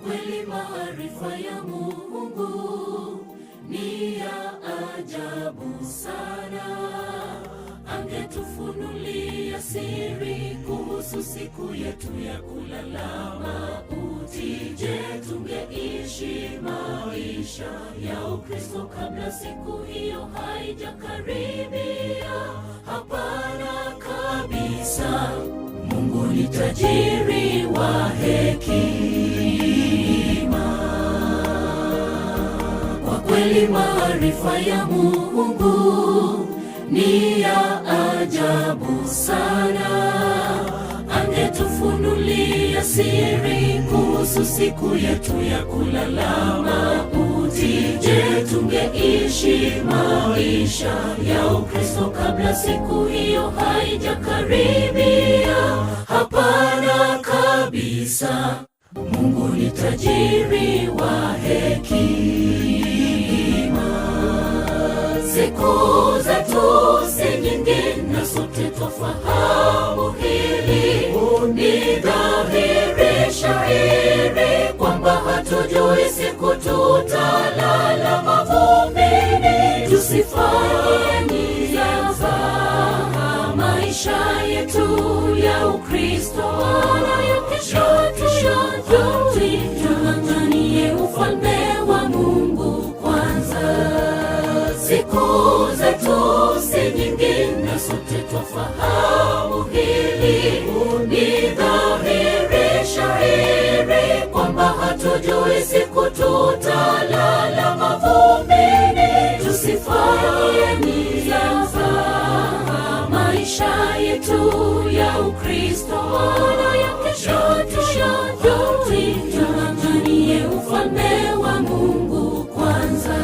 kweli maarifa ya Mungu ni ya ajabu sana. Angetufunulia siri kuhusu siku yetu ya kulala mauti. Je, tungeishi maisha ya Ukristo kabla siku hiyo haijakaribia? Hapana kabisa. Mungu ni tajiri wa hekima. Kwa kweli maarifa ya Mungu ni ya ajabu sana. Angetufunulia siri kuhusu siku yetu ya kulala mauti. Je, tungeishi maisha ya Ukristo kabla siku hiyo haijakaribia? Hapana kabisa. Mungu ni tajiri wa hekima. Siku zetu si nyingi, na sote twafahamu hili. Ni dhahiri shahiri kwamba hatujui siku tutalala mavumbini. Tusifanye mzaha maisha yetu ya Ukristo, wala ya kesho tuyajui. Tung'ang'anie ufalme wa Mungu kwanza. Siku zetu si nyingi, na sote twafahamu hili. Ni dhahiri shahiri kwamba hatujui siku tutalala mavumbini. Tusifanye mzaha maisha yetu ya Ukristo, wala ya kesho tuyajui. Tung'ang'anie ufalme wa Mungu kwanza.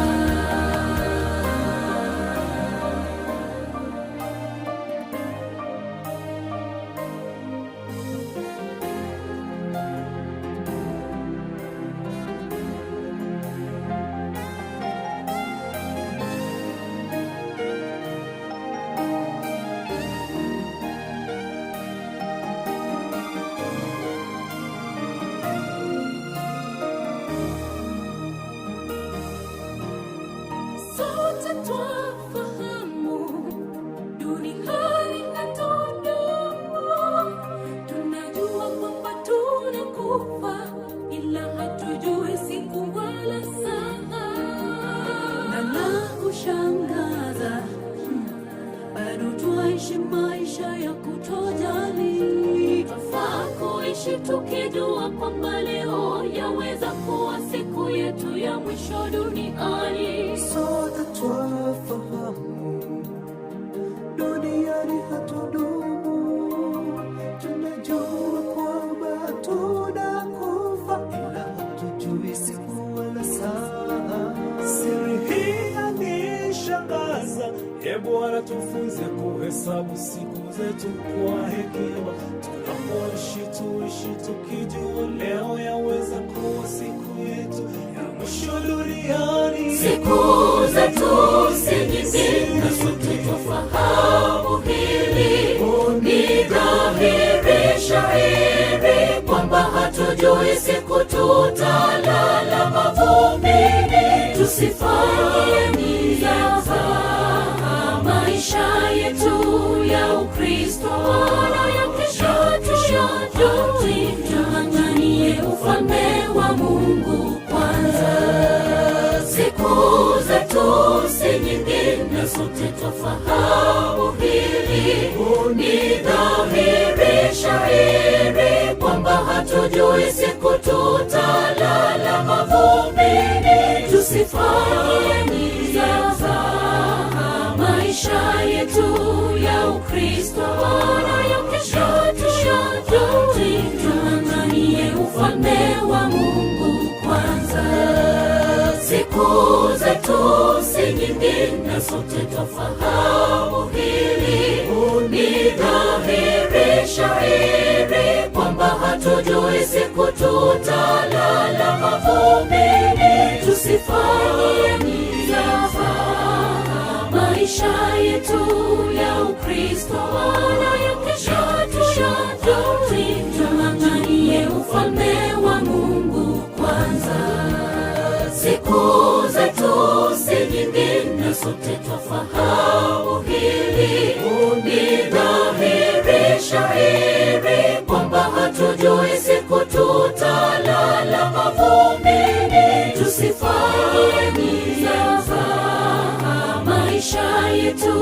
Sote twafahamu duniani hatudumu, tunajua kwamba tunakufa, ila hatujui siku wala saa. Na la kushangaza, bado twaishi maisha ya kutojali. Twafaa kuishi tukijua kwamba leo yaweza kuwa siku yetu ya mwisho duniani. Sote twafahamu duniani hatudumu, tunajua kwamba tunakufa, ila hatujui siku wala saa. Siri hii yanishangaza, e Bwana, tufunze kuhesabu siku zetu kwa hekima. Tunapoishi tuishi tukijua leo yaweza kuwa siku yetu ya mwisho duniani. Siku zetu si nyingi, na sote twafahamu hili. Ni dhahiri shahiri kwamba hatujui siku tutalala mavumbini. Tusifanye mzaha maisha yetu ya Ukristo, wala ya kesho tuyajui. Tung'ang'anie ufalme wa Mungu kwanza. Siku zetu si nyingi, na sote twafahamu hili. Ni dhahiri shahiri kwamba hatujui siku tutalala mavumbini. Tusifanye mzaha maisha yetu ya Ukristo, wala ya kesho tuyajui. Tung'ang'anie ufalme wa Mungu kwanza. Siku zetu si nyingi, na sote twafahamu hili. Ni dhahiri shahiri kwamba hatujui siku tutalala mavumbini. Tusifanye mzaha maisha yetu ya Ukristo, wala ya kesho tuyajui. Tung'ang'anie ufalme wa Mungu kwanza. Sote twafahamu hili, ni dhahiri shahiri kwamba hatujui siku tutalala mavumbini. Tusifanye mzaha maisha yetu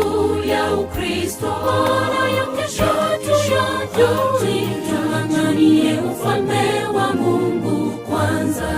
ya Ukristo, maana ya kesho hatuyajui. Tung'ang'anie ufalme wa Mungu kwanza.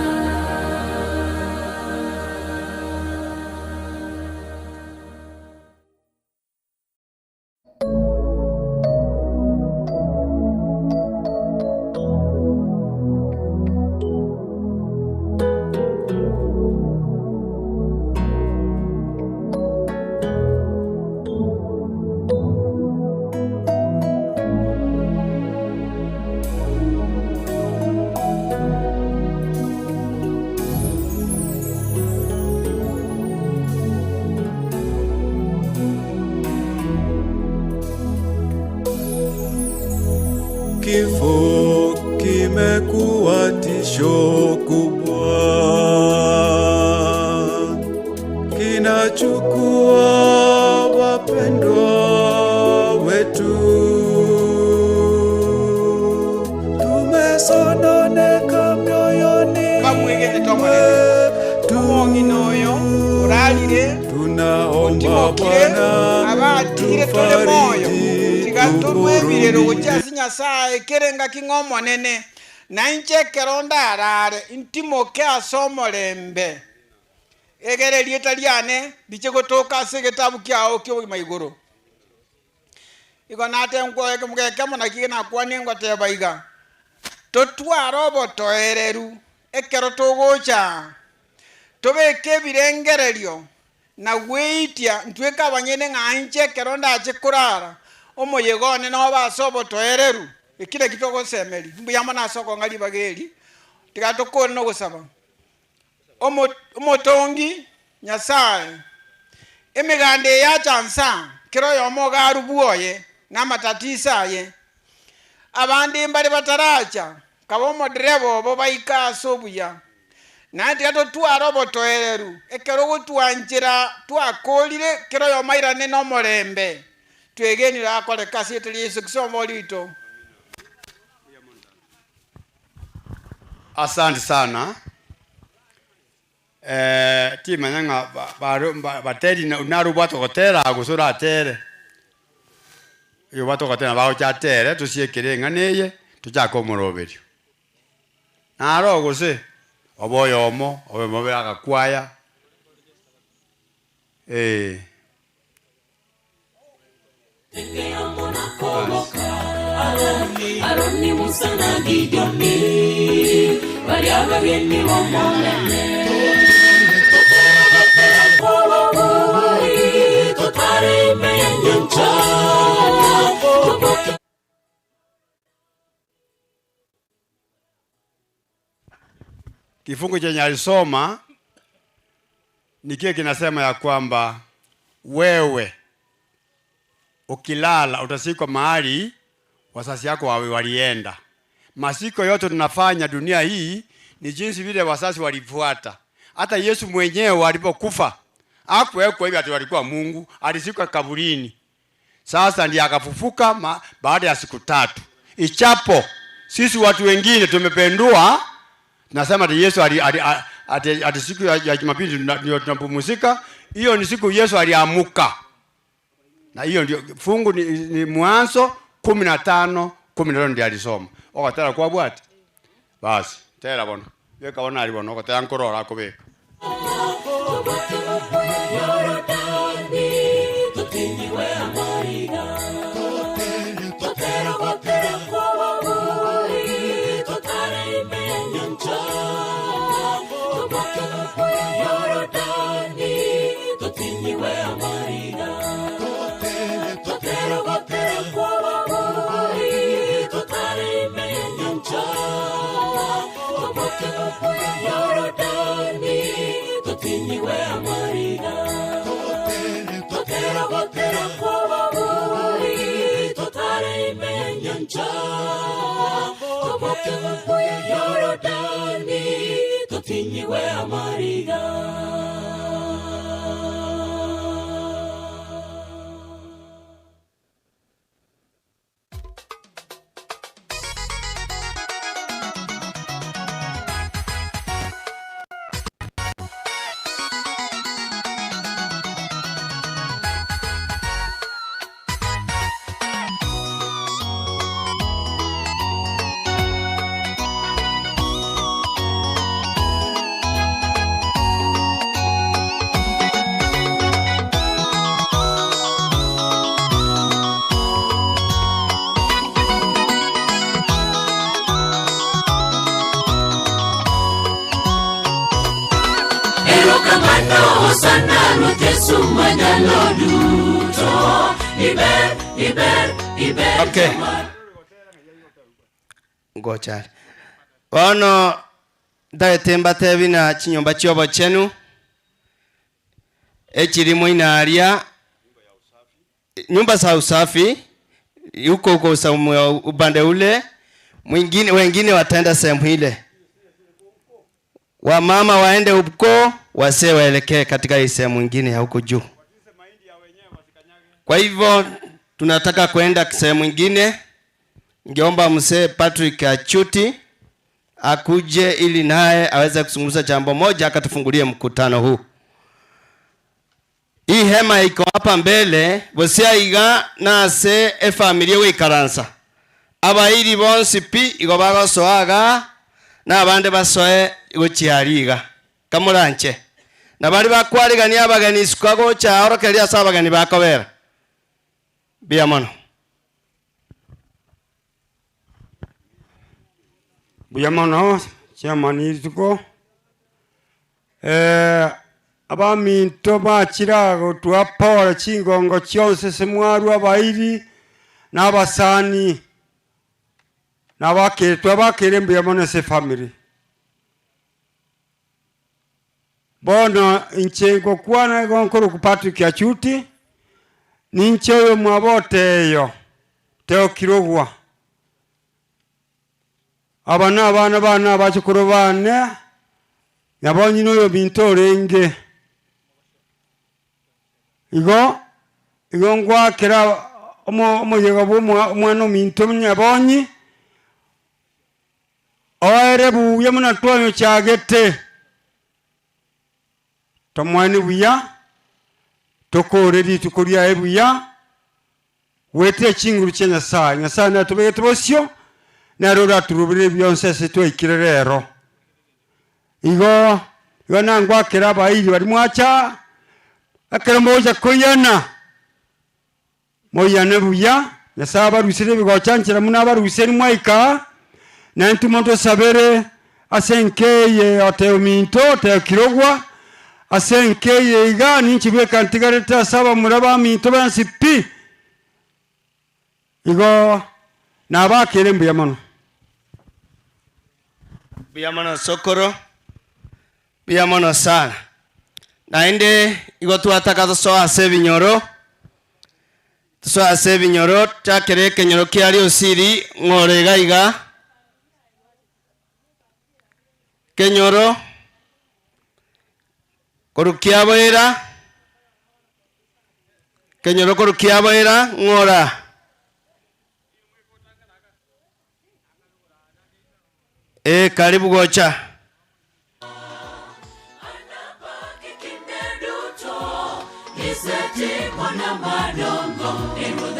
Kifo kimekuwa tisho kubwa, kinachukua wapendwa wetu. Tumesononeka mioyoni Bamwegete tomonene. mwetu, Omong'ina oyo orarire tunaomba otimokire Bwana abatigire tore moyo tufariji, tiga torwe ebirero tuburudishe. gochia ase Nyasaye kere ngaki ng'a omonene, na inche ekero ndarare ntimoke ase omorembe, egere erieta riane riche gotoka ase egetabu kiao ki'obogima igoro. Igo natenkwa ekemogo ekemo naki nakwanie ngoteba iga, Totware obotoereru ekero togocha aa, tobeke ebirengererio na gweitia ntweke abanyene ng'a inche ekero ndache korara, omoyega one nobe ase obotoereru. Eki nakio togosemeria. Mbuya mono ase okong'a ribaga eri, tiga tokore nogosaba. Omotongi Nyasae, emeganda eye yacha nsa, kera oyomo iga arubwe oye na amatatiso aye. Abande mbare bataracha, kaba omodereba obo baike ase obuya. Naende tiga totware obotoereru ekero ogotwanchera twakorire, kera oyomo airane nomorembe. Twegenire akoreka ase erieta ria Yeso Kristo Omobori oito. Asante sana. Eh, timanya ng'a ba- baro- ba- bateri na- naro obwate gotera gose oratere. Oyo obwate gotera nabo agocha atere, tosiekere eng'ana eye, tochake omoroberio. Naro gose, obe oyomo, obe mobe agakwaya, eh. Aroni, Musa na Gideoni, baria abageni b'Omonene. Toterogotera kw'ababori, totare ime y'enyancha, toboke. Kifungu chenye alisoma ni kile kinasema ya kwamba wewe ukilala utasikwa mahali wazazi yako wawe walienda. Masiko yote tunafanya dunia hii ni jinsi vile wazazi walifuata. Hata Yesu mwenyewe alipokufa hakuwekwa hivi ati walikuwa Mungu, alizikwa kaburini. Sasa ndiye akafufuka baada ya siku tatu. Ichapo sisi watu wengine tumependua, nasema ati Yesu ali, ali, ati, ati siku ya Jumapili ndio tunapumzika. Hiyo ni siku Yesu aliamuka. Na hiyo ndio fungu ni Mwanzo 15:15 ndiye alisoma. Ogatera kwa bwati. Basi, tera bono. Beka bona ali bono ogatera nkorora akobeka. Yorodani, totinyiwe amariga. Hosana Ruoth Yesu Manyalo Duto. Iber, iber, iber Okay. jawar. Ngochare. Bono ntagete mbatebi na chinyomba chi'obochenu echirimo inaria nyumba za usafi huko huko upande ule mwingine, wengine wataenda sehemu ile, wamama waende huko, wasee waelekee katika hii sehemu nyingine ya huko juu. Kwa hivyo tunataka kwenda sehemu nyingine. Ningeomba mzee Patrick Achuti akuje ili naye aweze kuzungumza jambo moja akatufungulie mkutano huu. Hii hema iko hapa mbele bosia iga nase efamilia goikaransa abairi bonsi pi igo bagosoaga na abande basoe gochiari iga kamoranche na bari bakwarigania abageni isiko gocha orokereria ase abageni bakobera mbuya mono. Mbuya mono chairman rituko eh, abaminto bachira gotwa pole chingongo chionse ase mwarwa abairi na abasani na abakere twabakere mbuya mono ase efamily. Bono inche ngokwana igo nkorokwa Patrick Achuti, ninche oyo mwabo Oteyo, Teo Kirogwa. Aba nabana bane abachokoro bane, nabo ng'ina oyominto orenge. Igo igo ngwakera omoyega bwa omwana ominto nyabonyi, oere buya buna twanyochagete. Tomoeni buya, tokore rituko riaye buya, goetera chinguru chia Nyasae. Nyasae natobegete bosio, nere oraturubere bionsi ase twaikire rero. Igo igo nangwakera abairi baria mwacha, ekero mogocha koiyana, Moiyane buya, Nyasae abaruserie ebigocha nchera buna abaruserie mwaika aa, na intwe motosabere ase enka eye otee ominto, otee kirogwa, ase enka eye iga ninche bweka ntigarete ase abamura baminto bensi pi. Igo nabakeire mbuya mono. Mbuya mono sokoro, mbuya mono sana. Naende igo twataka tosoe ase ebinyoro, tosoe ase ebinyoro, chakera ekenyoro kia Riosiri ng'ore iga iga, kenyoro korwa kiaboira, kenyoro korwa kiaboira ng'ora. Ee, karibu gocha.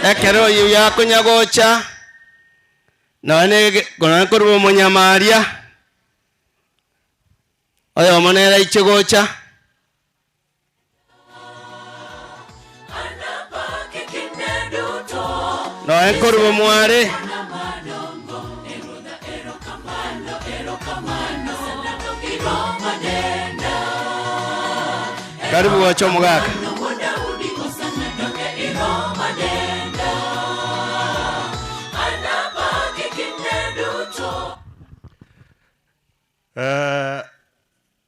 Ekero oyio yakonya gocha, nonye nonye korwa omonyama aria, oyomo nere aiche gocha. Noe nkorwa omware. Karibu gocha omogaka.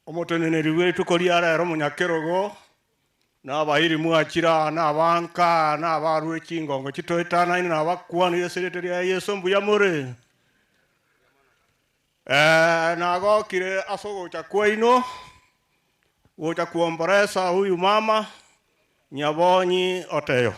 Omoteneneri bw'rituko ria rero omonyakerogo, na abairi mwachire aa, na abanka aa, na abarure chingongo chitoetanaine, na abakwanire ase erieta ria Yeso, mbuya more? Eh, nagokire ase ogocha kwaino, gocha kuomboresa huyu mama Nyabonyi Oteyo.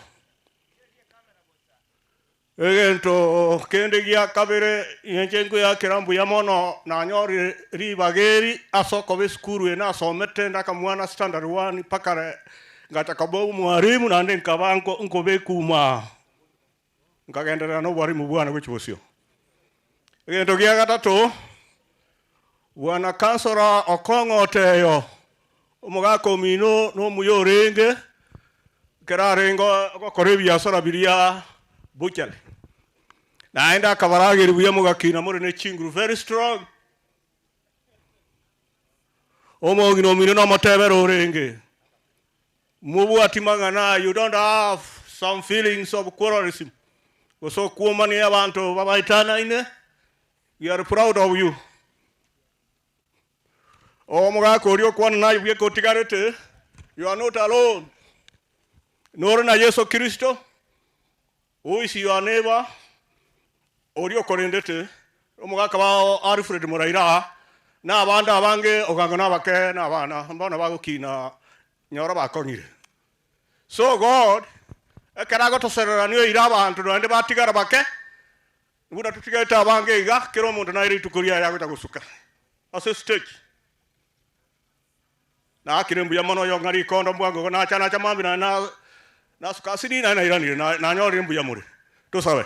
Egento kende gia kabere, inche nkoyakera mbuya mono nanyorire ribaga eri ase okoba esukuru eye nasomete ndakamwana standard one mpaka re ngacha koba omwalimu naende nkaba nko nkoba ekuma nkagenderera na obwalimu bwane gochia bosio. Egento gia gatato, bwana councillor Okong'o Oteyo, omogaka omino na omuya orenge, Ekero arenge gokora ebiasara biria butchery, naende akabarageria buya mogakina more ne chinguru very strong. Omong'ina omino nomotebere orenge. Mobwati mang'ana, you don't have some feelings of quarrelism, gose okwomania abanto babaetanaine, we are proud of you. Omogaka oria okwana naye bweka otigarete, you are not alone. Nore na Yeso Kristo, who is your neighbor, oria okorendete, omogaka bao Alfred Moraira, na abande abange ogango na abake na abana, mbono bagokina nyora bakong'ire. So God, ekero agotoserera nioire abanto naende batigara bake, buna totigarete abange iga, kera omonto naire rituko riaye agocha gosuka ase stage. Naakire mbuya mono oyo ng'a rikondo mbwango igo nacha nacha mambia naende na nasuka asiri naende nairanire na nanyorire mbuya more. Tosabe.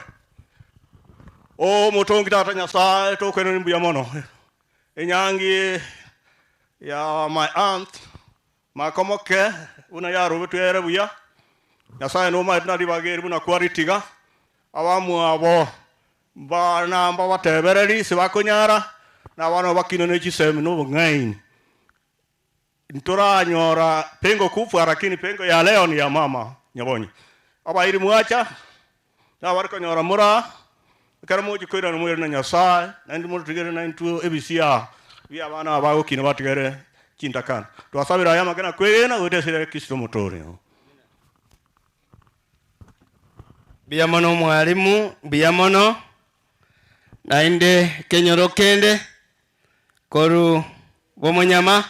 O omotongi tata Nyasaye tokoiraneria mbuya mono enyangi ya my aunt makomoke buna yarobetwe ere buya, Nyasaye nomaete na ribaga eri buna kwaritiga, abamwabo Bana mbabatebererie ase bakonyara, na abana bakine ne chisemi na obong'aini. Ntoranyora pengo kubwa, lakini pengo ya leo ni ya mama Nyabonyi. Abairi mwacha, na abare konyora moraa, ekero mochia koirana moirane na Nyasae, naende mototigere naintwe ebisia bia abana aba bagokina batigere chintakana. Twasabire aya amang'ana kwegena goeta ase riria Kristo omotoori. Mbuya mono omwalimu, mbuya mono. Naende ekenyoro kende korwa bomonyama.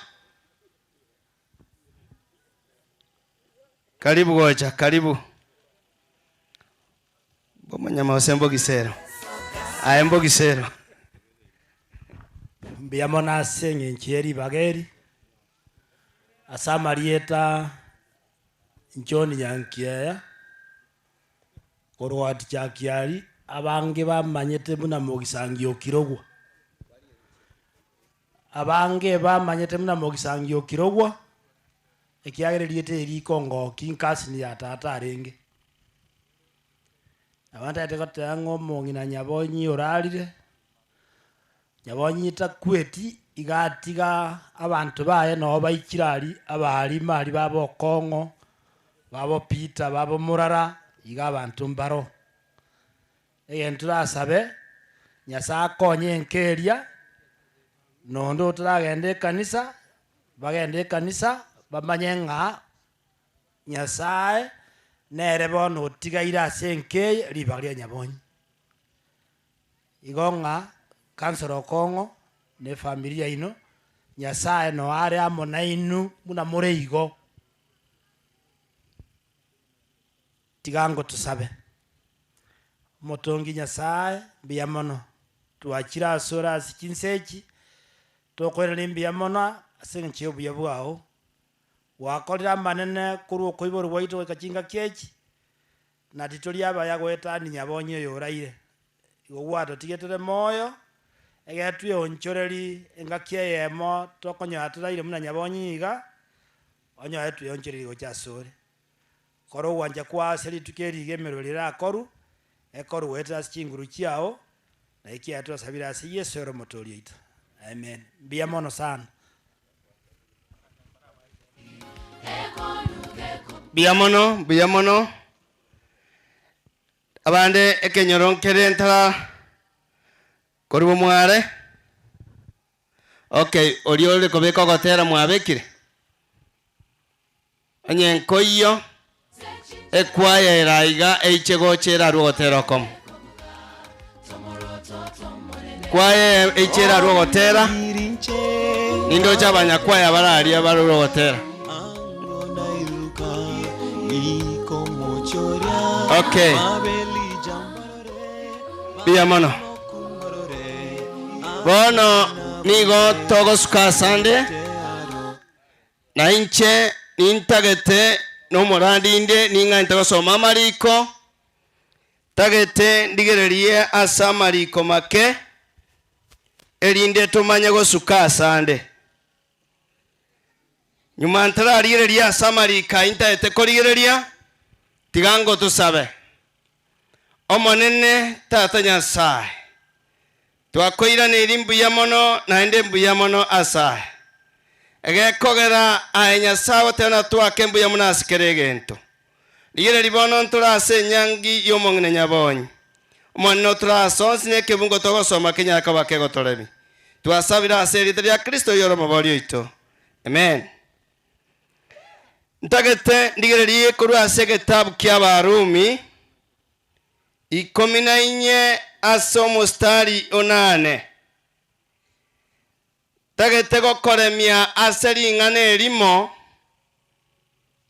Karibu gocha, karibu. Bomonyama gose mbogisero? Aye mbogisero. Mbuya mono ase eng'encho ye ribaga eri, ase amarieta John Nyankiaya, korwa Tichakiari, abange bamanyete buna Mogisangio Kirogwa. Abange bamanyete buna Mogisangio Kirogwa, ekiagera erieta eri rikongoki nkasini ya tata arenge. Nabo ntagete goteba ng'a omong'ina Nyabonyi orarire, Nyabonyi takweti iga atiga abanto baye noo baichire aria abaarimo aria baba Okong'o, baba Peter, baba Morara, iga abanto mbaro. Egento torasabe, Nyasae akonye enka eria, nonde otaragenda ekanisa, bagende ekanisa, bamanye ng'a Nyasae nere bono otigaire ase enka eye ribaga ria Nyabonyi. Igo ng'a Councillor Okong'o na efamiri yaino, Nyasae noo are amo nainwe buna more igo. Tiga ngotosabe. Omotongi Nyasae, mbuya mono twachire asore ase chinsa echi, tokoiraneria mbuya mono ase eng'encho y'obuya bwao. Gwakorire amanene korwa okoiborwa gwaito goika chingaki echi, na titori abaya goetania nyabonyi oyoraire. Igo gwatotigetire moyo, ekero tweonchorerie engaki eyemo tokonyora toraire buna nyabonyi iga, onyore tweonchorerie gocha asore. Kora ogwancha kwao ase rituko eri iga emerweri erakorwe, ekorwe goetera ase chinguru chiao, na ekiagera twasabire ase Yeso ere Omotoori oito. Amen. Mbuya mono sana. Mbuya mono, mbuya mono. Abande ekenyoro nkere ntara korwa mware. Okay, oria ore kobeka ogotera mwabekire? Onye nkoiyo, ekwaya ere aiga eiche gocha erarue ogotera okomo. Kwaya eiche erarue ogotera, nindoche abanyakwaya bare aria barure ogotera. Okay. Mbuya mono. Bono nigo togosuka asande. Na inche nintagete nomorandi inde ning'anete gosoma amariko, ntagete ndigererie ase amariko make, erinde tomanye gosuka asande. Nyuma ntararigereria ase amariko ayio ntagete korigereria, tiga ngotosabe. Omonene Tata Nyasae, Twakoiraneirie mbuya mono naende mbuya mono ase aya. Egekogera aye Nyasae ogoteba na twake mbuya mono ase kera egento. Rigereria bono ntore ase enyangi y'omong'ina nyabonyi. Omonene otore ase onsi na ekebungo togosoma kenyare koba kegotoremia. Twasabire ase erieta ria Kristo oyore Omobori oito. Amen. Ntagete ndigererie korwa ase egetabu ki'Abarumi 14 ase omostari onane. Ntagete gokoremia ase ring'ana erimo,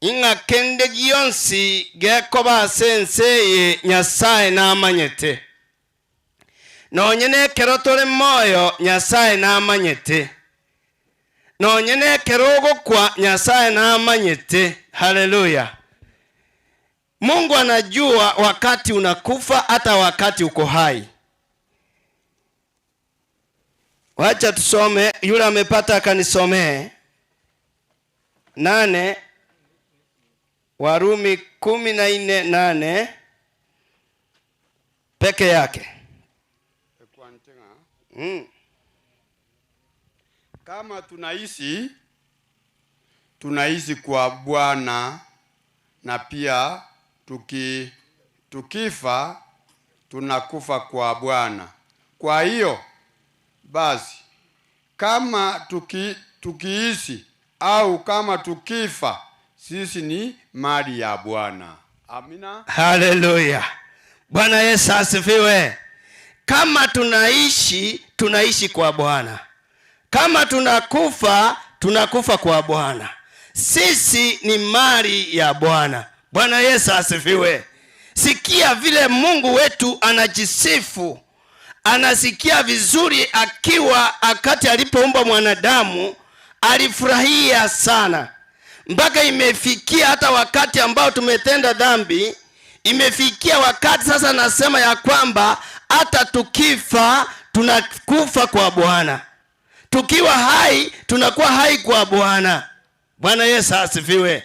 ing'a kende gionsi gekoba ase ense eye Nyasae namanyete. Nonye nekero tore moyo Nyasae namanyete. Nonye nekero ogokwa Nyasae namanyete. Haleluya! Mungu anajua wakati unakufa hata wakati uko hai. Wacha tusome, yule amepata akanisomee. Nane, Warumi 14:8 peke yake. Kama tunaishi tunaishi kwa Bwana na pia tuki, tukifa tunakufa kwa Bwana. Kwa hiyo basi kama tuki, tukiishi au kama tukifa, sisi ni mali ya Bwana. Amina. Haleluya. Bwana Yesu asifiwe. Kama tunaishi, tunaishi kwa Bwana. Kama tunakufa, tunakufa kwa Bwana. Sisi ni mali ya Bwana. Bwana Yesu asifiwe. Sikia vile Mungu wetu anajisifu, anasikia vizuri akiwa akati alipoumba mwanadamu alifurahia sana, mpaka imefikia hata wakati ambao tumetenda dhambi, imefikia wakati sasa nasema ya kwamba hata tukifa tunakufa kwa Bwana, tukiwa hai tunakuwa hai kwa Bwana. Bwana Yesu asifiwe.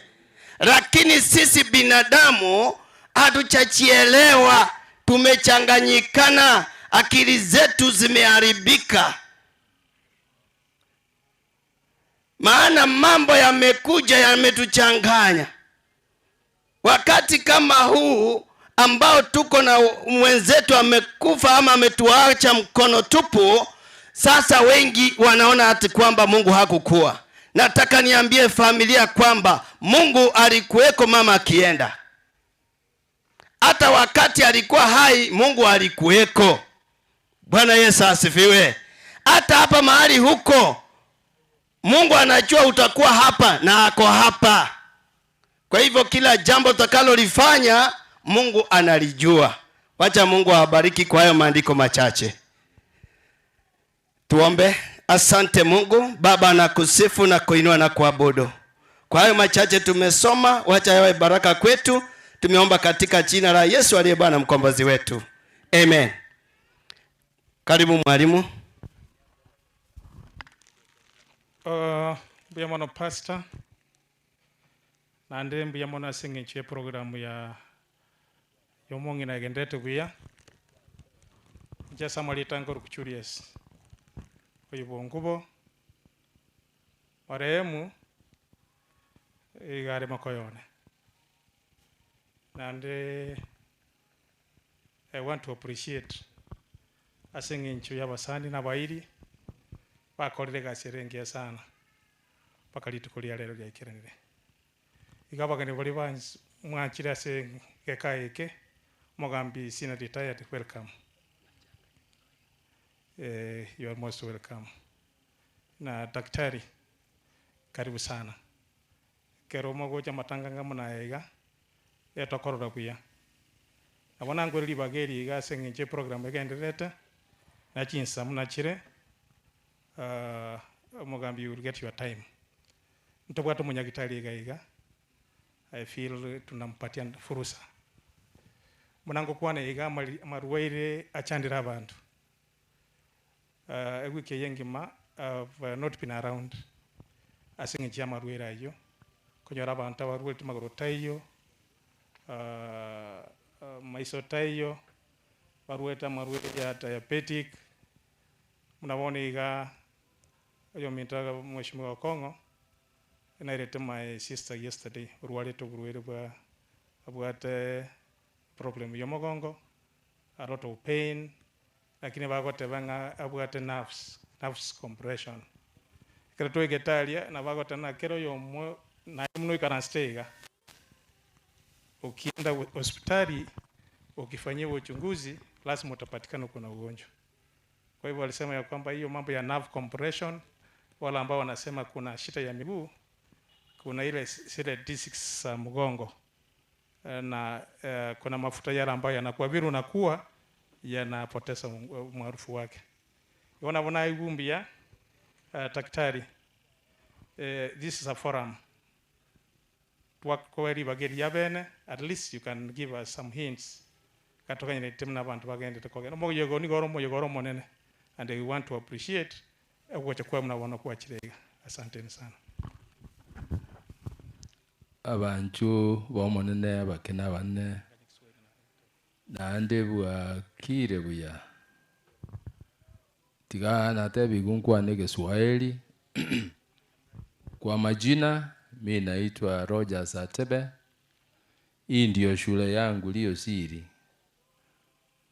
Lakini sisi binadamu hatuchachielewa, tumechanganyikana, akili zetu zimeharibika, maana mambo yamekuja yametuchanganya. Wakati kama huu ambao tuko na mwenzetu amekufa ama ametuacha mkono tupu, sasa wengi wanaona ati kwamba Mungu hakukuwa. Nataka niambie familia kwamba Mungu alikuweko mama akienda. Hata wakati alikuwa hai Mungu alikuweko. Bwana Yesu asifiwe. Hata hapa mahali huko Mungu anajua utakuwa hapa na ako hapa. Kwa hivyo kila jambo utakalolifanya Mungu analijua. Wacha Mungu awabariki kwa hayo maandiko machache. Tuombe. Asante Mungu Baba, nakusifu na kuinua na kuabudu. Kwa hayo machache tumesoma, wacha yawe baraka kwetu. Tumeomba katika jina la Yesu aliye Bwana mkombozi wetu, amen. Karibu mwalimu. Mbuya mono pastor, naende mbuya mono ase eng'encho ye program ya yomong'ina egenderete buya. Inche ase amarieta nkoruku Julius Oibongubo, marehemu iga are mokoyone. Naende I want to appreciate ase eng'encho y'abasani na abairi bakorire egasi ere engiya sana mpaka rituko ria rero riaikeranire. Iga abageni baria bans mwanchire ase egeka eke, omogambi senior retired welcome. Eh, you are most welcome. Na daktari karibu sana. Ekero mogocha amatanga anga buna aya iga, etokorora buya. Nabo nangwere ribaga eri iga ase eng'encho eprogram egendererete, na chinsa buna chire, omogambi you will get your time. Ntobwate omonyagitari iga iga, I feel tunampatia furusa. Buna ngokwana iga amari amarwaire achandire abanto. Ewiki eye engima I've not been around ase eng'encho y'amarwaire ayio, okonyora abanto abarwarete magoro taiyo, maiso taiyo, barwarete amarwaire ya diabetic, buna bono iga oyominto mweshimiwa Okong'o. Nairete my sister yesterday orwarete oborwaire bwa abwate problem yomogongo, a lot of pain, lakini bagoteba ng'a abwate nerves, nerves compression. Ekero twaigete aria nabo agoteba ng'a kera oyomo naye buna oikaransete iga, ukienda hospitali ukifanyiwa uchunguzi lazima utapatikana uko na ugonjwa. Kwa hivyo walisema ya kwamba hiyo mambo ya nerve compression, wale ambao wanasema kuna shida ya miguu, kuna ile zile discs za mgongo na kuna mafuta yale ambayo yanakuwa vile unakuwa yanapoteza umaarufu wake. Igo nabo naigwa daktari, this is a forum twakoe ribaga eria bene, at least you can give us some hints katoganyerete buna abanto bagendete kogenda omoyega nigo ore omoyega ore omonene and we want to appreciate ogocha kwa buna bono kwachire iga. Asanteni sana. Abanchu bomonene abake na abanene naende bwakire buya tiga natebigu nkwane Kiswahili. Kwa majina mi naitwa Rogers Atebe. Hii ndio shule yangu Lio Siri.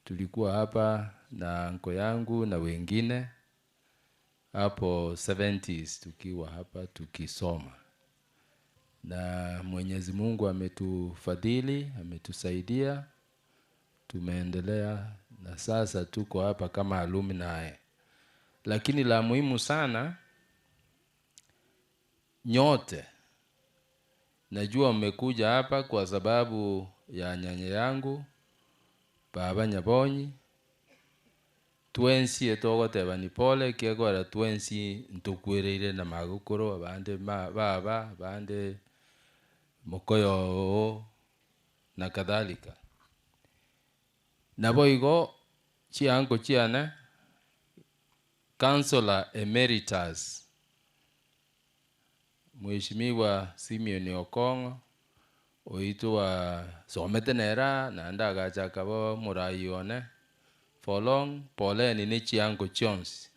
Tulikuwa hapa na anko yangu na wengine hapo 70s tukiwa hapa tukisoma, na Mwenyezi Mungu ametufadhili, ametusaidia, tumeendelea na sasa tuko hapa kama alumni. Lakini la muhimu sana, nyote najua mmekuja hapa kwa sababu ya nyanya yangu Baba Nyabonyi. Twensi etogoteba ni pole kiegora twensi ntukwereire na magukuru abande ma, baba abande mokoyo na kadhalika. Nabo igo chianko chiane Councillor Emeritus Mheshimiwa Simeon Okong'o oitwa wa somete nera naende agachaka bo morai one for long poleni ne chianko chionsi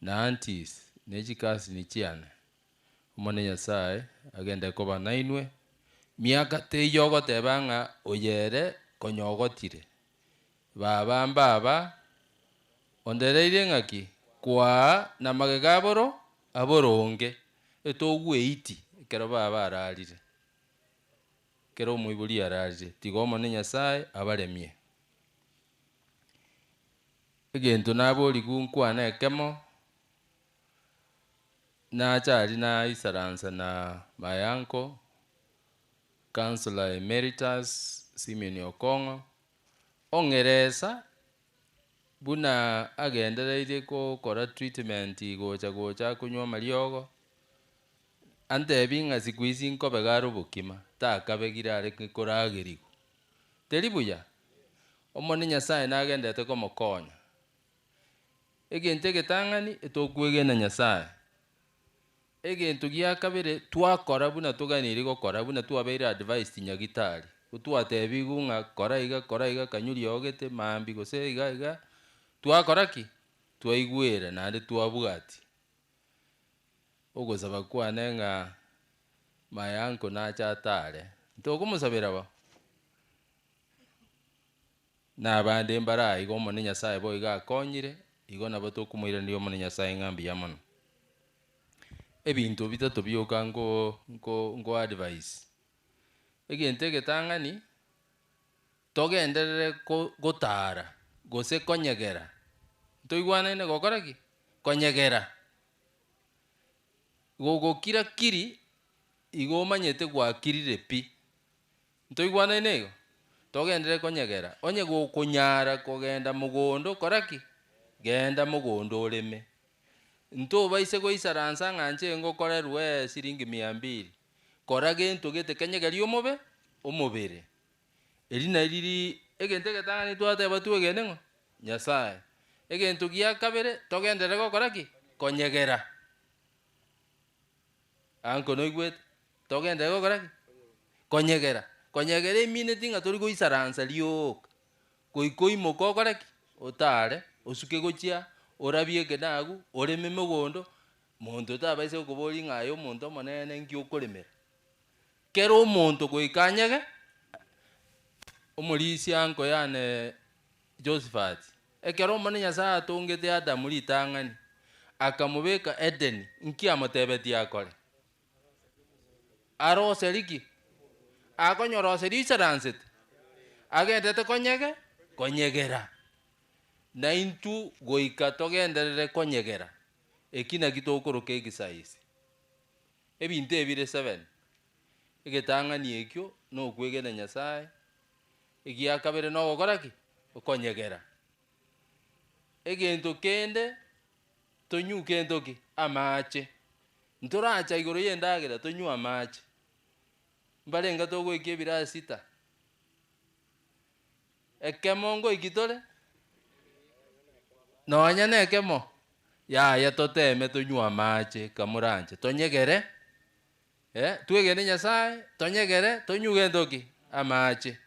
na aunties ne chikasini chiane omone Nyasaye agende koba nainwe miaka teiyo ogoteba ng'a oyere konyogotire baba mbaba ondereire ng'aki kwaa na magega aboro aboronge etogweiti ekero baba ararire ekero omoibori ararire tiga omone Nyasaye abaremie. Egento naborigu nkwane ekemo nachari naisaransa na my uncle Councillor Emeritus Simeon Okong'o ong'eresa buna agendereire gokora treatment gocha gocha akonywa amariogo antebi ng'a siku hizi nkobega are obokima takabegire are koragerigwa teri buya omone Nyasaye nagendete komokonya egento egetang'ani etokwegena Nyasaye egento gia kabere twakora buna toganiri gokora buna twabeire advised nyagitari gotwatebigu ng'a kora iga kora iga kanywa riogete mambi gose iga iga twakora ki twaigwera naende twabwati ogosaba kwane ng'a my uncle nacha atare ntokomosabera bo na abande mbara igo omone Nyasaye bo iga akonyire igo nabo tokomoiraneria omone Nyasaye ng'a mbuya mono. Ebinto bitato bioka nko nko nko advise egento egetang'ani togenderere gotara gose konyegera ntoigwanaine gokora ki konyegera gogokira kiri igo omanyete gwakirire pi ntoigwanaine igo togenderere konyegera onye gokonyara kogenda mogondo kora ki genda mogondo oreme ntobaise goisaransa ng'a nche ngokorerwa siringi mia mbili kora gento gete kenyegeria omobe omobere eri nariri egento egetang'ani twateba twegene ng'o Nyasaye egento gia kabere togenderere gokora ki konyegera anko noigwete togenderere gokora ki konyegera konyegera emineti ng'a tori goisaransa rioka goika oimoke okore ki otare osuke gochia orabie ekenagu oreme mogondo. Monto tabaisa gokoboria ng'a aye omonto omonene nki okoremera. Kera omonto goika anyege, omorisia anko yane Josephat, ekero Omonene Nyasae atongete Adamu ritang'ani, akamobeka Edeni, nki amotebetie akore? Aroseri ki? Akonyoroseria oisaransete, agendete konyege konyegera. Naintwe goika togenderere konyegera, eki naki tokoroka egisaisi. Ebinto ebire seven, egetang'ani ekio nokwegena Nyasae, egiakabere nogokora ki? Okonyegera. Egento kende tonywe kento ki? Amache. Ntoracha igoro y'endagera tonywe amache. Mbarenga togoikia ebirasi sita? Ekemo ngoiki tore? Nonya nekemo? Yaya toteme tonywe amache kamoranche, tonyegere eh, twegene Nyasaye, tonyegere, tonywe gento ki? Amache.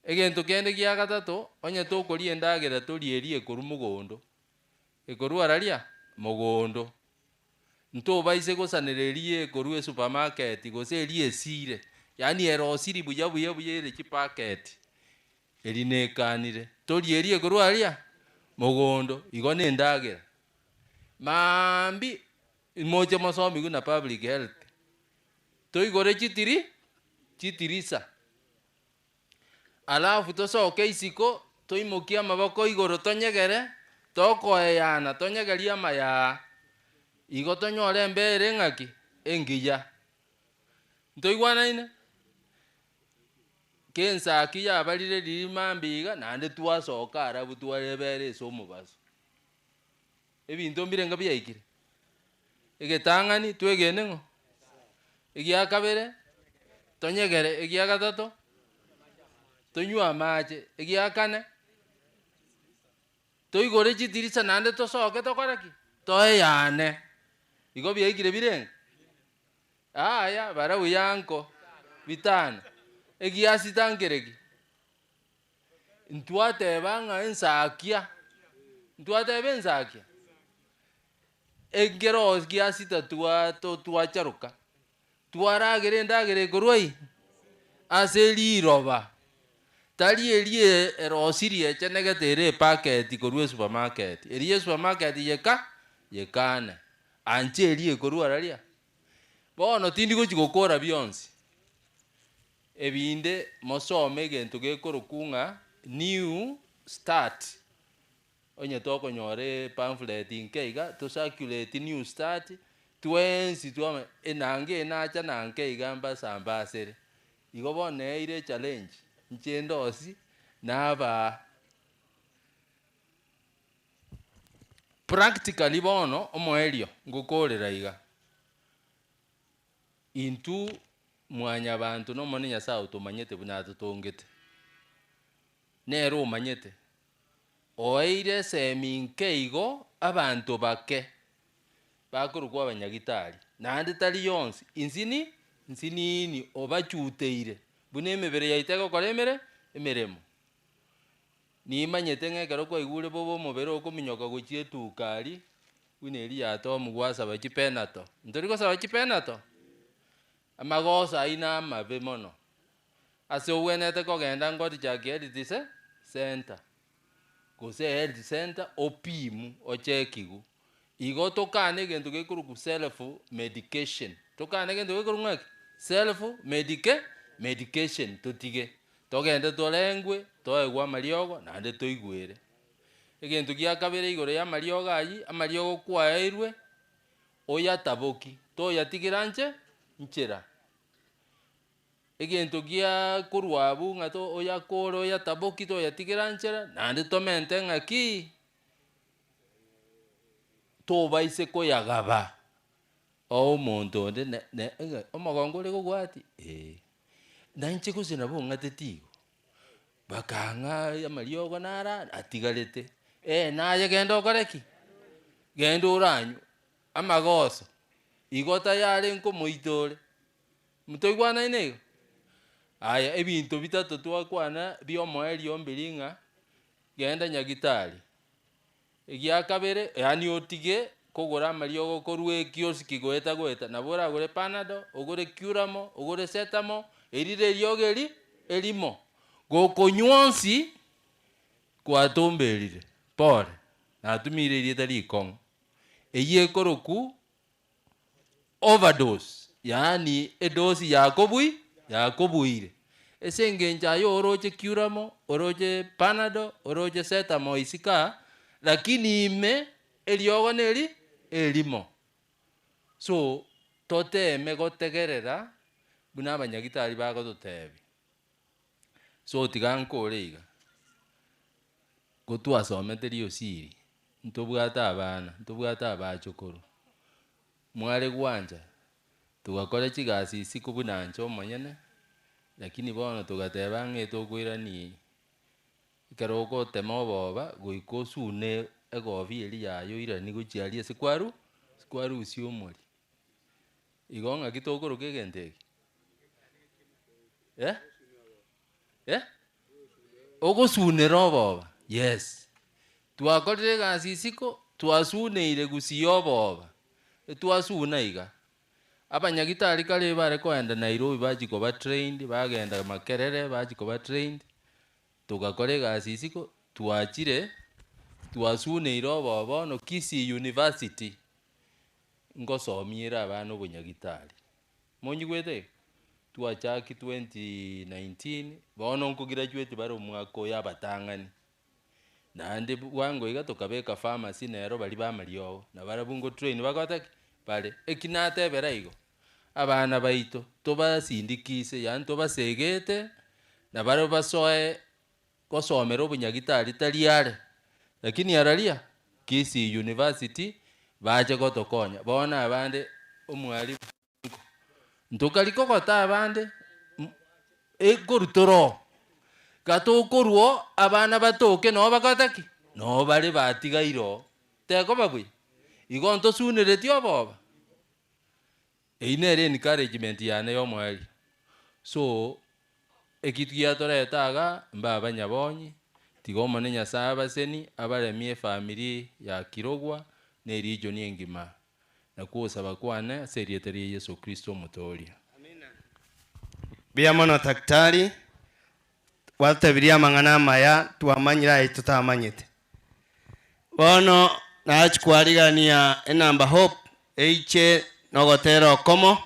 Egento kende gia gatato, onye tokoria endagera torie eria ekorwa mogondo, ekorwa araria? Mogondo. Ntobaise gosanera eria ekorwa esupermarket gose eria esire, yaani erosiri buya buya buya ere chipacket, eri nekanire. Torie eria ekorwa aria mogondo, igo na endagera. Maambia, moche mosomigwe na public health, toigore chitiri chitirisa. Alafu tosoke isiko, toimokie amaboko igoro tonyegere, tokoeyana, tonyegerie amaya aa, igo tonyore embere ng'aki? Engiya. Ntoigwanaine? Kensaki yabarire riria mambia iga, naende twasoka arabu twarebera ase omobaso. Ebinto mbirenga biaikire? Egetang'ani, twegene ng'o? Egia kabere, tonyegere. Egia gatato, tonywe amache. Egia kane, toigore chitirisa naende tosoke tokore ki? Toeyane. Igo biaikire birenga? Yaya, bara buya nko, bitano. Egia sita nkere ki? Ntwateba ng'a ensakia, ntwateba ensakia, ekero gia sita twa to twacharoka, twaragera endagera ekorwa ii ase riroba, tari eria erosirie echenegete ere epaketi korwa esupermarket, eria esupermarket yeka yekane, anche eria ekorwa araria. Bono tindi gochi gokora bionsi. Ebinde mosome egento gekorokwa ng'a New Start, onye tokonyora epamphlet nke iga, to circulate New Start, twensi twamanya enanga eye nacha na nke iga mbasambasere. Igo bono neeire echallenge, inche ndosie nabaa. Practically bono omoerio ngokorera iga. Intwe mwanyabanto n'Omonene Nyasae otomanyete buna atotongete. Nere omanyete, oeire esemi nke igo abanto bake bakorokwa abanyagitari, naende tari yonsi, insini nsinini obachuteire buna emebere yaito egokora emere emeremo. Nimanyete ng'a ekero kwaigure bobe omobere okominyoka gochia etuka aria, buna eria ya Tom gwasaba chipenato. Ntori gosaba chipenato? Amagoso ayio namabe mono. Ase obwenerete kogenda ngotichaki health ce center, gose health center opimwe ochekigwe. Igo tokane egento gekorokwa self medication, tokane egento gekorokwa ng'a ki? Self medica medication totige, togende torengwe, toegwe amariogo naende toigwere. Egento gia kabere igoro ya amariogo ayio, amariogo kwaeirwe, oyataboki, toyatigera nche nchera. Egento gia korwa abwo ng'a to oyakore oyataboki toyatigera nchera, naende tomente ng'aki. Tobaise koyagaba omonto onde ne ne ng'a omogongo ore gogwati eh, nainche gose nabo ong'ateti igo, bakang'a amariogo naro atigarete, eh naye genda okore ki? Genda oranywe amagoso, igo tayare nkomoita ore, ntoigwanaine igo? Aya ebinto bitato twakwana bia omoerio mbiri ng'a. Genda nyagitari. Egia kabere, yaani otige kogora amariogo korwa ekioski goeta goeta, nabo oragore panado, ogore curamo, ogore cetamo, erire eriogo eri erimo. Gokonywa onsi, kwatomberire. Pole, natumiire erieta rikong'u. Eyio ekorokwu overdose, yaani edosi yakobui yakobuire. Ase engencho aye oroche curamo, oroche panado, oroche cetamo isiko aa, lakini ime eriogo neri erimo. So, toteme gotegerera buna abanyagitari bagototebia. So tiga nkore iga, gotwasomete riosiri, ntobwate abana, ntobwate abachokoro, mware gwancha togakora chigasi isiko buna inche omonyene, lakini bono togateba ng'a etokoirani ekero ogotema oboba goika osune egobi eria yaye oirani gochia aria ase kwaru ase kwarusia omori. Igo ng'aki tokoroka egento eke? Eh? Eh? Ogosunera oboba, yes. Twakorire egasi isiko, twasuneire gusii oboba, etwasuna iga. Abanyagitari kare ebare koenda Nairobi bachia koba trained, bagenda Makerere bachia koba trained, togakora egasi isiko, twachire, twasuneire oboba bono Kisii University. Ngosomiere abana obonyagitari. Monyigwete iga? Twachaki 2019, bono nkograduate bare omwaka oyo abatang'ani. Naende bwango iga tokabeka pharmacy nero baria ba amariogo, nabarabwo ngotrain bagote ki? Bare. Eki natebera igo, abana baito tobasindikise yaani tobasegete, nabarabwo basoe gosomera obonyagitari tari are, lakini araria Kisii University bache gotokonya. Bono abande omwalimu ntokari kogota abande ekoru tore oo, gatokorwa oo abana batoke noo bagote ki? Noo bare batigaire oo, tekoba buya? Igo ntosunereti oboba? Eyio nere encouragement yane yomoerio. So, eki giatoreta igaa, mbe abanyabonyi, tiga Omonene Nyasae abaseni, abaremie efamiri ya Kirogwa, na eregion engima. Nakwo ogosaba kwane ase erieta ria Yeso Kristo Omotoria. Mbuya mono Daktari, gwatotebirie amang'ana amaya twamanyire aye totamanyete. Bono nachia kwarigania enamba Hope eiche nogotera okomo,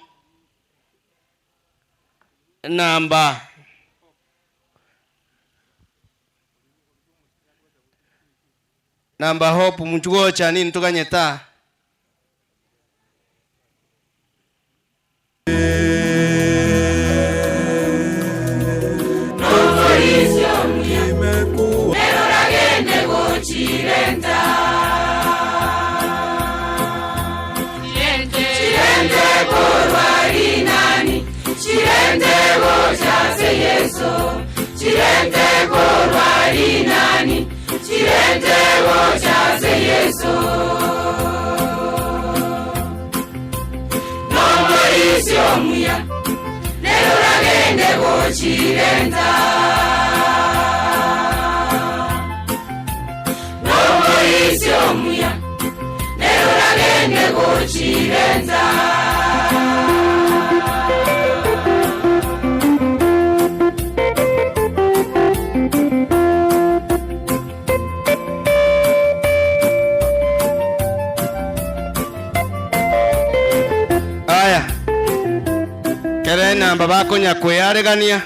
enamba Namba Hope monchu gocha nini toganyete aa. Nomorisia omuya nere oragende gochirenta Nomorisia omuya nere oragende gochirenta Aya, kera enamba bakonya kwearegania,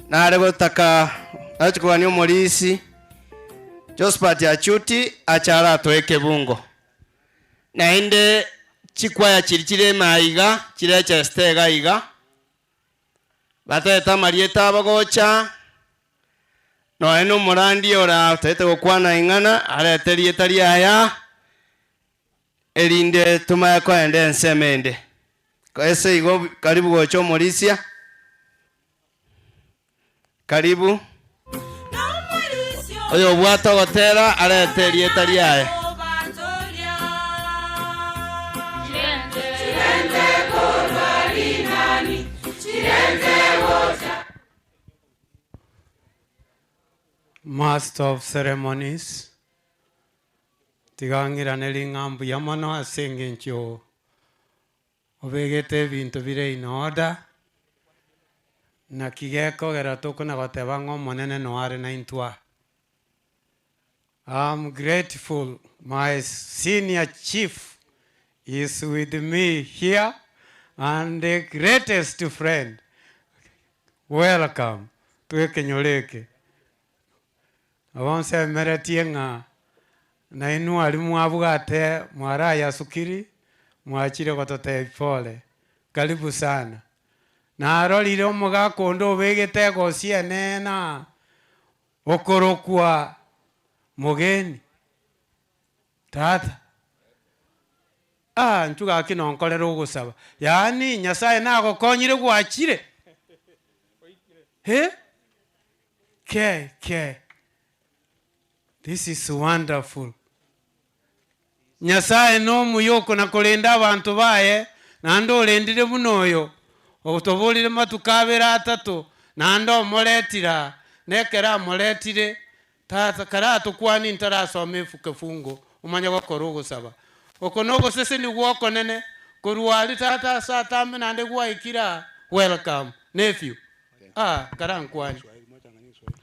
nare gotaka nache kogania omorisi Josphat Achuti ache aratoe ekebungo. Naende chikwaya chiria chire ime aiga chirecheste iga iga, Batete amarieta abo gocha, nonya nomorandia ore otagete gokwana ing'ana arete erieta riaya, erinde tomanye koenda ensemo ende. Ase igo karibu gocha omorisia, karibu. Oyobwate ogotera arete erieta riaye. Master of Ceremonies, Tiga ng'irane ring'a mbuya mono ase eng'encho obegete ebinto bire in order, naki gekogera tokona goteba ng'a Omonene noyo are naintwe aa. I'm grateful my senior chief is with me here and the greatest friend. Welcome to ekenyoro eke. Nabo nsemeretie ng'a nainwe aria mwabwate mwarayasukiri mwachire gototebia pole. Karibu sana. Narorire omogaka onde obegete egosi enene aa Okorokwa mogeni, Tata. Ah, intwe gaki nonkorere ogosaba. Yaani Nyasaye nagokonyire gwachire? Eh? Ke, ke. This is wonderful. Nyasaye nomuya okona korenda abanto baye, naende orendire buna oyo, otoborire matuko abere atato, naende omoretire aa, na ekero amoretire, tata karatokwanie ntarasoma efuke fungo, omanye gokora ogosaba. Oko nogosesenigwa okonene, korwa aria tata ase atambe naende gwaikire aa, welcome, nephew. Ah, karankwanie.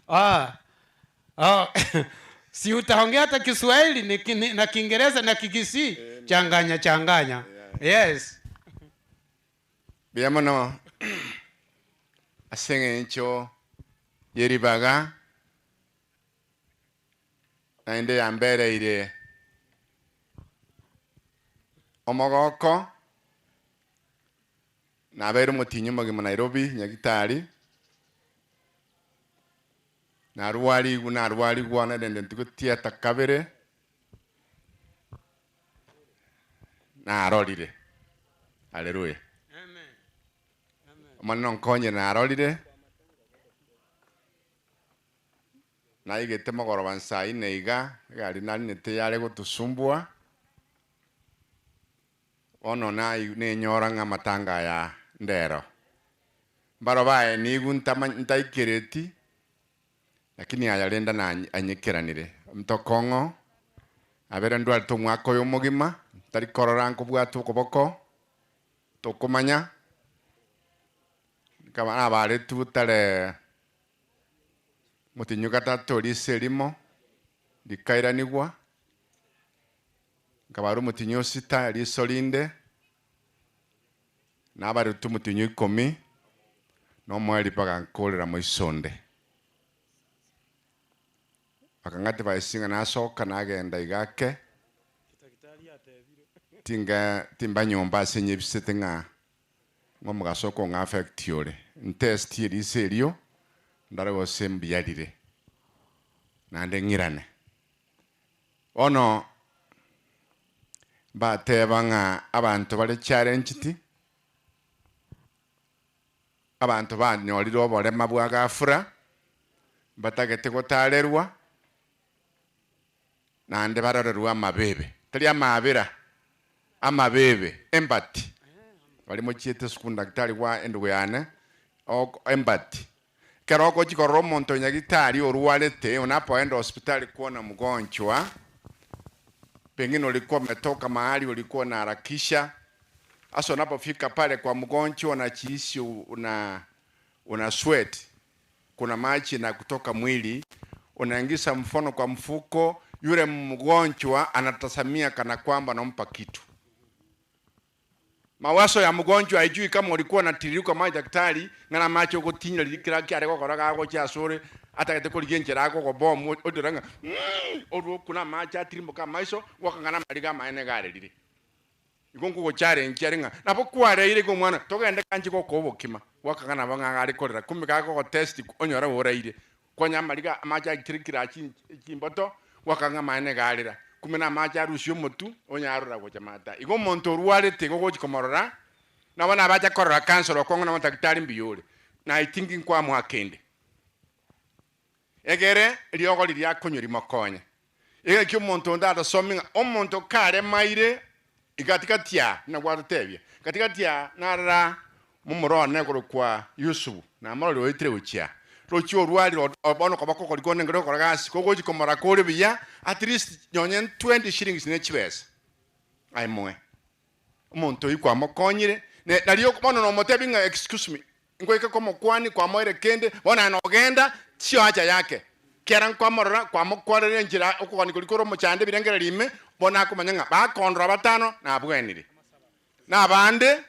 Ah. Oh, si utaongea hata Kiswahili ni, ni, na Kiingereza na Kikisii changanya changanya. Yes. Mbuya mono ase eng'encho ye ribaga naende yambereire omogoko nabeire omotinyi omogima Nairobi Nyagitari Narwarigwe, narwarigwa, narende ntigotieta kabere, narorire. Haleluya. Omonene onkonyire narorire, naigete mogoroba nsaa ine iga, egari narinete yare gotosumbua, bono nai nenyora ng'a amatanga aya ndero. Mbaro baye nigo ntaikereti, lakini aya rende anyekeranire. Ntokong'o, abere ndwarete omwaka oyo omogima, ntari korora nkobwata okoboko, tokomanya, nkaba nabaretwe tare motienyi gatato riise erimo, rikairanigwa, nkabara omotienyi o sita riiso rinde. Nabaretwe omotienyi o ikomi nomoerio bagankorera moiso onde. Bakang'a tibaisi ng'a nasoka nagenda iga ake, tinga timba nyomba ase nyebisete ng'a ng'a omogaso okong'a affect ore. Ntestie riso erio ndore gose mbuya rire, naende ng'irane. Bono mbateba ng'a abanto bare challenged, abanto banyorire oborema bwa ghafla, mbatagete gotarerwa, naende barorerwe amabebe, tari amaabera, amabebe, empathy. Baria mochiete esukuru daktari gwa endugu yane, empathy. Ekero ogochia korora omonto o nyagitari orwarete, unapoenda hospitali kuona mgonjwa, pengine ulikuwa umetoka mahali ulikuwa unaharakisha, hasa unapofika pale kwa mgonjwa unajihisi una, una sweat, kuna maji na kutoka mwili, unaingiza mkono kwa mfuko, yule mgonjwa anatazamia kana kwamba nampa kitu. Mawaso ya mgonjwa haijui kama ulikuwa unatiririka maji daktari ng'ana amache ogotinyera riria kera kiare gokora gagochia asore atagete korigia enchera agogobomu odira ng'a mm orwo okuna amache atirimboka amaiso goka ng'a namariga amaene garerire. Igo nkogocharengia are ng'a nabo kwareire iga omwana togende kanche gokoa obokima goka ng'a nabo ng'a are korera kumbe gakogotest onyore oraire Konya amariga amache aitirikire aa chimboto, gwakang'a amaene garera. Kumbe namache arusie omotu, onye arora gocha mata. Igo omonto orwarete igo ogochia komorora, nabo nabacha korora counsellor okong'u nabo daktari mbuya ore, na I think nkwamoa kende. Egere riogo riria akonywa rimokonye. Egaki omonto onde atasomi ng'a omonto karemaire igatigati aa, buna gwatotebia, gatigati aa narora momura one okorokwa Yusufu, namororire oetire gochia aa. Roche orwarire bono koba kokorikwa onde nkere gokora gasi, kogochi komora kore buya, at least nonye 20 shillings ne chibesa aye moe. Omonto oyio kwamokonyire, ne nario bono nomotebi ng'a excuse me, ngoika komokwani kwamoire kende, bono aye nogenda sio haja yake. Kera nkwamorora kwamokwarera enchera okogania koria kore omochando ebirengererio ime, bono akomanya ng'a bakondora batano nabwenire. Na abande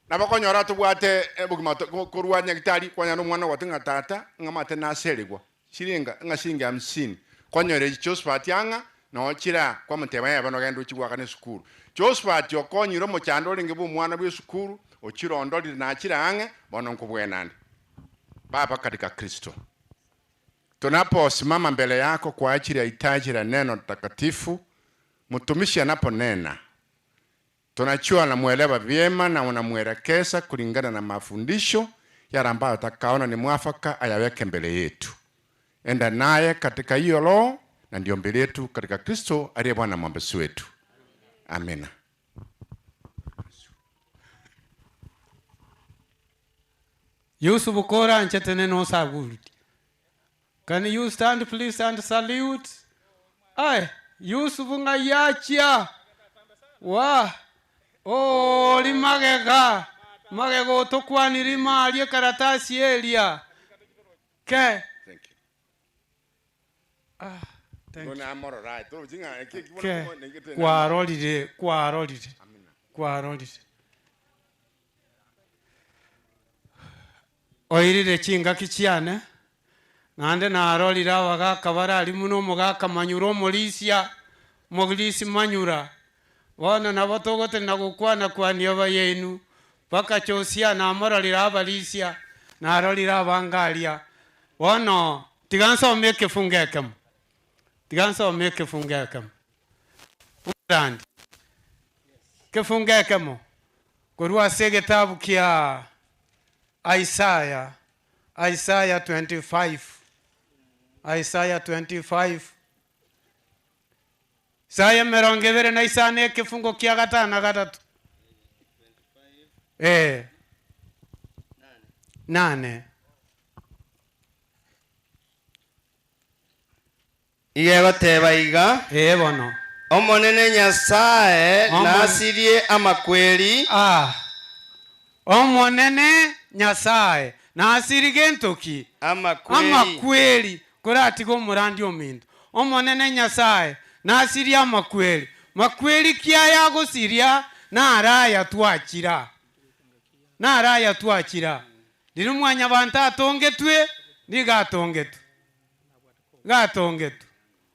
nabo okonyora tobwate obogima korwa nyagitari kwanyora omwana ogote ng'a tata ng'amate naserigwa chiringa ng'a shilingi hamsini kwanyora echi Josephat ang'a noo chire aa kwamotebia yaya bono genda ochie goakana esukuru. Josephat okonyire omochando orenge bwa omwana bwa esukuru ochirondorire nachire ang'e bono nkobwenande. Baba katika Kristo tunaposimama mbele yako kwa ajili ya hitaji la neno takatifu mtumishi anaponena Tunajua unamwelewa vyema na unamwelekeza kulingana na mafundisho yale ambayo atakaona ni mwafaka ayaweke mbele yetu. Enda naye katika hiyo roho na ndio mbele yetu katika Kristo aliye Bwana mwombezi wetu. Amina. Yusufu koranchete nene osagurutie. Can you stand please and salute? Aye, Yusufu ng'ai achia? Wah! Ori magega, magega otokwanire ime aria ekaratasi eria. Ke. Ah, thank you. Ke, kwarorire, kwarorire, kwarorire. Oirire chingaki chiane, naende narorire abagaaka bare aria buna omogaka manyura omorisia, omorisia manyura. Bono nabo togotenena gokwana kwania abayainu, mpaka Josia namororire abarisia, narorire abange aria. Bono tiga nsome ekefungo ekemo, tiga nsome ekefungo ekemo. Omorandi, ekefungo ekemo. Korwa ase egetabu kia Isaya, Isaya 25, Isaya 25, Isaya emerongo ebere na isano ekefungo kia gatano na gatato. Eh. Nane. Iga egoteba iga. Ee bono. Omonene Nyasae Omo- nasirie amakweri. Ah. Omonene Nyasae nasirie gento ki? Amakweri. Amakweri. Koratiga omorandi ominto. Omonene Nyasae nasirie amakweri. Makweri ki aya agosiria? Naro aya twachira. Naro aya twachira. Riria mwanyabanto atongetwe, nigo atongetwe. Gatongetwe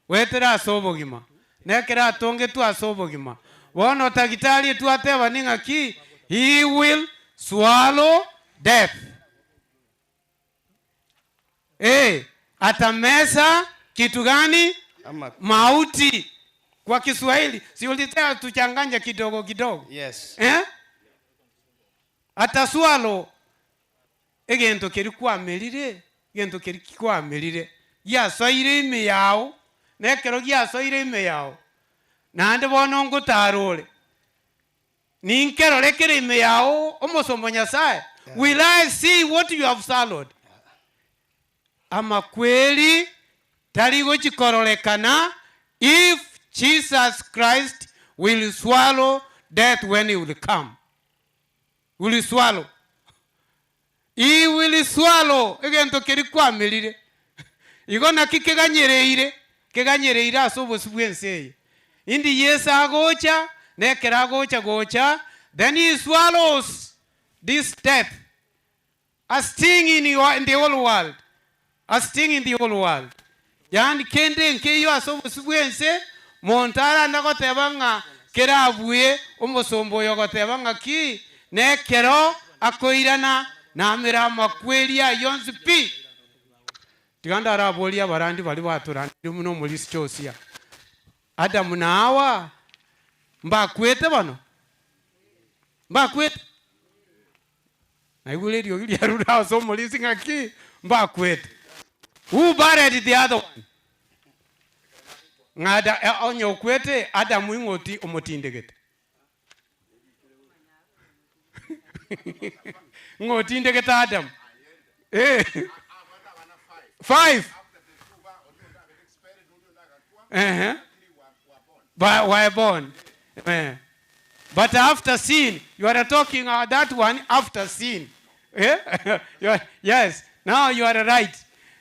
goetera ase obogima, na ekero atongetwe ase obogima, bono tagitari twateba ning'aki? He will swallow death. Eh, atameza kitu gani? Mauti. Kwa Kiswahili si ulitaka tuchanganye kidogo kidogo? Yes. Eh? Ataswallow Egento keria kwamerire, egento keria kwamerire, giasoire ime yao, na ekero giasoire ime yao, naende bono ngotara ore, ninkerore kere ime yao omosomba o Nyasae, will I see what you have swallowed? Amakweri tari gochi kororekana if Jesus Christ will swallow death when he will come. Will swallow. He will swallow egento keria kwamerire. Igo naki keganyereire, keganyereire ase obosio bw'ense eye. Indi Yeso agocha, na ekero agocha gocha, then he swallows this death, a sting in your, in the whole world, a sting in the whole world. Yaani kende nkeiyo ase obosio bw'ense, monto arande goteba ng'a kerabue omosomba oyo ogoteba ng'a ki, nekero akoirana namere amakweri ayio onsi pi. Tiga ndaraborie abarandi baria batorandeire buna omorisia Josia, Adamu na Hawa mbakwete bono? Mbakwete? Naigure eriogi riarure ase omorisia ng'a ki? Mbakwete. Who buried the other one? Ng'a Ada, eh, onye okwete, Adamu ing'o oti omotindegete? Ng'o otindegete Adamu? Eh. Five. Ehe. Ba, were born. Eh. But after sin, you are talking uh, that one after sin. Eh? You are- yes, now you are right.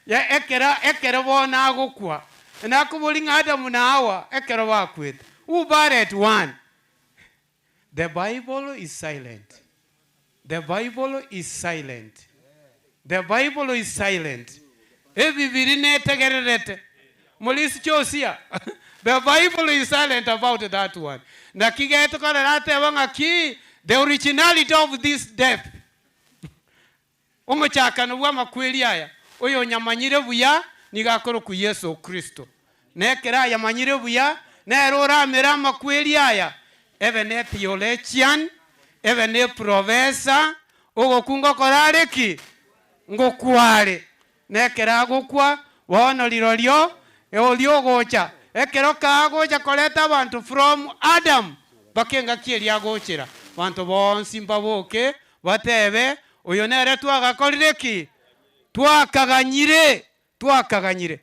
Ya ekera ekero bono agokwa. Nakobori ng'a Adamu na Hawa ekero bakwete. Who buried one? The Bible is silent. The Bible is silent. The Bible is silent. Ebibiri netegererete. Morisi Josia. The Bible is silent about that one. Naki getokorera ateba ng'a ki the originality of this death. Omochakano bw'amakweri aya, oyonyamanyire buya nigo akorokwa Yeso Kristo. Na ekero ayamanyire buya, nere oramere amakweri aya, ebe ne theologian, ebe ne professor, ogokwa ngokora are ki? Ngokwa are. Na ekero agokwa, bono rirorio oria ogocha, ekero kagocha koreta abanto from Adam mpaka engaki eria agochera, abanto bonsi mbaboke batebe, Oyo nere twagakorire ki? Twakaganyire, twakaganyire.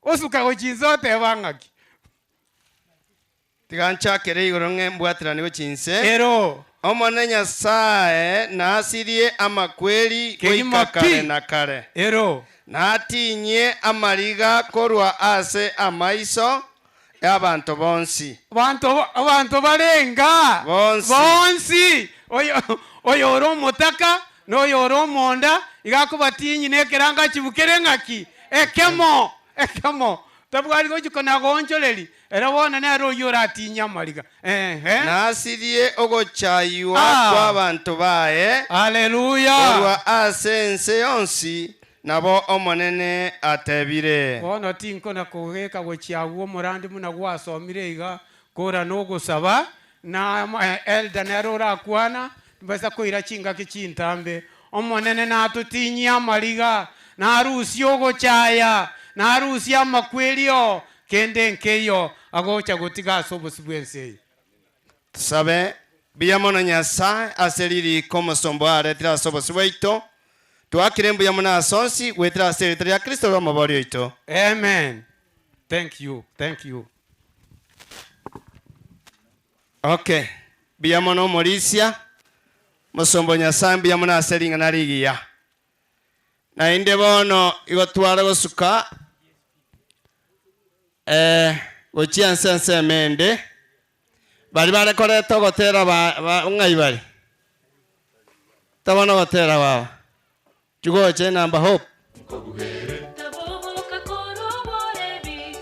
Osuka gochia inse oteba ng'aki? Tiga nchakere igoro ng'e mbwaterane gochia inse. Ero. Omonene Nyasae nasirie amakweri Kegima goika kare pi. na kare. Ero. Natinyie amariga korwa ase amaiso y'abanto bonsi. Abanto, abanto barenga? Bonsi. Bonsi. Oyo, oyore omotaka, na oyore omonda, iga akobatinyia nekerango achibukere ng'aki? Ekemo, ekemo. Tabwari gochia kona-goonchoreria, ere bono nere oyio oratinyie amariga. Ehe. Nasirie ogochaywa Ah. kw'abanto baye Haleluya! korwa ase ense yonsi, nabo Omonene atebire. Bono tinkona kogeka gochia agwo omorandi buna gwasomire iga, kora nogosaba, na elder nere orakwana, timbaisa koira chingaki chintambe. Omonene natotinyie amariga, narusie ogochaya, narusie amakwerio, kende nkeiyo agocha gotiga ase obosio bw'ense eye. Tosabe, Mbuya mono Nyasae ase ririko omosomba oye aretire ase obosio bwaito. Twakire mbuya mono ase onsi goetera ase erieta ria Kristo ore Omobori oito. Amen thank you thank you. Okay, mbuya mono omorisia, omosomba o Nyasae mbuya mono ase ring'ana rigiya. Naende bono igo tware gosuka eh, gochia ense ensemo ende, baria bare koreta ogotera ba ba ng'ai bare? Tabana ogotera baba, chigocha enamba hope. Taboboka korwa oborebi.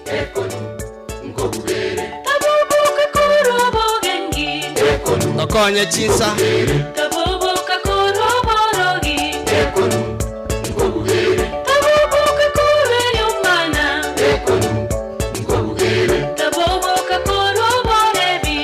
Taboboka korwa obogengi. Tokonye chinsa. Taboboka korwa oborogi. Taboboka korwa eriomana. Taboboka korwa oborebi.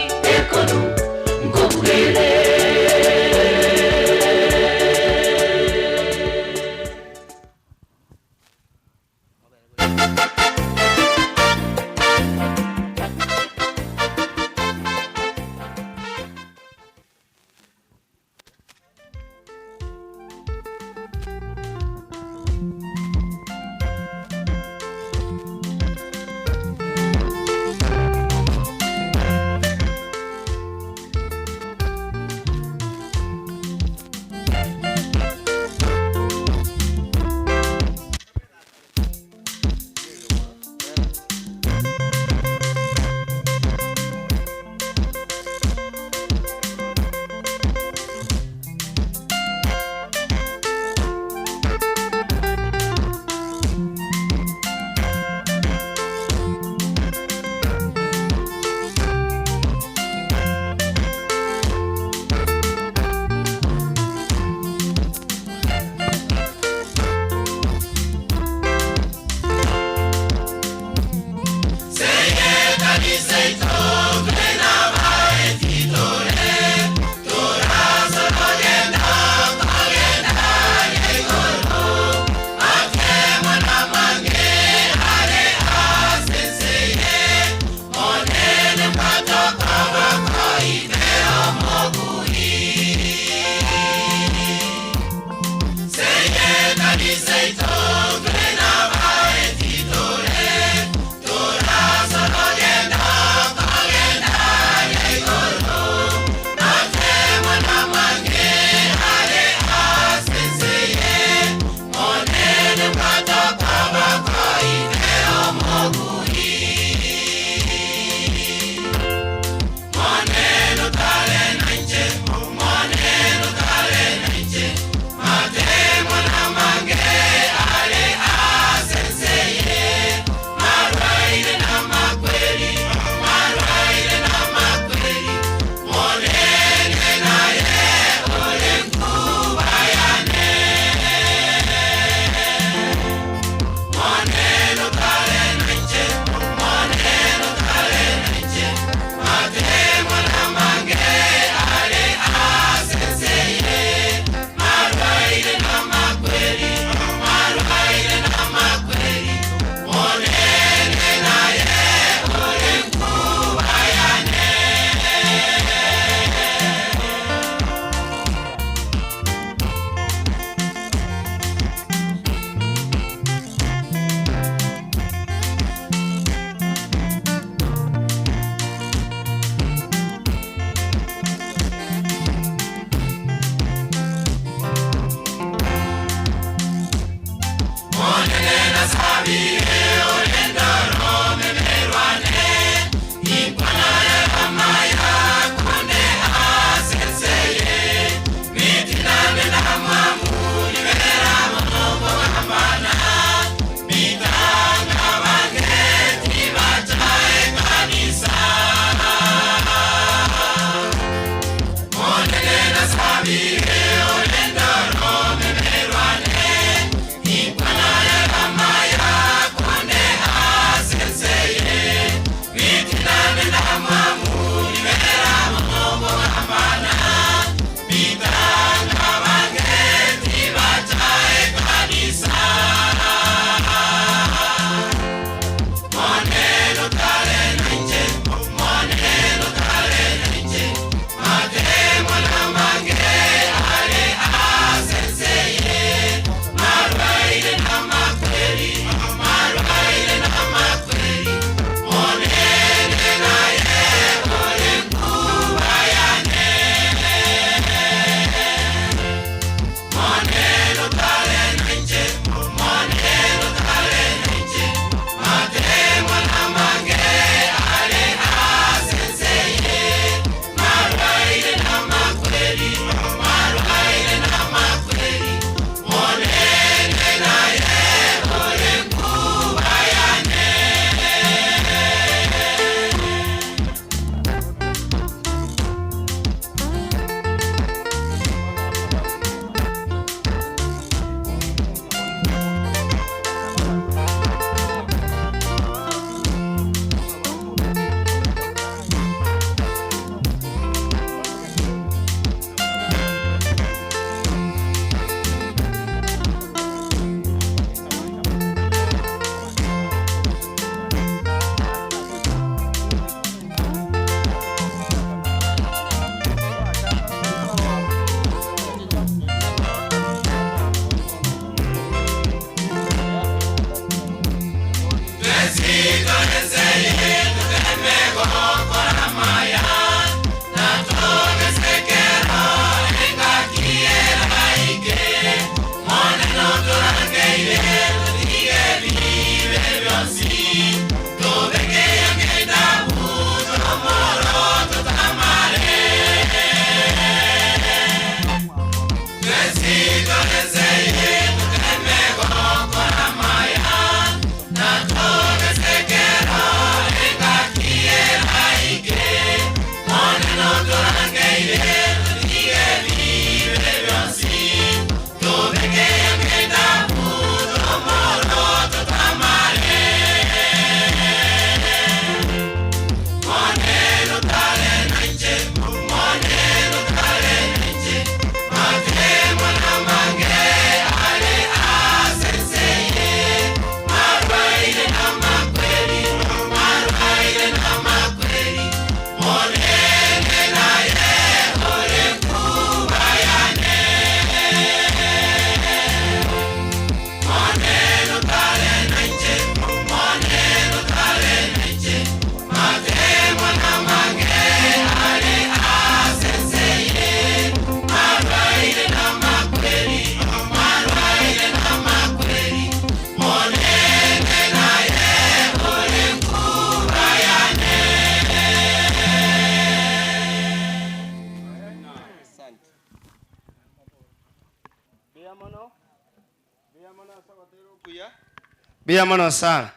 Mbuya mono sana.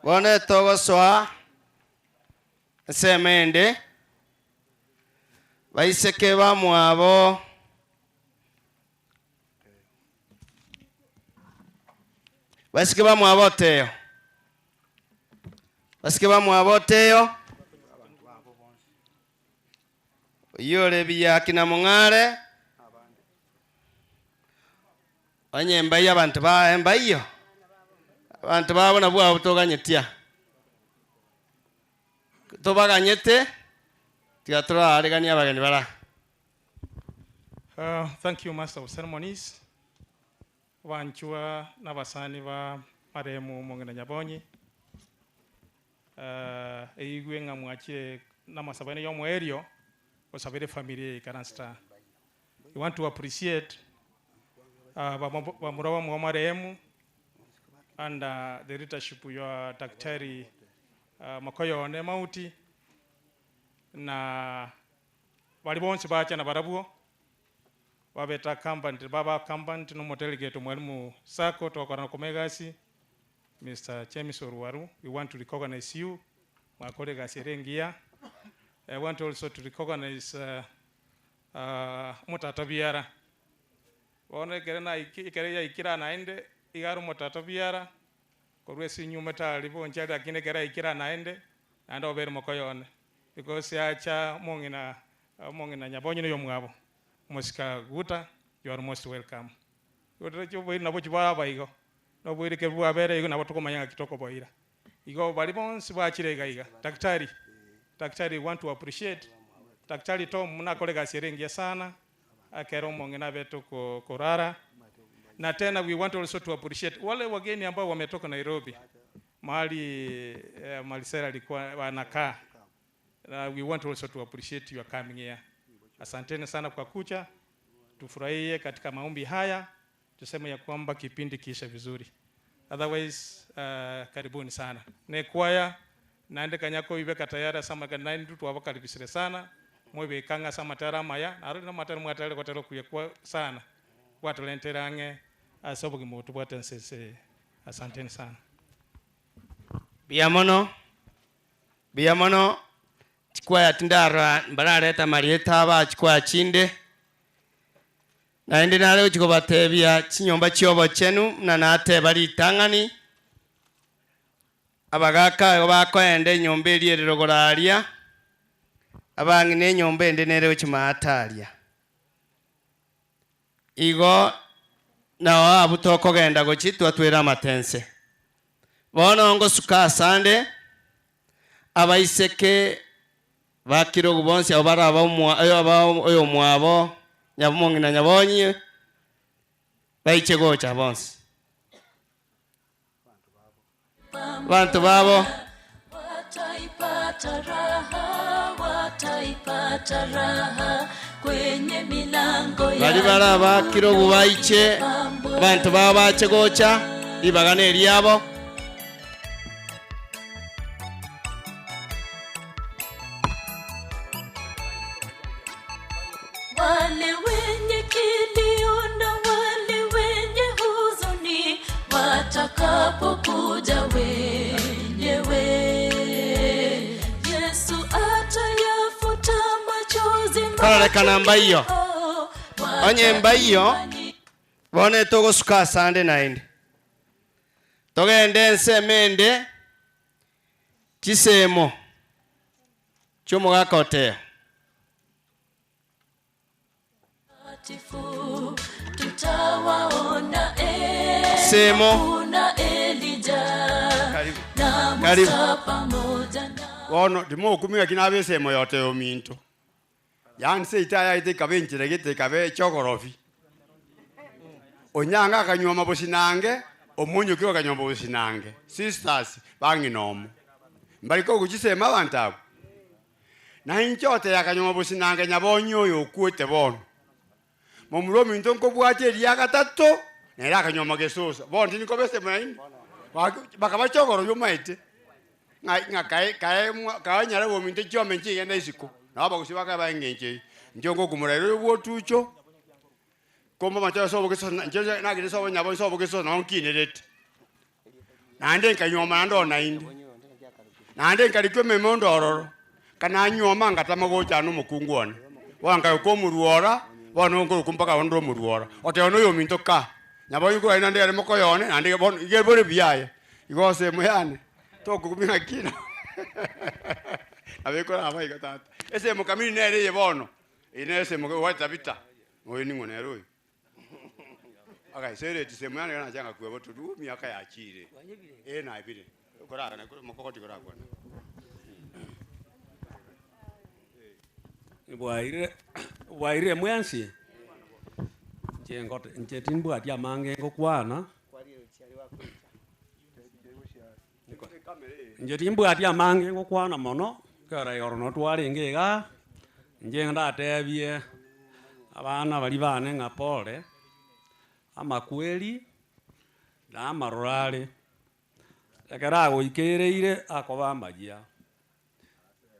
Bono etogosoa ensemo ende, baiseke bamwabo baiseke bamwabo oteyo, baiseke bamwabo oteyo, oyio ore biyaki na mong'are, Onye mbaiyo abanto baye mbaiyo, abanto babo nabwo abwo toganyetia. Tobaganyete, tiga toraareganie abageni bara. Uh, thank you master of ceremonies banchwa na abasani ba marehemu Mong'ina Nyabonyi uh, eigwe ng'a mwachire namasabo ene yomoerio osabere efamiri eye ikaranse We want to appreciate uh, bamura bamwa marehemu under the leadership ya Daktari uh, Makoyone Mauti na bari bonsi bacha na barabwo babeta company baba company no modelegate mwalimu sako twakorana komegasi Mr. James Oruwaru we want to recognize you mwakore gasi rengia I want also to recognize uh, uh, mutata biara bono ekere naiki ekere yaikira naende iga are omotata biara korwa ase enyuma tari bonchari lakini ekere aikira naende naende obere mokoyone because acha omong'ina omong'ina Nyabonyi na oyomwabo omosika Guta you are most welcome. Oboiri nabo chibwaba igo, na oboiri ekero bwabere igo nabo tokomanya ng'aki tokoboira. Igo baria bonsi bachire iga iga, daktari, daktari we want to appreciate, daktari Tom nakore egasi ere engiya sana, ekero omong'ina abete oko korara, na tena we want also to appreciate wale wageni ambao wametoka Nairobi, mahali eh, Marisela alikuwa anakaa. Uh, we want also to appreciate your coming here. Asanteni sana kwa kuja, tufurahie katika maombi haya, tuseme ya kwamba kipindi kiisha vizuri. Otherwise, uh, karibuni sana ne kwaya naende kanyako ibeka tayari sama naindi twabakaribisire sana mwebekanga sama tara maya naro na matara mwatare kotero kuya kwa sana gwatolenterange ase obogima tubwate nsese asanteni sana Mbuya mono, mbuya mono, chikwaya tindarora mbarareta amarieta aba chikwaya chinde, naende nare gochia kobatebia chinyomba chia obochenu buna nateba ritang'ani, abagaka igo bakoenda enyomba eria ere rogoro aria, abang'ina enyomba ende nere gochia maate aria. Igo nao abwo tokogenda gochia twatwere amatense. Bono ngosuka asande, abaiseke ba kirogu bonsi abwo bare aba omwa oyo aba oyomwabo nyabomong'ina nyabonyi, baiche gocha bonsi. Abanto babo. Wataipata raha, wataipata raha kwenye milango ya Baria bare abakirogu baiche, abanto babo bache gocha, ribaga neriabo. Wale wenye kilio na wale wenye huzuni watakapokuja wenyewe, Yesu atayafuta machozi Kororekana mbaiyo. Onye mbaiyo, bono etogosuka asande naende. Togende ensemo ende, chisemo chi'omogaka oteo. Takatifu, tutawaona Semo. Enoku na Elija Karibu. na Karibu. Musa pamoja na Bono timokumia ki nabe esemo yote ominto yaani seito ayaete ekabe enchera gete ekabe echogorofi onyanga akanyuoma bosinange omonyoki akanyuoma bosinange sisters bang'ina omo mbari kogochi semo abanto abwo na inche oteba akanyuoma bosinange nyabonyi oyo okwete bono momura ominto nkobwatia eria gatato nere akanyuoma gesosa bono tindi koba esemo naende bakaba chogorofi omaete ng'a ng'a kae kae mwa kae nyare ominto chiome nchigenda isiko, nabo abagusii bakaba eng'encho eyio. Inche ngokumora ere oyo bwa otucho. Komba amache ase obogeso inche nagende ase obonyabo ase obogeso nabo nkinerete. Naende nkanyuoma naende oo naende, naende nkarikwa emeremo onde ororo, ka nanyuoma ngatama gocha na omokungu one, bono nkayoka omoruora, bono nkorokwa mpaka bono ndore omoruora, oteba na oyominto kaa, nabo oyo korende naende ere mokoyo one, naende bono iga bore buya aye, igo ase emo yane, tokokumia ng'aki nabo ekoraba igo tata. Esemo kamiri nere eye bono, eye nere esemo gwacha vita, oyo ning'o nere oyo. Agaisereti semo yane nacha ngakwa botutu miaka yachire eh nabire korara mokogoti korakwana. Bwairire bwairire mwensi? Inche ngote inche timbwati amange ngokwana, inche timbwati amange ngokwana mono, ekero igoro nabo twarenge igaa, inche ndatebie abana baria bane ng'a pole, amakweri na amaroro are, ekero agoikereire akoba amayia.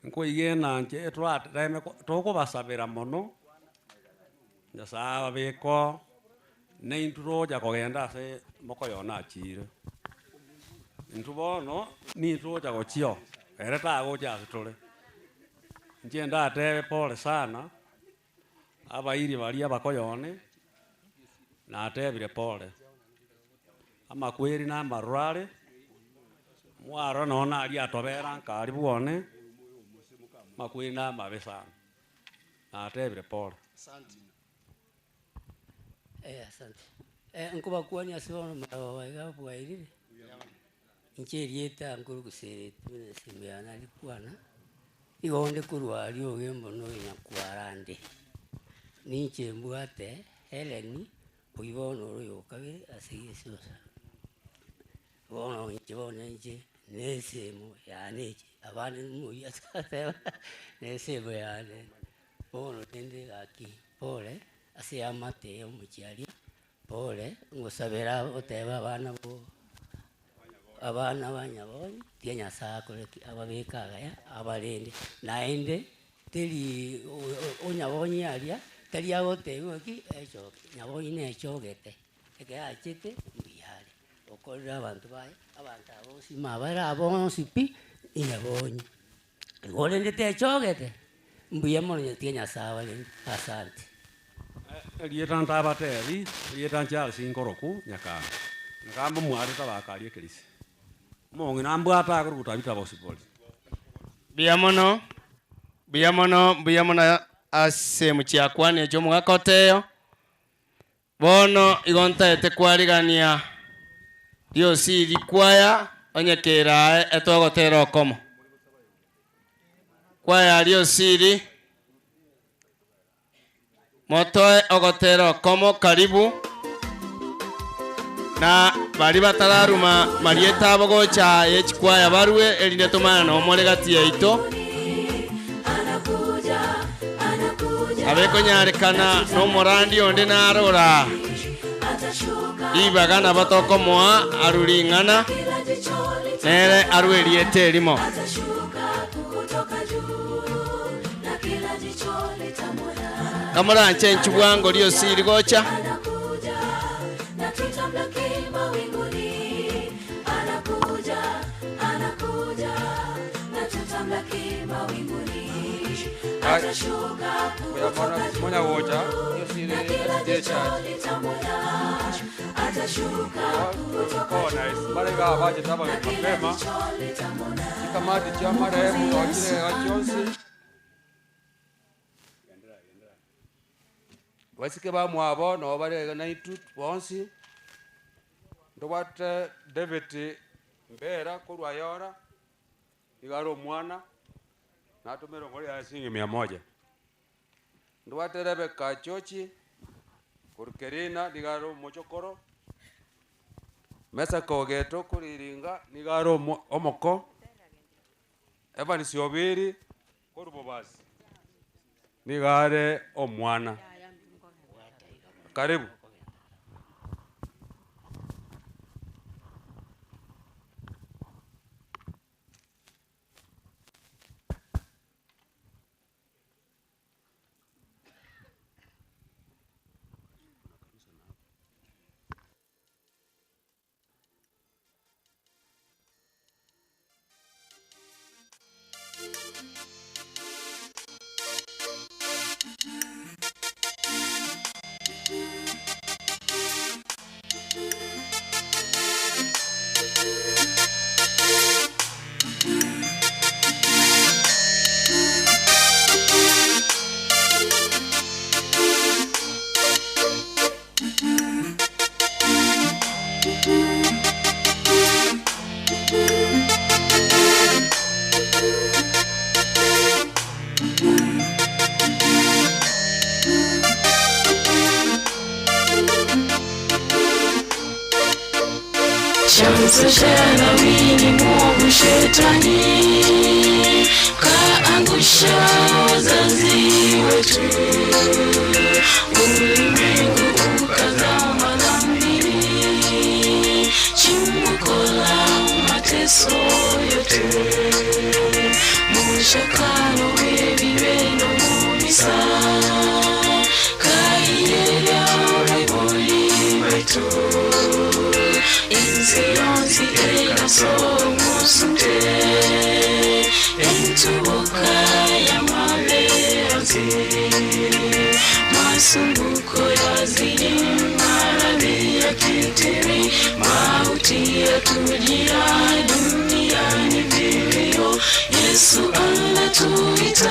Nkoigena inche torateme tokobasabera mono, Nyasaye ababeke oo, na intwe togocha kogenda ase mokoyo one achire. Intwe bono, nintwe togocha gochia oo, ere tagocha ase tore. Inche ndatebe pole sana, abairi baria abakoyo one, natebire pole. Amakweri na amaroro are, mwarora nonye naria atobera nkari bwone, amakweri na amabe sana, natebire pole. Eh, asante. Eh, nkobakwania ase bono maragoba iga bwairire, inche erieta nkorugusereti buna esimi yane arikwana, igo onde korwa aria ogembo na oyo nyakwara nde. Ninche mbwate Hellen Oyio bono ore oyo o kabere ase Yesosa. Bono inche bono inche na esemo yane eche, abande moyio ase ateba na esemo yane. Bono rende gaki pole ase eamate ya omochie aria, pole ngosabera goteba abana bo abana ba nyabonyi, tiga Nyasaye akore ki? Ababeke agaya, abarende. Naende teri onyabonyi aria, tari agotebiwa ki? Echoke, nyabonyi nechogete, ekero achete mbuya are, okorire abanto baye, abanto aba bonsi mabare aba bonsi pi, inyabonyi. Igo rende techogete, mbuya mono tiga Nyasaye abarende, asante. Erieta ntabatebi, erieta Charles nkoroku Nyakanga, nkamba omware tabaka aria ekerisi. Omong'ina mbwate akorokwa Tabitha Bosibori. Mbuya mono, mbuya mono, mbuya mono ase chiakwana echio omogaka oteyo. Bono igo ntaete kwarigania riosi rikwaya onye kerae etogotera okomo. Kwaya riosi motoe ogotera okomo karibu na baria batararuma marieta abo gocha ye chikwaya barue erinde tomanye nomore gati yaito. Abekonyarekana nomorandi onde narora ribaga nabo tokomoa arue ring'ana nere arue erieta erimo. Kamoranche inchu bwango riosi rigocha. Monya gocha bare iga abachete abageni mapema chikamati chia marehemu twachire iga chionsi basike bamwabo nabo bare iga naintwe bonsi ntobwate David Mbera korwa Ayora iga are omwana natomere ong'ori yaye shilingi mia moja. Ndwate Rebeka Chochi korwa Kerina nigo are omochokoro, Mesaka Ogeto korwa Iringa nigo are omoko, Evans Obiri korwa Bobasi nigo are omwana. Karibu. Chanzo cha lawini mwovu shetani kaangusha wazazi wetu, ulimwengu ukazama dhambini, chimbuko la mateso yote, mushakalo webibeno mumisa kaiyelya baibuli wetu insi yonsi ekasomusute entubuka y'amabeozi masumbuko yazidi maradhi ya kitiri mauti yatujia duniani vilio Yesu anatuita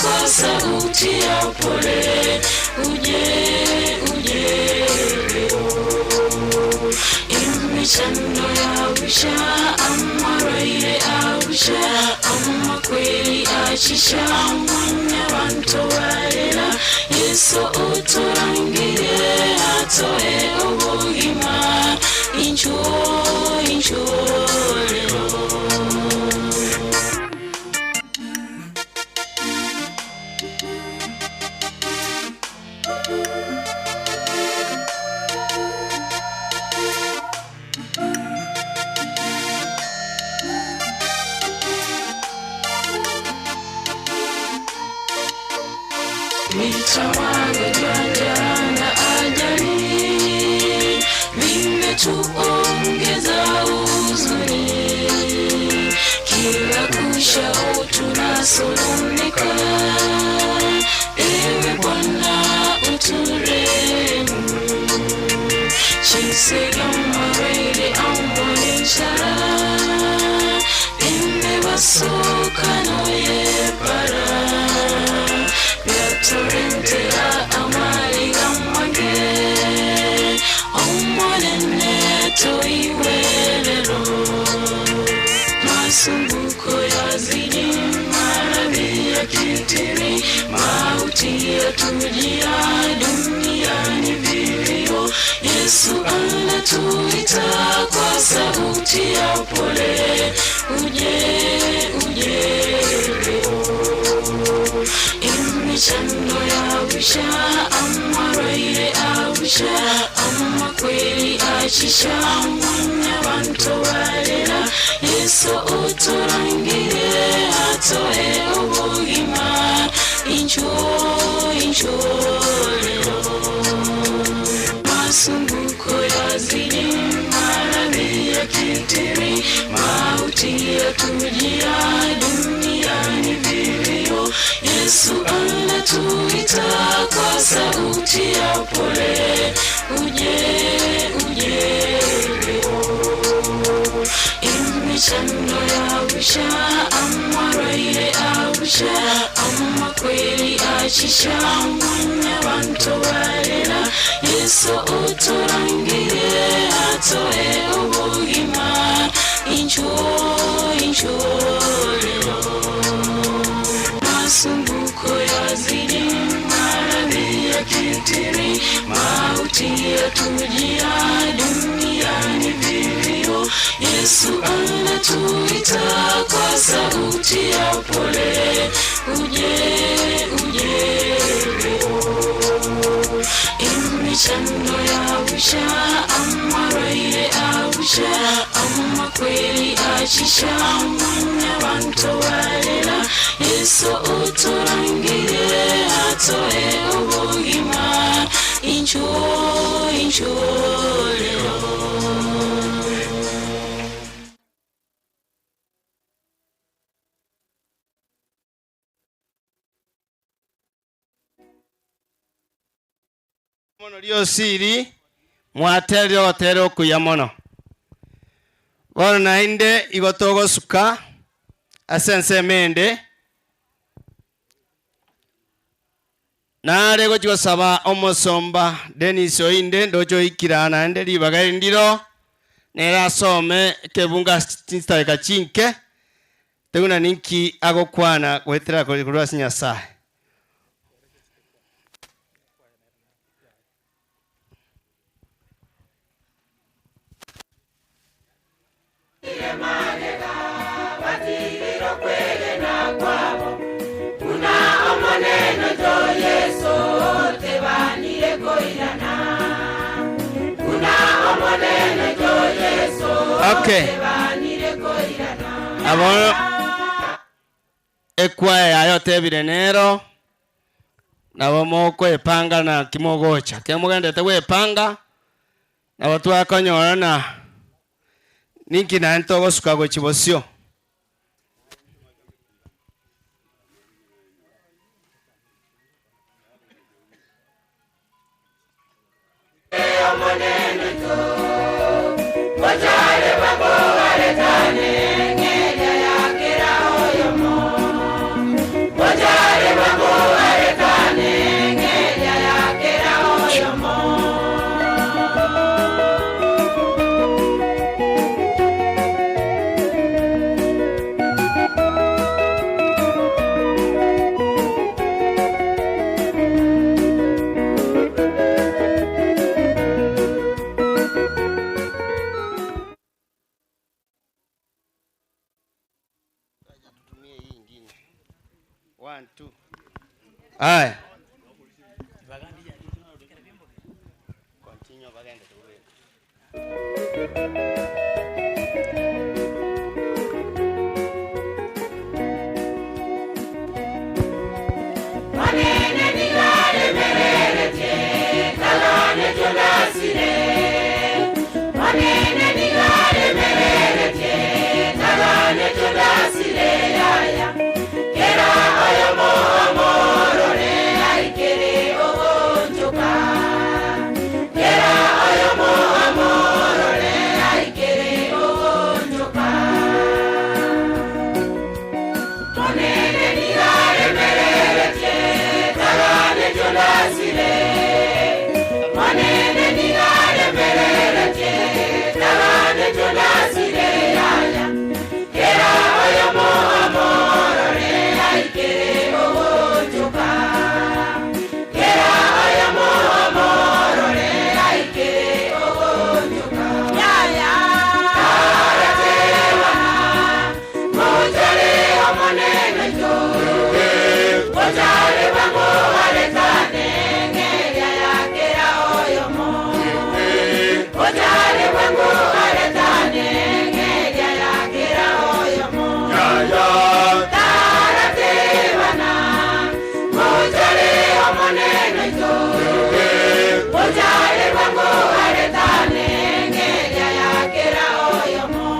kwa sauti ya upole, uje uje leo. Imichando yausha amarwaire ausha amakweli achisha mwanya bantobarera Yesu uturangire atoe ubugima injo injo leo. Vita, magonjwa, njaa na ajali vimetuongeza huzuni, kila kuchao tunasononeka. Ewe Bwana uturehemu, jinsi amarwaire amonenshara imebasukano yepara byaturentera amaliga mange omonene toiwelelo masumbuko yazidi maradhi ya kitiri mauti yatujia duniani vilio Yesu anatuita kwa sauti ya upole, uje uje leo. Imichando yausha amarwaire ausha amakweli achisha mwanya bantobarera Yesu uturangire atoe ubugima injo injo leo masumbuko yazidi maradhi ya kitiri mauti yatujia duniani vilio Yesu anatuita kwa sauti ya upole, uje uje leo. Imichando yausha amarwaire ausha amakweli achisha mwanya bantobarera Yesu uturangire atoe ubugima injo injo leo masumbuko yazidi maradhi ya kitiri mauti yatujia duniani vilio Yesu anatuita kwa sauti ya upole, uje uje leo. Imichando yausha amarwaire ausha amakweli achisha mwanya bantobarera Yesu uturangire atoe ubugima injo injo leo. Mono riosiri mwaterire ogotere okuya mono bono nainde igo togosuka ase ensemo ende nare gochi gosaba omosomba Dennis oinde ndoche oikira naende ribaga eri ndiro nere asome ekebunga chitareka chinke teguna ninki agokwana goetera korwa ase Nyasaye. Okay. Abo ekwaya yaye otebire nero nabo mokoepanga naki mogocha. Ekero mogenderete goepanga nabo twakonyorana ninki naende togosuka gochia bosio. Aya.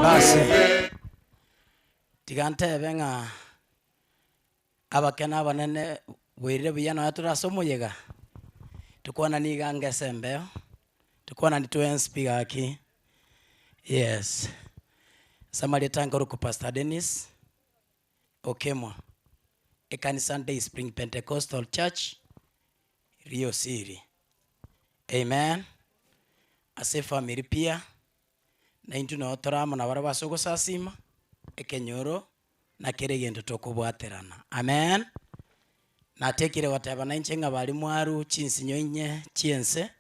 Basi, tiga ntebe ng'a abake na abanene bwairire buya nonya tore ase omoyega, tokwanani iga ngese embeo, tokwanani twensi pi gaki, yes. Ase amarieta nkorokwa Pastor Dennis Okemwa, ekanisa Dayspring Pentecostal Church, Riosiri. Amen. Ase efamiri pia, naintwe noo tore amo nabarabwo ase ogosasima, ekenyoro, na kera egento tokobwaterana. Amen. Natekire goteba nainche ng'a baria mwarwa chinsinyo inye chi'ense,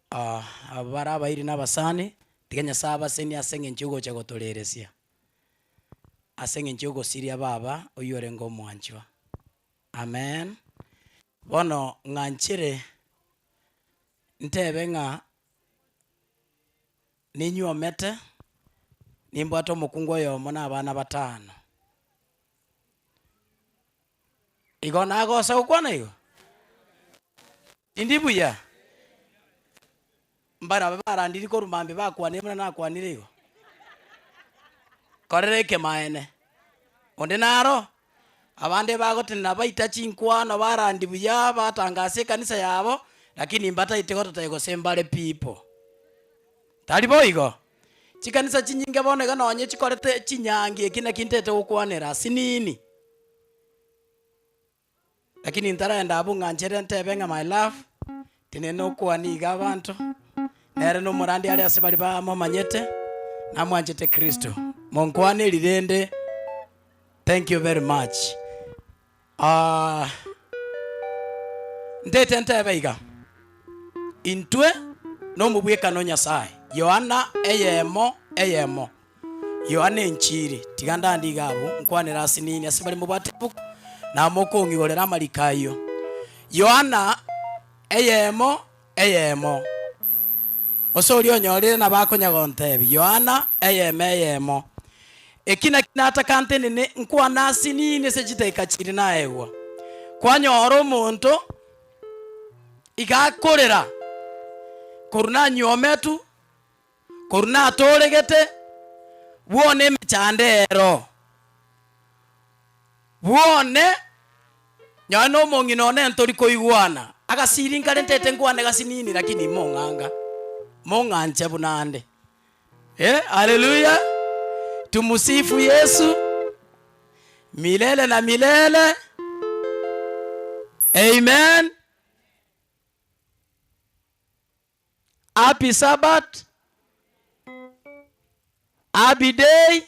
abwo bare abairi na abasani, tiga Nyasae abasenie ase eng'encho yogocha gotoreresia, ase eng'encho yogosiria baba oyio orenge omwanchwa. Amen. Bono ng'anchere ntebe ng'a ninywomete, nimbwate omokungu oyomo na abana batano. Igo nagosa gokwana igo? Tindi buya? Mbarabe barandiri korwa mambia bakwanire buna nakwanire igo? Korera ekemaene. Onde naro, abande bagotenena baita chinkwano barandi buya batangase ekanisa yabo, lakini mbataete gototebia gose mbare people. Tari boigo? Chikanisa chinyinge bono iga nonye chikorete chinyangi eki naki ntete gokwanera asinini. Lakini ntaraenda abwo ng'a nchere ntebe ng'a my love, tinene okwania iga abanto, nere nomorandi are ase baria bamomanyete, namwanchete Kristo. Monkwaneri rende, thank you very much. Ah, ntete ntebe iga, intwe nomobwekano o Nyasaye, Yohana eyemo eyemo. Yohana Enchiri, tiga ndande iga abwo, nkwanere ase nini ase baria mobwate ebuku, na mokong'igorera amariko ayio. Yohana eyemo eyemo. Ase oria onyorire nabo akonya gontebia, Yohana eyemo eyemo. Eki nakio nataka ntenene nkwane ase nini ase chidakika chiria naegwa. Kwanyora omonto iga akorera korwa nanywometwe, korwa natoregete, bwone emechando ero, bwone nonye na omong'ina one ntori koigwana, agasiri nkare ntete nkwane gasi nini lakini mong'anga, mong'anche buna ande. Eh, haleluya! Tumusifu Yesu milele na milele. Amen. Happy Sabbath. Happy day.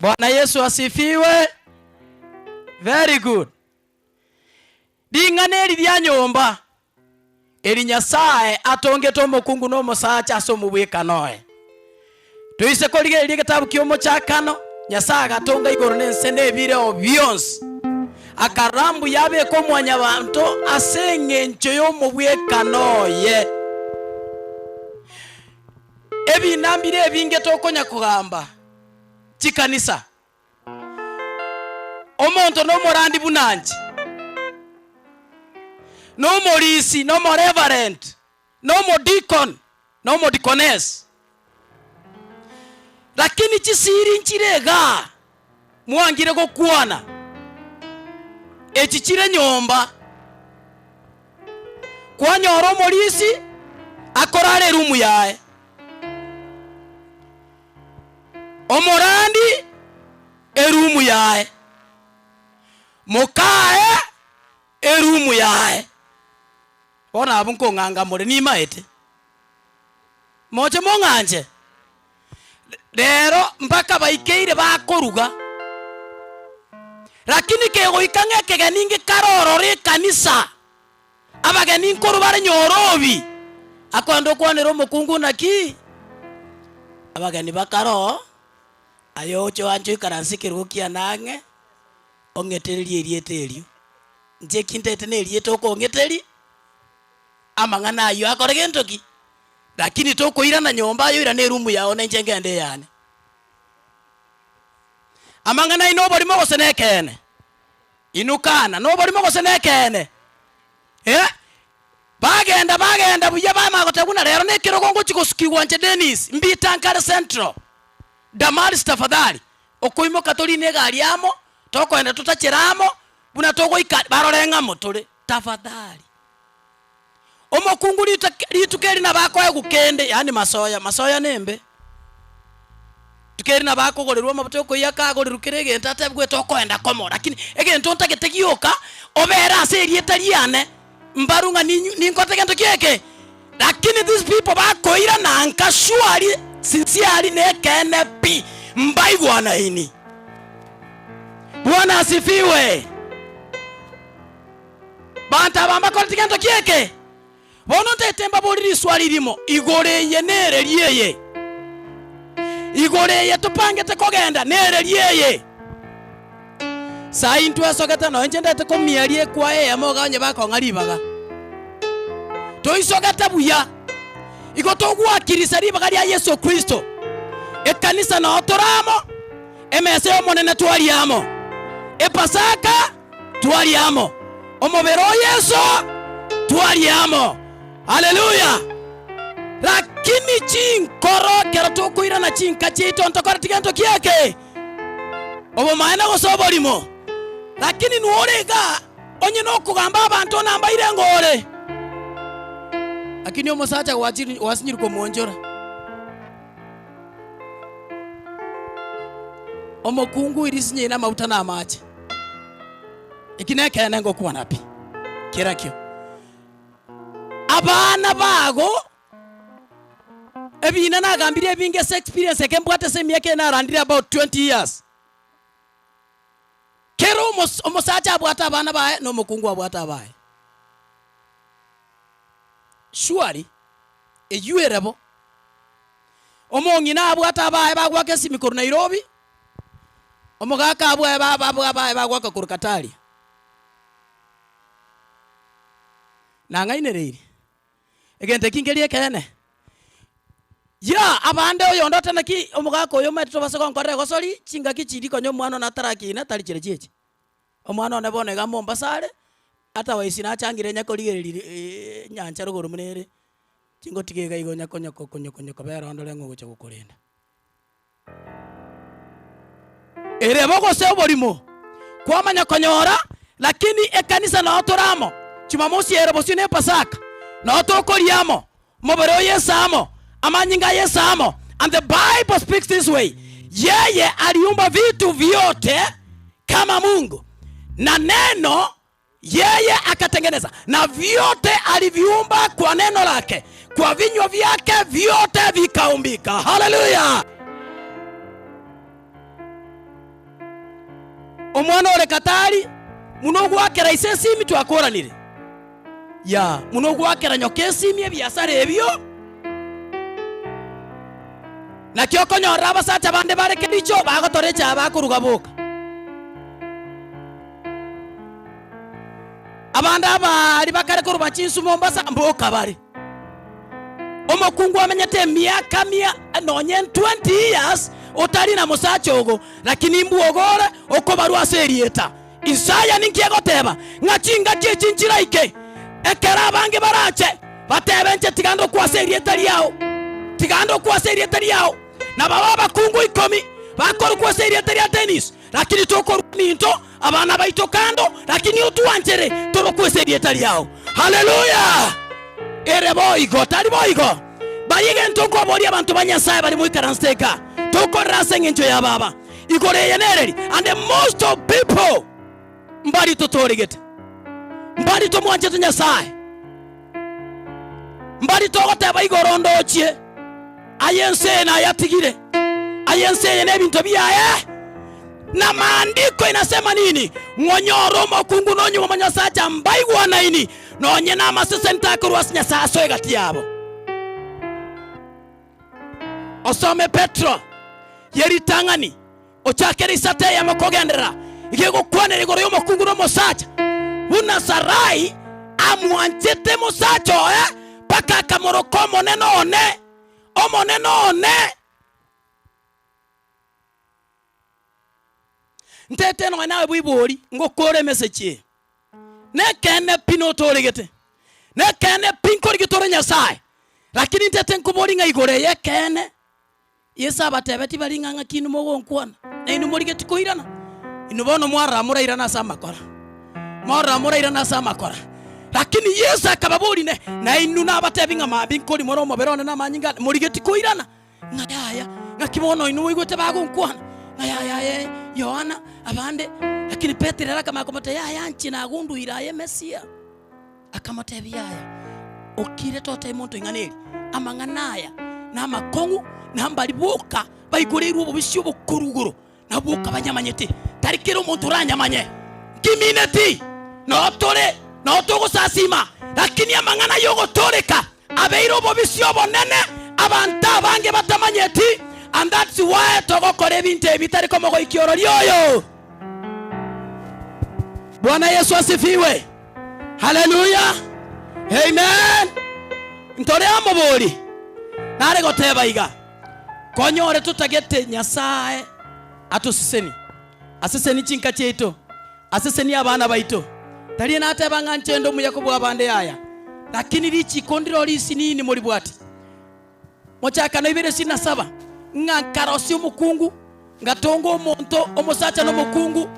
Bwana Yesu asifiwe. Very good. Ring'ana eri ria nyomba eri Nyasae atongete omokungu na omosacha ase omobwekano oye. Toise korigereria egetabu ki'omochakano, Nyasae agatonga igoro na ense na ebireo bionsi. Akarora mbuya abeke omwanyabanto ase engencho y'omobwekano oye. Ebina mbire ebinge tokonya kogamba chikanisa. Omonto nomorandi buna inche, nomorisi, nomoreverend, nomodikon, nomodikoness. Lakini chisiri nchire igaa mwangire gokwana, echi chire nyomba. Kwanyora omorisi akorara erumu yaye. Omorandi erumu yaye, mokaye erumu yaye. Bono abwo nkong'anga more nimaete, moche mong'anche. Rero mpaka baikeire bakoruga, lakini kegoika ng'a ekegeni ngekare ororo ekanisa, Abageni nkorwa bare nyorobi, akoenda okwanera omokungu naki? Abageni bakaroo, aye oche oanche oikaranse ekerogo kiane ang'e, ong'etererie erieta erio. Inche eki ntaete nerieta okong'eteria, amang'ana ayio akore gento ki? Lakini tokoirana nyomba aye oirane eroom yao na inche ngende eyane. Amang'ana ayio noborimo gose nekeene? Inukana noborimo gose nekeene? Eh, bagenda bagenda buya bamanya goteba buna rero nekerogo ngochia gosukigwa inche Dennis, mbita nkare Central. Damaris tafadhali, okoimoka torine egari amo, tokoenda totachere amo, buna togoika barore ng'amo tore, tafadhali. Omokungu rituko eri nabo akoegwa kende, yaani masoya, masoya nembe. Rituko eri nabo akogorerwa amabuta yokoiyaka agorerwe kera egento atebigwe tokoenda komo, lakini egento ntagete gioka obere ase erieta riane mbaru ng'a ninyu ninkote gento ki eke. Lakini these people bakoirana nka surely sincerely nekeene pi mbaigwanaini. Bwana asifiwe. Banto aba mbakoreti gento ki eke? Bono ntaete mbaborie riswali rimo, igoro eye nereri eye? Igoro eye topangete kogenda nereri eye? Sai ntwesogete nonya inche ndete komiaria ekwaya eyemo iga onye bakong'a ribaga. Toisogete buya, igo togwakirisa ribaga ria Yeso Kristo. Ekanisa noo tore amo, emesa y'Omonene twaria amo, Epasaka Twaria amo omobere o Yeso, twaria amo. Haleluya! Lakini chinkoro ekero tokoirana chinka chiaito ntokoreti gento kieke? Obomaene gose oborimo. Lakini nwore iga onye nokogamba abanto nambaire ng'o ore. Lakini omosacha gwachiri gwasinyire komoonchora. Omokungu irisinyeire amaguta na amache. Eki nekeene ngokwana pi, kerakio. Abana bago, ebina nagambirie ebinge ase experience eke mbwate ase emiaka eye narandire about 20 years. Kera omos omosacha abwate abana baye na omokungu abwate abaye. Surely, eywo ere bo. Omong'ina abwate abaye bagwaka esimi korwa Nairobi, Omogaka abwo abaye bagoaka korwa Kataria. Nang'ainereiri. Egento eki nkeria ekeene. Ya, abande oyonde ote naki omogaka oyo omanyete tobase gonkorera egosori, chingaki chiria konya omwana one atarakina tari chiria chiachi. Omwana one bono iga Mombasa are, otherwise nachangire onye korigereria enyancha rogoro buna ere, chingotiga iga igo onya konya konya konya kobera onde ng'a ogocha gokorenda. Ere bo gose oborimo, kwamanya konyora, lakini ekanisa nao tore amo, Jumamosi ere bosio ne Pasaka, nao tokoria amo, omobere o Yeso amo, amanyinga a Yeso amo, and the Bible speaks this way, Yeye aliumba vitu vyote kama Mungu, na neno yeye akatengeneza, na vyote aliviumba kwa neno lake, kwa vinywa vyake vyote vikaumbika. Haleluya! Omwana ore Katari muno ogwakera ise esimi twakoranire ya muno ogwakera nyoka esimi ebiasara ebio naki okonyorera abasacha bande bare kericho bagotora echaye bakoruga boka. Abande abaari bakare korwa chinsu Mombasa mboka bare. Omokungu amenyete emiaka mia nonye 20 years otari na mosacha ogo, lakini mbwogo ore okobarwa ase erieta. Isaya ninki egoteba? Ng'a chingaki echi nchiraike, ekero abange barache batebe inche tiga ndokwe ase erieta riao, tiga ndokwe ase erieta riao. Na babe abakungu ikomi bakorokwa ase erieta ria Dennis, Lakini tokorua minto abana baito kando, lakini otwanchere torokwe ase erieta riao. Haleluya! Ere boigo, tari boigo? Baria egento nkoboria abanto ba Nyasae bare moikaransete eka, tokorera ase engencho ya baba. Igoro eye nereri, and the most of people mbari totoregete, mbari tomwanchete Nyasae, mbari togoteba igoro ndochie, aye ense eye nayatigire, aye ense eye nebinto biaye. Na maandiko inasema nini? Ng'onyore omokungu nonyuma omonyasacha mbaigwanaini, nonye namaseseni takorwa ase Nyasae asoe egati yabo. Osome Petro ye ritang'ani ochakere isato eyemo kogenderera, iga egokwanera igoro y'omokungu na omosacha, buna Sarai amwanchete mosacha oye mpaka akamoroka omonene one, omonene one. Ntete nonya naye boibori ngokora emessage eye, nekeene pi notoregete, nekeene pi nkorigete ore Nyasaye, lakini ntete nkobori ng'a igoro eye ekeene. Yeso abatebetie baria ng'a ng'aki inwe mogonkwana, na inwe morigetie koirana? Inwe bono mwarora morairane ase amakora, mwarora morairane ase amakora. Lakini Yeso akababoria, Inee! Na inwe nabatebi ng'a mambia nkorimora omobere one na amanyinga ane, morigetie koirana? Ng'a yaya, ng'aki bono inwe moigwete bagonkwana? Ng'a yaya aye Yohana, abande. Lakini Petero ere akamanya komotebia, Yaya inche nagunduire aye Mesia. Akamotebia, Yaya, okire totebie monto ing'ana eri, amang'ana aya namakong'u, na mbari boka baigoreirwe obobisi obokoru igoro, na boka banyamanyete, tari kera omonto oranyamanye. Nkimineti, noo tore, noo togosasima, lakini amang'ana y'ogotooreka abeire obobisi obonene, abanto abange batamanyeti, and that's why togokora ebinto ebi bitari komogoikia orori oyo. Bwana Yesu asifiwe. Haleluya! Amen! Ntore amo bori. Nare goteba iga, konyore totagete Nyasae atoseseni, aseseni chinka chiaito, aseseni abana baito. Tari nateba ng'a nche nde omuya kobua abande yaya, lakini richiko ndiro risinini moribwati. Mochakano ibere isini na saba, ng'a nkarosia omokungu, ngatonga omonto, omosacha na omokungu,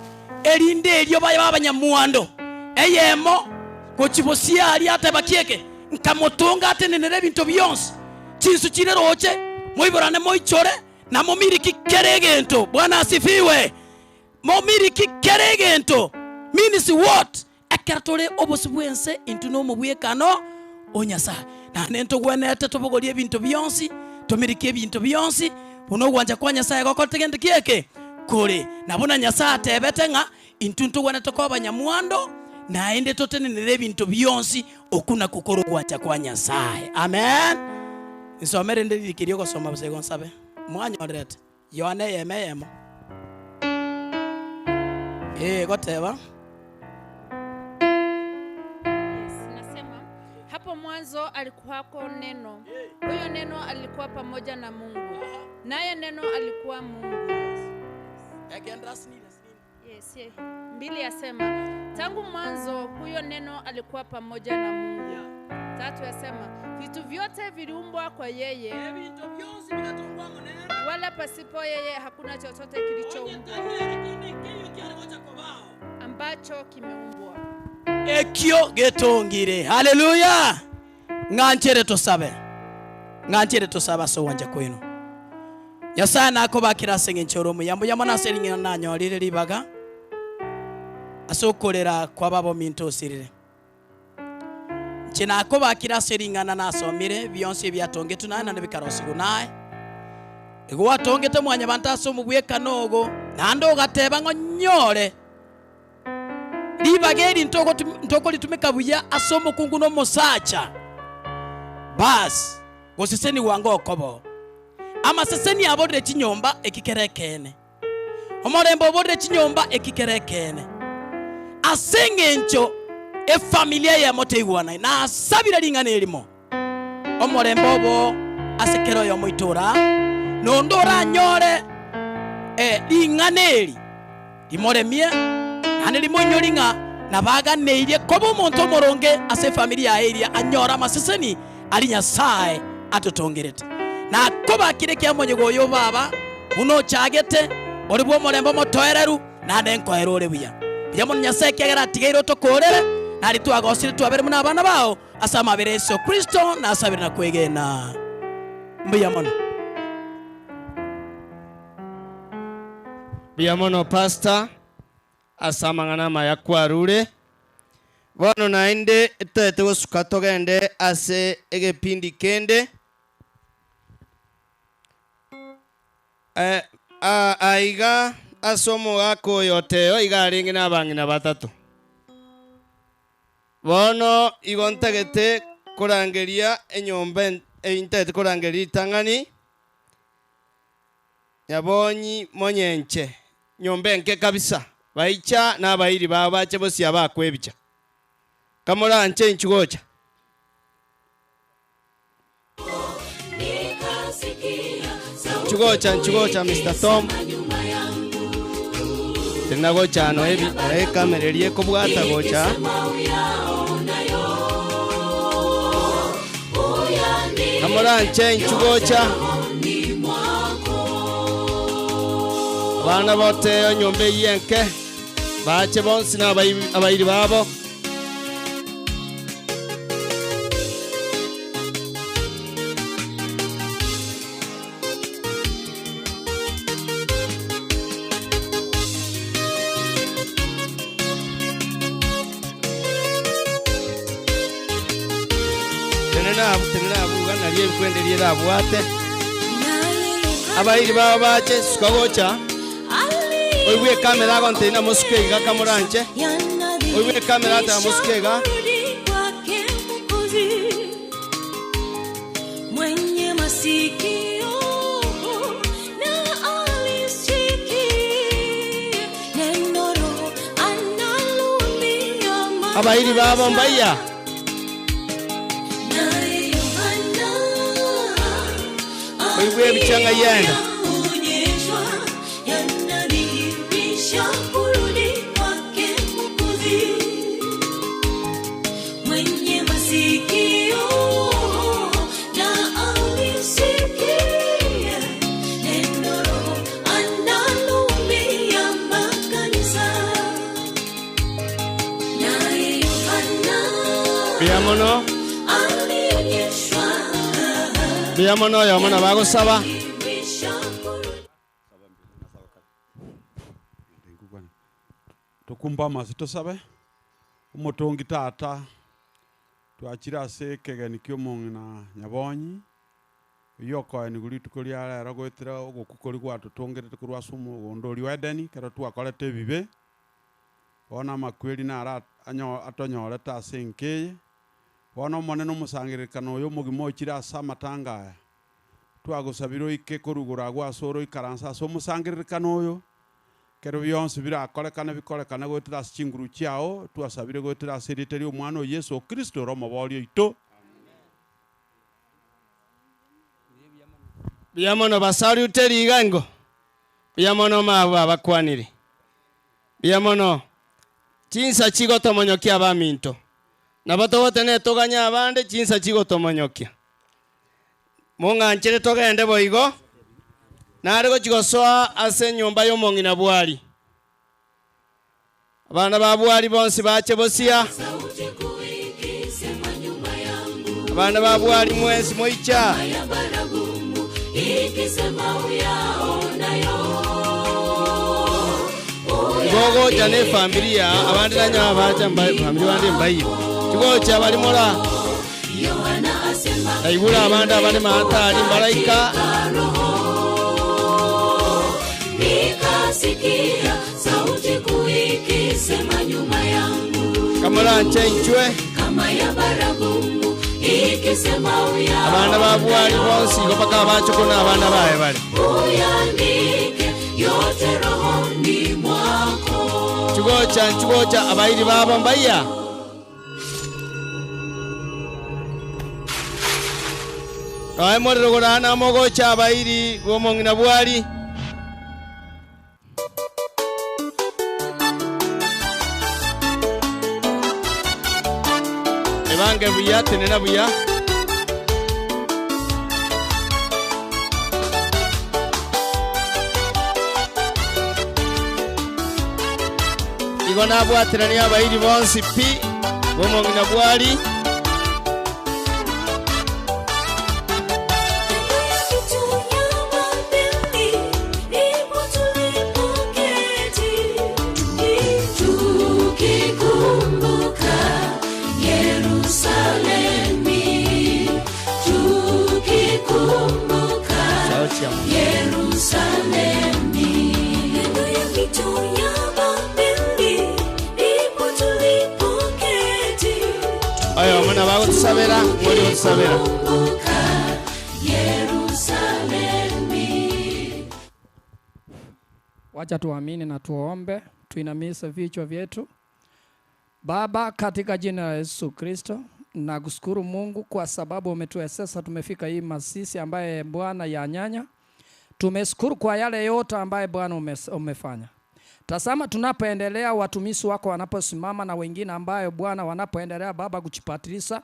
erinde erio babe abanyamwando. Eyemo gochia bosio aria ateba kieke, nkamotonga atenenere ebinto bionsi, chinsu chire roche, moiborane moichore, na momiriki kera egento. Bwana asifiwe! Momiriki kera egento means what? Ekero tore obosio bw'ense, intwe nomobwekano o Nyasae. Naende ntogwenerete tobogorie ebinto bionsi, tomirike ebinto bionsi, buna ogwancha kwa Nyasae gokorete gento ki eke kore, na buna Nyasae atebete ng'a intwe ntogwenerete koba abanyamwando, naende totenenere ebinto bionsi, okwo nakwo kore ogwancha kwa Nyasae. Amen. Nsome rende ririko erio ogosoma bosa igo nsabe. Mwanyorerete? Yohana eyemo eyemo. Ee, goteba. Yes, nasema hapo. Hapo mwanzo alikuwako Neno, huyo Neno alikuwa pamoja na Mungu, naye Neno alikuwa Mungu. Yes, yeah. Mbili yasema tangu mwanzo huyo Neno alikuwa pamoja na Mungu. Tatu yasema vitu vyote viliumbwa kwa yeye, wala pasipo yeye hakuna chochote kilichoumbwa ambacho kimeumbwa. Ekio getongire. Haleluya! Ng'anchere tosabe. Ng'anchere tosabe ase ogwancha kwaino. Nyasae nakobakire ase engencho ore omuya. Mbuya mono ase ring'ana nanyorire ribaga ase okorera kwa baba ominto osirire. Inche nakobakire ase ring'ana nasomire, bionsi ebiatongetwe naye naende bikarosigwa naye. Igo gwatongete mwanyabanto ase omogwekano ogo, naende ogateba ng'a onyore ribaga eri ntokoritumeka buya ase omokungu na omosacha. Bas, gosesenigwa ngokoba oo. Amaseseni aborire chinyomba, eki kere ekeene. Omorembe oborire chinyomba, eki kere ekeene. Ase engencho efamilia eyemo teigwanaini, nasabire ring'ana erimo, omorembe obo ase kera oyomo oito ore aa, na onde oranyore ring'ana eri rimoremie, naende rimoinyori ng'a nabaganeirie koba omonto omoronge ase efamilia yaye eria anyore amaseseni aria Nyasae atotongerete. Nakobakire ekiamonyigo oyo baba, buna ochagete, ore bw'omorembe omotoereru, naende nkoera ore buya. Mbuya mono Nyasae ekiagera atigeire otokoorere, nario twagosire twabere buna abana bao, ase amabera a Yeso Kristo nasabire na kwegena. Mbuya mono. Mbuya mono Pastor ase amang'ana amaya kwarure. Bono naende toete gosuka togende ase egepindi kende. Aiga ase omogaka oyo Teo iga arenge nabang'ina batato. Bono igo ntagete korangeria enyomba ntagete korangeria ritang'ani, Nyabonyi monyenche, nyomba enke kabisa, baicha na abairi bao bache bosio abakwebicha. Kamoranche inchu gocha. Inchu gocha, inchu gocha Mister Tom. Tena gocha ano ebi ekamera eria ekobwata gocha. Kamoranche inchu gocha. Abana bote enyomba eyio enke bache bonsi na abairi babo. Tenena abwo, tenena abwo, iga nario ebikwende ri'erabwate. Abairi bao bache, suka gocha, oigwe ekamera agontebia namosuke iga kamoranche, oigwe ekamera ateba mosuke iga. Mwenye masikio na alisikie neno Roho analoambia Abairi babo mbaiya. Naye Yohana Oigwe ebichanga yenda. alionyeshwa yanadhihirisha kurudi kwake Mwokozi. Mwenye masikio na alisikie neno Roho analoambia makanisa. Naye Yohana Mbuya mono. alionyeshwa Mbuya mono oyomo nabo agosaba. Tokumbe amaso tosabe. Omotongi Tata, twachire ase ekegeni ki'omong'ina Nyabonyi, oyio okoenigwa rituko ria rero goetera ogokwa koria gwatotongerete korwa ase omogondo oria o Edeni, ekero twakorete ebibe. Bono amakweri naro atonyorete ase enka eye. Bono Omonene omosangererekano oyo omogima ochire ase amatanga aya, twagosabire oike korwa igoro agwo ase ore oikaranse ase omosangererekano oyo, Ekero bionsi birakorekane bikorekane goetera ase chinguru chiao, twasabire goetera ase erieta ri'Omwana oo Yeso Kristo ore Omoboria oito. Mbuya mono basalute rigango. Mbuya mono mabwo abakwanire. Mbuya mono. Chinsa chigotomonyokia abaminto. Nabo togotene toganye abande chinsa chigotomonyokia. Mong'anchere togende boigo, nare gochia gosoa ase enyomba y'omong'ina bwari. Abana ba bwari bonsi bache bosia. Abana ba bwari mwensi moicha. Igo ogocha na efamilia abande nanyora bacha mba famili bande mbaiyo. Tigocha bari mora naigure abande abare mahatari mbaraika Nikasikia sauti kuu ikisema nyuma yangu kamoranche inchwe kama ya baragumu ikisema abana ba bwari bonsi igo mpaka abachuku na abana baye bare uyaandike yote rohoni mwako. Chigocha nchigocha abairi babo mbaiya. Noe morero gorana mogocha abairi bw'omong'ina bwari. Ebange buya tenena buya. Igo nabwaterania abairi bonsi pi bw'omong'ina bwari. Tukikumbuka Yerusalemi, tukikumbuka Yerusalemi, kando ya mito ya Babeli ndipo tulipoketi. Oyo muna bagotusabera mwori gotusabera. Kumbuka Yerusalemi. Wacha tuamini na tuombe, tuinamise vichwa vyetu. Baba, katika jina la Yesu Kristo, nakushukuru Mungu kwa sababu umetuwezesha tumefika hii masisi ambaye Bwana ya nyanya. Tumeshukuru kwa yale yote ambaye Bwana umefanya. Tazama tunapoendelea, watumishi wako wanaposimama na wengine ambayo Bwana wanapoendelea Baba kujipatilisha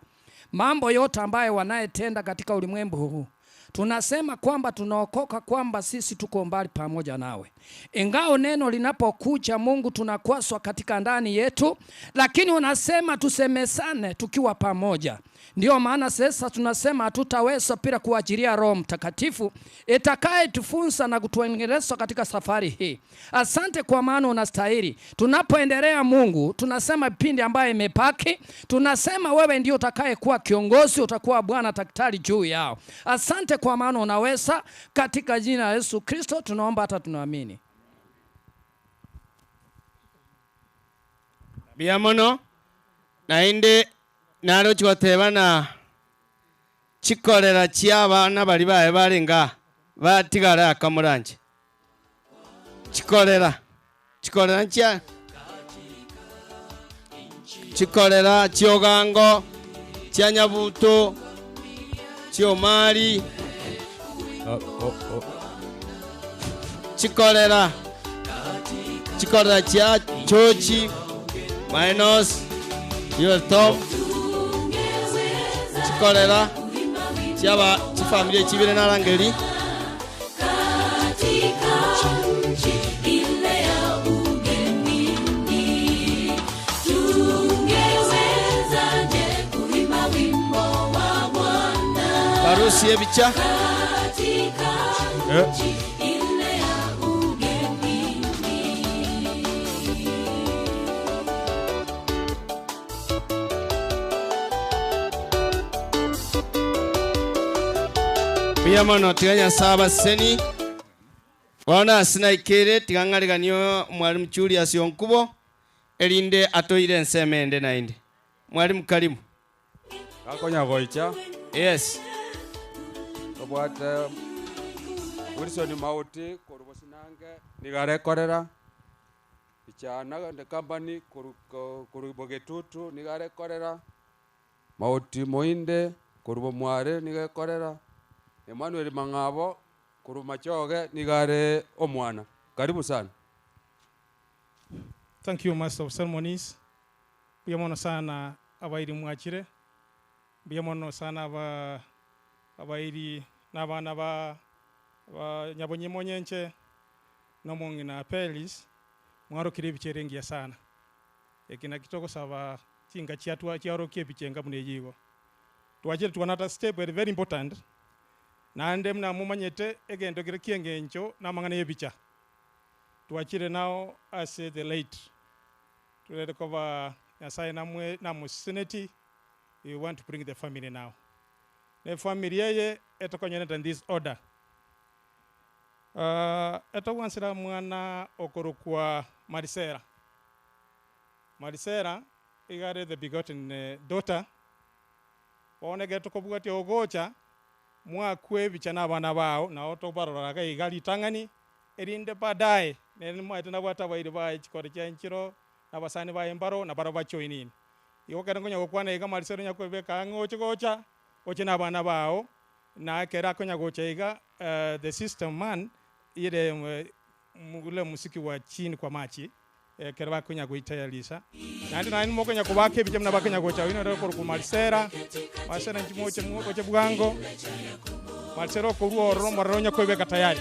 mambo yote ambayo wanayetenda katika ulimwengu huu, tunasema kwamba tunaokoka, kwamba sisi tuko mbali pamoja nawe. Ingao neno linapokuja Mungu, tunakwaswa katika ndani yetu, lakini unasema tusemesane tukiwa pamoja. Ndio maana sasa tunasema hatutaweza bila kuajiria Roho Mtakatifu itakayetufunza na kutuendeleza katika safari hii. Asante kwa maana unastahili. Tunapoendelea Mungu, tunasema pindi ambayo imepaki, tunasema wewe ndio utakayekuwa kiongozi, utakuwa Bwana daktari juu yao. Asante kwa maana unaweza. Katika jina la Yesu Kristo tunaomba hata tunaamini. Mbuya mono naende narochi gotebana chikorera chia abana bari baye barenga batigara akamoranje chikorera chikorera nchia chikorera chiogango chia nyabuto chiomari chikorera chikorera chia chochi minus your top chikorera chiaba chifamilia chibire narangeri Katika nchi ile ya ugenini, tungewezaje kuimba wimbo wa Bwana? Harusi ebicha Katika nchi ile ya ugenini. Mbuya mono tiga nyasaye abaseni bono ase naikere tiga ng'ariganio mwalimu Julius Onkubo erinde atoire ensemo ende naende. Mwalimu karibu. Gakonya goicha. Yes. Tobwate Wilson Mauti korwa Bosinange niga arekorera Ichana the company korwa Bogetutu niga arekorera Mauti Moinde korwa Mware niga ekorera Emmanuel Mang'abo Korwa Machoge nigo are omwana. Karibu sana. Thank you master of ceremonies, mbuya mono sana abairi mwachire, mbuya mono sana aba abairi na abana ba ba Nyabonyi-Monyenche na omong'ina Peris, mwarokire ebicha ere engiya sana. Eke naki togosaba chinka chiatwa chiarokia ebicha enga buna eyio igo. Twachire twanata step ere very important, naende buna momanyete egento kere kieng'encho namang'ana y'ebicha. Twachire nao ase the late, torere koba Nyasaye namwe namoseseneti, we want to bring the family now. Na efamiri eye etokonyerete in this order. Etogwansera mwana okorokwa Marisela. Marisela iga are the begotten daughter, bono ekero tokobwatia ogocha, mwakwe ebicha na abana bao, nao tobarora iga iga ritang'ani, erinde baadaye, nere nimaete nabwate abairi baye chikore chia enchero, na abasani baye mbaro, na barabwo bajoinine. Igo ekero nkonya gokwana iga Marisela onya kwebeka ang'e oche gocha, oche na abana bao, na ekero akonya gocha iga, the system man, ire ule mosiki wa chini kwa machi, ekero bakonya goitayarisa. Naende naende mokonya kobaka ebicha buna bakonya gocha oyio nere okorokwa Marisela, Marisela inki moche oche bwango, Marisela okorwa ororo omorero onya koebeka tayari.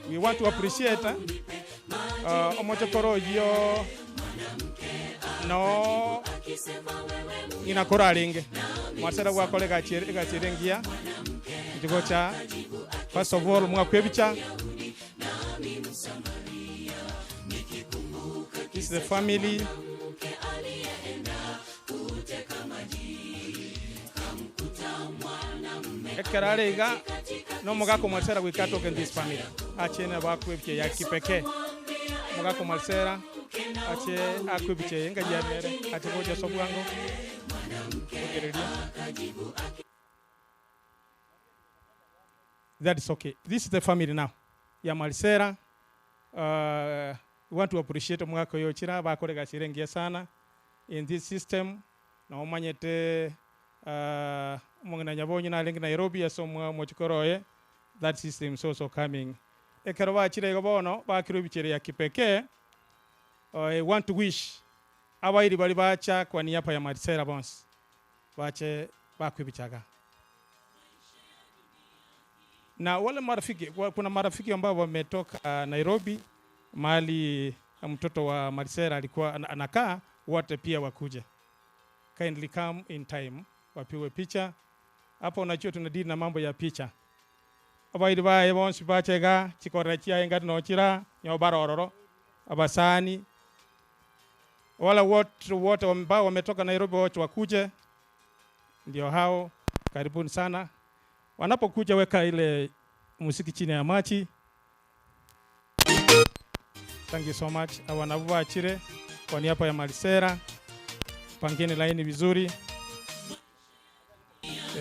We want to appreciate omochokoro oyio noo ng'ina koro arenge. Marisela gwakora egasi ere egasi ere engiya, inche gocha first of all mwakwa ebicha. This is the family. Ekero are iga, na omogaka omwarisera goika atoke in this family. Ache nabo akwe ebicha ya kipekee. Omogaka omwarisera ache akwe ebicha eye enga yabere, ache gocha ase obwango, ogereria. That is okay. This is the family now ya Marisela. We want to appreciate omogaka oyo ochire aa bakore egasi ere engiya sana in this system. Na omanyete omong'ina Nyabonyi narenge Nairobi ase omochikoro oye, that system is also coming. Ekero bachire igo bono bakirwe ebichera ya kipekee, I want to wish abairi baria bacha kwa niaba ya Marisela bonsi bache bakwe ebichaga. Na wale marafiki, kuna marafiki ambao wametoka Nairobi mahali mtoto wa Marisela alikuwa anakaa, wote pia wakuje. Kindly come in time, wapigwe picha. Hapo unajua tunadili na mambo ya picha. Abairi baye bonsi bache iga, chikorera chiaye ngati nochira, nyo barororo, abasani. Wale wote wote ambao wametoka Nairobi wote wakuje, ndio hao, karibuni sana. Wanapokuja weka ile muziki chini ya machi. Thank you so much. Aba bachire kwa niaba ya Marisela, pangeni laini vizuri.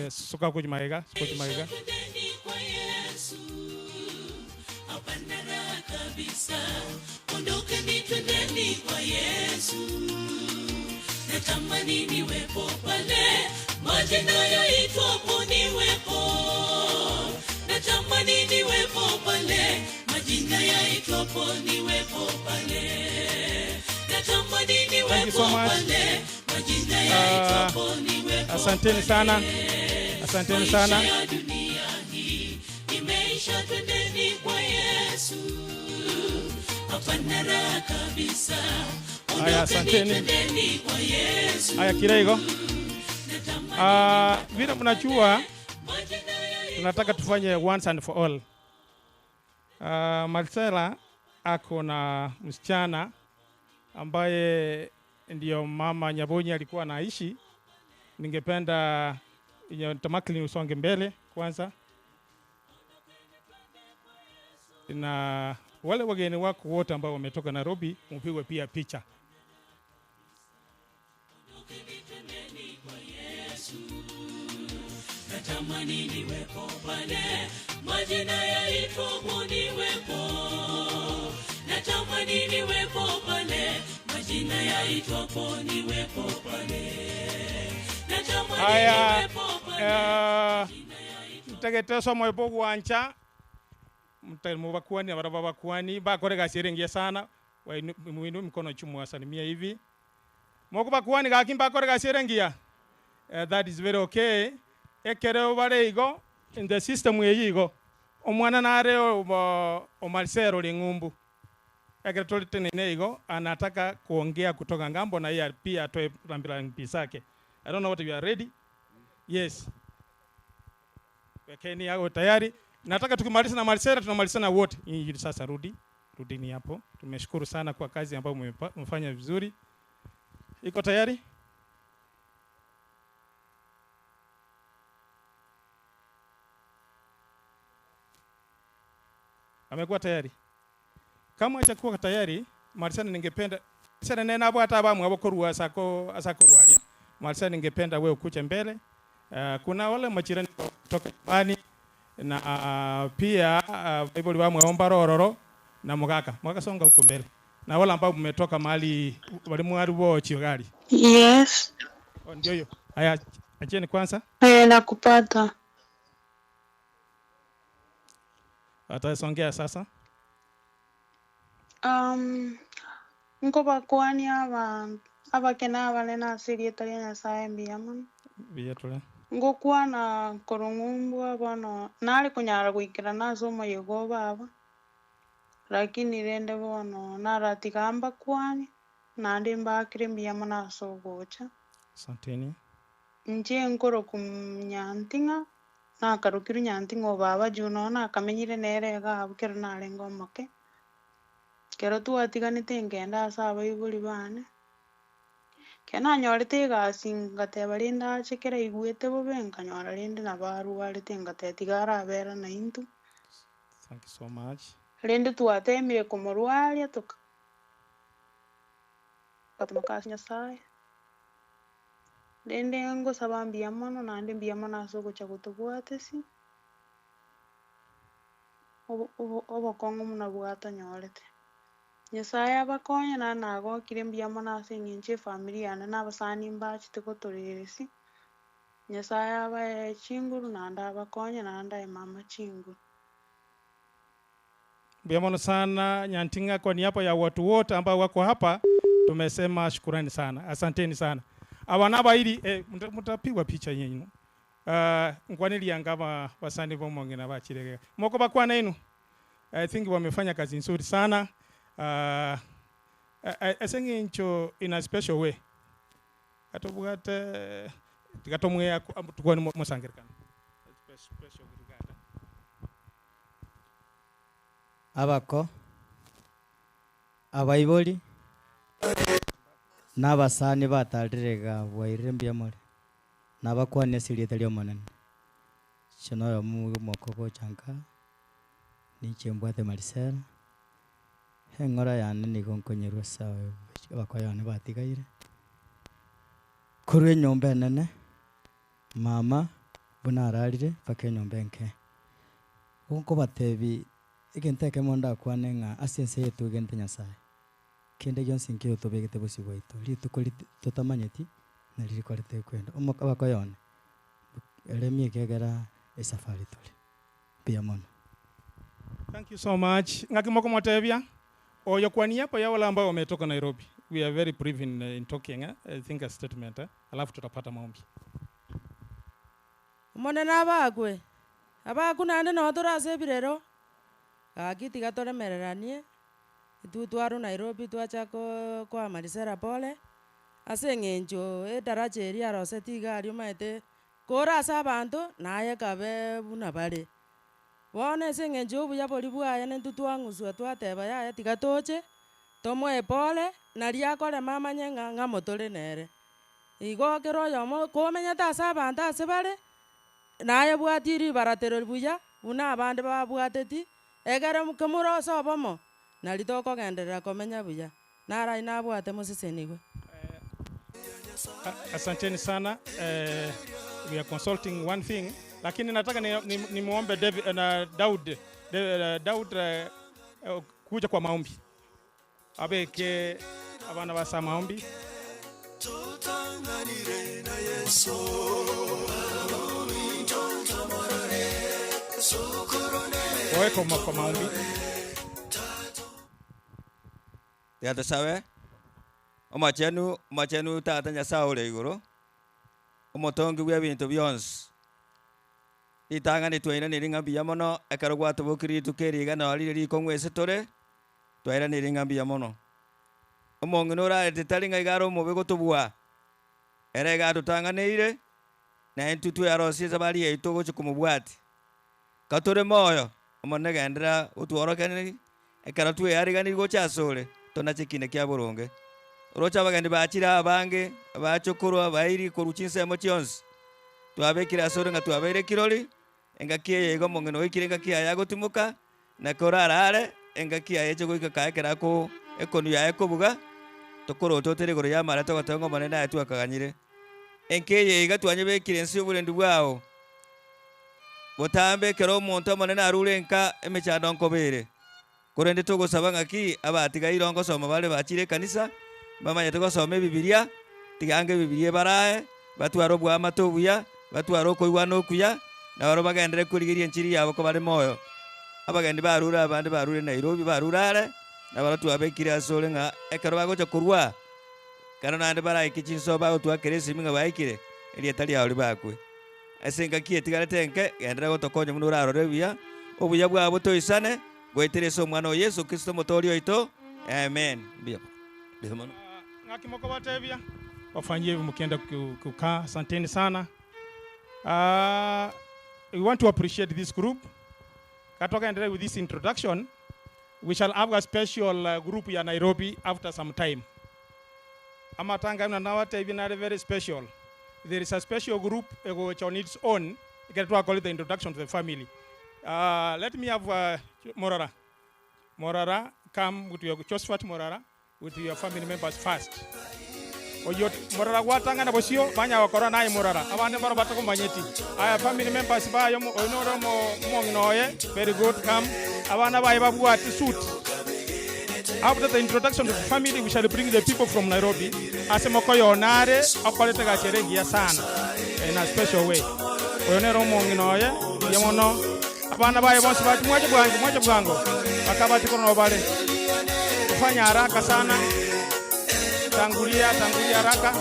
Suka kujimaiga, suka kujimaiga. Hapana raha kabisa, ondokeni twendeni kwa Yesu. Natamani niwepo pale majina yaitwapo niwepo, natamani niwepo pale majina yaitwapo niwepo pale, natamani Thank you niwepo so much. pale majina yaitwapo niwepo Asanteni sana. Asanteni sana. Maisha ya dunia hii imeisha, twendeni kwa Yesu. Hapana raha kabisa, Haya, ondokeni asanteni. twendeni kwa Yesu. Haya, Kiraigo. Vile mnajua tunataka tufanye once and for all. Marcela ako na msichana ambaye ndiyo mama Nyabonyi alikuwa anaishi. Ningependa Tamakli usonge mbele kwanza, na wale wageni wako wote ambao wametoka Nairobi mpigwe pia picha. Yesu. Natamani niwepo pale majina yaitwapo niwepo, natamani niwepo pale majina yaitwapo niwepo pale, natamani Haya, niwepo pale ntegete somo ipo gwancha. Mutari mubakwani na barabwo babakwani, bakore egasi ere engiya sana, wainu muinue mikono chio mwasalimia hivi. Mokobakwani gaki mbakore egasi ere engiya? Eh, that is very okay. Ekero bare igo, in the system eyio igo, omwana nare omo o Marcelo ore ng'umbu. Ekero tore teneine igo, anataka kuongea kutoka ngambo na yeye pia atoe rambirambi zake. I don't know what you are ready? Yes. Wekeni awe tayari. Nataka tukimaliza na Marcela tunamalizana wote. Hii sasa rudi. Rudini hapo. Tumeshukuru sana kwa kazi ambayo mmefanya vizuri. Iko tayari? Amekuwa tayari? Kama hajakuwa tayari, Marcela ningependa Marcela nena hapo hata abamu hapo korua sako asakoruaria. Marcela ningependa wewe ukuje mbele. Kuna wale majirani kutoka nyumbani na pia Bible bamwe rororo na mugaka. Mugaka songa huko mbele. Na wale ambao mmetoka mahali walimu walimu chiogari. Yes. Oh, ndio hiyo. Haya, acheni kwanza. Eh, nakupata. Atasongea sasa. Um, nkobakwani aba abakene abanene ase erieta ria Nyasaye mbuya mono. Buya tore. Ngokwana korong'umbwa bono nare konyara goikerana ase omoyega o baba, lakini rende bono naratiga mbakwani, naende mbakire mbuya mono ase ogocha. Asanteni. Inche nkoroku Nyanting'a, nakarokirwe Nyanting'a o baba juu nonya nakamenyire nere iga abwo kero narenge omoke. Kero twatiganete nkenda ase abaibori bane, kero nanyorete egasi ngateba rende ache kero aigwete bobe nkanyora rende nabo arwarete ngateba tiga arabera naintwe. Thank you so much. Rende twatemire komorwaria toka tokamoka ase Nyasaye. Rende ngosaba mbuya mono naende mbuya mono ase ogocha gotobwatesi, obo obo obokong'u buna bwatonyorete. Nyasaye abakonye naende nagokire mbuya mono ase eng'encho efamiri yane na abasani mbachete gotoreresi, Nyasaye abae chinguru naende abakonye naende ae mama chinguru. Mbuya mono sana Nyanting'a, kwa niaba ya watu wote ambao wako hapa tumesema shukurani sana, asanteni sana. Abana abairi eh, mutapigwa picha yenyu nkwanelianga ngaba basani bomong'ina bachirege moko bakwana inu. I think wamefanya kazi nzuri sana ase ng'encho in a special way atobwate tigatomwea tukwani mosangerekano special regard. Abako abaibori n'abasani batarire bwairire mbuya more nabakwania ase erieta ria omonene inche na oyomo omoko gocha nka ninche mbwate Marcela, eng'ora yane nigo nkonyerwa ase abakoyo bane batigaire, korwa enyomba enene, mama buna ararire mpaka enyomba enke. Nkobatebi egento ekemo ndakwane ng'a ase ense eye twegente Nyasaye, kende gionsi nkeiyo tobegete bosio bwaito, rituko rit totamanyeti, nari rikorete kwenda omoka abakoyo one, eremia ekiagera esafari tore, mbuya mono. Thank you so much. Ng'aki mokomotebia oyo kwa niaba ya wale ambao wametoka Nairobi. We are very brief in talking, eh? I think a statement, eh? Alafu tutapata maombi. Omonene abakwe, abaku naende noo tore ase ebirero, gaki tiga toremereranie, intwe twarwa Nairobi twacha koo koa Marisela pole, ase eng'encho edaraja eria aroseti iga aria omanyete, kore ase abanto, naye kabe buna bare. Bono ase eng'encho ya obuya boria bwaye nintwe twang'uswa twateba yaya tiga toche, tomoe pole, naria akorema amanye ng'a ng'amo tore nere. Igo kera oyomo komenyete ase abanto ase bare, naye bwatie ribaratero buya, buna abande babwateti, ekere kemore ase obomo, nari tokogenderera komenya buya. Naro aye nabwate mosesenigwe. Asanteni sana. We are consulting one thing, lakini nataka nimuombe ni David, na Daud, Daud kuja kwa maombi. Abeke abana basa maombi. Tutanganire na Yesu sukuru. Waweka kwa maombi. Tiga tosabe. Omochenu, Omochenu Tata Nyasae ore igoro, omotongi bw'ebinto bionsi, ritang'ani twairaneire ng'a mbuya mono ekero gwatobokirie rituko eri iga noro rire rikong'u ase tore, twairaneire ng'a mbuya mono. Omong'ina orarete tari ng'a iga are omobe gotobua, ere iga atotang'aneire, na intwe twearosie esabari yaito gochia komobwatia. Katore moyo, Omonene genderera gotworokereria ekero tweariganirie gocha asore, tonache ekiina kia boronge. Oroche abagendi bachire abange, abachokoro, abairi korwa chinsemo chionsi. Twabekire asore ng'a twabeire kirori, engaki eye iga omong'ina oikire engaki yaye agotimoka, na korarare, engaki yaye eche goika kae ekero ako ekonu yaye kobuga, tokorote otere igoro y'amare togoteba ng'a Omonene aye twakaganyire. Enka eye iga twanyebekire inse y'oborendi bwao. Botambe ekero omonto omonene arure enka emechando nkoba ere. Korende togosaba ng'aki abatigaire ngosoma bare bachire ekanisa, mbamanyete gosoma Ebibilia, tiga ange Ebibilia ebarae, batware oboamate obuya, batware okoigwana okuya, na barobwo bagenderere korigeria enchiri yabo kobare moyo. Abagendi barure abande barure Nairobi barure are, na barobwo twabekire asore ng'a ekero bagocha korwa ekero naende baraike chinsobo bagotwakera esimi ng'a baikire, erieta riao ribakwe. Ase engaki etigarete enke, genderera gotokonya buna orarore buya, obuya bwabo toisane, goetera ase Omwana oo Yeso Kristo Omotooria oito. Amen. Mbuya mono. Ng'aki mokobatebia? Wafanyie hivi mkienda kukaa. Asanteni sana. Uh, we want to appreciate this group. Katogenderere with this introduction, we shall have a special uh, group ya Nairobi after some time. Amatanga buna nabatebie nare very special. There is a special group egocha on its own ekero twakorire the introduction to the family. Uh, let me have uh, Morara. Morara, come with your Josephat Morara with your family members first. Oyo Morara gwatang'ana bosio banya gokora naye Morara abande mbaro batakomanyeti. Aya family members baye oyo nore omong'ina oye very good come abana baye babwate suit. After the introduction to the family, we shall bring the people from Nairobi. Ase mokoyona are okorete egasi ere engiya sana in a special way. Oyo nere omong'ina oye mbuya mono. Abana baye bonsi bache mwache bwango mwache bwango bakabati korwa nabo bare. Kufanya haraka sana. Tangulia tangulia haraka.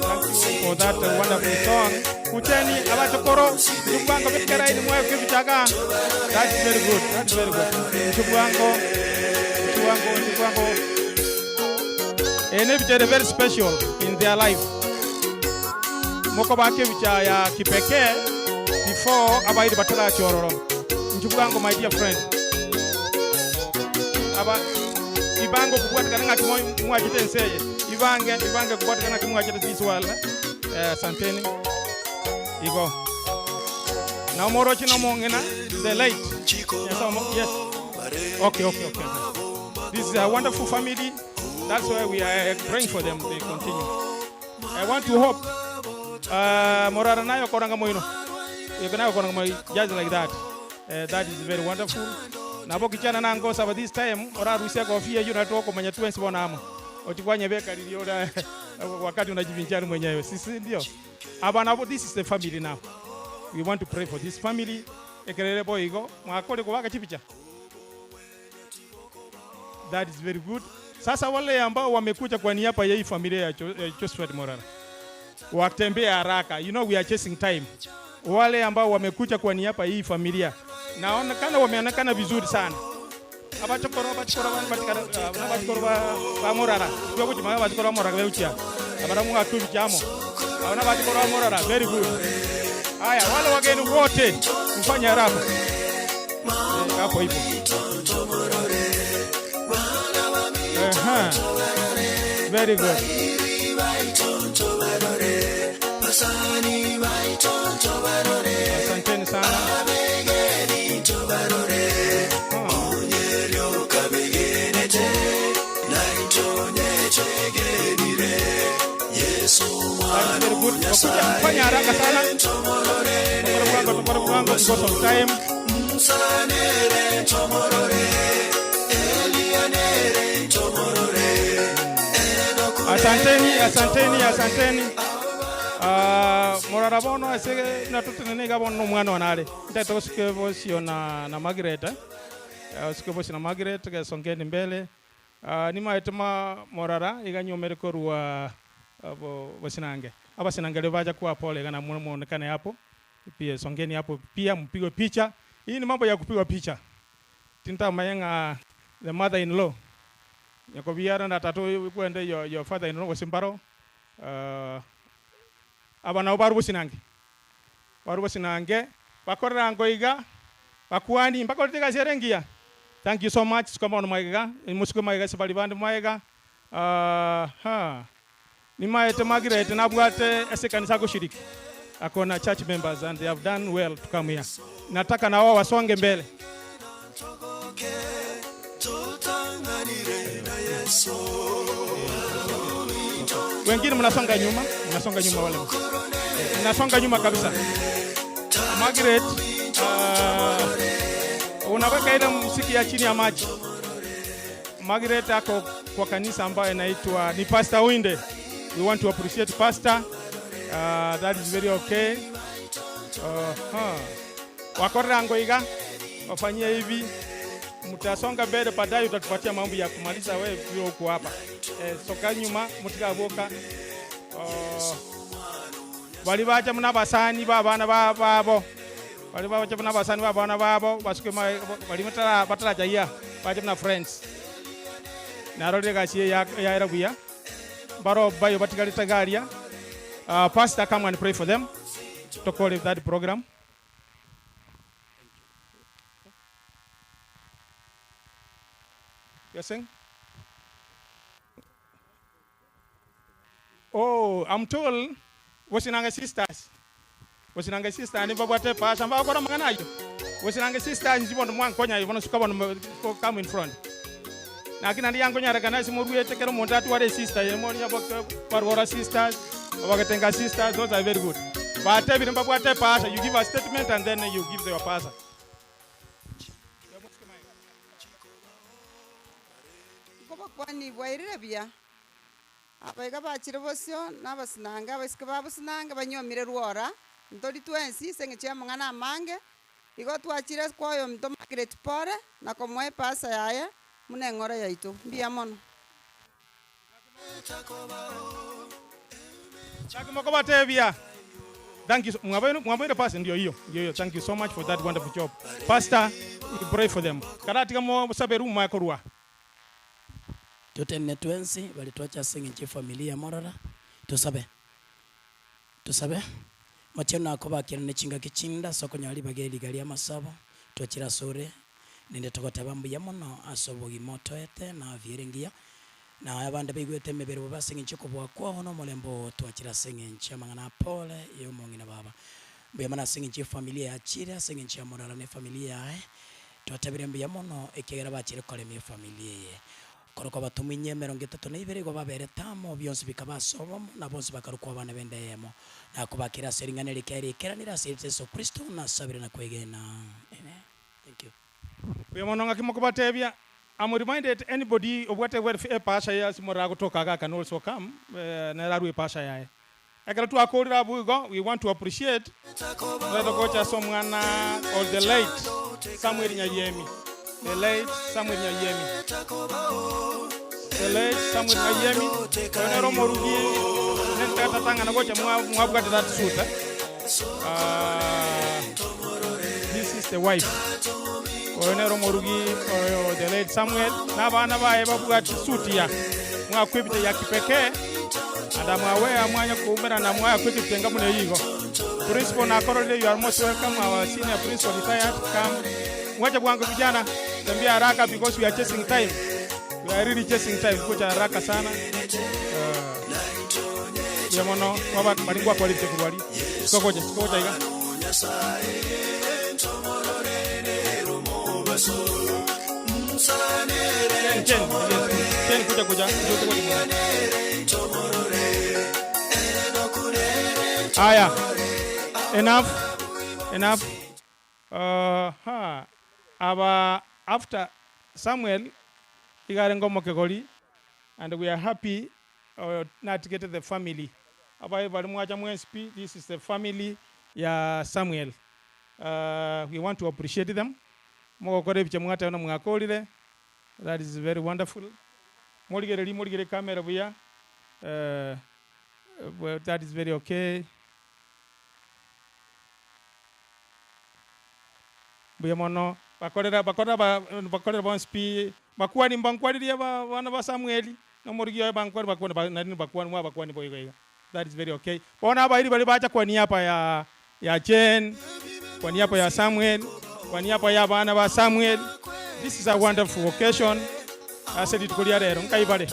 Thank you for that wonderful song. Kucheni abachokoro chubwango bekeraini mwayo kibichaga. That's very good. That's very good. Chubwango chubwango chubwango. Ene bichere very special in their life. Moko bake bicha ya kipekee before abairi batarachororo. Nchubwango my dear friend. Aba ibango kubwatikana ng'aki mwachete ense eye. Ibange ibange kubwatikana ng'aki mwachete this world. Eh, asanteni. Igo. Na omorochi na omong'ina the late. Yes, yes. Okay, okay, okay. This is a wonderful family. That's why we are praying for them. They continue. I want to hope. Uh, Morara nayo koranga moino. You can koranga moi just like that. That is very wonderful. Nabo kichana nango saba this time ora rusia kofia hiyo natoka kumanya tuensi bona amo. Ochikwanye beka liliona wakati unajivinjari mwenyewe. Sisi ndio. Abana this is the family now. We want to pray for this family. Ekerere boigo mwakore kubaka chipicha. That is very good. Sasa wale ambao wamekuja kwa niaba ya hii familia ya Josephat Morara watembea haraka. You know we are chasing time. Wale ambao wamekuja kwa niaba ya hii familia naonekana wameonekana vizuri sana. Abachokoro abachokoro batikara abachokoro ba ba Morara kwa kuchima abachokoro ba Morara beuchia abaramu atubichamo abana bachokoro ba Morara very good. Haya, wale wageni wote mfanye haraka hapo hivyo. Aha. Very good. Asanteni sana. That is very good. Wakuja mfanye haraka sana. Tokore bwango, tokore bwango because of time. Asanteni, asanteni, asanteni. Morara bono ase buna totenene iga bono na omwana one are. Ntagete gosuka bosio na na Margaret, osuke bosio na Margaret, gesongeni mbele. Nimaete ma morara iga nyomere korwa bosinange. Abasinange riria bacha kwaa pole iga namwe mwonekane hapo, pia songeni hapo pia mpigwe picha. Hii ni mambo ya kupigwa picha. Tintamanya ng'a the mother in law nyakobiara na tata oyo kwende your, your father in law gose mbaro aba nabo barwa bosinange. Barwa bosinange bakorera ango iga bakwani mbakorete egasi ere engiya. Thank you so much sukuma bono magega, mosuke magega ase baria bande magega haa. Nimaete Margaret nabwate ase ekanisa agoshiriki akona church members and they have done well to come here. Nataka na wao wasonge mbele. Wengine mnasonga nyuma, mnasonga nyuma wale. Mnasonga nyuma kabisa. Margaret, unaweka ile muziki ya chini ya maji. Margaret ako kwa kanisa ambayo inaitwa ni Pastor Winde. We want to appreciate Pastor. That is very okay. Wakorera ngoiga wafanyie hivi, mtasonga mbele baadaye, utatupatia mambo ya kumaliza wewe vile uko hapa. Soka nyuma mutikaboka. Bali bacha muna basani ba bana ba babo. Bali bacha muna basani ba bana babo basuke bali batara bataracha iya bacha muna friends. Narorire gasi ya ya buya. Baro bayo batigarete garia. Pastor come and pray for them. To call that program. You're saying? Oh, I'm told Bosinange sisters. Bosinange sisters ni babwate pasha mbakora mangana ayo. Bosinange sisters njibono mwankonya ibono suka bono come in front. Lakini andi yankonya recognize moruete kero omonto atware sister ye moni abo barwora sisters abagetenga sisters those are very good. Batebire mbabwate pasha you give a statement and then you give your pasha. Nkobakwani bwairire buya, abaiga bachire bosio, na abasinange abaiseke ba bosinange banywomire rwora, ntori twensi ase eng'encho ya amang'ana amange, igo twachire ase kwa oyominto Margaret pore, na komoa epasa yaye, buna eng'ora yaito. Mbuya mono. Gaki mokobatebia thank you mwaboire mwaboire pastor ndio hiyo ndio hiyo thank you so much for that wonderful job pastor you pray for them karatiga mosabe room makorwa. Totenene twensi baria twacha ase eng'encho y'efamiri ya morara, tosabe. Tosabe. Mochenu nakobakerana ne chingaki chinde ase okonyora ribaga eri riga ri'amasabo, twachire asore, naende togoteba mbuya mono ase obogima otoete na afya ere engiya, na abande baigwete emebere bobe ase eng'encho y'okobua kwao na omorembe oo twachire ase eng'encho y'amang'ana a pole ya omong'ina baba. Mbuya mono ase eng'encho y'efamilia yachire ase eng'encho ya morara na efamilia yaye, twatebire mbuya mono ekiagera bachire koremia efamilia eye. Korokwa abatomwa inye emerongo etato na ibere igo baberete amo, bionsi bikaba ase obomo, na bonsi bakarokwa abana b'enda eyemo. Nakobakera ase ring'ana eri riaye riikeranire ase erieta Yeso Kristo, nasabire na kwegena. Amen. Thank you. Mbuya mono ng'aki mokobatebia, I'm reminded anybody obwate welf epasha ye ase moragotoka iga can also come, nere arue epasha yaye. Ekero twakorire abwo igo, we want to appreciate torete gocha ase omwana or the late Samuel Nyayiemi, the late Samuel Nyayiemi, the late Samuel Nyayiemi, oyo nere omorugi nentatatang'ana gocha mwa mwabwate that suit eh. Ah, this is the wife. Oyo nere omorugi oyo the late Samuel na abana baye babwate suit ya mwakwebite ya kipekee and I'm aware mwanya koumerana mwayakwa ekitenga buna eyio igo. Principal nakororire you are most welcome our senior principal retired come mwache bwango vijana tembea haraka because we are chasing time we are really chasing time kucha haraka sana mbuya mono kwaba bari ngwakwarire korwa aria sikogocha sikogocha iga. Chen, chen, chen, kuja kuja, kuja kuja. Aya, enough, enough. Ha. Aba after Samuel iga arenge omokegori and we are happy natigete the family. Abaye bari mwacha mwensi pi, this is the family ya Samuel. We want to appreciate them. Mogokora ebicha mwateba na mwakorire, that is very wonderful. Morigereria morigere camera buya, that is very okay. Mbuya mono, bakorera bakorera ba bakorera bonsi pi, bakwani mbankwanirie ba abana ba Samueli, na omorigi oye bankwani bakwani ba naende bakwani mwabakwani boigo iga. That is very okay. Bono abairi baria bacha kwa niaba ya ya Jane, kwa niaba ya Samuel, kwa niaba ya abana ba Samuel, this is a wonderful occasion ase rituko ria rero. Nkai bare?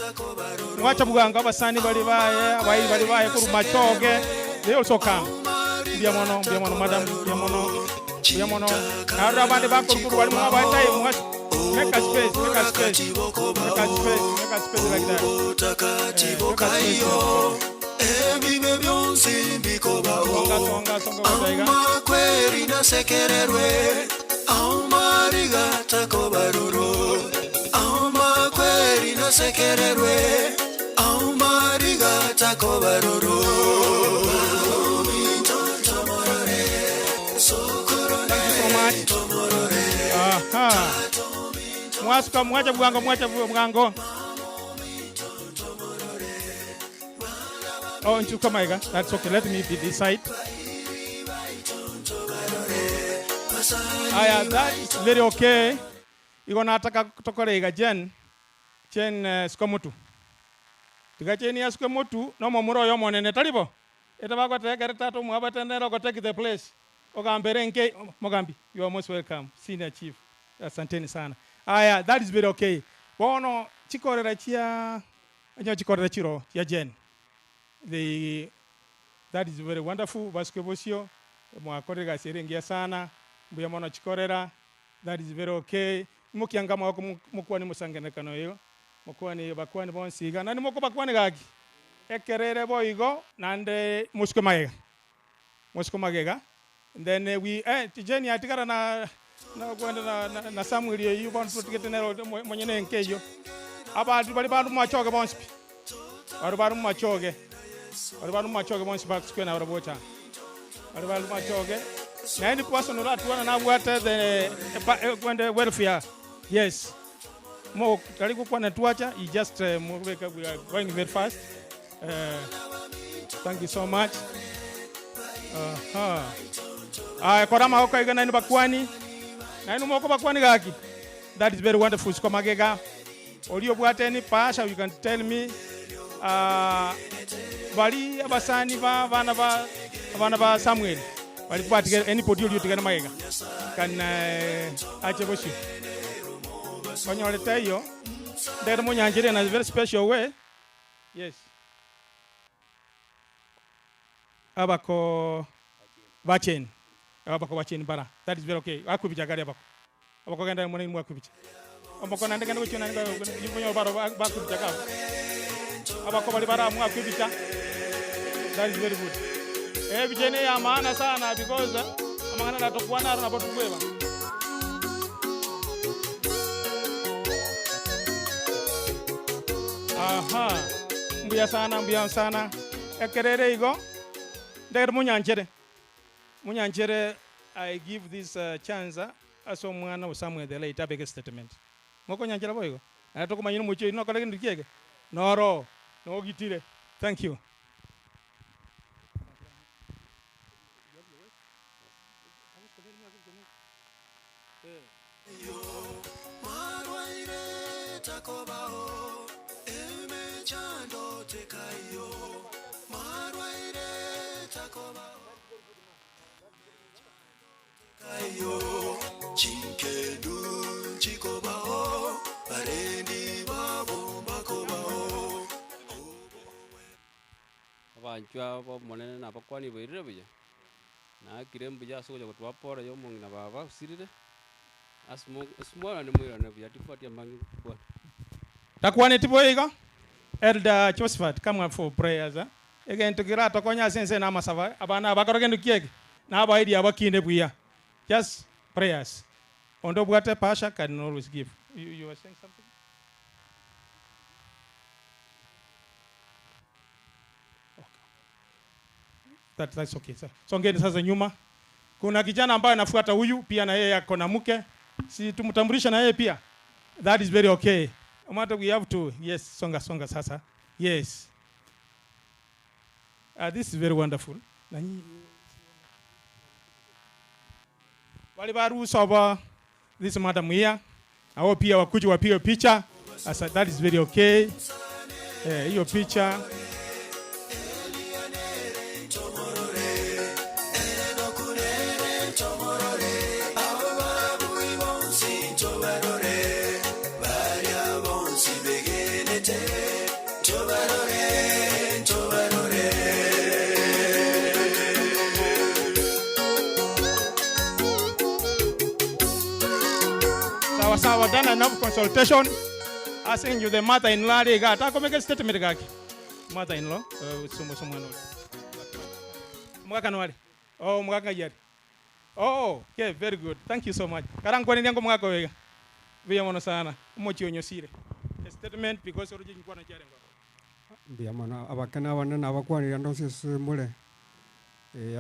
Mwacha bwango abasani baria baye, abairi baria baye korwa Machoge, they also come. Mbuya mono, mbuya mono madam, mbuya mono, mbuya mono. Narora abande bakorwa korwa baria mwabae time, mwa make a space, make a space, make a space, make a space like that. Eh, make a space. Ebibe byonsi mbikobaho Songa, songa, songa gocha iga. Amakweri nasekererwe Amariga takobaroro Amakweri nasekererwe Amariga takobaroro Thank you so much. Aha. Mwasuka mwacha bwango mwacha bwango. Oh, nchuka maiga. That's okay. Let me be this side. Aya, that is very okay. Igo nataka tokore iga Jen. Jen uh, siko mutu. Tiga Jen yasuke mutu no momura oyo monene taribo. Etabagotegerete tata omwabate nere ogo take the place. Ogambere nke Mogambi, you are most welcome senior chief. Asanteni sana. Aya, that is very okay. Bono chikorera chia onye chikorera chiro chia Jen. They that is very wonderful basike bosio mwakorire egasi ere engiya sana mbuya mono chikorera that is very okay. Imokia amagoko mokwane omosangererekano oyo mokwane bakwane bonsi iga naende mokobakwane gaki ekero ere boigo naende mosuke magega mosuke magega then we eh Jane atigara na na kwenda na na na Samuel eyio bono totigete nere monyene enka eyio. Abanto baria bande momachoge bonsi pi, baria bare momachoge, baria bare momachoge bonsi basukwe nabarabwo gocha, baria bare momachoge, na any person oratwane nabwate the epa kwende welfare, yes, mo tari gokwana twacha, he just mobeke we are going very fast, thank you so much, aha. Aye kora amagoko aiga nainwe bakwani, nainwe mokobakwani gaki. That is very wonderful siko magega oria obwate any pasha you can tell me uh, bari abasani ba abana ba abana ba Samuel bari batige anybody oria otigana magega can uh, ache bosio onyorete iyo ndere monyanchire in a very special way yes abako bacheni abako bacheni bara that is very okay akwibicha gari abako Abakogenda amo nainwe akwibicha. Omoko naende genda gochia naende monyore baro bakwibicha kabo. Abako baria bare amo akwibicha. That is very good. Ebicha ene ya maana sana because amang'ana natokwana aro nabo tokweba. Aha, mbuya sana, mbuya sana. Ekero ere igo, ndagete monyanchere, monyanchere I give this chance Ase omwana o Samuel the late abeke statement. Mokonyanchera boigo? Naende tokomanya nomochie oino nokore gento kiege? Noro nogitire. Thank you. Abanchwa b'Omonene nabakwanie boirire buya, naakire mbuya ase ogocha gotwaa pore ya omong'ina baba osirire, ase mo ase mwarande moirane buya tibwati amang'ina gokwana. Takwaneti boigo, Elder Josephat come up for prayers eh, egento keratokonye ase ense namasabo abana aba bakore gento ki eke? Nabaerie abakine buya. Just prayers. Onde obwate epasha can always give. You, you were saying something? That, that's okay. So, songeni sasa nyuma. Kuna kijana ambaye anafuata huyu pia na yeye ako na mke. Si tumtambulishe na yeye pia. That is very okay. Amata we have to. Yes, songa songa sasa. Yes. This is very wonderful. Na nyinyi wale baruhusa ba this madam here na wao pia wakuje wapige picha. Asa, that is very okay. Eh, hiyo picha Sawa sawa, done enough consultation. Asking you the mother in law ga ta komeke statement gaki. Mother in law, sumo sumo no. Mwaka no wale. Oh, mwaka yari. Oh, okay, very good. Thank you so much. Karangwani nyango mwaka wega. Biya mono sana. Umochi onyosire. A statement because origin kwa na charengo. Mbuya mono abakene abane nabakwanire ande onsi ase more,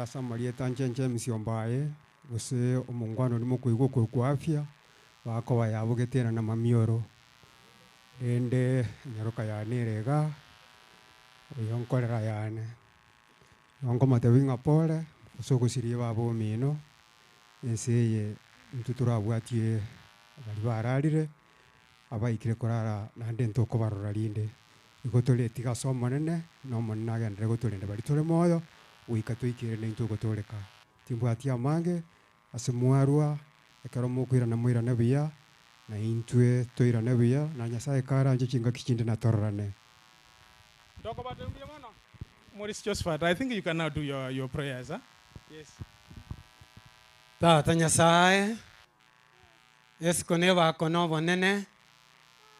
ase amarieta inche inche emisiomba aye, gose omongwana oria mokoigwa okorokwa afya, bakoba yabogete ere na mamioro. Rende enyaroka yane ere igaa, oyo nkorera yane, igo nkomotebia ng'a pore, ase ogosiria baba omino, ense eye intwe torabwatie baria bararire, abaikire korara naende ntokobarora rinde. Igo toretiga ase Omonene, na Omonene agenderere gotorenda baria tore moyo, goika toikere naintwe ogotooreka. Timbwati amange ase mwarwa, ekero mokoirana moirane buya, na intwe toirane buya, na Nyasae karanche chingaki chinde natororane. Ntokobatebia mbuya mono. Maurice Josephat, I think you can now do your, your prayers. Huh? Yes. Tata Nyasae, esiko nebako na obonene,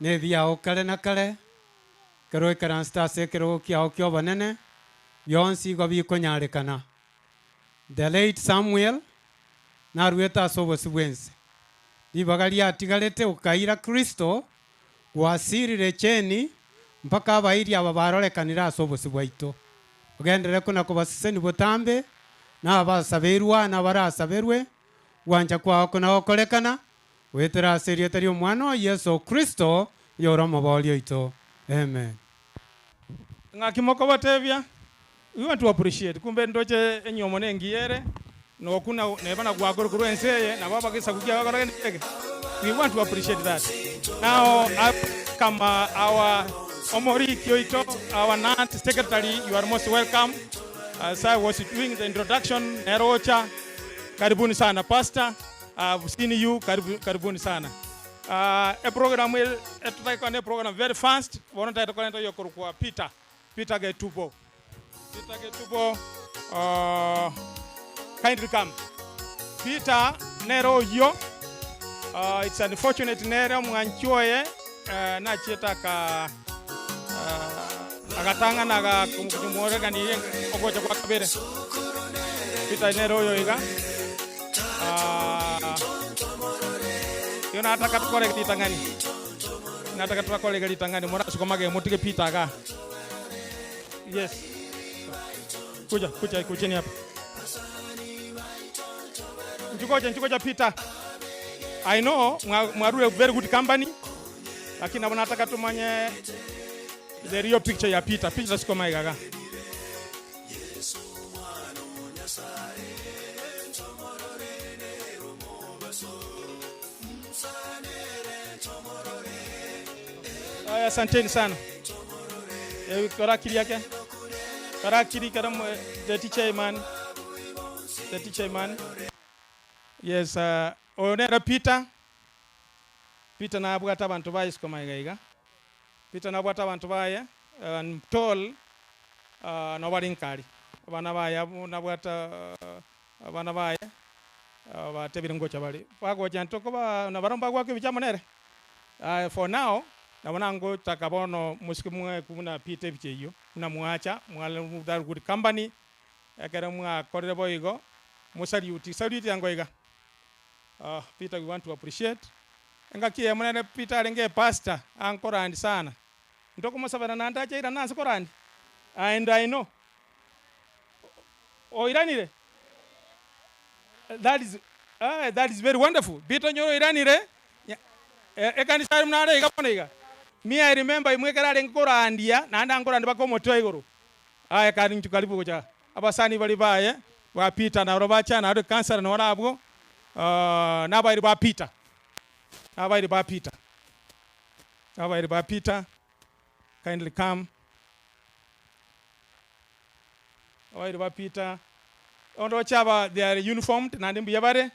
na ebiao kare na kare, ekero oikaransete ase ekerogo kiao ki'obonene, bionsi igo bikonyarekana. The late Samuel naruete ase obosio bw'ense. Ribaga riatigarete okaira Kristo gwasirire echeni mpaka abairi aba barorekanire ase obosio bwaito. Ogenderere kona kobaseseni botambe, na abasaberwa na abarasaberwe, gwancha kwao kona gokorekana, goetera ase erieta ri'Omwana oo Yeso Kristo, oyore Omoboori oito. Amen. Ng'aki mokobatebia, We want to appreciate, kumbe ndoche enyomo nengiya ere, nokuna neba nagwakore korwa ense eye, nabo abagesaku kiabo bakora gento eke. We want to appreciate that. Now I welcome our omoriki oito, our NAT secretary, you are most welcome. As I was doing the introduction, nere ocha, karibuni sana pastor, I've seen you, karibu, karibuni sana. Uh, eprogram etotake kona eprogram very fast, bono ntagete korenta oyokorokwa Peter. Peter Getubo. Peter Getubo, uh, kindly come. Peter nere oyio, uh, it's unfortunate nere omwanchi oye uh, nachiete aka uh, agatang'ana agakomoregania ogocha gwa kabere. Peter nere oyo iga. Uh, igo nataka tukore ritang'ani. Nataka twakore iga ritang'ani morasuka magega motige Peter igaa. Yes. Kuja, kuja, kujeni hapa. Nchukoja, nchukoja Peter. I know mwarure very good company lakini nabo nataka tumanye the real picture ya Peter. Peter siko maigaga. Aya, asanteni sana. Eh, Karakiri yake. Karakiri karamu the teacher man. The teacher man. Yes, oyo nere Peter. Peter nabwate abanto baye isiko maiga iga. Peter nabwate abanto baye, I'm told uh, nabo bare nkari. Abana baye abwo nabwate uh, abana baye batebire ngocha bare. Bagocha ntokoba nabarabwo mbagoaka ebicha amo nere. Aye for now, nabo nangotaka bono mosike mwaekwa buna Peter ebicha eyio, buna mwacha, mware that good company, ekero mwakorire boigo, mosaliuti, salute yango iga. Peter we want to appreciate, engaki eyemo nere Peter arenge epastor, ankorandi sana, ntokomosabera naende ache airane ase korandi, and I know. Oiranire? That is, ah, that is very wonderful. Peter Nyoro oiranire, nya- eh, ekanisa ere buna are iga bono iga. Me I remember imwe ekero arenge korandia, naende ankorandia mpaka omotwe igoro. Aye kari inchu karibu gocha. Abasani baria baye, ba Peter naro bacha naende councillor noro abwo, ah, nabairi ba Peter. Nabairi ba Peter. Nabairi ba Peter, kindly come. Abairi ba Peter, onde oche aba they are uniformed naende mbuya bare,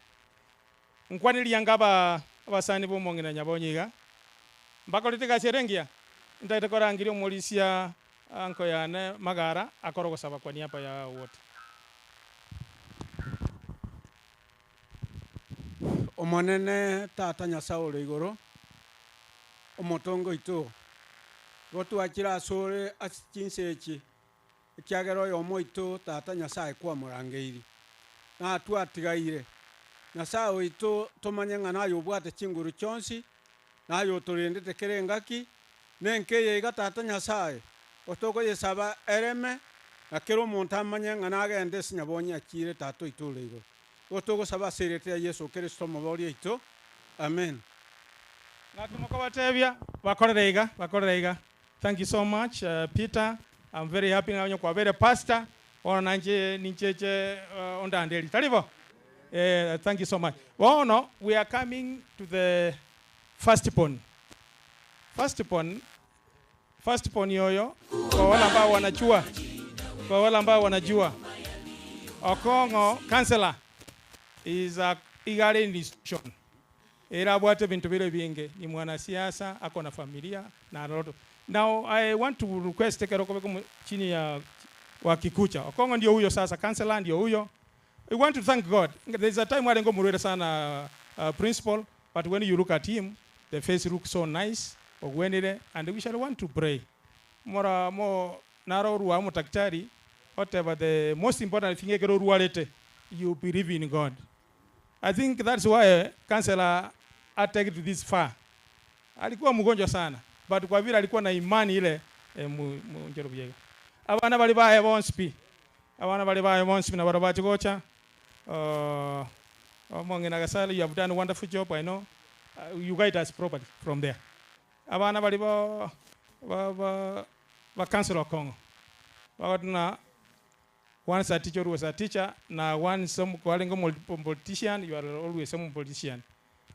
nkwaniria anga aba abasani ba omong'ina Nyabonyi iga, mbakorete egasi ere engiya, ntagete korangeria omorisia anko yane Magara akore ogosaba kwa niaba ya wote. Omonene Tata Nyasae ore igoro, omotongi oito, igo twachire asore ase chinsa echi, ekiagera oyomo oito Tata Nyasae kwamorangeiri, na twatigaire. Nyasae oito tomanye ng'a naye obwate chinguru chionsi, naye otorendete kera engaki, na enka eye iga Tata Nyasae, otokoyesaba ereme, na kera omonto amanye ng'a nagende ase nyabonyi achire Tata oito ore igoro. Igo togosaba ase erieta ria Yeso Kristo Omoboria oito. Amen. Ng'aki mokobatebia, bakorere iga, bakorere iga. Thank you so much Peter, I'm very happy ng'a onye kwabeire pastor, bono nanche nincheche ondanderie, tari bo? Eh, thank you so much. Bono we are coming to the first born. First born, first born oyo, kwa wale ambao wanajua, kwa wale ambao wanajua, Okong'o councillor is a igare institution. Era abwate ebinto bire ebinge, ni mwanasiasa, ako na familia na a lot of. Now I want to request ekero okobeka omo chini ya wakikucha, Okong'o ndio huyo sasa, councillor ndio huyo. We want to thank God. There is a time arenge omorwaire sana principal, but when you look at him, the face looks so nice, ogwenire, and we shall want to pray. Mora mo naro orwa omotaktari, oteba the most important thing ekero orwarete, you believe in God. I think that's why councillor atake it this far. Alikuwa mgonjwa sana, but kwa vile alikuwa na imani ile eh, mu, mu njero buya iga. Abana bari baye bonsi pi, abana bari baye bonsi pi nabaro bache gocha. Omong'ina Gasale, you have done a wonderful job, I know. You guide us properly from there. Abana bari ba, ba, ba, ba Councillor Okong'o. Bagotuna once a teacher, always a teacher, na once kwarenge omo politician, you are always a politician.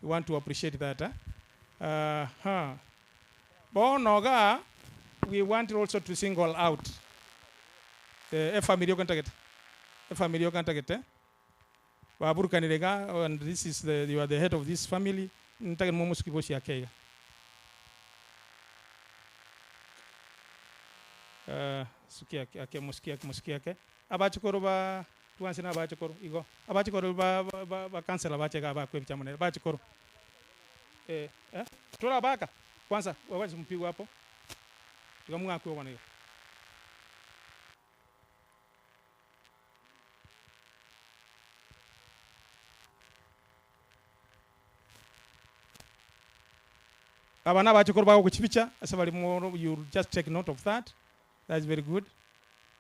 We want to appreciate that. Eh? Uh-huh. Bono iga, we want also to single out eh, efamily yoka ntagete, efamily yoka ntagete, baburukanire iga, and this is the, you are the head of this family, ntagete momosuki bosi ake iga. Suki ake, ake, mosuki ake, mosuki ake. Abachukuru ba, twansi na abachukuru, igo. Abachukuru ba, ba, ba, ba councillor bache iga bakwe ebicha monene, bachukuru. Eh, eh, torabaka, kwanza, wacha mpigwe hapo. Tiga mwakwe bono iga. Aba na abachukuru bagogochibicha ase bari moro, you just take note of that. That's very good.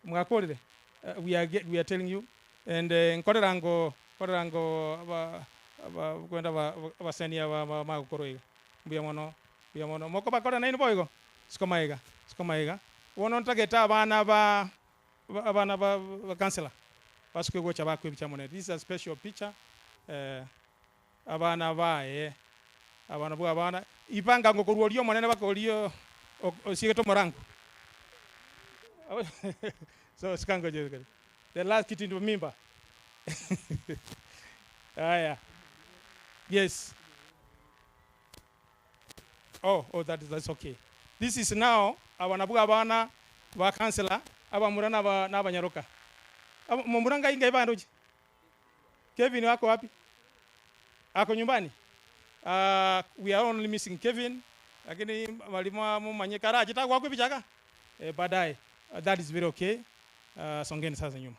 Mwakorire? We are, we are telling you. And nkorera ngo, nkorera ngo aba, aba, kwenda aba, abasani aba, aba, magokoro iga. Mbuya mono, mbuya mono. Mokobakora nainwe boigo? Sukuma iga, sukuma iga. Bono ntagete abana ba, abana ba, ba councillor basuke gocha bakwe ebicha monene. This is a special picture. Abana baye, abana bwa abana, ipanga ngo korwa oria omonene baka oria osiegete omorango. So sikango je the last kitindu mimba. Haya. Yes. Oh, oh, that is, that's okay. This is now abana bwa abana ba councillor abamura na n'abanyaroka. Mumura ngai ngai bandoji. Kevin wako wapi? Ako nyumbani? We are only missing Kevin, lakini mwalimu mumanye karachi takwa kwa bichaka. Baadaye. That is very okay. Songeni sasa nyuma.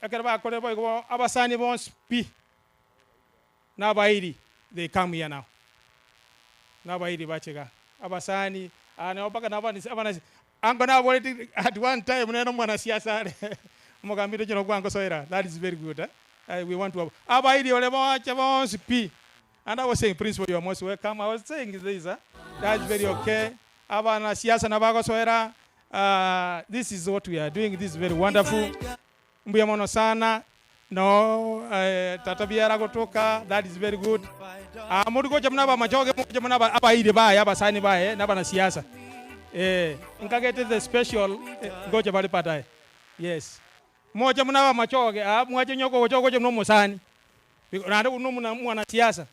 Ekero bakore boigo abasani bonsi pi n'abairi they come here now. N'abairi bachega. Abasani ana mpaka na abana abana Ango naboreti at one time nere omwanasiasa are omogambi ndoche nokwangosoera that is very good eh? We want to abairi ore boche bonsi pi and I was saying principal you are most welcome I was saying this eh? That's very okay abanasiasa nabagosoera uh, this is what we are doing this is very wonderful mbuya mono sana no eh, tata biara gotoka that is very good ah, muri gocha muna abamachoge mogocha muna abairi baye abasani baye na abanasiasa eh, nkagete the special eh, ngocha bari baadaye yes mocha muna abamachoge ah, mwache nyoko gocha gocha muna omosani naende buna omuna mwanasiasa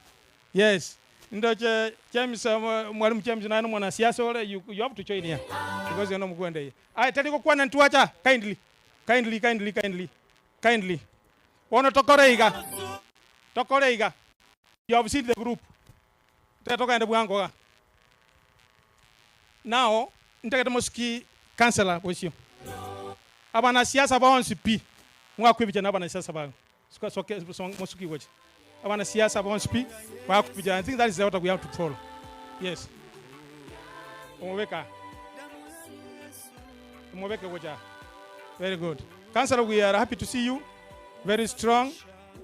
yes ndoche James uh, mwalimu James naye mwanasiasa ore you, you have to join here because you're mukwende iye aya tari gokwana ntwacha kindly kindly kindly kindly kindly bono tokore iga tokore iga you have seen the group tetokaende bwango iga now ntagete mosiki councillor bosio abanasiasa bonsi pi mwakwebicha na abanasiasa bango Suka soke mosuki gocha abanasiasa bonsi pi bakwebicha I think that is the order we have to follow yes omobeka omobeke gocha very good councillor we are happy to see you very strong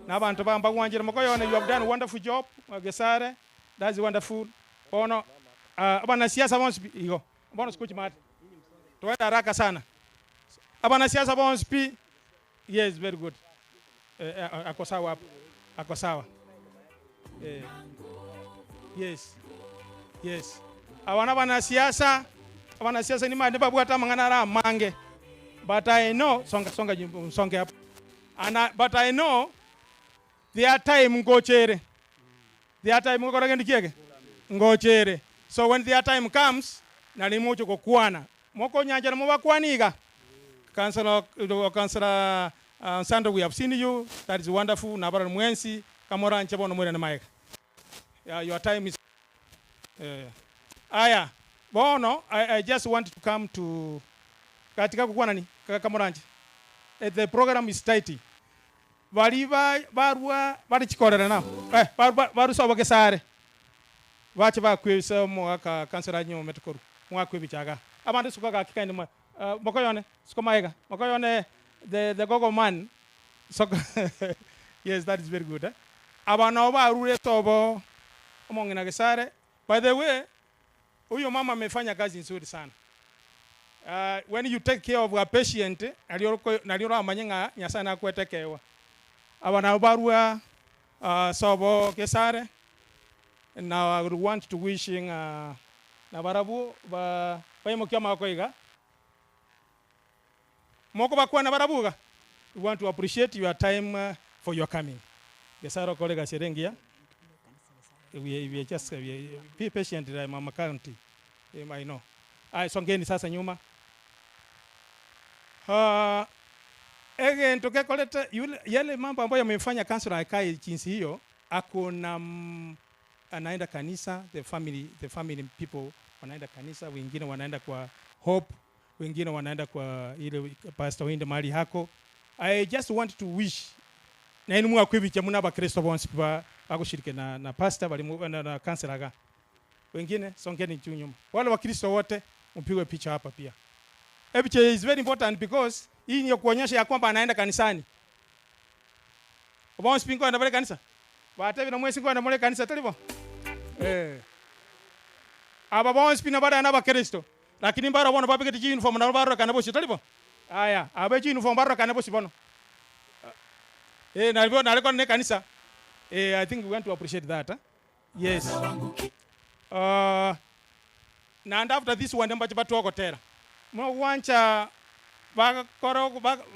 na abanto bambagwanchire mokoyone you have done a wonderful job Gesare that's wonderful bono uh, abanasiasa bonsi pi igo bono sikuchimate tuende haraka sana abanasiasa bonsi pi yes very good eh, eh, ako sawa hapo ako sawa eh, yes yes abana banasiasa abanasiasa nimande babwata amang'ana ara amange but I know songa songa songe hapo and I, but I know their time ngochere their time ngokora gendo kiege ngochere so when their time comes nari mocho gokwana mokonyanchera mobakwani iga Councillor, Councillor Sandro, we have seen you. That is wonderful. Nabara mwensi kamora nche bono mwere na maega. Yeah, your time is aya bono I, I just want to come to katika kukwana ni kamoranje the program is tight bari ba barwa bari chikorera na eh barusa bagesare bache bakwisa mwaka councillor nyo metkoru mwakwebichaga abandu suka gakikainde mwa mokoyone suko maega mokoyone the the gogo man soko yes that is very good eh? Abana barure tobo omong'ina Gesare by the way huyo mama amefanya kazi nzuri sana when you take care of a patient nalio ramanye ng'a Nyasaye nakwetekewa abana barua sobo Gesare now I would want to wish ng'a nabarabu ba baimokia amagoko iga moko bakwana barabuga we want to appreciate your time for your coming Gesare okore gasi ere engiya we just we, be patient mama county I know ay songeni sasa nyuma egento kekorete yule yale mambo ambayo yamemfanya councillor akae jinsi hiyo akona anaenda kanisa the family the family people wanaenda kanisa wengine wanaenda kwa hope wengine wanaenda kwa ile pastor wende mahali hako I just want to wish na inu mwakwibicha muna abakristo bonsi ba bagushirike na, na pastor bali na, na councillor ga wengine songeni juu nyuma wale wakristo wote mpigwe picha hapa pia picha is very important because hii ni kuonyesha ya kwamba anaenda kanisani bonsi pingo enda kanisa batebire mwesi kwenda muri kanisa talibo eh aba bonsi pina bada na bakristo lakini mbara bono babigete chi uniform na barora kana bosi talibo aya abe chi uniform barora kana bosi bono eh na na ne kanisa eh I think we want to appreciate that eh? yes na and after this one mbache batwogotera mogwancha bakoro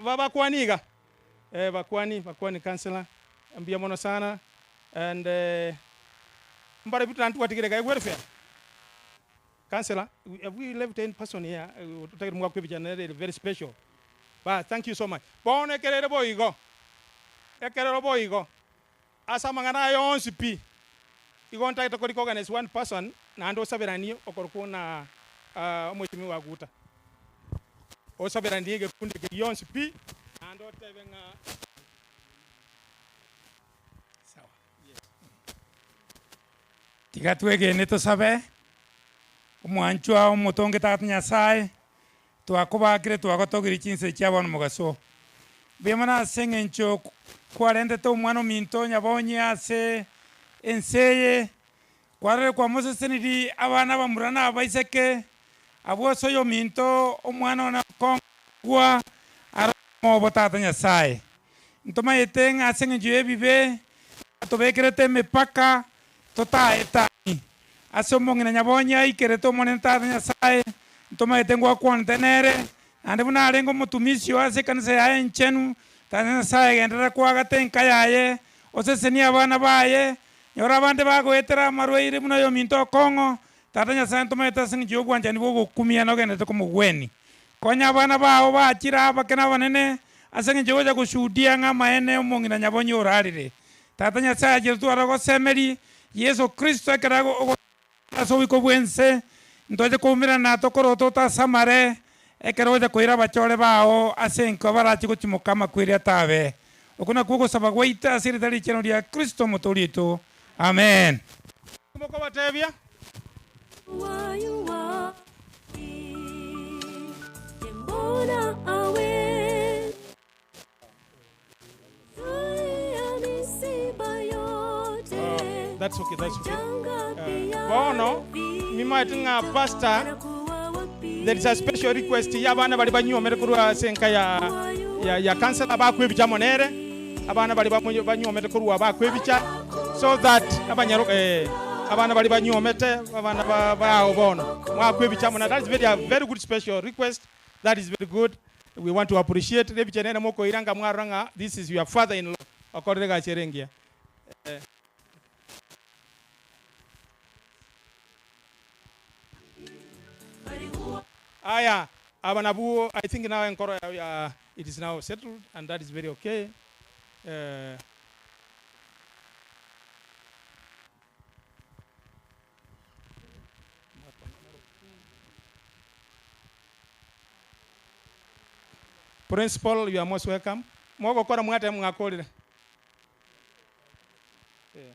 babakwaniga eh bakwani bakwani councillor mbia mono sana and mbara bitu nantu watigire ga welfare councillor have we left any person here tutagire mwakwebicha very special ba thank you so much bono ekerere boigo ekerero boigo asa mang'ana yonsi pi igo ntagete kori organize one person naende osaberanie okorokwo na omweshimiwa waguta osaberanie egekundi eke gionsi pi naende otebe ng'a sawa yes. Tiga twegene tosabe omwanchwa omotonge tata Nyasaye Twakobakire twagotogirie chinse chia bono mogaso. Mbuya mono ase eng'encho kwarentete omwana ominto Nyabonyi ase ense eye, kwarorire kwamosesenirie abana abamura na abaiseke, abwo ase oyominto omwana one okongwa arore obo Tata Nyasaye. Ntomaete ng'a ase eng'encho y'ebibe atobekerete emepaka totaetani. Ase omong'ina Nyabonyi aikerete Omonene Tata Nyasaye, ntomaete ngwakwanete nere, naende buna arenge omotumisio ase ekanisa yaye enchenu, Tata Nyasaye genderera koagata enka yaye, osesenie abana baye, nyora abande bagoetera amarwaire buna oyominto okong'o, Tata Nyasaye ntomaete ase eng'encho y'obwanchani bw'ogokumia nogenderete komogwenia. Konya abana bao bachire abake na abanene, ase engencho y'ogocha goshuhudia ng'a amaene omong'ina Nyabonyi orarire. Tata Nyasae achire tware ogosemeria Yeso Kristo ekero ago ase oboiko bw'ense, ntoche koumerana tokorote otasamare, ekero ogocha koira abachore bao ase enka barache gochimoka amakweri atabe. Okwo nakwo ogosaba gwaito ase erieta richenu ria Kristo Omotoori oito. Amen. Mokobatebia. That's okay, that's okay. Bono nimaete ng'a pastor there is a special request ya abana baria banyuomere korwa ase enka ya ya, ya councillor bakwebicha amo nere abana baria banyuomete korwa bakwebicha so that abanyaro eh, abana baria banyuomete abana ba bao bono mwakwebicha amo na that is very a very good special request that is very good we want to appreciate ebicha nere mokoira nga mwarora ng'a this is your father in law okorire egasi ere engiya eh. Aya, aba nabwo I think now enkoro yao ya it is now settled and that is very okay. Eh. Principal, you are most welcome. Mogokora mwateba mwakorire. Eh.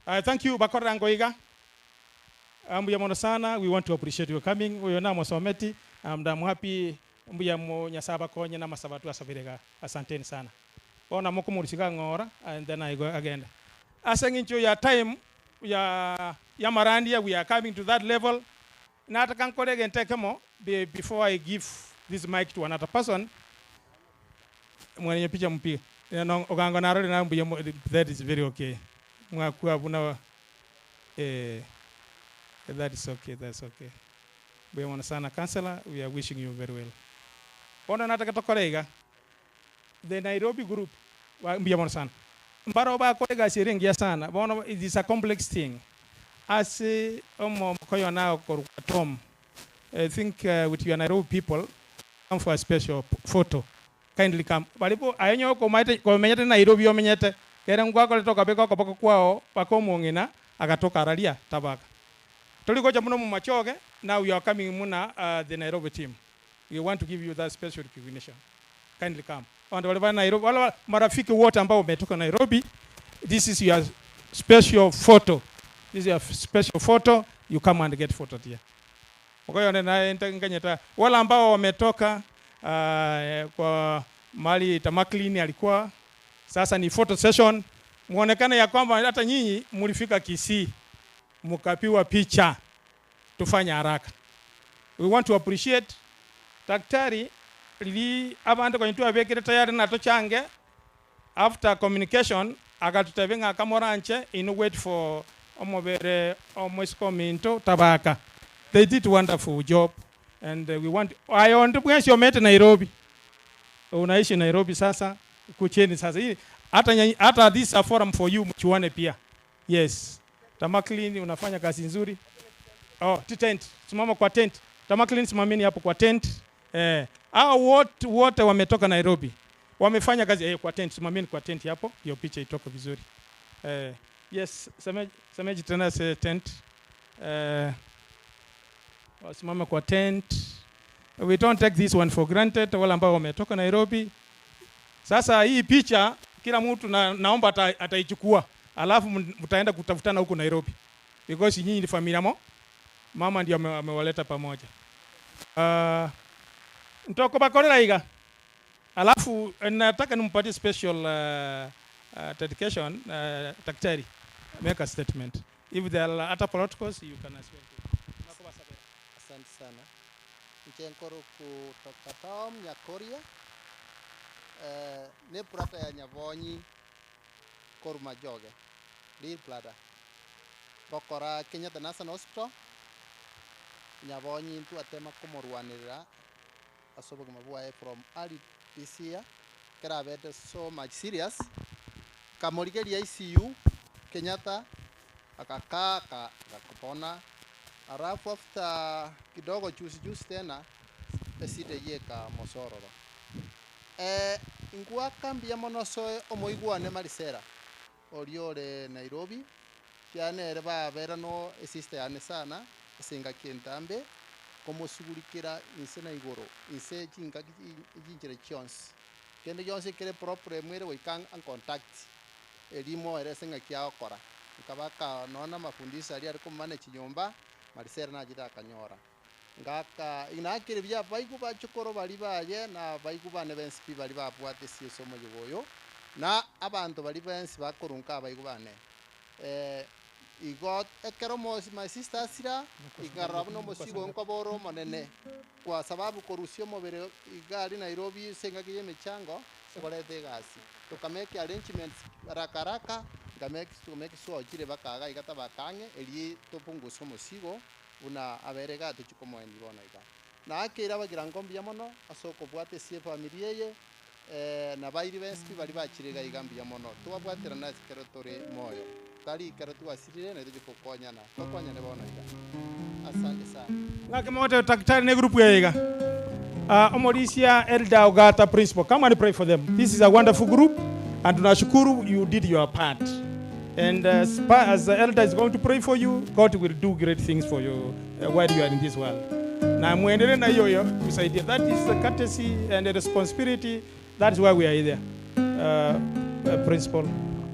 Uh, thank you bakorera ngoiga mbuya mono sana we want to appreciate your coming oyo namosometi and I'm happy mbuya mo nyasaye abakonye namasabo atwasabire iga asanteni sana bono mokomorusia ng'ora and then I go agende ase eng'encho ya time ya ya marandia we are coming to that level nataka nkore egento ekemo before I give this mic to another person mwenye picha mpige no ogango narore na mbuya that is very okay mwakua buna eh, that is okay that's okay mbuya mono sana councillor we are wishing you very well bono nataka tokore iga the Nairobi group mbuya mono sana mbaro bakora egasi ere engiya sana bono it is a complex thing ase omokoyo na okorwa Tom I think uh, with your Nairobi people come for a special photo kindly come baribo aye nyowe komaete komenyete Nairobi omenyete kere ngwakorete okabeka okoboko kwao mpaka omong'ina agatoka araria tabaka tori gocha muno mumachoge now you are coming muna uh, the Nairobi team we want to give you that special recognition kindly come abanto baria ba Nairobi wala marafiki wote ambao wametoka Nairobi this is your special photo this is your special photo you come and get photo here Okoyone naye nkanyeta wala ambao wametoka uh, kwa mali Tamaklini alikuwa sasa ni photo session, muonekane ya kwamba hata nyinyi mlifika Kisii mkapiwa picha. Tufanye haraka, we want to appreciate daktari lili abandu kwenye twabekire tayari natochange after communication akatutebia ng'a kamoranche inu wait for omobere omosiko ominto tabaka they did wonderful job and uh, we want ayo ndi bwensi omete Nairobi unaishi Nairobi sasa kucheni sasa hii hata hata this a forum for you mchuane pia yes Tamaklin unafanya kazi nzuri oh tent simama kwa tent Tamaklin simameni hapo kwa tent eh hao wote wote wametoka Nairobi wamefanya kazi eh, kwa tent simameni kwa tent hapo hiyo picha itoke vizuri eh yes semeji semeji tena se tent eh wasimame kwa tent we don't take this one for granted wale ambao wametoka Nairobi sasa hii picha Kila mtu na, naomba ata, ataichukua alafu mtaenda kutafutana huko Nairobi because nyinyi ni familia mo mama ndio amewaleta pamoja. Ntoko bakorera iga alafu nataka nimpatie special dedication daktari make a statement if there are other protocols you can as well. Asante sana. Nchenkoro kutoka Tom Nyakoria. Ne plata ya Nyabonyi Koruma Joge. Real plata. Gokora Kenyatta National Hospital. Nyabonyi ntu atema komorwanirira ase obogima bwaye from early this year. Kerabete so much serious. Kamorigeria ICU Kenyatta akakaa akapona. Alafu after kidogo juzi juzi tena eside yeka mosororo. Ingwaka mbuya mono ase omoigwane Marisela oria ore Nairobi kianere babera no esister yane sana ase engaki entambe komosugulikera inse na igoro inse chingaki chinchera chionsi kende gionsi ekere problem ere goika ancontact erimo ere ase engaki agokora nkabaka nonya na amafundisho aria are komanage nyomba Marisela nachete akanyora ngaka nakere buya baigu bachokoro baria baye na baigu bane bensi pi baria babwate ase ase omoyega oyo na abanto baria bensi bakorunka abaigu bane igo ekero my sister asira ikarora buna omosigo nkobora omonene kwa sababu korusia omobere iga aria Nairobi ase engaki ya emechango ekoreta egasi tokamake arrangements haraka haraka nkamake sure chire mpaka iga iga tabaka ang'e erio topunguse omosigo buna abere iga tochia komoenia bono iga. Nakeire abagirango mbuya mono ase okobwata ase efamiri eye na bairi bensi pi baria bachire iga iga mbuya mono. Twabwaterana ase ekero tore moyo, tari ekero twasirire naintwe tochia gokonyana, tokonyane bono iga. Asante sana. Ng'ake mogote daktari ne group eye iga. Omorisia Elder Ogata principal come and pray for them. This is a wonderful group and tunashukuru you did your part. And as, as the elder is going to pray for you, God will do great things for you while you are in this world. Na muendelee na hiyo hiyo kusaidia. That is the courtesy and the responsibility. That's why we are here. Principal,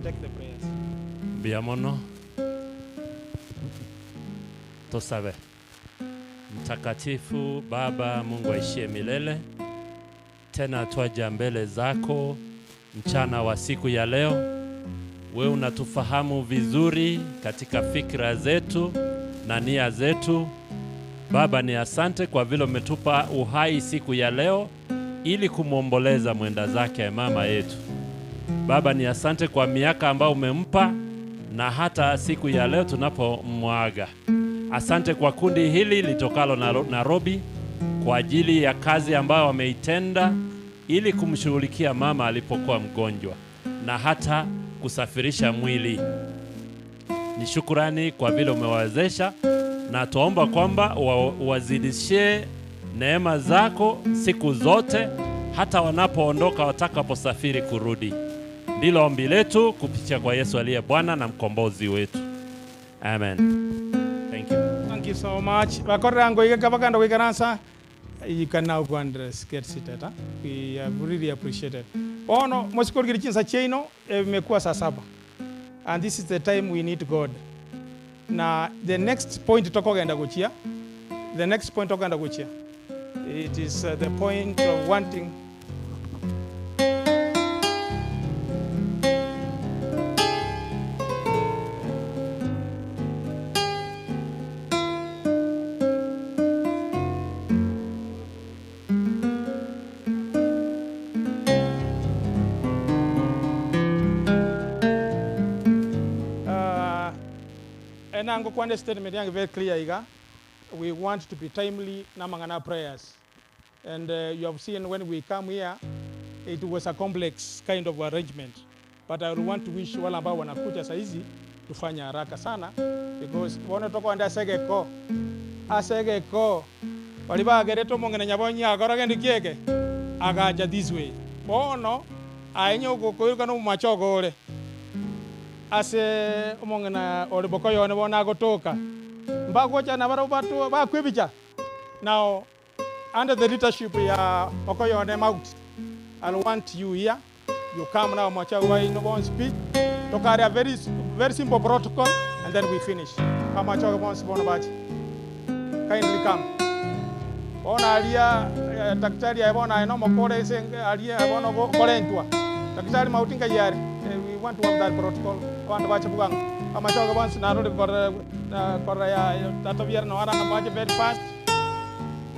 take the prayers. Mbuya mono. Tosabe. Mtakatifu Baba Mungu aishie milele, tena twaja mbele zako mchana wa siku ya leo. Wewe unatufahamu vizuri katika fikra zetu na nia zetu. Baba, ni asante kwa vile umetupa uhai siku ya leo ili kumwomboleza mwenda zake mama yetu. Baba, ni asante kwa miaka ambayo umempa na hata siku ya leo tunapomwaga. Asante kwa kundi hili litokalo Nairobi kwa ajili ya kazi ambayo wameitenda ili kumshughulikia mama alipokuwa mgonjwa na hata kusafirisha mwili. Ni shukurani kwa vile umewawezesha, na tuomba kwamba wazidishie neema zako siku zote, hata wanapoondoka watakaposafiri kurudi. Ndilo ombi letu kupitia kwa Yesu aliye Bwana na mkombozi wetu. Amen. Thank you. Thank you so much. Bakorera ngoiga kabaganda goikaransa. You can now go and get seated. Huh? We have really appreciate it. Bono mosikorigiri chinsa chiaino imekuwa saa saba. And this is the time we need God. Na the next point tokogenda gochia. The next point tokogenda gochia. It is the point of wanting Enango kwande statement yangu very clear iga. We want to be timely namangana prayers. And you have seen when we come here, it was a complex kind of arrangement. But I would want to wish wale ambao wanakuja saizi tufanye haraka sana because wana toko anda asegeko. Asegeko. Walibagereto mongene nyabonyi agora gendi kieke. Agaja this way. Bono ainyo gukoiruka no machogo ore. Ase omong'ina ore bokoyone bona agotoka mbagocha na barau batu bakwibicha. Now under the leadership ya Okoyone Mount, I want you here. You come now mochego baino bonsi pi tokare a very very simple protocol and then we finish. Amachoge bonsi bono bache. Kindly come. Bono aria eh, daktari aye bono aye nomokore ase aria bono okorentwa. Daktari mauti nkai are? Eh, we want to have that protocol. Abanto bache bwango. Amachoge bonsi narore korora korora ya tata biara no ara bache very fast.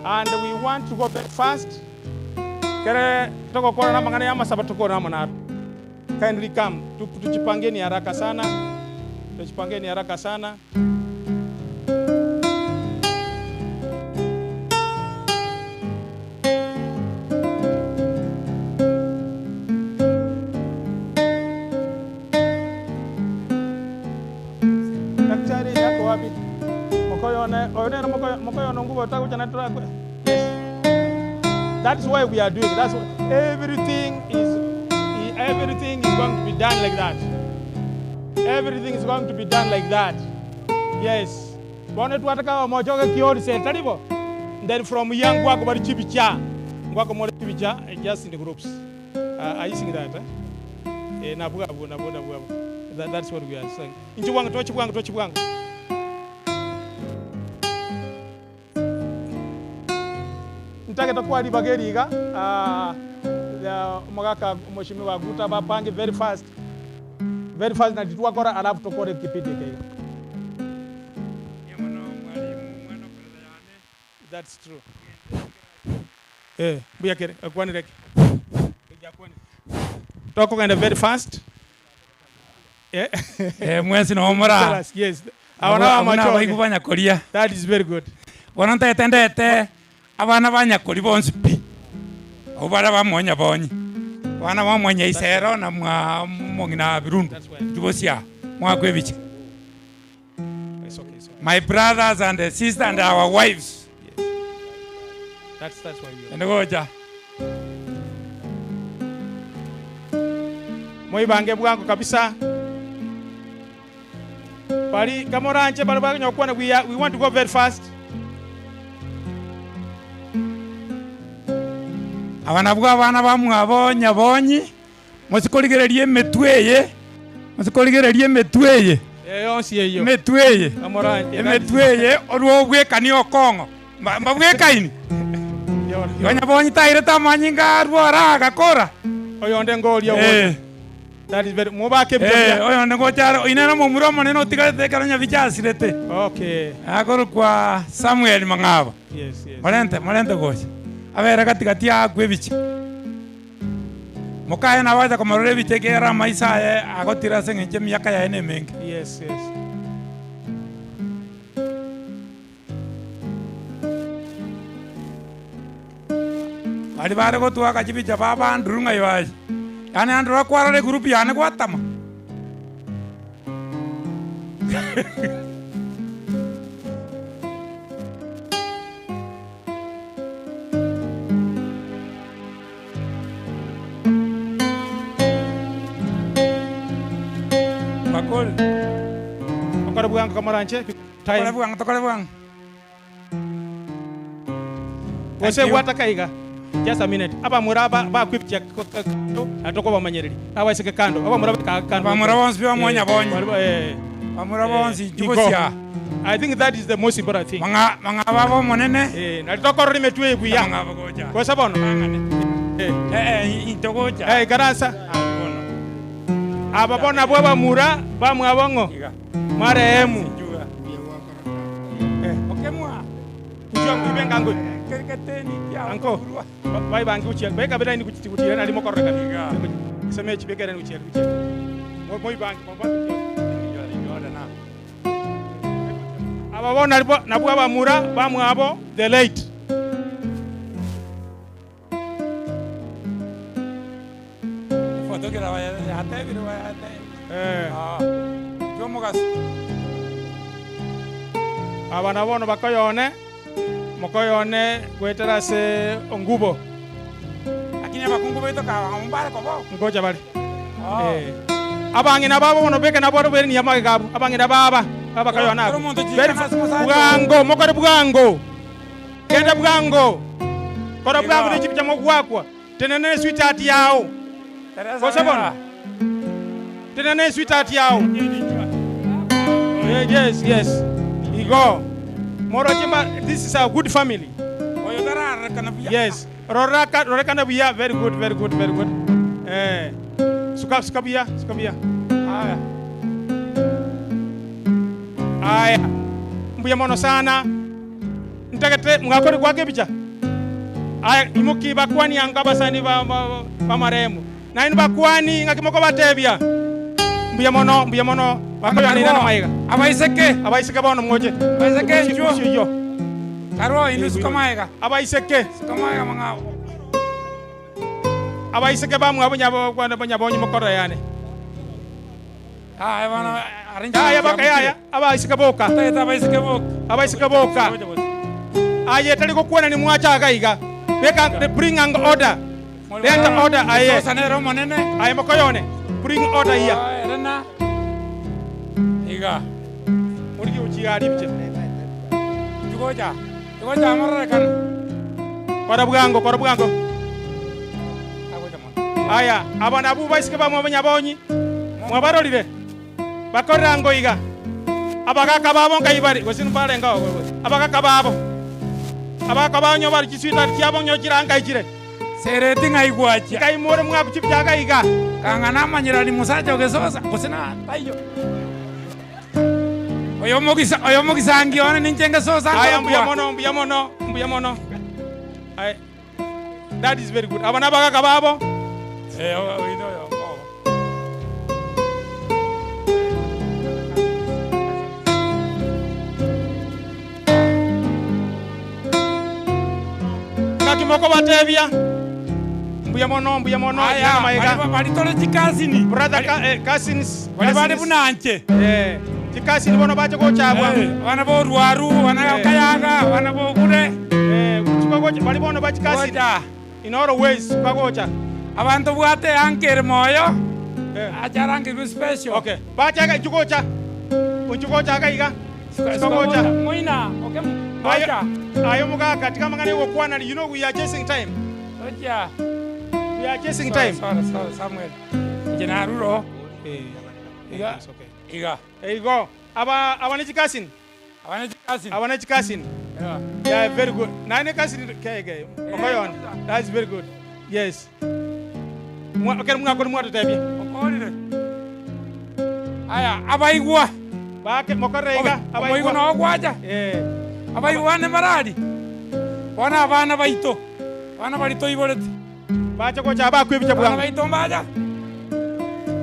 And we want to go very fast. Kere togokora namang'ana y'amasabo tokore amo naro. Kindly come. Tujipangeni haraka sana. Tujipangeni haraka sana. Daktari yako wapi? Mokoyone, oyo nere mokoyo mokoyone ngubo tagocha na turakwe. Yes. That's why we are doing. That's why everything is everything is going to be done like that. Everything is going to be done like that. Yes. Bono twataka omochoge kiori se taribo. Then from here ngwako bari chibicha. Ngwako more chibicha eh, just in the groups. Uh, are you seeing that? Eh? Eh, nabuga abu nabu nabu abu. That, that's what we are saying. Inchi bwangu tochi bwangu tochi bwangu. Ntagete kwaribaga eriga ah, omogaka omweshimiwa Guta bapange very fast very fast nari twakora alafu tokore kipindi eke iga. That's true. Eh, mbuya kere, akwanire ki? Tokogenda very fast. Eh. Eh, mwensi no mora. Tell us, yes. Aba nabo Abwo amachoge. nabaigu ba nyakoria. That is very good. Bono ntaete ndete abana ba nyakori bonsi pi. Abwo baria bamonya bonye. Abana bamonya isero na mwa omong'ina Birundu. Intwe bosia mwakwa ebicha. It's okay, it's okay. My brothers and sisters and our wives. That's, that's why we are. Ende gocha. Moibange bwango kabisa. Bari kamoranche bari bakonya gokwana we are, we want to go very fast. Aba nabwo abana bamwabo nyabonyi, mosikorigereria emetwe eye, mosikorigereria emetwe eye. Eh, yonsi eyio. Emetwe eye. Kamoranche. Emetwe eye orwo obwekani okong'o. Mba- Mbabwekaini. Igo nyabonyi tairete amanyinga arwo ara agakora. Oyonde ngoria Eh. gocha. That is very mobake Eh, oyonde ngocha are oinene omomura omonene otigarete ekero nyabicha asirete. Okay. Akorokwa Samuel Mang'abo. Yes, yes. Morente, morente gocha. Abere gatigati aakwe ebicha. Mokaye nabo acha komorora ebicha ekiagera amaiso aye agotira ase eng'encho emiaka yaye nemenge. Yes, yes. Baria bare gotwaka chibicha baba Andrew ng'ai baye. Yaani Andrew akwarora egroup yane gwatama. Bakol. Okore bwango kamoranche. Time. Tokore bwango, tokore bwango. Gose Thank you. gwata kaiga. Just a minute. Abamura ba ba kwipcha atoko bamanyereri. Abaiseke kando. Abamura ba kando. Abamura bonsi bamonya bonye. Eh. Bamura bonsi Eh, chigosia. igo. I think that is the most important thing. Mang'a mang'a babo monene. Eh, nalitokorora emetwe ebuya. Mang'a bagocha. Gose bono. Eh, eh, intogocha. Eh, ikaransa. Aba bono nabwo abamura bamwabo ng'o? Marehemu. Eh. Okemwa. Kuchwa ibe ngango. Anko. Bai bangi uchia. Bai kabila ni kuchiti kuchira nali mokorora kabila. Seme chibekere ni uchia kuchia. Mo moi bangi mo bangi. Aba bono nabwo nabwo abamura bamwabo the late. Fotokera yatebire yate. Eh. Ah. Jomogaso. Aba nabo bakoyone mokoyone gwetera ase ongubo. Lakini abakungu baito ka mbare kobo. Ngoja bari. Ah. Eh. Abang'ina babo bono beke nabo bere ni amage gabo. Abang'ina baba abakayona. Kero omonto chikana ase omosacha. Bwango mokore bwango. Genda bwango. Kora bwango Iga. ne chibicha mogwakwa. Tenene sweetheart yao. Teresa Gose bono. Tena ne sweetheart yao. Eh, yes, yes. Igo. Moroche ma this is a good family. Oyo tararorekana buya. Yes. Roraka rorekana buya. Very good, very good, very good. Eh. Suka suka buya, suka buya. Aya. Aya. Mbuya mono sana. Ntagete mwakore gwake bicha. Aya imuki bakwani anga basani ba ba, ba maremu. Nainwe bakwani ng'aki mokobatebia, Mbuya mono, mbuya mono, bakoyanire na maiga. Abaiseke. Abaiseke bono moche. Abaiseke inchuo. Bosio oyio. Karwo inwe suka maega. Abaiseke. Suka maega mang'ao. Abaiseke bamwabo nyabo kwana banyabonye mokorora yane. Aya bono arrange. Yaya baka yaya abaiseke boka. Tagete abaiseke boka. Abaiseke boka. Aye tari gokwana ni mwacha iga. Beka bring an order. Leta order aye. Sosa nere omonene. Aye mokoyone. Bring order here. Ere na. Iga. Origi uchigari biche. Chugocha. Chugocha amororekana. Kora bwango, kora bwango. Aya, aba nabwo baiseke bamwe abanyabonyi, mwabarorire, bakorera ngo iga, abagaka babo nkai bare, gose mbarenge oo, abagaka babo, abagaka babo nyo bare chiswitari chiabo nyo chira nkai chire. Sereti ng'ai gwachia. Nkai more mwaku chibichaga iga. Kang'a namanyerani musacha ogesosa gose na taiyo. Oyo omogisa oyo omogisangi one ninche ngesosa Aya, mbuya nkorokwa. mono, mbuya mono, mbuya mono. Aye, that is very good. Aba nabagaka babo. Eh, oino oyo. Ng'aki mokobatebia mbuya mono mbuya mono Aya, yana maega. bari- bari tore chikasini brother ka, eh, cousins Bari bari cousins. buna nche. Eh chikasini bono bache gochabwa Eh, bana bo Rwaru bana Kayaga bana bo Gure eh chikogocha bari bono bachikasini in all ways bagocha abanto bwate ankere moyo acharangerwe special okay bachaga chugocha uchugocha iga chikogocha moina okay ayo ayo mugaka katika mangane gokwana you know we are chasing time Ocha. We are chasing Sorry, time. Sorry, sorry, Samuel. Nje naruro. Eh. Iga. Iga. Igo. Aba aba ni chikasin. Aba ni chikasin. Aba ni chikasin. Yeah. Yeah, very good. Nine cousin okay, okay. Okoyon. That's very good. Yes. Mwa okay, mwa koni mwa tutabia. Okorire. Aya, abaigwa. Bake mokorega abaigwa no gwacha. Eh. Abaigwa ne marari. Bona abana baito. Abana bari toiborete. Bacha gocha abakwebicha Abana bwangu. baito mbacha.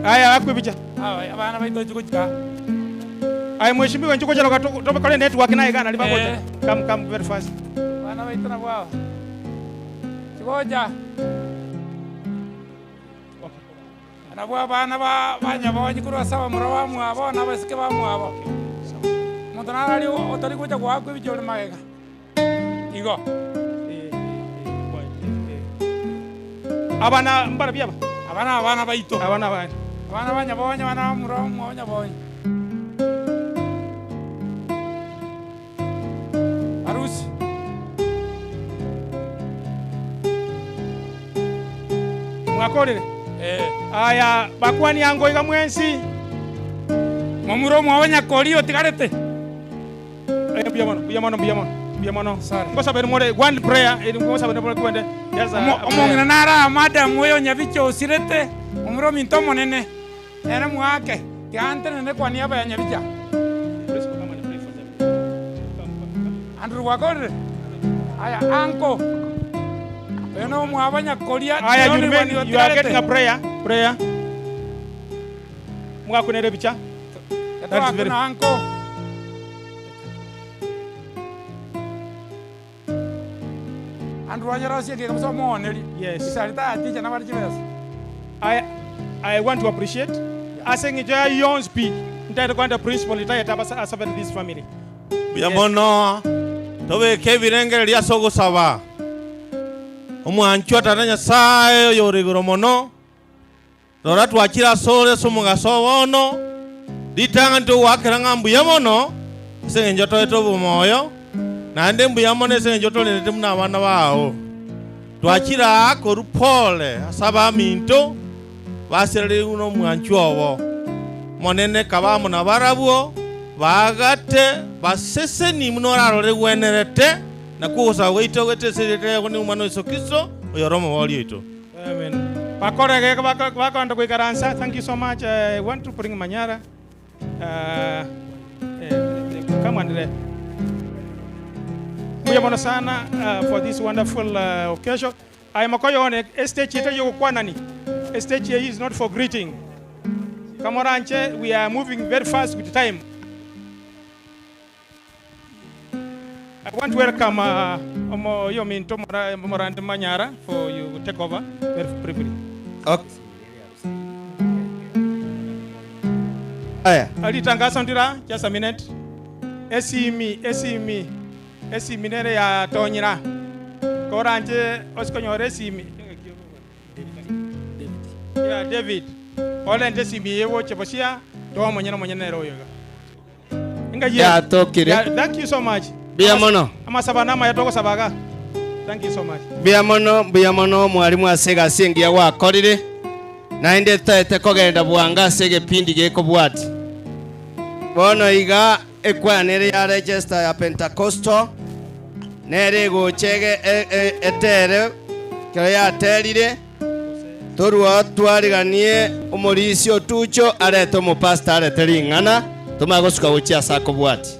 Aya akwebicha. Aba abana baito chikuchika. Aya mheshimiwa nchuko chalo to kole network naye kana libagocha. Come come very fast. Abana baito nabwo aba. Chigocha. Nabwo abana ba banyabonyi korwa ase abamura bamwabo na abasike bamwabo. Omonto narari otari gocha goakwa ebicha ore magega. Igo. Abana mbara biaba. Abana abana baito. Abana abana. Abana banyabonyi abana bamura bamwabo nyabonyi. Harusi. Mwakorire. Eh. Aya bakwani yango iga mwensi. Momura omwabo nyakori otigarete. Eh, mbuya mono, mbuya mono, mbuya mono. Mbuya mono. Ngosa bene more one prayer, eh, ngosa bene more kwende. Just a, a prayer. Omong'ina nara madam oyo nyabicha osirete omura ominto omonene ere mwake tiga ntenene kwa niaba ya nyabicha Andrew gwakorire aya anko oyo no omwabo nyakoria Aya, you the only remain, one you are otigarete. getting a prayer, prayer. Mwakunere bicha. That is very Yatwakuna anko Andrew wanyarosie kabisa omooneri Yes. isarita aticha nabari chibesa I I want to appreciate aseng'encho ya yons pi ntaete kwanda principal itaete asabete this family. Mbuya mono tobeke ebirengererio ase ogosaba omwancho atana nyasaye oyo ore igoro mono rora twachire ase ore ase omogaso bono ritang'ani togwakera ng'a mbuya mono ase eng'encho toete obomoyo naende mbuya mono ase eng'encho torendete buna abana bao twachire aa korwa pole ase abaminto Basirerigwe nomwanchwa obo. Monene kaba amo nabarabwo, baagate, baseseni buna orarore gwenerete, nakwo ogosaba gwaito goetera ase erieta riaye na Omwana o Yeso Kristo, oyore Omobooria oito. Amen. Bakore geko bako bakoenda goikaransa. Thank you so much. I want to bring Manyara. Uh, eh, come and read. Mbuya mono sana for this wonderful occasion. Aye mokoyo one, estage eye tari yogokwanani. Estage eye is not for greeting. Kamoranche, we are moving very fast with time. I want to welcome oyominto Morandi Manyara for you take over very briefly. Okay. Aya. Ritangaso ndira, just a minute. Esimi, esimi, esimi nere yatonyera. Koranche ose konyora esimi. Yeah, David. Orente esimi eye gocha bosia, toa omonyene omonyene nere oyo iga. Enga ye. Yatokire. Yeah, thank you so much. Mbuya mono. Amasabo namaya togosaba iga. Thank you so much. Mbuya mono, mbuya mono mwalimu ase egasi engiya gwakorire, naende totaete kogenda bwango ase egepindi gekobwatia. Bono iga ekwaya nere ya register ya Pentecostal, nere egocha ege e- e- etere, ekero yaterire, Torua twariganie omorisia otucho arete omopastor arete ring'ana tomanye gosuka gochia ase akobwatia.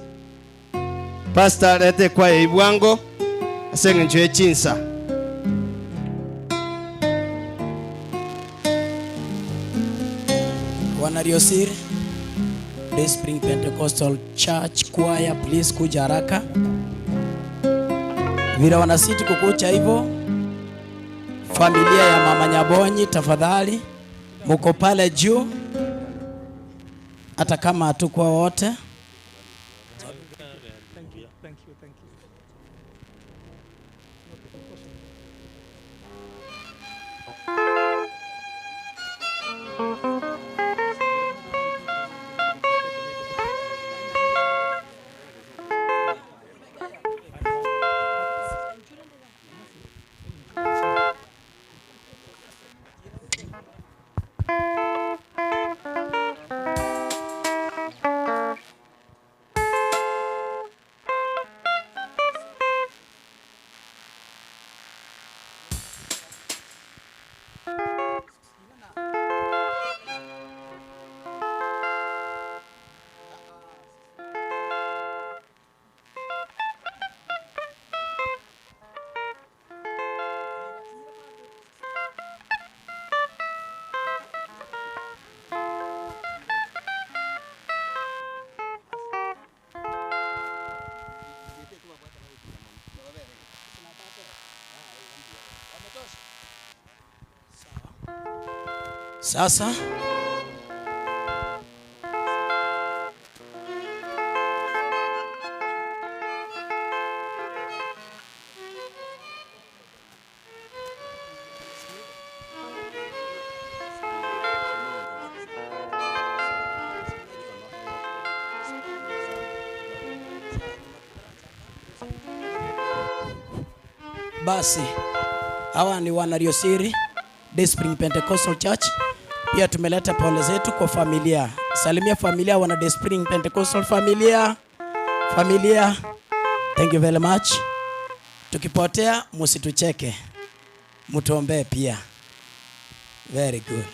Pastor reta ekwaya eyio bwango ase engencho ye chinsa. Bwana Riosir, Dayspring Pentecostal Church Choir, please kuja haraka. Vile wanasiti kukucha hivyo. Familia ya Mama Nyabonyi, tafadhali muko pale juu, hata kama hatukuwa wote. Thank you, thank you, thank you. Sasa Basi hawa ni wana Riosiri Dayspring Pentecostal Church. Pia tumeleta pole zetu kwa familia. Salimia familia wana Dayspring Pentecostal familia. Familia. Thank you very much. Tukipotea msitucheke. Mtuombee pia. Very good.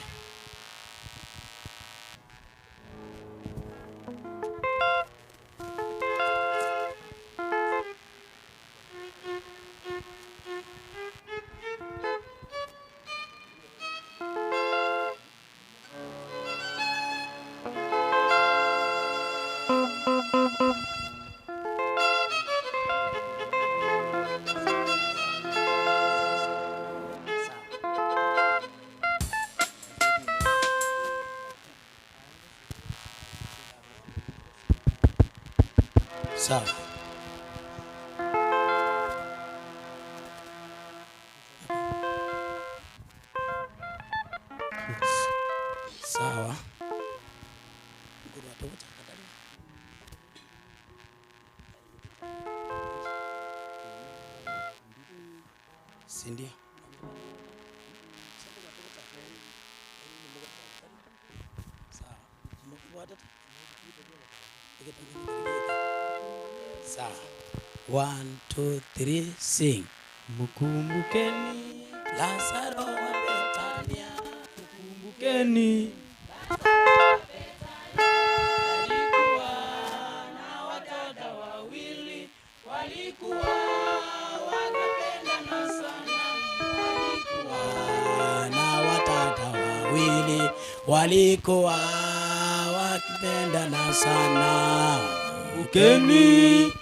Sawa. Sawa. Si ndio? Sawa. One, two, three, sing. Mkumbukeni Lazaro wa Betania. Mkumbukeni na watata wawili walikuwa wakipendana sana. Kumbukeni,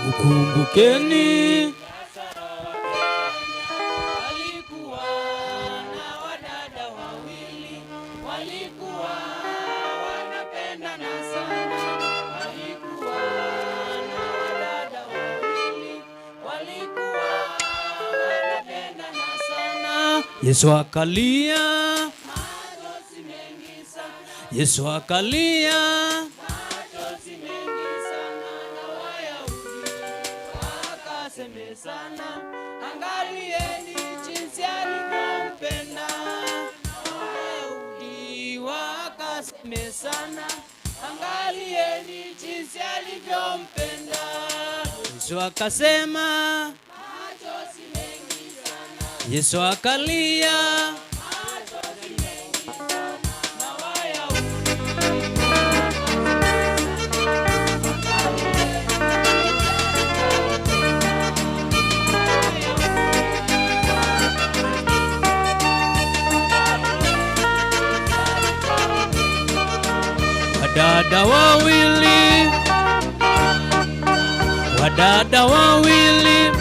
ukumbukeni Yesu akalia, Yesu akalia, Wakasemezana, angalieni jinsi alivyompenda. Wayahudi wakasemezana, angalieni jinsi alivyompenda. Yesu akasema, Yesu akalia, wadada wawili, wadada wawili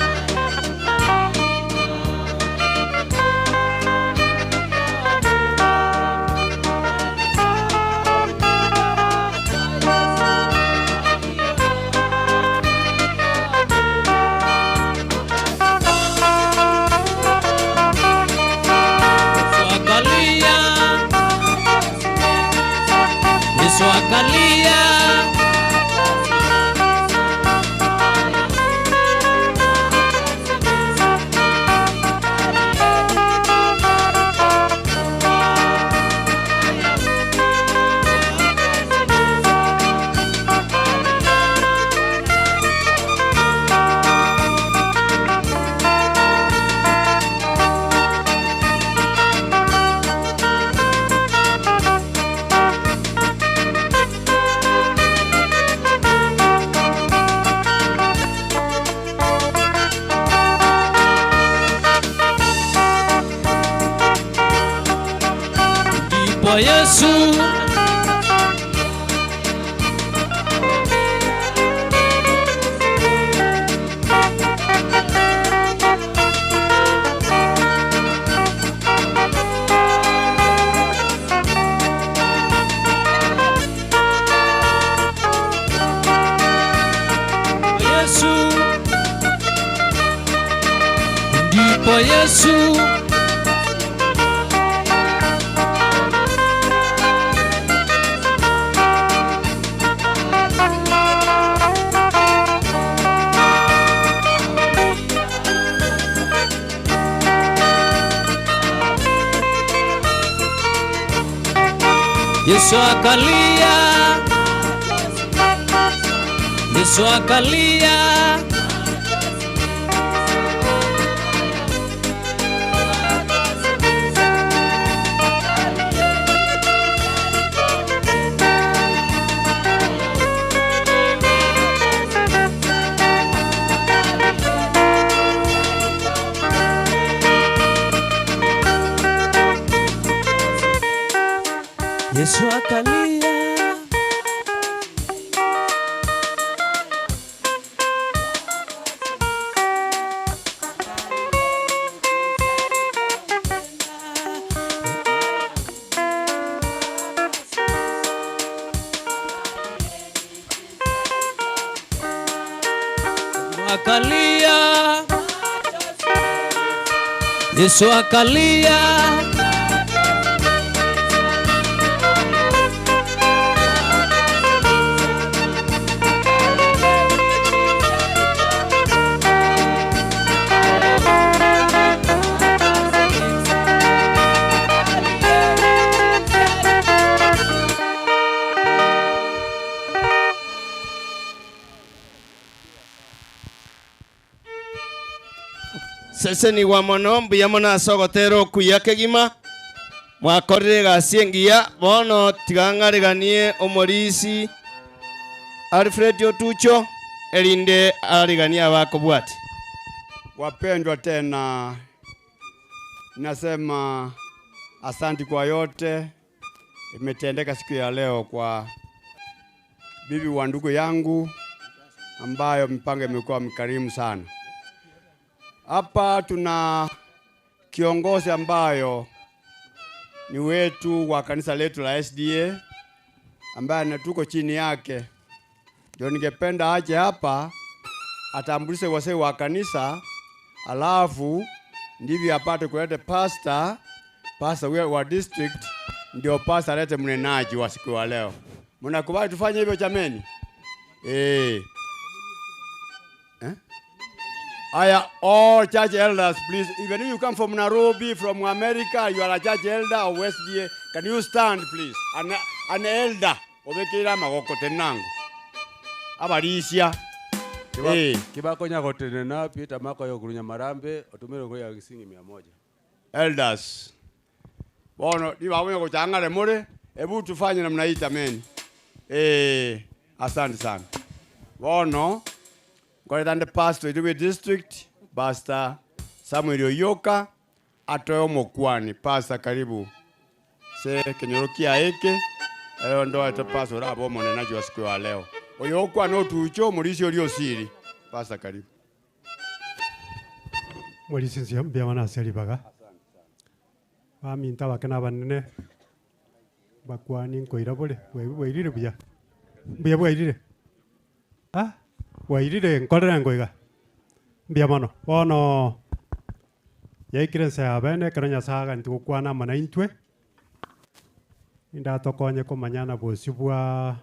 Yesu akalia, Yesu akalia, ndipo Yesu Yesu ndipo Yesu Yesu akalia, Yesu akalia, Yesu akalia. Akalia, Yesu akalia. Sesenigwa mono, mbuya mono ase ogotera okuya kegima. Mwakorire egasi engiya, bono tiga ng'areganie omorisi Alfred Otucho, erinde areganie abakobwatia. Wapendwa tena nasema asanti kwa yote imetendeka siku ya leo kwa bibi wa ndugu yangu ambayo mipango imekuwa mkarimu sana. Hapa tuna kiongozi ambayo ni wetu wa kanisa letu la SDA ambaye na tuko chini yake, ndio ningependa aje hapa atambulishe wasee wa kanisa, alafu ndivyo apate kuleta pastor, pastor wa district, ndio pastor alete mnenaji wa siku ya leo. Mnakubali tufanye hivyo jameni? Eh. Eh? Aya, all church elders, please, even if you come from Nairobi, from America, you are a church elder of SDA, can you stand, please? An, an elder, obekera magoko tenangu. Abarisia. Eh. Kibakonya gotenena Peter Mako yokurunya marambe otumire ko ya gisingi 100. Elders. Bono, di bawe kuchangare more, hebu tufanye namna hii tameni. Eh, asante sana. Bono, ngoretande pastor itwe district, Pastor Samuel Oyoka atoe omokwani. Pastor karibu. Se kenyorokia eke eyo ndo ate pastor rabo omonene wa siku ya leo. Oyokwa no tucho mulisi olio siri. Pastor karibu. Mwalisinzi mbuya mono ase ribaga baminto abake na abanene bakwani nkoira bore bwai bwairire buya mbuya bwairire ah bwairire nkorere nkoiga mbuya mono bono yaikire ense ya bene ekero Nyasaye aganeti gokwana amo na intwe indatokonye komanyana bosio bwa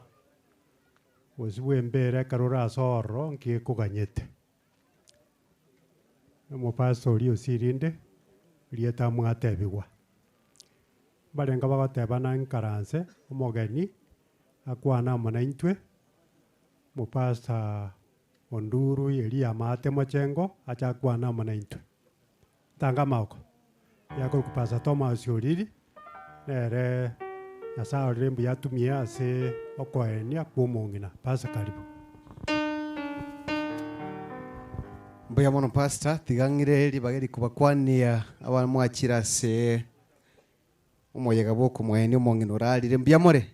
bosio bwa embere ekero ore ase ororo nki ekoganyete. Omopastor oria osirinde, rieta mwatebigwa. Mbarenge bagotebana nkaranse, omogeni, akwane amo naintwe, omopastor Onduru Elia Amaate Mochengo, ache akwane amo naintwe. Tanga amagoko, yakorokwa Pastor Thomas Oriri, nere Nyasaye orire mbuya atumie ase okoenia kwa omong'ina. Pastor karibu. Mbuya mono Pastor, tiga ng'ire ribaga eri kobakwania aba mwachire ase omoyega bwa okomoenia omong'ina orarire. Mbuya more?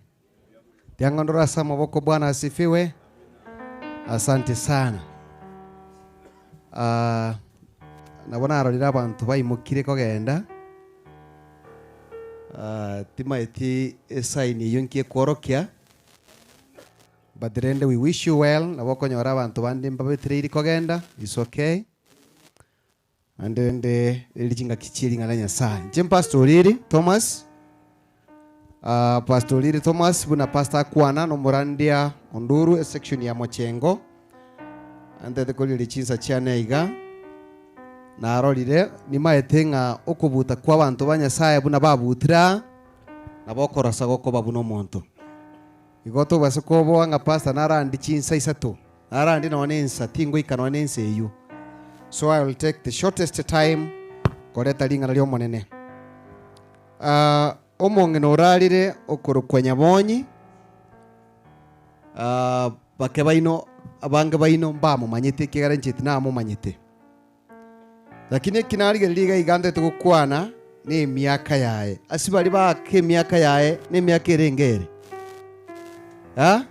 Tiga ng'a ndore ase amaboko Bwana asifiwe. Asante sana. Ah, nabo narorire abanto baimokire kogenda, ah, timaeti esign eyio nki ekworokia, but rende we wish you well, nabo okonyora abanto bande mbabetereiri kogenda, it's okay. Naende rende riri chingaki chie ring'ana ria Nyasaye. Inche Pastor Oriri Thomas, ah, Pastor Oriri Thomas buna pastor akwana nomorandia Onduru esection ya Mochengo, antete korigereria chinsa chiane iga, narorire nimaete ng'a okobuta kwa abanto ba Nyasaye buna babutire aa, nabo okorosa gokoba buna omonto. Igo tobase koboa ng'a pastor narandi chinsa isato, narandi nonya na ensa, tingoika nonya na ensa eyio. So I will take the shortest time koreta ring'ana ri'Omonene. Ah, omong'ina orarire okorokwa Nyabonyi, ah, bake baino, abange baino mbamomanyete ekiagera inche tinamomanyete. Lakini eki narigereria iga iga ntete gokwana nemiaka yaye. Ase baria baaka emiaka yaye nemiaka erenge ere? Ah?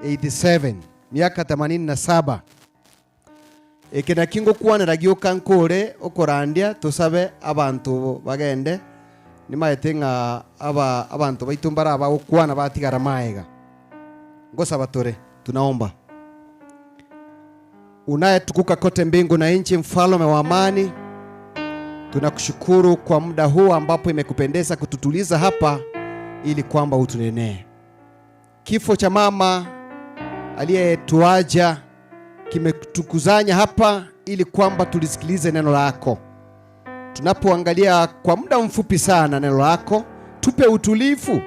87, miaka themanini na saba. Eke nakio ngokwanera gioka nkore okorandia tosabe abanto bagende, nimaete ng'a aba abanto baito mbare abagokwana batigara maega. Ngosaba tore, tunaomba. Unayetukuka kote mbingu na nchi, mfalme wa amani, tunakushukuru kwa muda huu ambapo imekupendeza kututuliza hapa ili kwamba utunenee. Kifo cha mama aliyetuaja kimetukuzanya hapa ili kwamba tulisikilize neno lako. Tunapoangalia kwa muda mfupi sana neno lako, tupe utulivu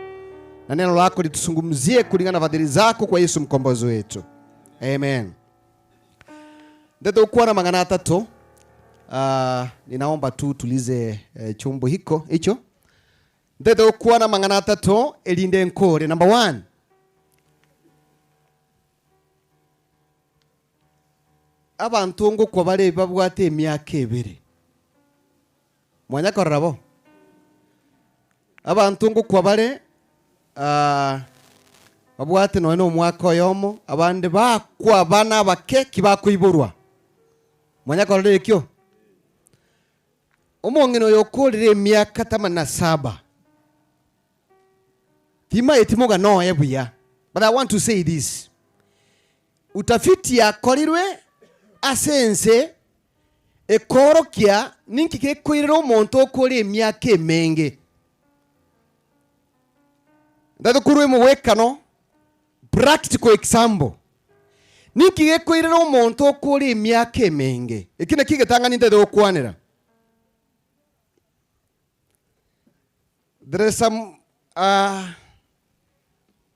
na neno lako litusungumzie kulingana na fadhili zako kwa Yesu mkombozi wetu. Amen. Ndete gokwana amang'ana atato, Ah, ninaomba tu tulize eh, chombo hiko hicho ntete gokwana amang'ana atato erinde nkore number one abanto ngokwa bare babwate emiaka ebere mwanya korora bo abanto ngokwa bare ah, babwate nonya na omwaka oyomo abande bakwa abana abake ki bakoiborwa mwanya korora ekio Omong'ina oyo okoorire emiaka tama na saba, timaeti mogano oye buya, but I want to say this, utafiti yakorirwe ase ense ekoorokia ninki gekoirera omonto okore emiaka emenge. Ntagete korwa emogwekano, practical example, ninki gekoirera omonto okore emiaka emenge? Eki nakio egetang'ani ntagete gokwanera. There is some uh,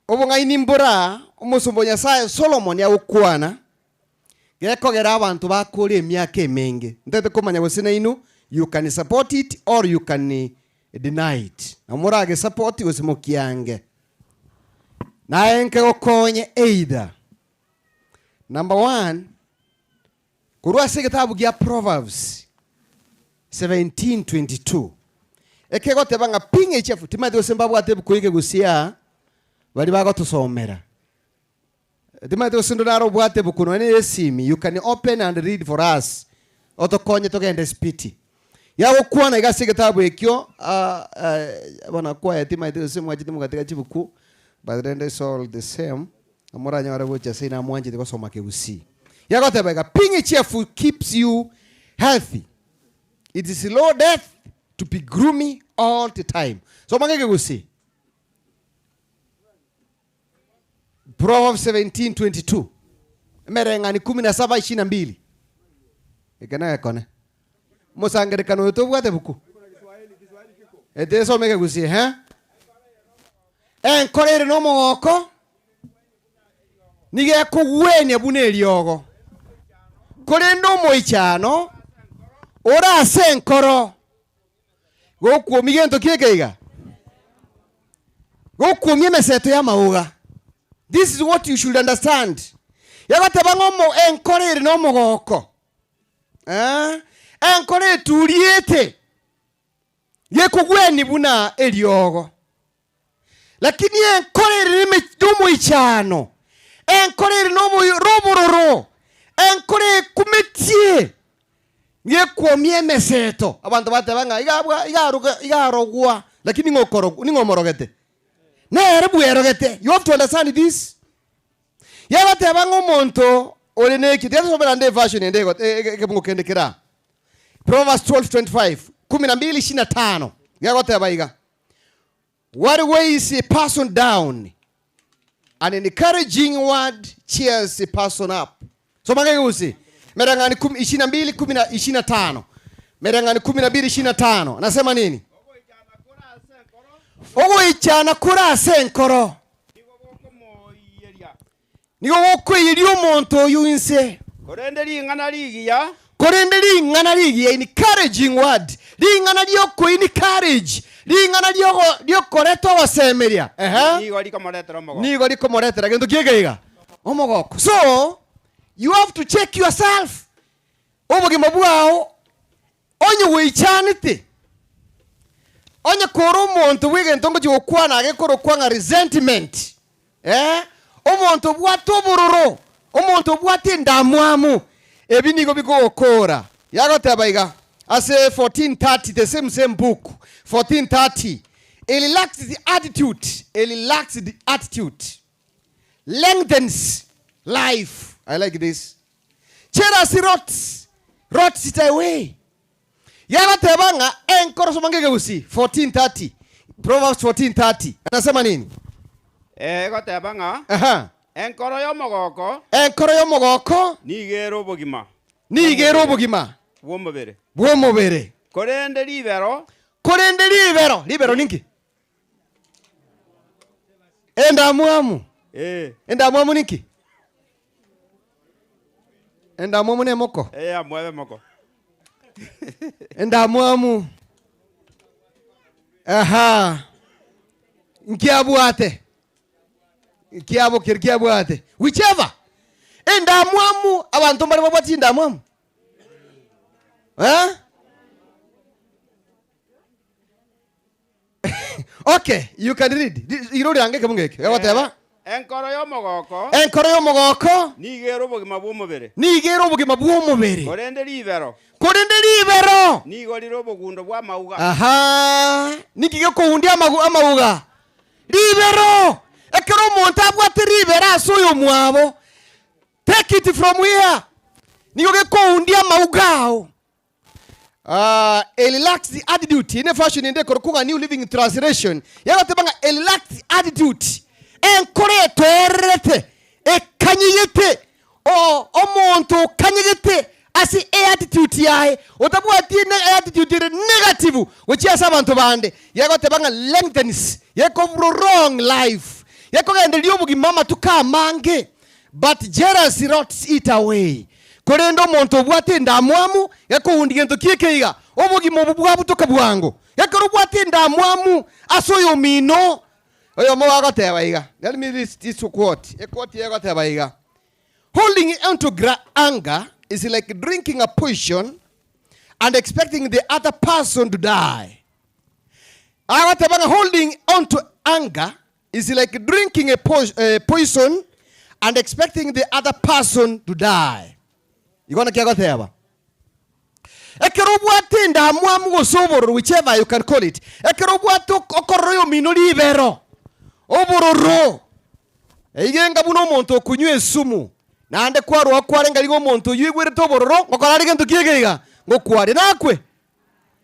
obong'aini mbora omosomba o Nyasaye Solomon agokwana gekogera abanto bakore emiaka emenge. Ntagete komanya gose nainwe you can support it or you can deny it. Nabo morage support gose mokiange. Naye nkegokonye either. Number one, Korwa ase egetabu gia Proverbs 17:22, ekegoteba ng'a ping echafu, timanyeti gose mbabwate ebuku eye gose aa baria bagotosomera. Timanyeti gose onde nare obwate ebuku nonya na esimi, you can open and read for us, otokonye togende spiti. Yagokwana iga ase egetabu ekio, bono kwaya timanyeti gose mwachete mogatiga chibuku, but rende it's all the same. Moranyore gocha ase inamwanchete gosoma kegusii. Yagoteba iga, Being a cheerful keeps you healthy. It is slow death to be gloomy all the time. Soma ng'e kegusii. Proverbs 17:22. Emereng'ani kumi na saba ishirini na mbili. Eke negekone. Omosangererekano oyo tobwate buku? Etesome ekegusii, ehe. Enkoro ere nomogoko nigo ekogwenia buna eriogo, korende omoichano ore ase enkoro gokwomia gento ki eke iga? Gokwomia emeseto y'amauga. This is what you should understand. Yagoteba ng'a omo enkoro ere nomogoko, eh, enkoro eturiete gekogwenia buna eriogo. Lakini enkoro ere nomoichano, enkoro ere nobororo, enkoro ekumetie gekwomia emeseto. Abanto bateba ng'a iga iga arogwa, lakini ng'o okorogwa, ning'o omorogete? Nere bwerogete. You have to understand this. Yabateba ng'a omonto ore neki, tiga tosome naende eversion ende ekebungo kende kere aa. Proverbs 12:25, kumi na mbili ishirini na tano, gegoteba iga, What weighs a person down, an encouraging word cheers a person up. Soma ng'egeusi. Mereng'ani kumi, ishirini na mbili kumi na ishirini na tano. Mereng'ani kumi na mbili ishirini na tano. Nasema nini? Ogoichana kore ase enkoro Nigo gokoiyeria omonto oyio inse. Korende ring'ana rigiya. Korende ring'ana rigiya, encouraging word, ring'ana riokoencourage, ring'ana riogo riokoreta ogosemeria, ehe, Nigo rikomoretera omogoko. nigo rikomoretera gento ki eke iga? Omogoko. So, you have to check yourself, obogima bwao Onye gweichanete, onye kore omonto bw'egento ngochia gokwana agekorokwa ng'a resentment, eh, omonto obwate obororo, omonto obwate endamwamu, ebi nigo bikogokora. Yagoteba iga ase 14:30, the same same book, 14:30, a relaxed attitude, a relaxed attitude lengthens life. I like this. Jealousy rots, rots it away. Yagateba ng'a enkoro soma ng'egeusi 14:30. Proverbs 14:30. Anasema nini? Eh, egoteba ng'a Aha. enkoro y'omogoko Enkoro y'omogoko nigo ere obogima nigo ere obogima bw'omobere, bw'omobere. korende ribero Korende ribero, ribero ninki? Endamwamu. Eh. Endamwamu ninki? Endamwamu nemoko. Eh, amwabe moko. Endamwamu. Aha. Nkiabwate. Kiabo keri kiabwate. Whichever. Endamwamu, abanto mbare babwate chindamwamu. Eh? Okay, you can read. Iro riange ekebungo eke. Egoteba Enkoro y'omogoko. Enkoro y'omogoko. Nigo ere obogima bw'omobere. Nigo ere obogima bw'omobere. Korende ribero. Korende ribero. Nigo rire obogundo bw'amauga. Aha, niki gekogundia amauga? Ribero. Ekero omonto abwate ribero ase oyomwabo, take it from here, nigo gekoundia amauga ao. Ah, a relaxed attitude ine version ende ekorokwa ng'a New Living Translation yagoteba ng'a a relaxed attitude enkoro etoererete ekanyegete o omonto okanyegete ase eattitude yaye otabwati ene attitude ere negative gochia ase abanto bande yagoteba ng'a lengthens yeko prolong life gekogendereria obogima amatuko amange but jealousy rots it away Korende omonto obwate endamwamu, gekoundia gento ki'eke iga, obogima obwo bwabutoka bwango. Ekero obwate endamwamu ase oyomino, oyomo agoteba iga, let me read this quote, equote eye egoteba iga, Holding onto anger is like drinking a poison and expecting the other person to die. Agoteba ng'a holding onto anger is like drinking a poison and expecting the other person to die. Igo naki agoteba. Ekero obwate endamwamu gose obororo, whichever you can call it, ekero obwate okorora oyomino ribero, obororo, eiga enga buna omonto okonywa esumu, naende kwarwa kwarenge riga omonto oyio oigwerete obororo, ngokora are gento kiege iga, ngokwaria nakwe?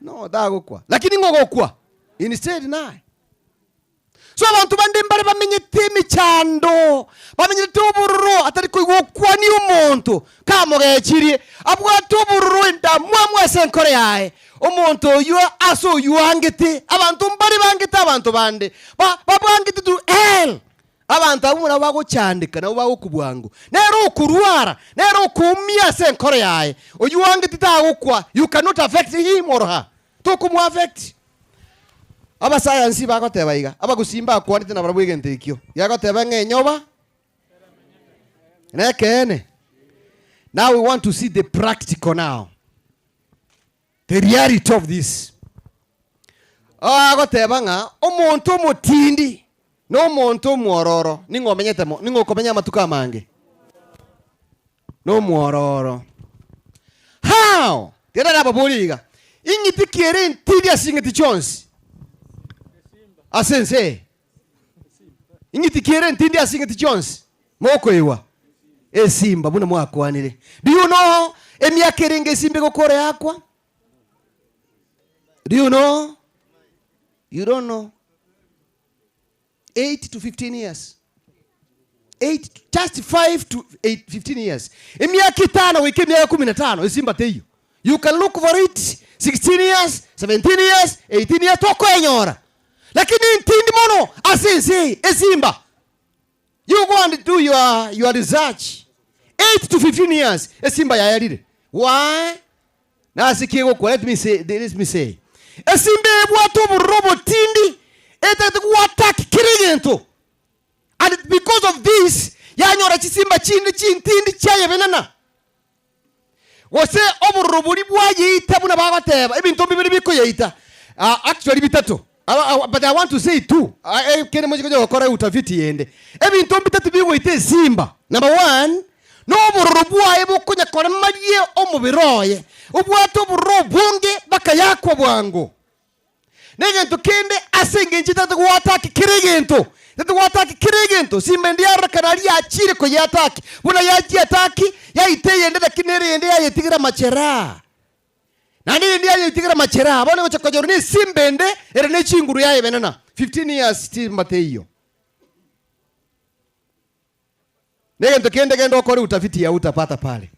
No, tagokwa. Lakini ng'o ogokwa? Instead naye. So abanto bande mbare bamenyete emechando, bamenyete obororo, atari koigwa okwania omonto kamogechirie, abwate obororo endamwamu ase enkoro yaye. Omonto oyio ase oyio angete, abanto mbare bangete abanto bande, ba babangete to hell. Abanto abwo nabo bagochandeka, nabo bagokwa bwango. Nere okorwara, nere okoumia ase enkoro yaye, oyio angete tagokwa, you cannot affect him or her, tokomoaffect. Abasayansi bagoteba iga, abagusii mbakwanete nabarabwo egento ekio, gegoteba ng'a enyoba nekeene. Now we want to see the practical now, the reality of this. Agoteba ng'a omonto omotindi na omonto omwororo ning'o omenyete mo, ning'o okomenya amatuko amange? Nomwororo. How? Tiga narababorie iga, ing'iti ki ere entindi ase ching'iti chionsi ase ense eye? Ing'iti ki ere entindi ase ching'iti chionsi? Mokoigwa? Esimba, buna mwakwanire. Do you know emiaka erenge esimba egokora yakwa? Do you know? You don't know. 8 to 15 years. 8 just 5 to 8, 15 years. Emiaka etano goika emiaka kumi na tano esimba teiyo. You can look for it 16 years, 17 years, 18 years tokoenyora. Lakini ntindi mono ase ense eye esimba. You go and do your, your research. 8 to 15 years esimba yayarire. Why? Nase ki egokwa? Let me say, let me say. Esimba ebwate obororo obotindi etagete goattack kera egento. And because of this, yanyora chisimba chinde chintindi chiayebenana. Gose obororo boria bwayeita buna bagoteba, ebinto mbibere bikoyeita. Uh, actually bitato. But I want to say two. Uh, kende moche konya gokora utafiti yende. Ebinto mbitato bigoita esimba. Number one, Nobororo bwaye bokonya koremaria omobere oye, obwate obororo obonge bakayakwa bwango. Negento kende ase engencho etagete goataki kera egento, etagete goataki kera egento, simba ende yarorekana aria yachiire koyeataki, buna yachiataki, yaita eyende lakini nere eyende yayetigera amachera. Naende eyende yayetigera amachera, bono egocha konyorwa nesimba ende ere ne chinguru yayebenena. 15 years simba teiyo. Negento kende genda okore utafiti ya utapata pale.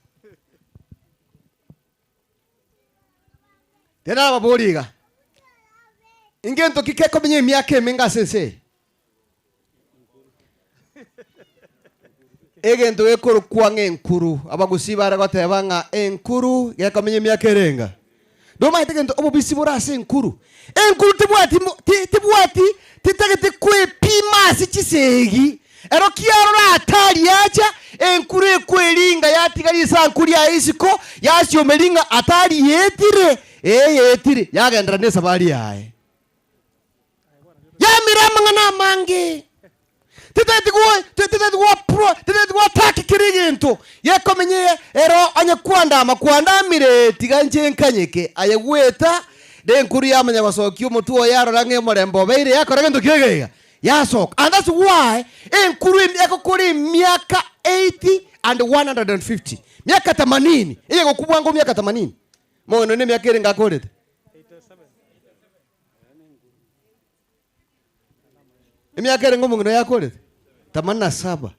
Tena nababoria iga, ingento ki kekomenya emiaka emenge ase ense eye? Egento gekorokwa ng'a enkuru, abagusii bare goteba ng'a enkuru gekomenya emiaka erenga? Nomanyete gento obobisi bore ase enkuru? Enkuru tebwati mo ti tebwati titagete kwepima ase chisegi. Ero kiarora atari acha, enkuru ekweringa yatiga risanku riaye isiko, yasiomeria ng'a atari yetire, ee yetire, yagenderera nesabari yaye. Yamira amang'ana amange. Titageti go titageti go pro titageti goataki kera egento gekomenye ero onye kwandama kwandamire tiga inche nkanyeke aye gweta nenkuru yamanya gosokia omotwe oye yarora ng'a omorembe obeire yakora gento ki iga iga yasoka and that's why enkuru emi egokora emiaka 80 and 150 miaka themanini eye gokubwa ngo miaka themanini mono ne emiaka ere ngakorete. Emiaka ere ng'omong'ina oyo akorete? Themanini na saba.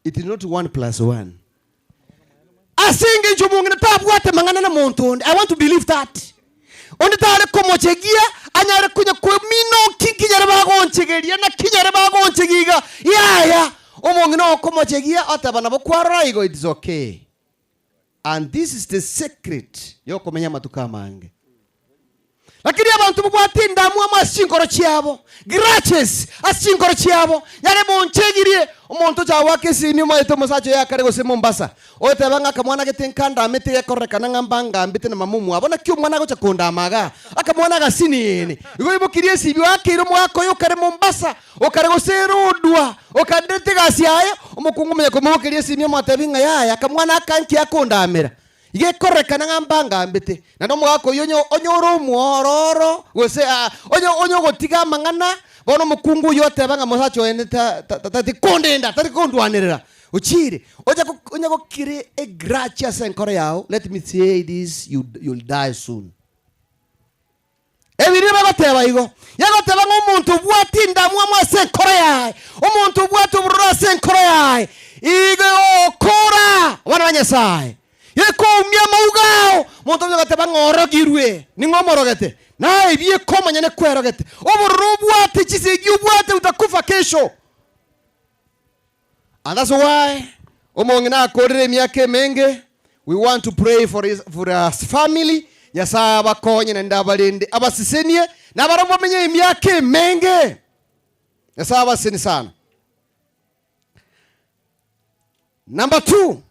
It is not one plus one. Ase engencho omong'ina tabwate mang'ana na monto onde. I want to believe that. Onde tare komochegia anyare konya kominoki nkinyare bagonchegeria naki nyare bagonchegia iga. Yaya, omong'ina okomochegia oteba nabo kwarora igo it is okay. And this is the secret yokomenya amatuko amange. Lakini abanto babwate endamwamu ase chinkoro chiabo, grudges ase chinkoro chiabo, yare bonchegirie omonto ocha goaka esimi omaete omosacha oye akare gose Mombasa, oteba ng'a akamwana gete nkandamete gekororekana ng'a mbangambete na mama omwabo, naki omwana agocha kondama igaa? Akamwana agasiniini. Igo oimokirie esibi oakeire omogaka oye okare Mombasa, Okare gose erodwa, okanderete egasi yaye, omokungu omanya komobokeria esimi omotebie ng'a yaya, akamwana aka nki akondamera? Iga ekororekana ng'a mbangambete. Naende omogaka oyio onye onye ore omwororo, gose aa onye onye ogotiga amang'ana, bono omokungu oyio oteba ng'a mosacha oye ne ta ta tari kondenda, tari kondwanerera, ochire. Ocha go onya gokira egrudge ase enkoro yao, let me say this, you you'll die soon. Ebiria bagoteba igo, yagoteba ng'a omonto obwate endamwamu ase enkoro yaye, omonto obwate obororo ase enkoro yaye, igo egokora abana ba Nyasae, gekoumia amauga ao. Omonto onye ogoteba ng'a orogirwe, ning'o omorogete? Naye ebieka omonyene kwerogete. Obororo obwate, chisegi obwate, utakufa kesho. And that's why omong'ina akorire emiaka emenge, we want to pray for his, for his family, Nyasaye abakonye naende abarende, abasesenie, na barabwo bamenye emiaka emenge. Nyasaye abasesenie sana. Number two,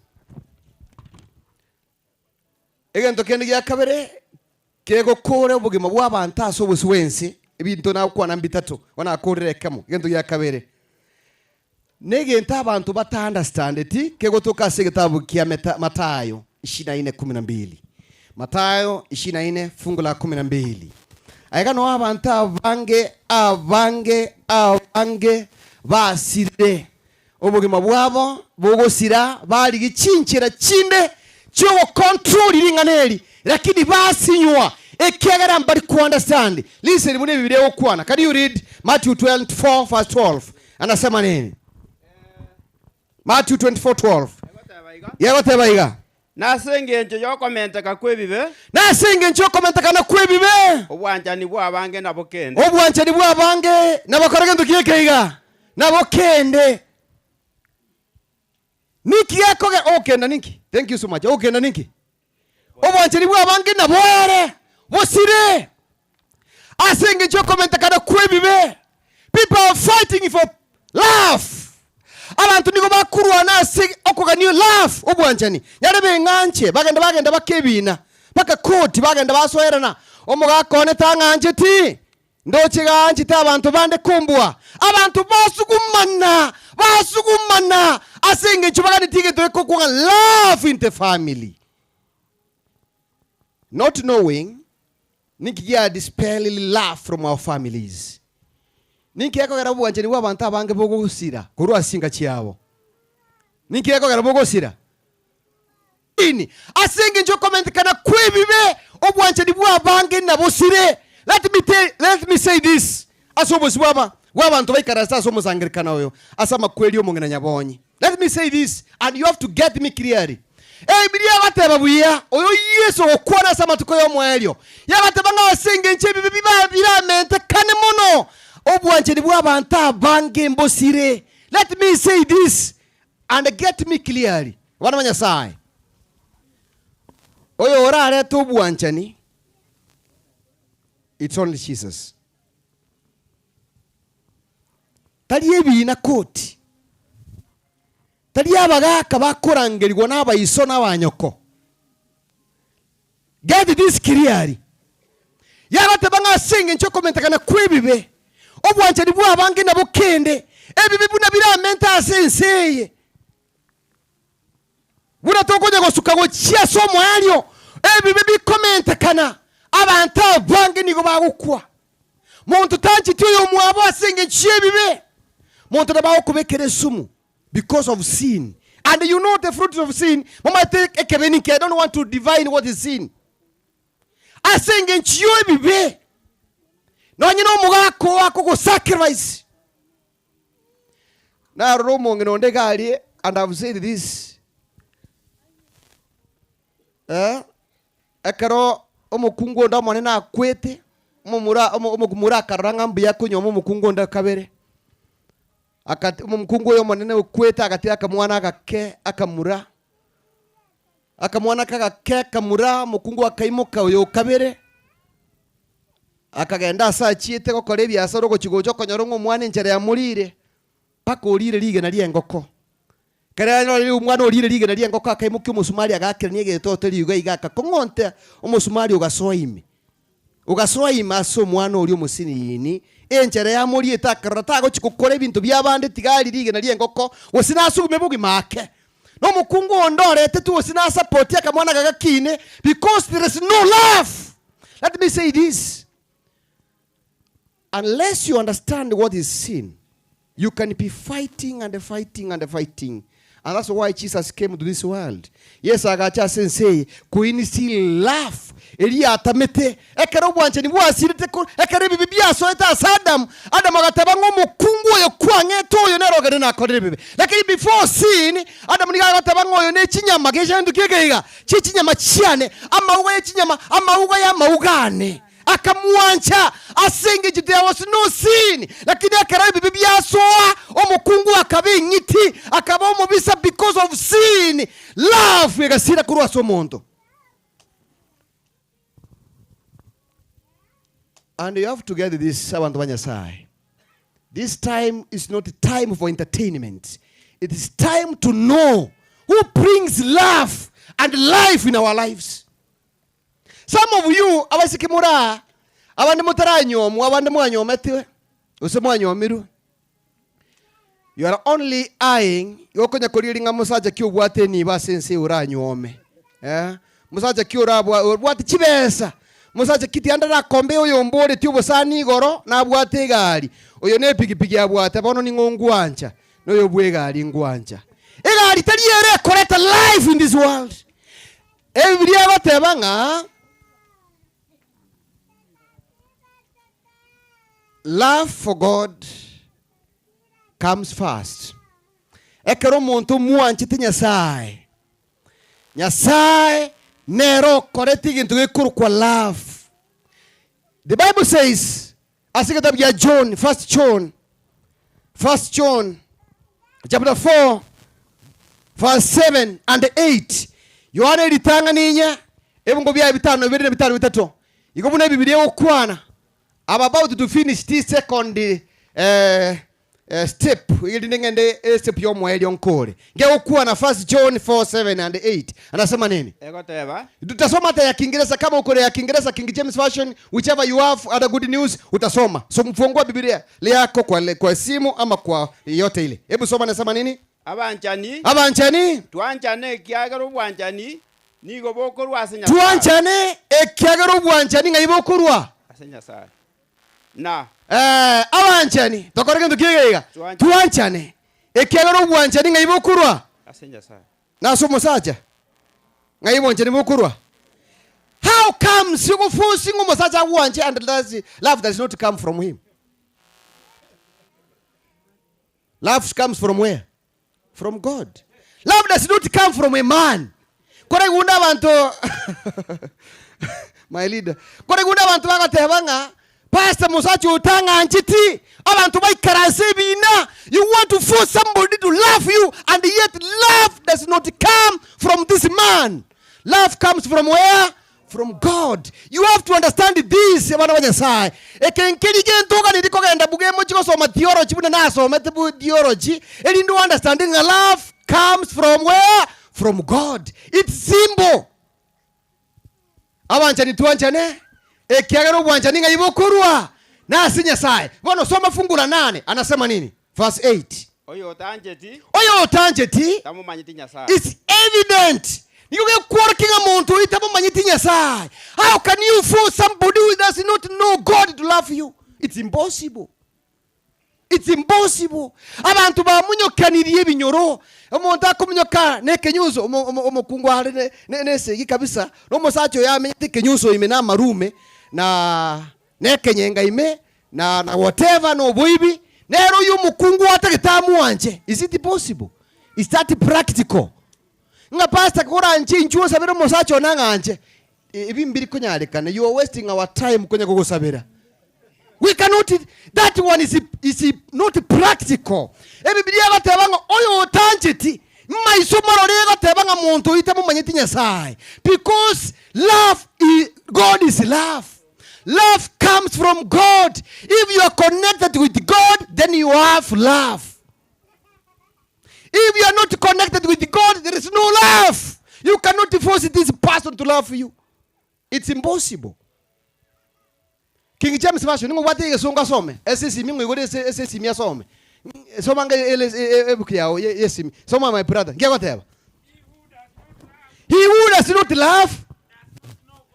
egento kende gia kabere kegokora obogima bw'abanto ase obosio bw'ense, ebinto nagokwana mbitato, bono nakorire ekemo, egento gia kabere, Negento abanto bata understandeti kegotoka ase egetabu kia Meta, Mathayo ishirini na ine kumi na mbili. Mathayo ishirini na ine fungu la kumi na mbili. Aiga noo abanto abange abange abange basirire obogima bwabo bogosira barigia chinchera chinde chiogocontrol ring'ana eri lakini basinywa ekiagera mbari ku understand. Listen buna ebibilia egokwana. Can you read Matthew 24 verse 12? Anasema nini? Matthew 24:12. Yegoteba iga. Nase engencho y'okomenteka kw'ebibe. Nase engencho y'okomentekana kw'ebibe. Obwanchani bw'abange nabokende. Obwanchani bw'abange nabokore gento kieke iga, nabokende. Niki gekoge ogokenda ninki? Thank you so much. Ogokenda ninki? Obwanchani bw'abange naboere bosire ase engencho y'okomentekana kw'ebibe. People are fighting for love. Abanto nigo bakorwana ase okogania love, obwanchani. Nyare beng'anche, bagenda bagenda bakebina, mpaka koti bagenda basoerana, omogaka one tang'ancheti, Ndoche gaanchete abanto bande kombua. Abanto basugumana, basugumana ase engencho baganetie egento gekokwa ng'a love in the family. Not knowing ninki gia dispel love from our families. Ninki gekogera obwanchani bwa abanto abange bogosira korwa ase chinka chiabo. Ninki gekogera bogosira? Ini, ase engencho y'okomentekana kw'ebibe, obwanchani bw'abange nabosire. Let me tell, let me say this, ase obosio bw'aba, bw'abanto baikaransete ase omosangererekano oyo, ase amakweri y'omong'ina nyabonyi. Let me say this, and you have to get me clearly. Ebibilia egoteba buya, oyo Yeso ogokwana ase amatuko y'omoerio, yagoteba ng'a ase engencho ebibe biba biramentekane mono, obwanchani bw'abanto abange mbosire. Let me say this, and get me clearly. Abana ba Nyasae. Oyo orarete obwanchani, it's only Jesus. Tari ebiina koti, tari abagaka bakorangerigwa na abaiso na abanyoko. Get this clearly. Yagoteba ng'a ase engencho y'okomentekana kw'ebibe, obwanchani bw'abange nabokende, ebibe buna biramente ase ense eye. Buna tokonya gosuka gochia ase omoerio, ebibe bikomentekana, abanto abange nigo bagokwa. Monto tancheti oyomwabo ase engencho y'ebibe. Monto nabo agokobekera esumu because of sin. And you know the fruits of sin, momanyete ekebe ninki, I don't want to define what is sin. Ase engencho y'ebibe, nonye na omogaka oo akogosacrifice. Narora omong'ina onde iga aria, and I've said this, eh, ekero omokungu onde omonene akwete, omomura omo omomura akarora ng'a mbuya akonyuoma omokungu onde kabere, akati omokungu oyo omonene okwete agatiga akamwana agake akamura, akamwana kagake akamura, omokungu akaimoka oyo okabere, akagenda ase achiete gokora ebiasara ogochia gocha okonyora ng'a omwana enchara yamorire, mpaka orire rigena ri'engoko. Ekero yarorire omwana orire rigena ri'engoko akaimokia omosumari agaakerania egetoto riuga iga akakong'onta omosumari ogasoa ime. Ogasoa ime ase omwana oria omosinini, enchera yamoriete akarora tagochia gokora ebinto bi'abande tiga arie rigena ri'engoko gose nasugume bogima ake. Na omokungu onde oretetwe gose nasapoti akamwana gagakine because there is no love. Let me say this, unless you understand what is sin, you can be fighting and fighting and fighting. And that's why Jesus came to this world. Yeso agacha ase ense eye koinstill love eria yatamete ekero obwanchani bwasirete ko ekero ebibe biasoete ase Adamu, Adamu agateba ng'a omokungu oyo kwang'ete oyo nere ogende nakorire ebibe. Lakini before sin, Adamu nigo agoteba ng'a oyo ne chinyama gechantu kieke iga, chie chinyama chiane, amauga ye chinyama, amauga y'amauga ane. Akamwancha ase engencho there was no sin, lakini ekero ebibe biasoa, omokungu akaba eng'iti, akaba omobisa because of sin, love egasira korwa ase omonto. And you have to get this abanto ba Nyasaye, this time is not time for entertainment, it is time to know who brings love and life in our lives. Some of you abaiseke more aa, abande motaranyuomwa, abande mwanyometigwe, gose mwanyomirwe, you are only eyeing, igo okonya korigereria ng'a mosacha ki obwate enibo ase ense eye oranyuome, eh, mosacha ki orabwa obwate chibesa, mosacha ki tiga ndarakombe oyo omboretie obosani igoro, nabwate egari, oyo ne epikipiki abwate, bono ning'o ngwancha, noyo bwa egari ngwancha. Egari tari ere ekoreta life in this world. Ebibilia egoteba ng'a love for God comes first. Ekero omonto omwanchete Nyasae, Nyasae nere okorete egento gekorokwa love. The Bible says ase egetabu gia John, first John, first John chapter 4 verse 7 and 8 Yohana eritang'ani inye ebingo biaye bitano bibere na bitano bitato igo buna ebibilia egokwana I'm about to finish this second eh, eh, step erinde ng'ende eh, step y'omoerio nkore ngegokwana first John 4 7 and 8 anasema nini Egoteba Tutasoma hata ya Kiingereza kama uko na ya Kiingereza King James Version, whichever you have, other good news utasoma. So mfungua Biblia yako kwa, le- kwa simu ama kwa yote ile. Hebu soma nasema nini? Abanchani, Abanchani twanchane ekiagera obwanchani nigo bokorwa ase Nyasae. twanchane ekiagera obwanchani ng'ai bokorwa. Ase Nyasae. Na. Eh, abanchani tokore gento kiiga iga Twanchane. twanchane ekiagera obwanchani ng'ai bokorwa Ase Nyasae. Nase omosacha, ng'ai obwanchani bokorwa? How comes ogoforce ng'a omosacha agwanche and does love does not come from him? Love comes from where? From God. Love does not come from a man. Kore igunde abanto my leader. Kore igunde abanto bagoteba ng'a Pastor mosacha oyo tang'ancheti, abanto baikaranse ebiina, you want to force somebody to love you and yet love does not come from this man. Love comes from where? From God. You have to understand this, abana ba Nyasae. Eke nkeri gento oganeti kogenda buga emochie gosoma theology buna nasomete bu theology, erinde o understand ng'a love comes from where? From God. It's simple. Abanchani twanchane, ekiagera obwanchani ng'ai bokorwa? Nase Nyasae. Bono soma fungu la nane, anasema nini? Verse 8. Oyotancheti. Oyotancheti. Tamomanyeti Nyasae. It's evident. Nigo gekworokia ng'a monto oyio tamomanyeti Nyasae. How can you force somebody who does not know God to love you? It's impossible. It's impossible. Abanto bamunyokanirie ebinyoro, omonto akomunyoka nekenyuso, omo- omo- omokungu are ne- ne- nesegi kabisa, na omosacha oyo amenyete ekenyuso ime na amarume, na nekenyenga ime, na na whatever, na oboibi, nere oyio omokungu atagete amwanche. Is it possible? Is that practical? Ng'a pastor koranche inchuo osabere omosacha one ang'anche, ebi mbiri konyarekana, you are wasting our time konya kogosabera. We cannot, that one is, is not practical. Ebibilia egoteba ng'a oyo otancheti, maiso marore egoteba ng'a monto oyo tamomanyeti Nyasaye. Because love is, God is love. Love comes from God. If you are connected with God, then you have love. If you are not connected with God, there is no love. You cannot force this person to love you. It's impossible. King James Version, ning'o obwate egesongo asome? Ase esimi ng'o igoro ase ase esimi asome. Soma anga ele ebuku yao ye yesimi. Soma my brother. Nki egoteba? He who does not love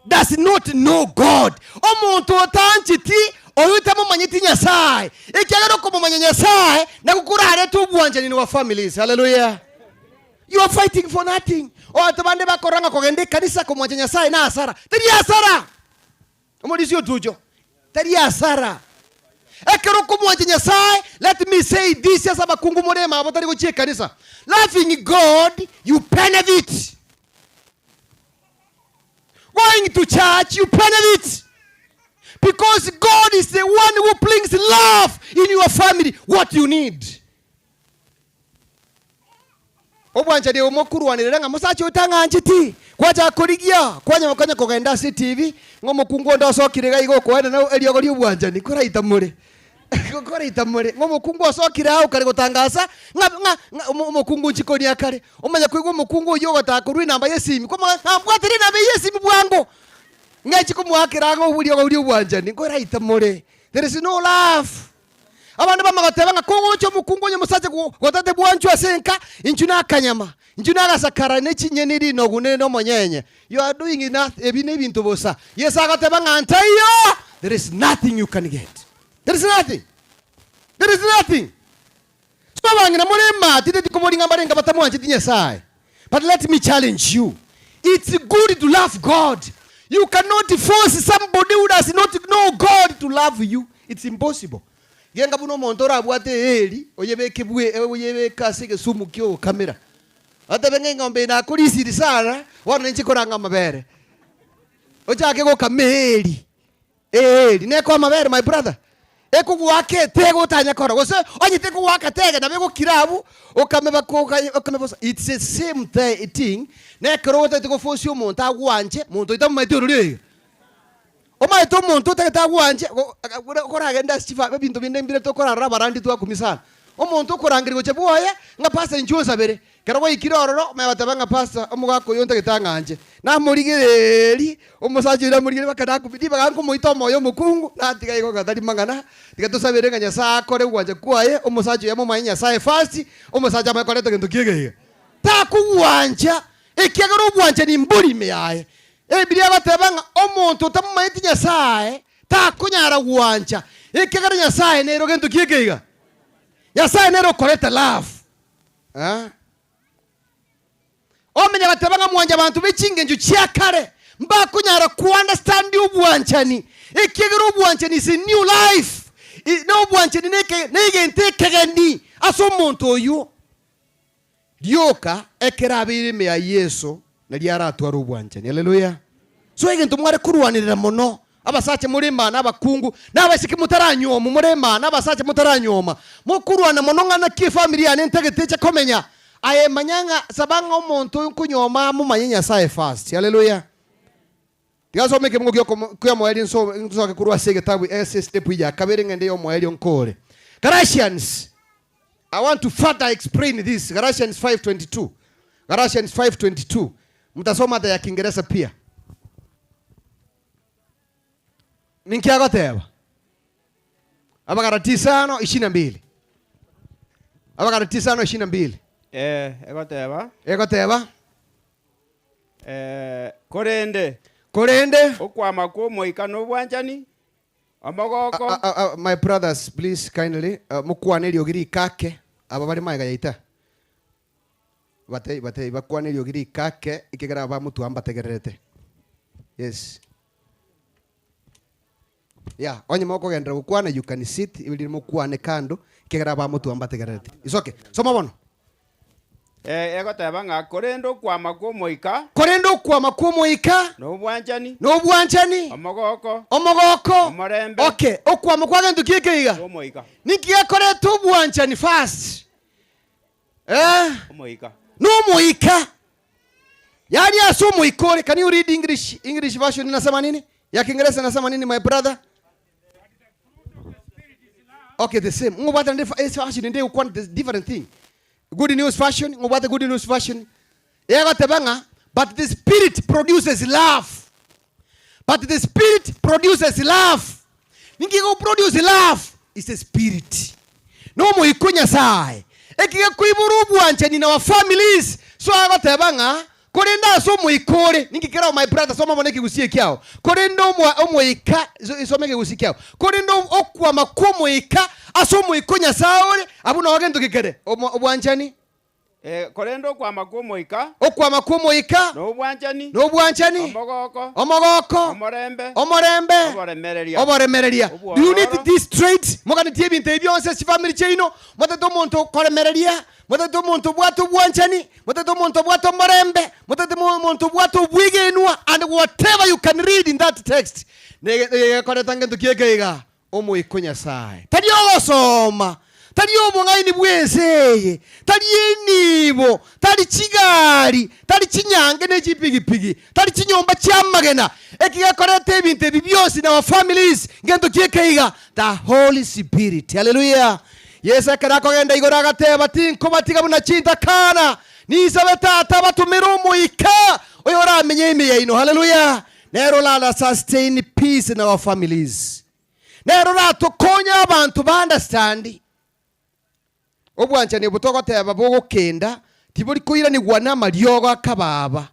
does not know God. Omonto otancheti oyo tamomanyeti Nyasae. Ekiagera okomomanya Nyasae nako korarete obwanchani in our families. Hallelujah. You are fighting for nothing. Abanto bande bakorora ng'a kogenda ekanisa komwancha Nyasae na asara. Teri asara. Omorisia otucho. Tari asara. Ekero okomwancha Nyasae, let me say this ase abakungu more ime tari gochia ekanisa. Loving God, you benefit. Going to church, you benefit. Because God is the one who brings love in your family, what you need. Obwanchani obo mokorwanerera ng'a mosacha oyo tang'ancheti, gwachaka korigia, kwanya konya kogenda ase etibi, ng'a omokungu onde osokire iga iga okoenana eriogo ri'obwanchani, koraita more, koraita more, ng'a omokungu osokire aa okare gotangasa, ng'a ng'a ng'a omo omokungu nchikoni akare, omanye koigwa omokungu oyio ogotaka korwa enamba y'esimi, kwamanya ng'a mbwatire enamba eyio y'esimi bwango, ng'a echi komoakera ang'e oboriogo ri'obwanchani, koraita more, there is no love. Abande bamagoteba ng'a kogocha omokungu onye omosacha gotete bwanchwa ase enka, inchuo nakanyama, inchuo nagasakara ne chinyeni rinogu ne nomonyenye. You are doing nothing, ebi nebinto bosa. Yeso agoteba ng'a ntaiyo, there is nothing you can get. There is nothing. There is nothing. So abang'ina more emaa, tindeti koboria ng'a mbarenge batamwancheti Nyasaye. But let me challenge you, it's good to love God. You cannot force somebody who does not know God to love you. It's impossible. Genga buna omonto orabwate eeri oyebeke bwe oyebeke ase egesumu ki'ogokamera. Otebe ng'a eng'ombe eye nakorisiri sana, bono ninche korang'a amabere. Ochake gokama eeri. Eeri nekoa amabere my brother, ekogoaka etege otanya korora, gose onye tekogoaka tege nabo egokira abwo okameba okame bosa. It's the same thing na ekero otagete goforce omonto agwanche, monto oyo tamomanyeti orori oiga. Omanyete omonto otagete agwanche buna okoragende ase chifa ebinto binde mbire tokorarora abarandi twakumia sana. Omonto okorangeria gocha bwoye ng'a pastor inchuo onsabere, Ekero gwaikire ororo, omanye goteba ng'a pastor, omogaka oyo ntagete ang'anche. Namorigereria, omosacha oria namorigereria mpaka nakumia, ribaga nkomoita omoyo omokungu, natiga igo ng'a tari mang'ana, tiga tosabere ng'a Nyasaye akore ogwancha kwaye, omosacha oyo amomanye Nyasaye first, omosacha amanye koreta gento kiaga iga. Takogwancha, ekiagera obwanchani mbori ime yaye. Ebibilia egoteba ng'a omonto otamomanyeti Nyasaye, takonyara gwancha, ekiagera Nyasaye nere gento kiaga iga. Nyasaye nere okoreta love. Eh. Omenye gateba ng'a mwancha abanto be chingencho chia kare mbakonyara ku-understand obwanchani, ekiagera obwanchani is a new life, i- na obwanchani neke negento ekegeni ase omonto oywo. Rioka ekero abeire ime ya Yeso nario aratware obwanchani. Haleluya! So egento mware korwanerera mono, abasacha more emana, abakungu, na abaiseke motaranyuomwa more emana, abasacha motaranyuoma, mokorwana mono ng'a naki efamiri yane ntagete eche komenya. Aye manya ng'a saba ng'a omonto oyo nkonyuoma amomanye Nyasaye first. Haleluya. Tiga nsome ekemungo gi'okomo ki'omoerio nso nsoke korwa ase egetabu ase estep ya kabere ng'ende y'omoerio nkore. Galatians, I want to further explain this. Galatians 5:22. Galatians 5:22. Mtasoma hata ya Kiingereza pia. Ninki agoteba? Abagalati isano ishirini na mbili. Abagalati isano ishirini na mbili. Eh, egoteba. Egoteba. Eh, korende. Korende. Okwama kw'Omoika nobwanchani, omogoko. Ah, ah, ah, my brothers, please kindly, uh, mokwane eriogi rikake, aba bare magega yaita. Bate, bate, bakwane eriogi rikake, ekegera abamotwa mbategererete. Yes. Yeah, onye mokogenderera gokwana, you can sit, erinde mokwane kando, ekegera abamotwa mbategererete. It's okay. Soma bono. Eh, egoteba ng'a korende okwama kw'Omoika. Korende okwama kw'Omoika. Nobwanchani. Nobwanchani. Omogoko. Omogoko. Omorembe. Okay, okwama kwa gento ki eke iga? Kw'Omoika. Ninki gekoreta obwanchani first? Eh? Omoika. Nomoika. Yaani ase omoika ore, can you read English, English version inasema nini? Ya Kiingereza inasema nini my brother? Okay, the same. Ngobwate nde fashion nde ukwana the different thing. Good news fashion, ngobwate good news fashion. Egoteba ng'a but the spirit produces love. But the spirit produces love. Ninki go produce love? Is the spirit. Nomoika o Nyasaye. Eki gekoibora obwanchani na our families. So agoteba ng'a korende ase omoika ore, ninki kera my brother soma bono ekegusii ekiao. Korende omwa omoika soma ekegusii kiao. Korende okwama kw'omoika ase omoika o Nyasaye ore, abwo noo gento gekere obwanchani. Eh, korende okwama kw'Omoika. Okwama kw'Omoika. Nobwanchani. Nobwanchani. Omogoko. Omogoko. Omorembe. Omorembe. Oboremereria. Oboremereria. Do you need this trait? Moganetie ebinto ebi bionsi ase chifamiri chiaino? Motagete omonto okoremereria, motagete omonto obwate obwanchani, motagete omonto obwate omorembe, motagete omonto obwate obwegenwa, and whatever you can read in that text. Negekoreta ngento ki eke iga? Omoika o Nyasae. Tari ogosoma, tari obong'aini bw'ense eye, tari enibo, tari chigari, tari chinyange ne chipigipigi, tari chinyomba chi'amagena. Eki gekoreta ebinto ebi bionsi in our families, ngento ki eke iga? The Holy Spirit. Haleluya! Yeso ekero akogenda igoro agateba, Tinkobatiga buna chintakana, ninsabe Tata abatomere Omoika oyoramenye ime yaino. Haleluya! Nere orara sustain peace in our families. Nere oratokonye abanto ba understand. Obwanchani obo togoteba bogokenda tibori koiranigwa na amariogo akababa.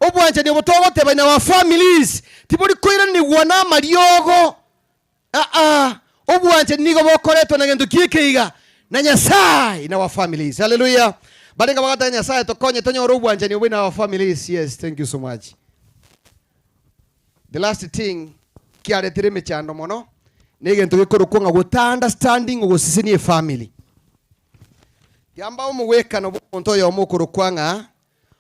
Obwanchani obo togoteba in our families tibori koiranigwa na amariogo. Aa, obwanchani nigo bokoretwa na gento ki eke iga? Na Nyasaye in our families. Hallelujah. Barenge bagateba Nyasaye tokonye tonyore obwanchani obo in our families. Yes, thank you so much. The last thing kiaretire emechando mono na egento gekorokwa ng'a gota understanding ogosesenia efamily. Kiamba omogwekano bwa omonto oyomo okorokwa ng'a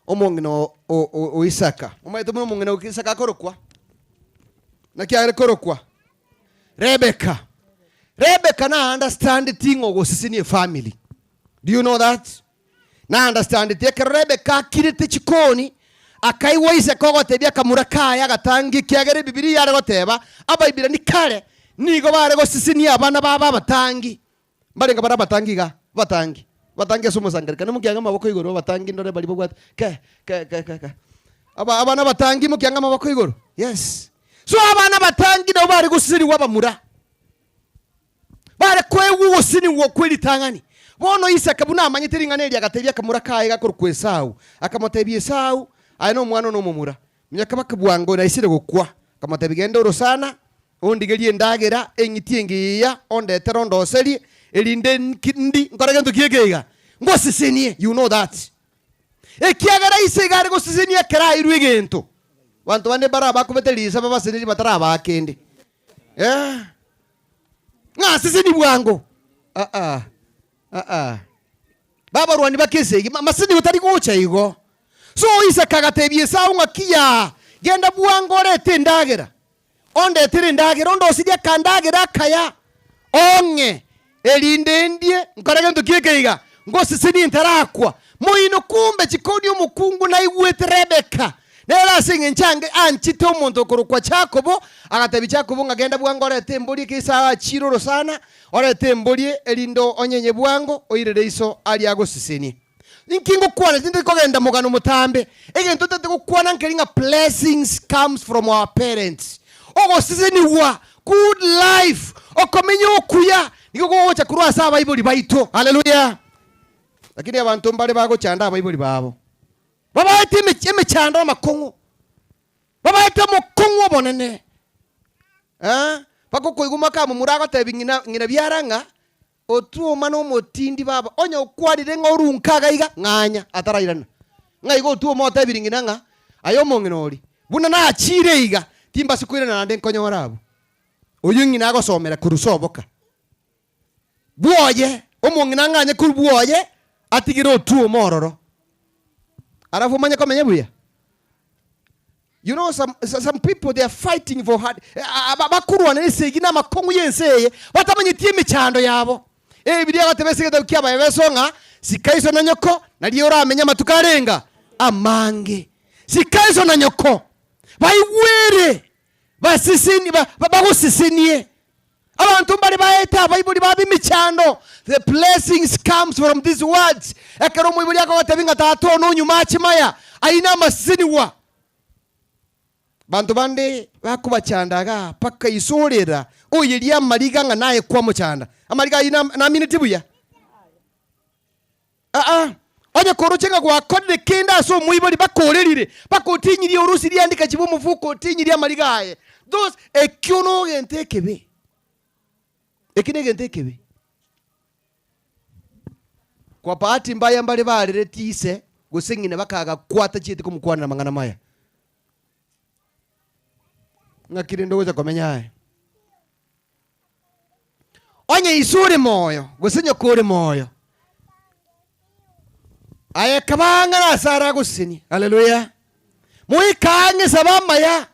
omong'ina o, o, o, o Isaka. Omanyete buna omong'ina o Isaka akorokwa? Naki are korokwa? Rebeka. Rebeka na understandeti ng'a ogosesenia efamily. Do you know that? Na understandeti ekero Rebeka akirete chikoni, akaigwa Isaka ogotebia akamura kaye agatangi ekiagera Ebibilia yare goteba, Abaibirani kare nigo bare gosesenia abana babo abatangi. Mbarenge bare abatangi iga, abatangi, abatangi ase omosangererekano, mokiang'a amaboko igoro, abatangi ndore baria babwate ke, ke, ke, ke, ke. Aba, abana abatangi mokiang'a amaboko igoro, yes. So abana abatangi nabo bare gosesenigwa abamura, bare koegwa ogosesenigwa kwe ritang'ani. Bono Isaka buna amanyete ring'ana eri agatebia akamura kaye gakorokwa Esau, akamotebia Esau, Aye nomwana one omomura, Minyaka baka bwango naisire gokwa. Akamotebia, Genda orosana, ondigerie endagera eng'iti engiya, ondetere ondoserie, erinde ndi nkore gento ki eke iga? Ngosesenie. You know that. Ekiagera ise iga are gosesenia ekero airwe egento. Abanto bande mbare abakobete risa babasenerie batarabaa kende. Eh. Ng'a aseseni bwango. Aa. Aa. Babarwani bake esegi, maseseni tari gocha igo. So Isaka agatebia Esau ng'a kiyaa, genda bwango orete endagera, ondetere endagera, ondosirie akandagera akaya, ong'e, erinde ndie, nkore gento ki eke iga, ngosesenie ntarakwa. Moino kumbe chikoni omokungu naigwete Rebeka, nere ase engencho ange anchete omonto okorokwa Jakobo, agatebia Jakobo ng'a genda bwango orete embori ekeisa agachire orosana, orete embori erinde onyenye bwango oirere iso aria agosesenie. Inki ngokwana? Tintari kogenda mogano motambe. Egento ntagete gokwana nkeri ng'a blessings comes from our parents. Ogosesenigwa, good life, okomenya okuya nigo gogocha korwa ase abaibori baito. Haleluya! Lakini abanto mbare bagochanda abaibori babo, babaete emechando amakong'u, babaete omokong'u obonene. Eh, bagokoigwa mokamomura agotebi ng'ina ng'ina biara ng'a Otuoma nomotindi baba, onye okwarire ng'a orunke iga iga, ng'anya atarairana. Ng'a igo otuoma otebiri ng'ina ng'a, Aye omong'ina oria, buna nachiire iga, timbasi koirana naende nkonyore abwo. Oyio ng'ina agosomera korwa soboka. Bwoye, omong'ina ng'anye korwa bwoye, atigere otuoma ororo. Alafu omanye komenya buya. You know some, some people they are fighting for hard bakorwana esegi na amakong'u y'ense eye batamanyeti emechando yabo. Ebibilia egoteba ase egetabu kia Abaefeso ng'a sika iso na nyoko nario oramenye amatuko arenga amange. Sika iso na nyoko baigwere baseseni bagosesenie. Abanto mbare baete abaibori babo emechando. The blessings comes from these words. Ekero omoibori akogotebia ng'a tata one onywe mache maya, ayio namasesenigwa. Banto bande bakobachanda igaa mpaka isorera oyerie amariga ng'a naye kwamochanda. Amariga ayio namineti buya? Aa, onye koroche ng'a gwakorire kende ase omoibori bakorerire, bakotinyirie orusi riandika chibe omofuko otinyirie amariga aye. Those, ekio nogento ekebe. Ekio negento ekebe. Kwa bahati mbaya mbare barereti ise gose ng'ina bakagakwata tachieti komokwanera amang'ana maya. Ng'aki rende ogocha komenya aye? Onye iso ore moyo, gose nyoko ore moyo, aye kaba ang'e nase aragosesenie. Haleluya! Moike ang'e saba amaya.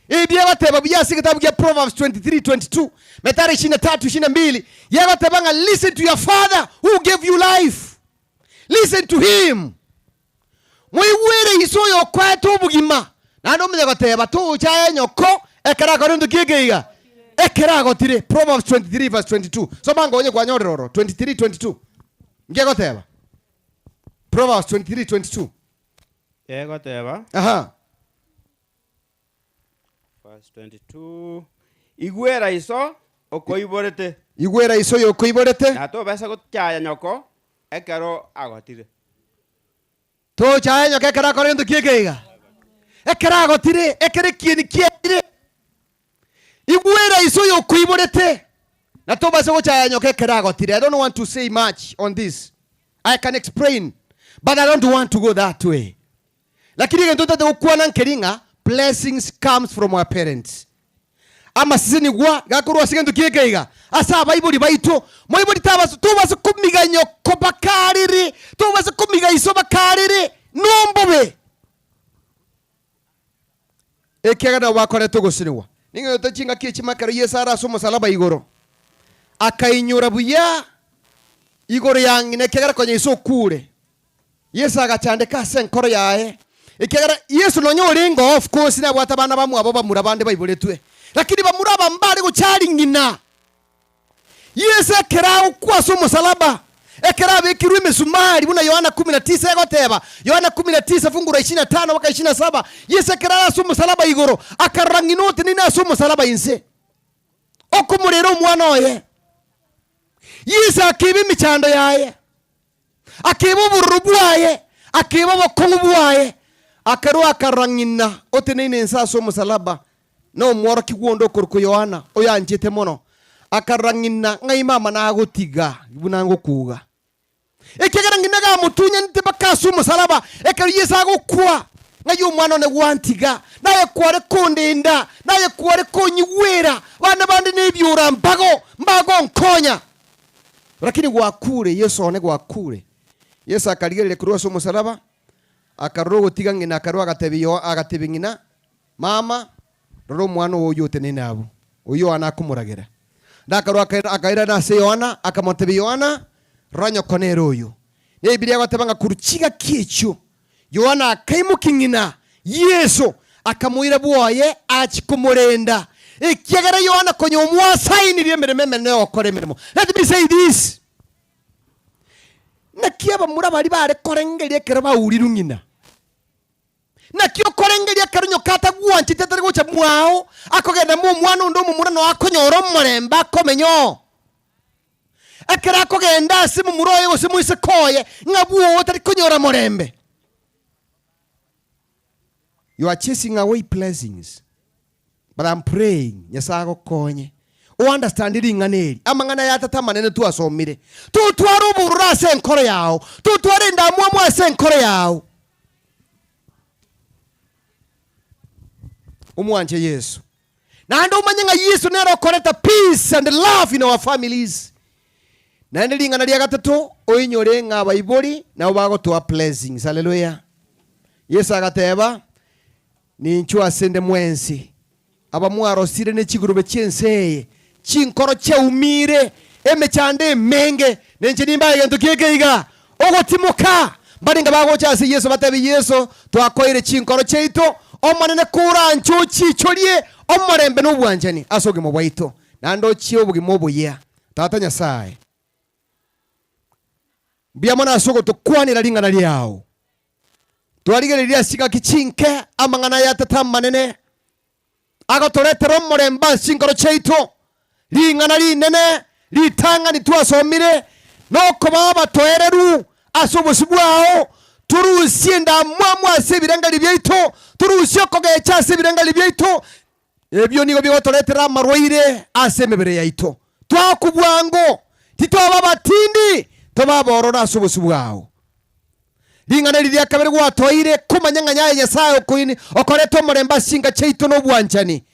Ebi egoteba buya ase egetabu gia Proverbs 23:22, Methali 23:22, yegoteba ng'a listen to your father who gave you life. Listen to him. Moigwere iso oyokoete obogima, naende omenye goteba, Tocha aye nyoko, ekero akore nto ki eke iga? Ekero agotire. Proverbs 23 verse 22. Soma ango onye kwanyorire oro. 23 22. Nki egoteba? Proverbs 23 22. Egoteba. Aha. Verse 22. Igwera iso okoiborete. Igwera iso oyokoiborete. Na tobasa gochaya nyoko ekero agotire. Tochaya nyoko ekero akora gento ki eke iga? Ekero agotire, ekero ekieni kiaire. Igwera iso oyokoiborete. Na tobasa gochaya nyoko ekero agotire. I don't want to say much on this. I can explain, but I don't want to go that way. Lakini egento ntagete gokwana nkeri ng'a blessings comes from our parents. Amasesenigwa gakorwa ase egento kieke iga, ase abaibori baito. Moibori tabasa tobasa komiga nyoko bakarere, tobasa komiga iso bakarere, nombobe. Ekiagera nabo bakorete ogosenigwa. Ning'enete chingaki echimo ekero Yeso are ase omosalaba igoro, akainyora buya igoro ya ng'ina ekiagera konya iso okure. Yeso agachandeka ase enkoro yaye, ekiagera Yeso nonya orenge oo of course nabwate abana bamwabo bamura bande baiboretwe, lakini bamura aba mbare gochari ng'ina. Yeso ekero agokwa ase omosalaba, ekero abekirwe emesumari buna Yohana kumi na tisa egoteba, Yohana kumi na tisa fungu la ishirini na tano mpaka ishirini na saba, Yeso ekero are ase omosalaba igoro, akarora ng'ina oteneine ase omosalaba inse, okomorera omwana oye. Yeso akeiba emechando yaye. Akeiba obororo bwaye, akeiba obokong'u bwaye, akarua akarora ng'ina oteneine inse ase omosalaba, na omworokigwa onde okorokwa Yohana, oyoanchete mono, akarora ng'ina ng'ai mama nagotiga buna ngokuga. Ekiagera ng'ina gamotunyanete mpaka ase omosalaba, ekero Yeso agokwa, ng'ai omwana one gwantiga, naye kware kondenda, naye kware konyigwera, bana bande nebiora mbago, mbagonkonya. Lakini gwakure, Yeso one gwakure. Yeso akarigereria korwa ase omosalaba, akarora ogotiga ng'ina, akarua agatebia Yoh agatebia ng'ina, Mama, rora omwana oo oyio oteneine abwo, oyio Yohana akomoragera. Nakarua akairana ase Yohana, akamotebia Yohana, Rora nyoko nere oyo. Na Ebibilia egoteba ng'a korwa chigaki echio Yohana akaimokia ng'ina Yeso, akamoira bwoye achie komorenda, ekiagera Yohana konya omwasainirie emeremo emenene y'ogokora emeremo. Let me say this, Naki abamura baria bare korengeria ekero baurirwe ng'ina? Naki okorengeria ekero nyoka atagwancheti atari gocha mwao, akogenda momwana onde omomura noe akonyora omorembe akomenya oo? Ekero akogenda ase momura oye gose moiseke oye, ng'a bwoo tari konyora morembe. You are chasing away blessings but I'm praying Nyasae agokonye o understand ring'ana eri, amang'ana aya atato amanene twasomire. Totware obororo ase enkoro yao, totware endamwamu ase enkoro yao. Omwanche Yeso. Naende omanye ng'a Yeso nere okoreta peace and love in our families. Naende ring'ana ria gatato, oinyore ng'a abaibori nabo bagotoa blessings. Haleluya! Yeso agateba, Ninchwe ase 'nde mwensi, abamwarosire ne chigurube chi'ense eye, chinkoro chiaumire, emechando emenge, nenche nimbae egento ki'eke iga, ogotimoka. Mbarenge bagocha ase Yeso batebe, Yeso, twakoeire chinkoro chiaito, Omonene koranche ochiichorie omorembe na obwanchani ase obogima bwaito, naende ochie obogima oboyia. Tata Nyasae, mbuya mono ase ogotokwanera ring'ana riao. Twarigereria ase chingaki chinke amang'ana aya atato amanene agotoretera omorembe ase chinkoro chiaito. Ring'ana rinene ritang'ani twasomire nokoba abatoereru ase obosio bwao, torusie endamwamu ase ebirengererio biaito, torusie okogecha ase ebirengererio biaito. Ebio nigo bigotoretera amarwaire ase emebere yaito. Twakwa bwango, titwaba abatindi, tobe abororo ase obosio bwao. Ring'ana eri ria kabere gwatoire komanya ng'a yaye Nyasae okoini okoreta omorembe ase chinka chiaito na obwanchani.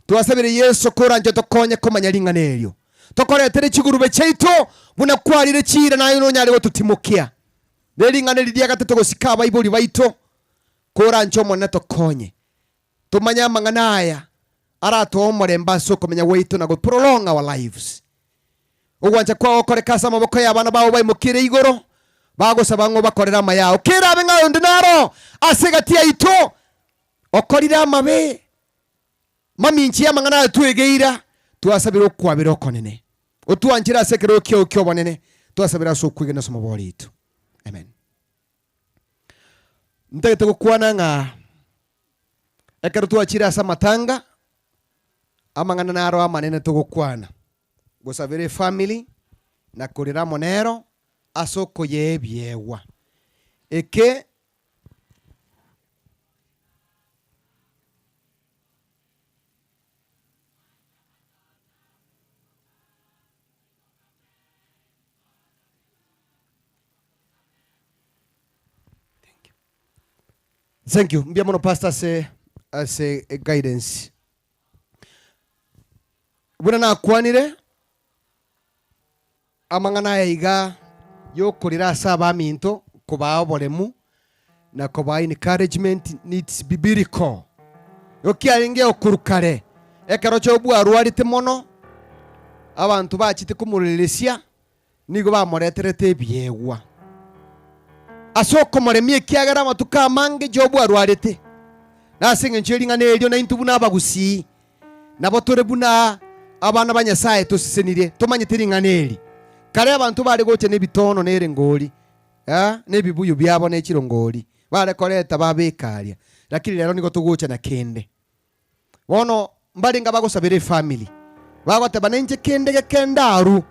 Twasabire Yeso koranche otokonye komanya ring'ana erio. Tokoretere chigurube chiaito buna kwarire chiira naye nonyare gototimokia. Ne ring'ana eri ria gatato gosika abaibori baito koranche Omonene tokonye tomanye amang'ana aya aratoe omorembe ase okomenya gwaito na go prolong our lives. Ogwancha kwao gokoreke ase amaboko y'abana bao baimokiire igoro, bagosaba ng'a obakorere amaya ao. Kerabe ng'a onde naro ase egati yaito okorire amabe, mamincha y'amang'ana aya twegeira, twasabire okwabera okonene. Otwanchere ase ekerogo kiao ki'obonene, twasabire ase okwegena ase omobori oito. Amen. Ntagete gokwana ng'a ekero twachire ase amatanga, amang'ana naro amanene togokwana. Gosabera efamiri na korera amo nero ase okoyea ebiegwa. Eke Thank you. Mbuya mono pastor ase ase guidance. Buna nakwanire amang'ana aya iga yokorera ase abaminto kobaa oboremu na kobaa encouragement needs biblical. Igo kiarenge okorwa kare ekero Job arwarete mono abanto bachete komoreresia nigo bamoreterete ebiegwa ase okomoremia ekiagera amatuko amange Jobu arwarete. Na ase engencho ye ring'ana erio naintwe buna abagusii nabo tore buna abana ba Nyasae tosesenirie, tomanyete ring'ana eri. Kare abanto bare gocha nebitono na erengori, eh, na ebibuyu biabo ne chirongori, bare koreta babeka aria, lakini rero nigo togocha na kende. Bono mbarenge abagosabera efamiri, bagoteba nainche kende geke ndaru,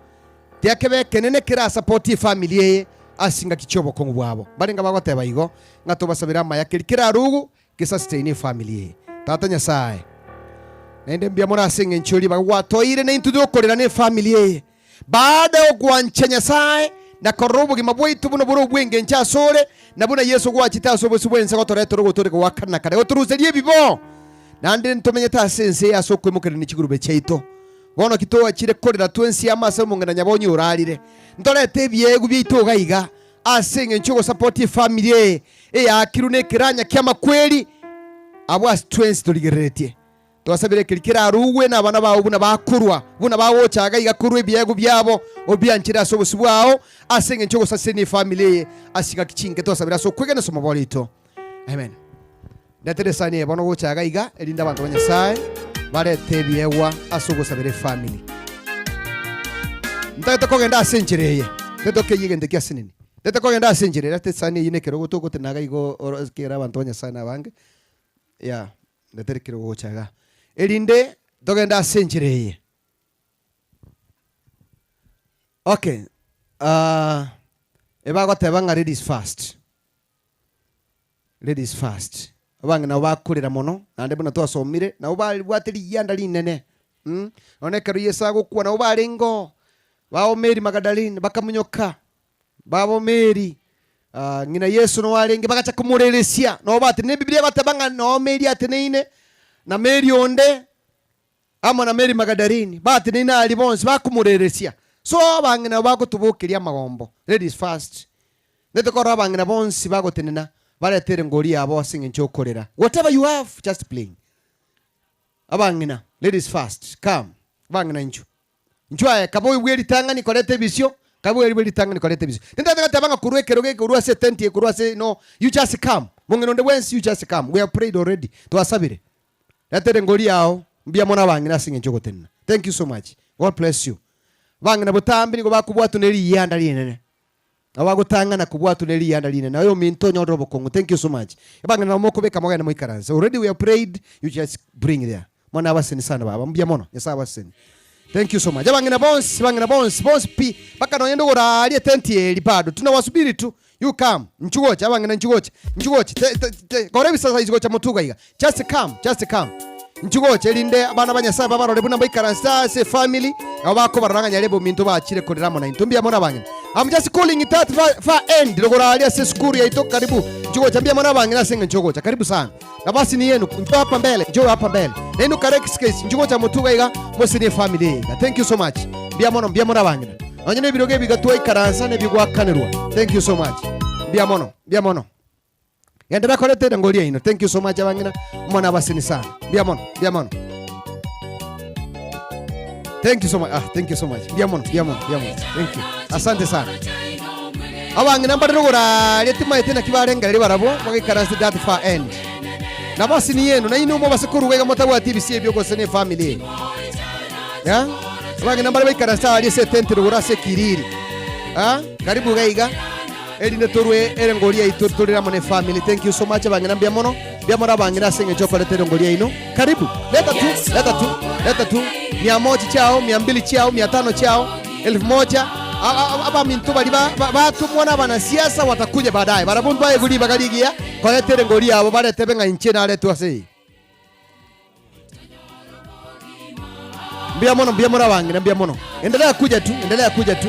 tiga kebe ekenene kerasapoti efamiri eye ase chingaki chi'obokong'u bwabo. Mbarenge abagoteba igo, ng'a tobasabere amaya keri kerarugu gesustaine efamiri eye. Tata Nyasae, naende mbuya mono ase eng'encho ribaga gwatoire naintwe tokorera nefamiri eye. Baada y'ogwancha Nyasae na korora obogima bwaito buna bore obw'engencho asore, na buna Yeso gwachete ase obosio bw'ense gotoretera ogotooreka gwa kare na kare, gotoruseria ebibe, naende ntomenyete ase ense eye ase okoimokerania chigurube chiaito. Bono ki twachire korera twensi amo ase omong'ina nyabonyi orarire? Ntorete ebiegwa biaito iga iga ase engencho y'ogosapoti efamiri eye eyaakirwe nekeranya ki'amakweri abwo ase twensi torigereretie. Twasabire ekeri kerarugwe nabana bao buna bakorwa, buna bagocha iga iga korwa ebiegwa biabo, obianchere ase obosio bwao, ase engencho y'ogosasenia efamiri eye ase chingaki chinke twasabire ase okwegena ase omobori oito. Amen. Ndetera esani eye bono gocha iga iga, erinde abanto ba Nyasae barete ebiegwa ase ogosabera efamiri. Ntagete kogenda ase enchera eye, ntagete okeyie egento ekia asinini. Ntagete kogenda ase enchera eye, reta esani eyio na ekerogo togotena iga igo oro ekiagera abanto ba Nyasae nabange, yeah. Ndetere ekerogo gocha iga, erinde togende ase enchera eye. Okay, ah, ebagoteba ng'a ladies first, ladies first. Abang'ina nabo bakorera mono, naende buna twasomire, nabo babwate rigianda rinene mh, nonye ekero Yeso agokwa nabo barenge oo, bao Mary Magdalene bakamonyoka. Babo Meri, ng'ina Yeso noo arenge, bagacha komoreresia. Nabo batenene, Ebibilia egoteba ng'a noo Meri ateneine, na Meri onde, amo na Meri Magdalene, bateneine aria bonsi bakomoreresia. So abang'ina nabo bagotobokeria amagombo, ladies first. Nete korora abang'ina bonsi bagotenena, barete erengori yabo ase eng'encho y'okorera. Whatever you have, just bring. Abang'ina, ladies first, come. Abang'ina inchuo. Inchuo aye, kaba oibwe ritang'ani koreta ebisio, kaba oibwe ritang'ani koreta ebisio. Tintagete goteba ng'a korwa ekerogo eke, korwa ase etenti eye, korwa ase no, you just come. Mong'ina onde bwensi, you just come. We have prayed already. Twasabire. Reta erengori yao, mbuya mono abang'ina ase eng'encho y'ogotenena. Thank you so much. God bless you. Abang'ina botambe nigo bakobwatwa ne riyianda rinene. Nabo bagotang'ana kobwatwa ne riyianda rinene. Naye ominto onyorire obokong'u. Thank you so much. Abang'ina nabo mokobeka mogende moikaranse. Already we have prayed, you just bring there. Mwana abaseni sana baba. Mbuya mono. Nyasaye abaseni. Thank you so much. Abang'ina bonsi, abang'ina bonsi, bonsi pi. Mpaka nonye ndogora aria etenti eri bado. Tunawasubiri tu. You come. Inchu gocha, abang'ina inchu gocha. Inchu gocha. Te, te, te, kora ebisasaizi gocha motuga iga. Just come, just come. Inchu gocha erinde abana ba Nyasaye babarore buna baikaranse ase efamily, nabo bakobarora ng'a nyarebe ominto bachire korera amo naintwe. Mbuya mono abang'ina. I'm just calling it that far, far end rogoro aria ase esukuru yaito karibu. Inchu gocha mbuya mono abang'ina ase eng'encho ogocha. Karibu sana. Nafasi ni yenu. Njoo hapa mbele, njoo hapa mbele. Nainu kare excuse, inchu gocha motuga iga mosirie efamily eye iga. Thank you so much. Mbuya mono, mbuya mono abang'ina. Nonye na ebirogo ebi iga twaikaransa nebigwakanerwa. Thank you so much. Mbuya mono, mbuya mono. Genderera koreta erengori yaino. Thank you so much abang'ina. Omwana abaseni sana. Mbuya mono, mbuya mono. Thank you so much. Ah, thank you so much. Mbuya mono, mbuya mono, mbuya mono. Thank you. Asante sana. Abang'ina mbare rogoraria timaete naki barengereria barabwo bagaikaranse that far end. Nabasini yenu nainwe mobase koruga iga motabwati ebisio ebio gose ne efamily eye. Yeah? Abang'ina mbare baikaranse aria ase etenti rogoro ase ekiriri. Ah, karibu iga iga. Erinde torue erengori yaito torere amo ne family. Thank you so much abang'ina mbuya mono. Mbuya mono abang'ina ase eng'encho okoreta erengori yaino. Karibu. Leta tu, leta tu, leta tu. Mia moja chiao, mia mbili chiao, mia tano chiao, elfu moja. A- a- Abaminto baria ba- ba- batomwa na abanasiasa watakuja baadaye. Barabwo mbaegwe ribaga rigiya koreta erengori yabo baretebe ng'a inche naretwe ase eye. Mbuya mono, mbuya mono abang'ina, mbuya mono. Endelea kuja tu, endelea kuja tu.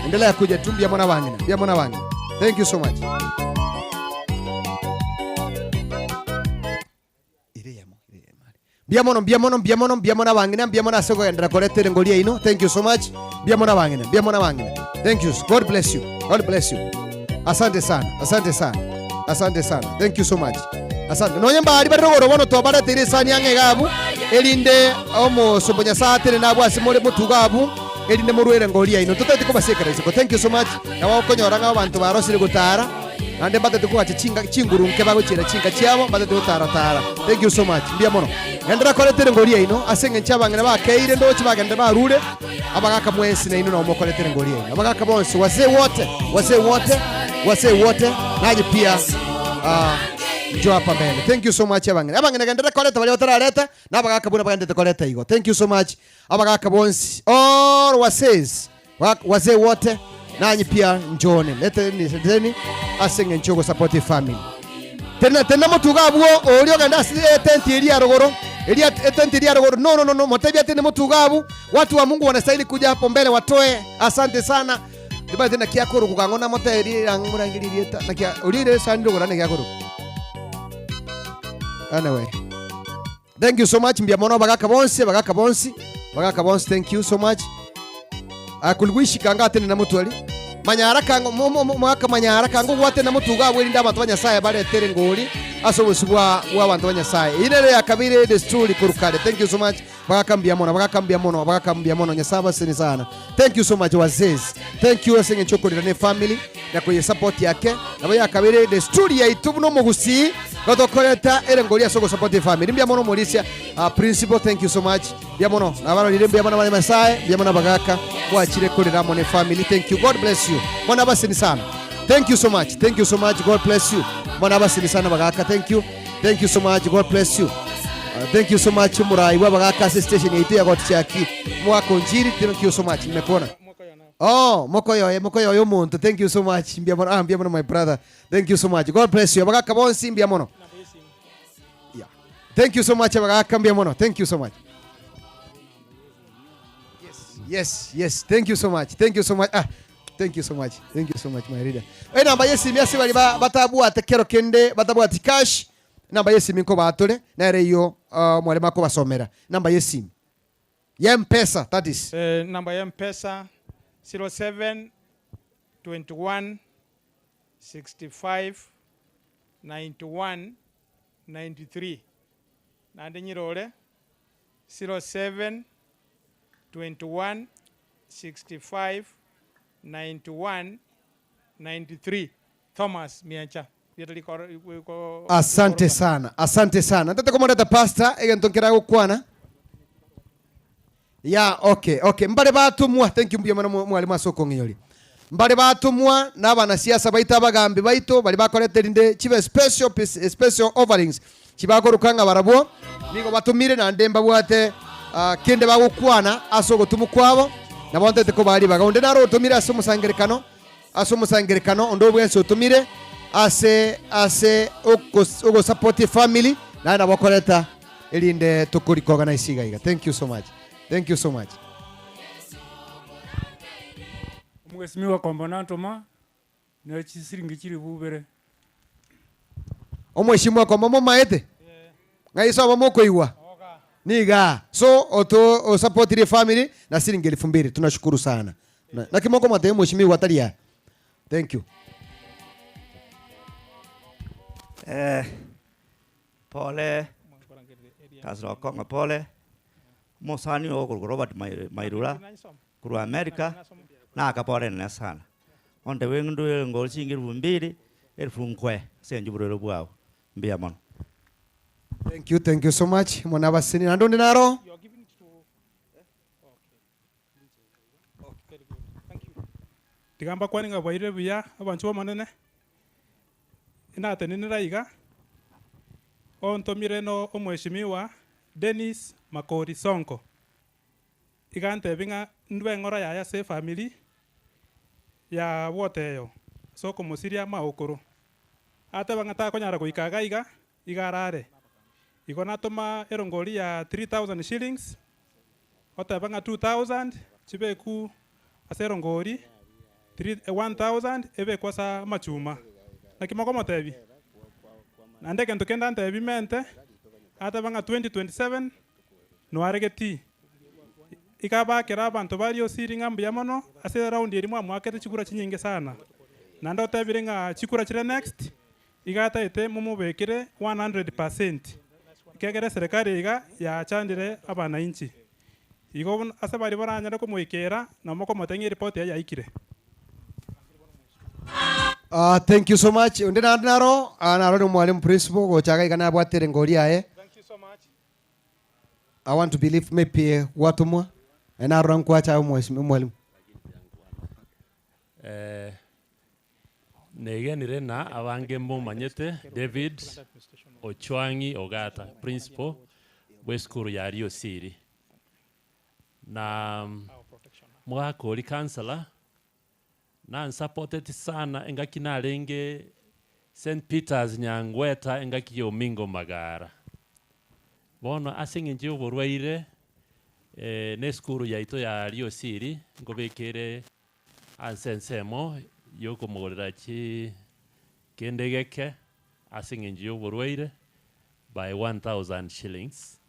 Endelea kuja tu, mbuya mono abang'ina, mbuya mono abang'ina. Thank you so much. Mbuya mono, mbuya mono, mbuya mono, mbuya mono abang'ina, mbuya mono ase okogenderera koreta erengori yaino. Thank you so much. Mbuya mono abang'ina, mbuya mono abang'ina. Thank you. God bless you. God bless you. Asante sana, asante sana, asante sana. Thank you so much. Asante. Nonye mbari bari rogoro bono twabareteire esani ang'e iga abwo, erinde omosomba o Nyasae atenene abwo ase more motugo abwo, erinde morwere ngori yaino. Totagete kobasiekera isiko. Thank you so much. Nabo okonyora ng'a abanto barosire gotara, naende mbatagete kogacha chinga chinguru nke bagochiera chinka chiabo, mbatagete gotara-tara. Thank you so much. Mbuya mono. Genderera koreta engori yaino, ase engencho abang'ina bakeire ndoche bagenderere barure, Abagaka mwensi nainwe nabo mokorete engori yaino. Abagaka bonsi, wazee wote, wazee wote, wazee wote, nanyi pia ah, njoo hapa mbele. Thank you so much abang'ina. Abang'ina genderera koreta baria batarareta, na abagaka buna bagenderete koreta igo. Thank you so much abagaka bonsi, all wazees, wazee wote, nanyi pia njooni. Leteni, leteni ase eng'encho yogosupport efamily. Tena tena motuga abwo oria ogenda ase etenti eria ya rogoro, eria etenti eria ya rogoro. No, no, no, no, motebie atende motuga abwo. Watu wa Mungu wanastahili kuja hapo mbele watoe. Asante sana. Ndibate naki akoruguka ng'o namoterie ang'orangerie erieta naki oria ire esani rogoro naki akoruga. Anyway. Thank you so much mbuya mono abagaka bonsi abagaka bonsi abagaka bonsi thank you so much. Akulwishika ngatene na motwari. Manyara kango mo- mo- mo- mwaka manyara kango gwate na motuga abwo erinde abanto ba Nyasaye baretere ngori ase obosio bwa bwa abanto ba Nyasaye. Eyio nere yakabere desturi korwa kare. Thank you so much. Bagaka mbuya mono, bagaka mbuya mono, bagaka mbuya mono. Nyasaye abaseni sana. Thank you so much wazee. Thank you ase eng'encho okorera ne family na koye support yake. Nabo yakabere desturi yaito buna omogusii gotokoreta ere ngori ase ogosupport efamily. Mbuya mono omorisia uh, principal thank you so much. Mbuya mono nabarorire mbuya mono abanya Nyasaye, mbuya mono abagaka mwachire korera amo ne family. Thank you. God bless you. Mono abaseni sana. Thank you so much. Thank you so much. God bless you. Mono abaseni sana bagaka. Thank you. Thank you so much. God bless you. Thank you so much murai bwa bagaka ase station yaitu ya gotichaki mwako njiri thank you so much nimekuona Oh, mokoyoye mokoyoye omonto thank you so much mbuya mono ah mbuya mono my brother thank you so much god bless you abagaka bonsi mbuya mono yeah thank you so much abagaka mbuya mono thank you so much yes yes thank you so much thank you so much ah thank you so much thank you so much my leader enamba yesimi ase bari ba- batabwate kero kende batabwati cash enamba yesimi nkobatore nere iyo uh, mwarimu akobasomera namba yesimi ya mpesa that is Eh, namba ya mpesa 07 21 65 91 93 naende nyirore 07 21 65 91 93 Thomas Miencha rieta rikoro riko Asante sana, asante sana. Ntete komoreta pastor egento nkera gokwana. Ya, okay, okay. Mbare batumwa, thank you mbuya mono mwalimu ase okong'inyoria. Mbare batumwa na abanasiasa baito abagambi baito bari bakorete rinde chibe special pis- special offerings chibakoruka ng'a barabwo nigo batumire naende mbabwate ah, kende bagokwana ase ogotumwa kwabo nabo ntete kobaa ribaga. Onde naro otomire ase omosangerekano ase omosangerekano onde obwensi otomire ase ase okos- ogosupport efamily naye nabo okoreta erinde tokorikoganise iga iga. Thank you so much. Thank you so much. Omwesimigwa kombo nantoma ne chisiringi chilifu ibere. Omweshimiwa kombo momaete? Ng'ai sobo mokoigwa? Nigaa. So oto osupportire efamily na siringi elfu mbili. Tunashukuru sana. Na- Naki mokomotebia omweshimiwa tari aya. Thank you. Eh, pole Councillor Okong'o pole omosani oyo okorokwa Robert Mairura korwa America naka pole nene sana. Onde bwe ngori chiringi elfu mbili elfu nkwe ase eng'encho oborwaire bwao mbuya mono. Thank you, thank you so much. Mwana abaseni. Naende onde naro? Tiga mbakwane ng'a bwairire buya abanchwa b'Omonene, inatenenera iga, ontomire no omweshimiwa Dennis Makori Sonko. Iga antebi ng'a ndwe eng'ora yaye ase efamiri ya bwoteyo ase okomosiria amaokoro. Ateba ng'a takonyara goika iga iga, iga arare. Igo natoma erongori ya 3000 shillings, oteba ng'a 2000 chibeku ase erongori, 1000 ebekwe ase amachuma. Naki mokomotebia? Naende egento kende antebi mente, ateba ng'a 2027 noaregeti. Iga abakera abanto baria osiri ng'a mbuya mono, ase eraundi eria mwamoakete chikura chinyinge sana. Naende otebire ng'a chikura chire next, iga ataete momobekere 100%, ekiagera eserekari iga yachandire abanainchi. Igo bono ase baria baranyare komoikera, nabo mokomotebia ng'a eripoti yaye yaikire. Ah, thank you so much. Onde naende naro, ah, naro ni omwalimu principal gocha iga iga nabwate erengori yaye. I want to believe maybe gwatomwa, eh, narora nkwacha aye omweshimiwa omwalimu. Eh, negenire na abange mbomanyete David Ochwang'i Ogata, principal bw'esukuru ya Riosiri. Na mwaka oria councillor nansupporteti sana engaki narenge St Peters Nyangweta engaki ya Omingo Magara. Bono ase eng'encho ya oborwaire eh, na esukuru yaito ya Riosiri nkobekere ase ensemo ya okomogorera chi kende geke ase eng'encho ya oborwaire by 1000 shillings.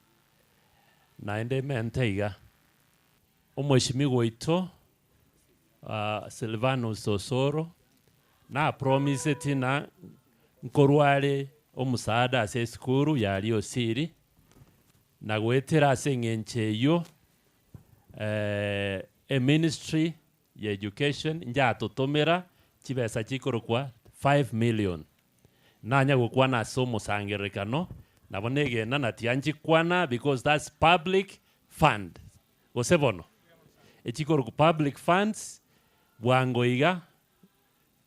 Naende emente iga, omweshimiwa oito. Uh, Silvanus Osoro na promiseti na nkorware omusaada ase esukuru yari Osiri na goetera ase eng'encho eywo eh, eministry ya education njatotomera chibesa chikorokwa 5 million nanya gokwana ase omosangererekano nabo negena na tianchikwana because that's public fund gose bono echikorokwa public funds bwango iga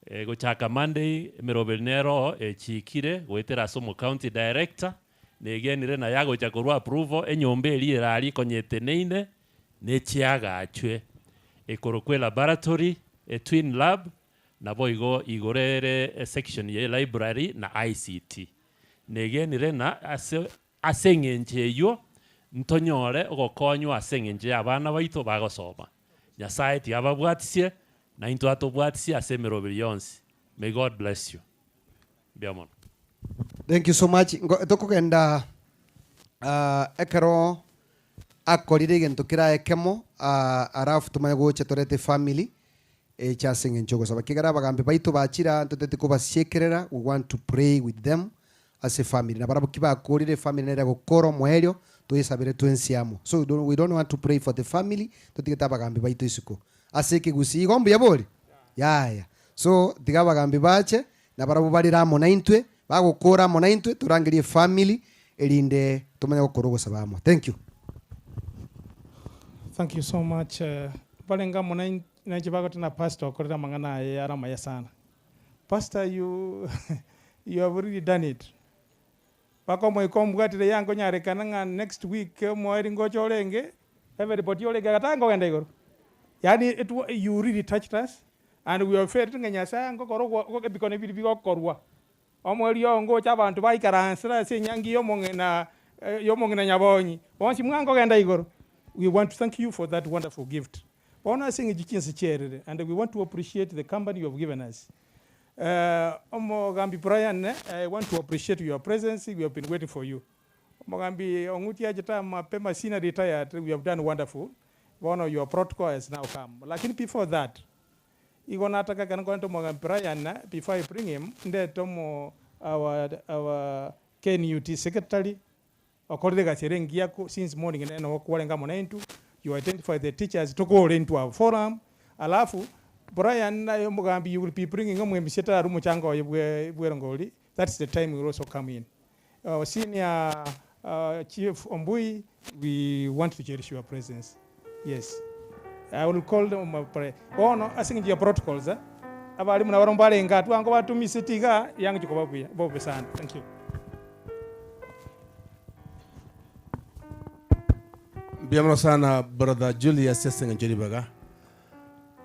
eh, gochaka Monday emeroberi nero echikire goetera ase omo county director negenire naye agocha korwa approval enyomba eria erari ekonyeteneine nechiagachwe ekorokwa elaboratory etwin lab nabo igo igoro ere esection ya library na ICT negenire na ase ase eng'encho eywo ntonyore ogokonywa ase eng'encho ya abana baito bagosoma Nyasaye tiga ababwatisie na intwe atobwatisie ase emeroberi yonsi. May God bless you. Mbuya mono. Thank you so much. Ngo- Tokogenda ah, ekero akorire egento kera ekemo ah, alafu tumanye gocha torete family eche ase eng'encho ogosaba kegera abagambi baito bachire aa ntotete kobasiekerera we want to pray with them ase family na barabwo ki bakorire efamily nere egokora omoerio toyesabere twensi amo so we don't, we don't want to pray for the family totigete abagambi baito isiko ase ekegusii igo mbuya bori yaya so tiga abagambi bache na barabwo barire amo naintwe bagokora amo naintwe torangerie efamily erinde tomanye gokora ogosaba amo thank you. Thank you so much. Uh, barenga amo nainche bagoteba na pastor okorire amang'ana aye are amaya sana. Pastor you you have really done it. Mpaka omoika ombwatire yankonyarekana ng'a next week omoeri ngocha orenge, everybody orenge agataka nkogenda igoro. Yaani it wa you really touched us and we have felt ng'a Nyasaye ngokora ogwa ebikone biria bigokorwa. Omoerio oyo ngocha abanto baikaransera ase enyangi ya omong'ina ya omong'ina Nyabonyi, bonsi mwankogenda igoro. We want to thank you for that wonderful gift. Bono ase eng'encho chinse chiaerire and we want to appreciate the company you have given us. Omogambi Brian, I want to appreciate your presence, we have been waiting for you. Omogambi Ong'uti achete mapema senior retired, we have done wonderful. Bono your protocol has now come. Lakini before that, igo nataka ekero nkorente omogambi Brian, before I bring him, ndete omo our, our KNUT secretary, Okorire egasi ere engiya ko since morning nere nabo kwarenge amo naintwe, you identify the teachers tokore into our forum, alafu Brian naye omogambi you will be bringing omwembisia tararwe omochango oye bwe bwerongori, that's the time we will also come in. Our senior chief Ombui we want to cherish your presence, yes I will call them bono ase eng'encho ya protocols abalimu nabarobwo mbarenge aa twango batumiseti igaa yang'echia koba buya bobe sana, thank you. Mbuya mono sana brother Julius ase eng'encho ribaga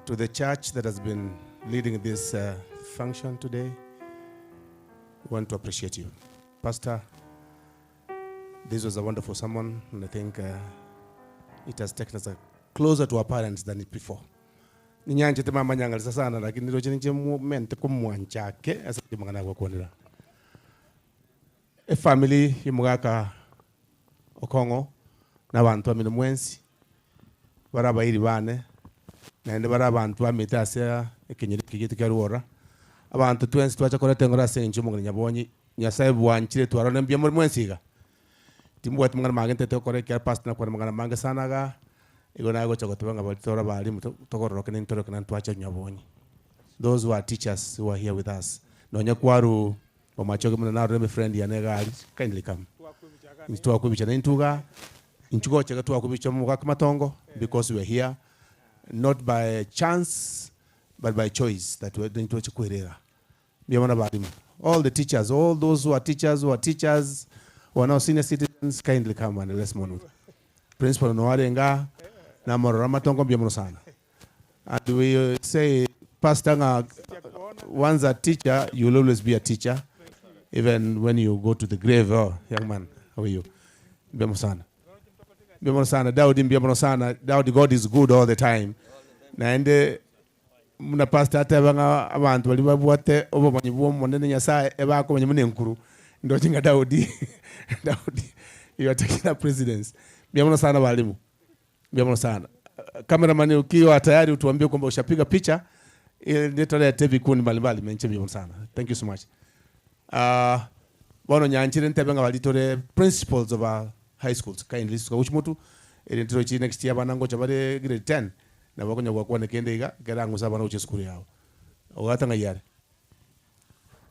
to the church that has been leading this uh, function today. We want to appreciate you. Pastor, this was a wonderful sermon and I think uh, it has taken us uh, closer to our parents than before. Ninyanchete mama nyangalisa sana lakini niroche ninche mente komwancha ake ase amang'ana agokwanera. Efamiri y'omogaka Okong'o na abanto bamino mwensi, bare abairi bane, naende bare abanto bamete ase ekenyoro eke giaito kia Rwora. Abanto twensi twacha koreta engoro ase eng'encho y'omong'ina Nyabonyi, Nyasaye bwanchire twarorire mbuya more mwensi iga. Timbwati mang'ana mange ntete gokora ekiagera pastor nakwana amang'ana amange sana igaa, igo nagocha goteba ng'a baria tore abalimu togororoke na intoroke naende twacha Nyabonyi. Those who are teachers who are here with us, nonya kwaruu Omachoge buna narore ime friend yane egari kindly come Inche twakwebicha naintwe igaa inche gocha iga twakwebicha omogaka matongo because we are here not by chance but by choice that we intwe toche kwerera mbuya mono abalimu all the teachers all those who are teachers who are teachers who are now senior citizens kindly come and let's mourn with principal noyo arenge aa namorora matongo mbuya mono sana. And we say, Pastor ng'a once a teacher, you will always be a teacher, even when you go to the grave. Oh, young man, how are you? Mbuya mono sana. Mbuya mono sana. Daudi mbuya mono sana. Daudi, God is good all the time. Naende muna pastor ateba ng'a abanto baria babwate obomanyi bwa omonene Nyasaye ebakomanya buna enkuru. Ndoche ng'a Daudi, Daudi, you are taking up precedence. Mbuya mono sana balimu. Mbuya mono sana. Cameraman ukiwa tayari utuambie kwamba ushapiga picha ili nitorete vikundi mbalimbali menche mbiya mono sana. Thank you so much. Uh, bono nyanchire ntebe ng'a baria tore principals of our high schools kindly suka gochia motwe ere ntirochi next year abana ngocha bare grade 10 nabo bakonya gokwana kende iga ekero ang'use abana gochia esukuru yabo. Ogata ng'ai are?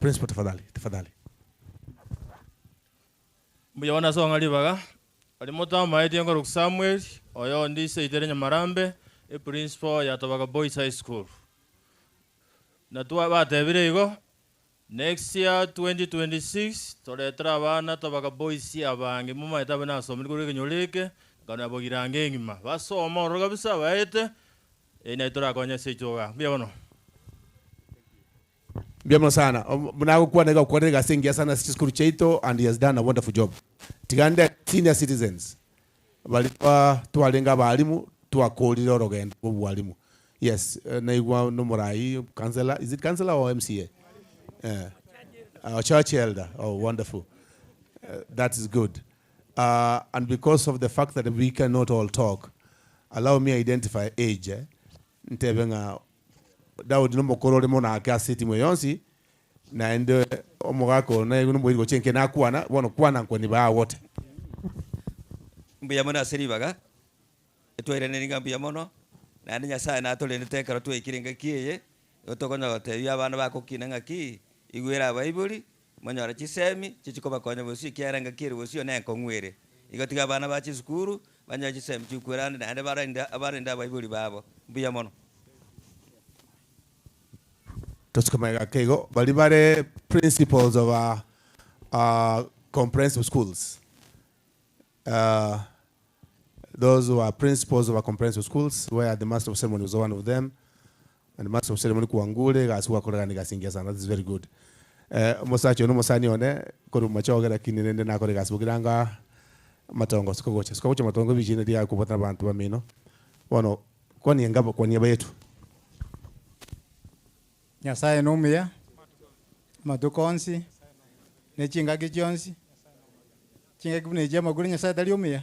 Principal tafadhali, tafadhali. Mbuya bono ase ong'a ribaga, oria motamaetie nkorokwa Samuel, oyondi ise oitere Nyamarambe, eprinciple ya Tobago Boys High School. Na twa batebire igo, next year 2026 toretere abana Tobago Boys abange, momanyete abwo nasomire korwa ekenyoro eke, nkarora bogirango engima, basome ororo kabisa baete, erio naye torakonye ase intwe igaa. Mbuya mono. Mbuya mono sana. Buna agokwana iga agokorera egasi engiya sana ase chisukuru chiaito and he has done a wonderful job. Tiga nde senior citizens baria twa twarenge abalimu twakorire orogendo rwa obwalimu. Yes, naigwa nomorai councillor, is it councillor or MCA? Eh, oh, church elder, oh wonderful. That is good. And because of the fact that we cannot all talk, allow me identify age, eh, ntebe ng'a Daudi nomokoro ore mono ake ase etimu eye yonsi, naende omogaka oyo naigwe nomoiri gochia inke nakwana, bono kwana nkweni baa wote. Mbuya mono ase ribaga, etwairaneri ng'a mbuya mono, naende Nyasaye natorendete ekero twaikire engaki eye, igo tokonyara gotebia abana bagokina ng'aki, igwera abaibori, monyore chisemi, chichi kobakonya bosio ekiagera engaki ere bosio nenkong'u ere. Igo tiga abana bache esukuru, banyore chisemi chi'okwerande naende barende abarende abaibori babo. Mbuya mono. Tosuke magega ake igo, baria bare principals of our comprehensive schools, those who are principals of our comprehensive schools where the master of ceremony was one of them, and the master of ceremony kwangure egasi gwakoregana egasi engiya sana, that is very good. Omosacha oyo na omosani one korwa machoge lakini rende nakora egasi bokiranga amatongo suka gocha, suka gocha matongo ebichie riaye kobwatana abanto bamino, bono kwania engabo kwania baetu. Nyasaye nomuya amatuko onsi, ne chingaki chionsi, chingaki buna echi chi'amagoro Nyasaye tari omuya?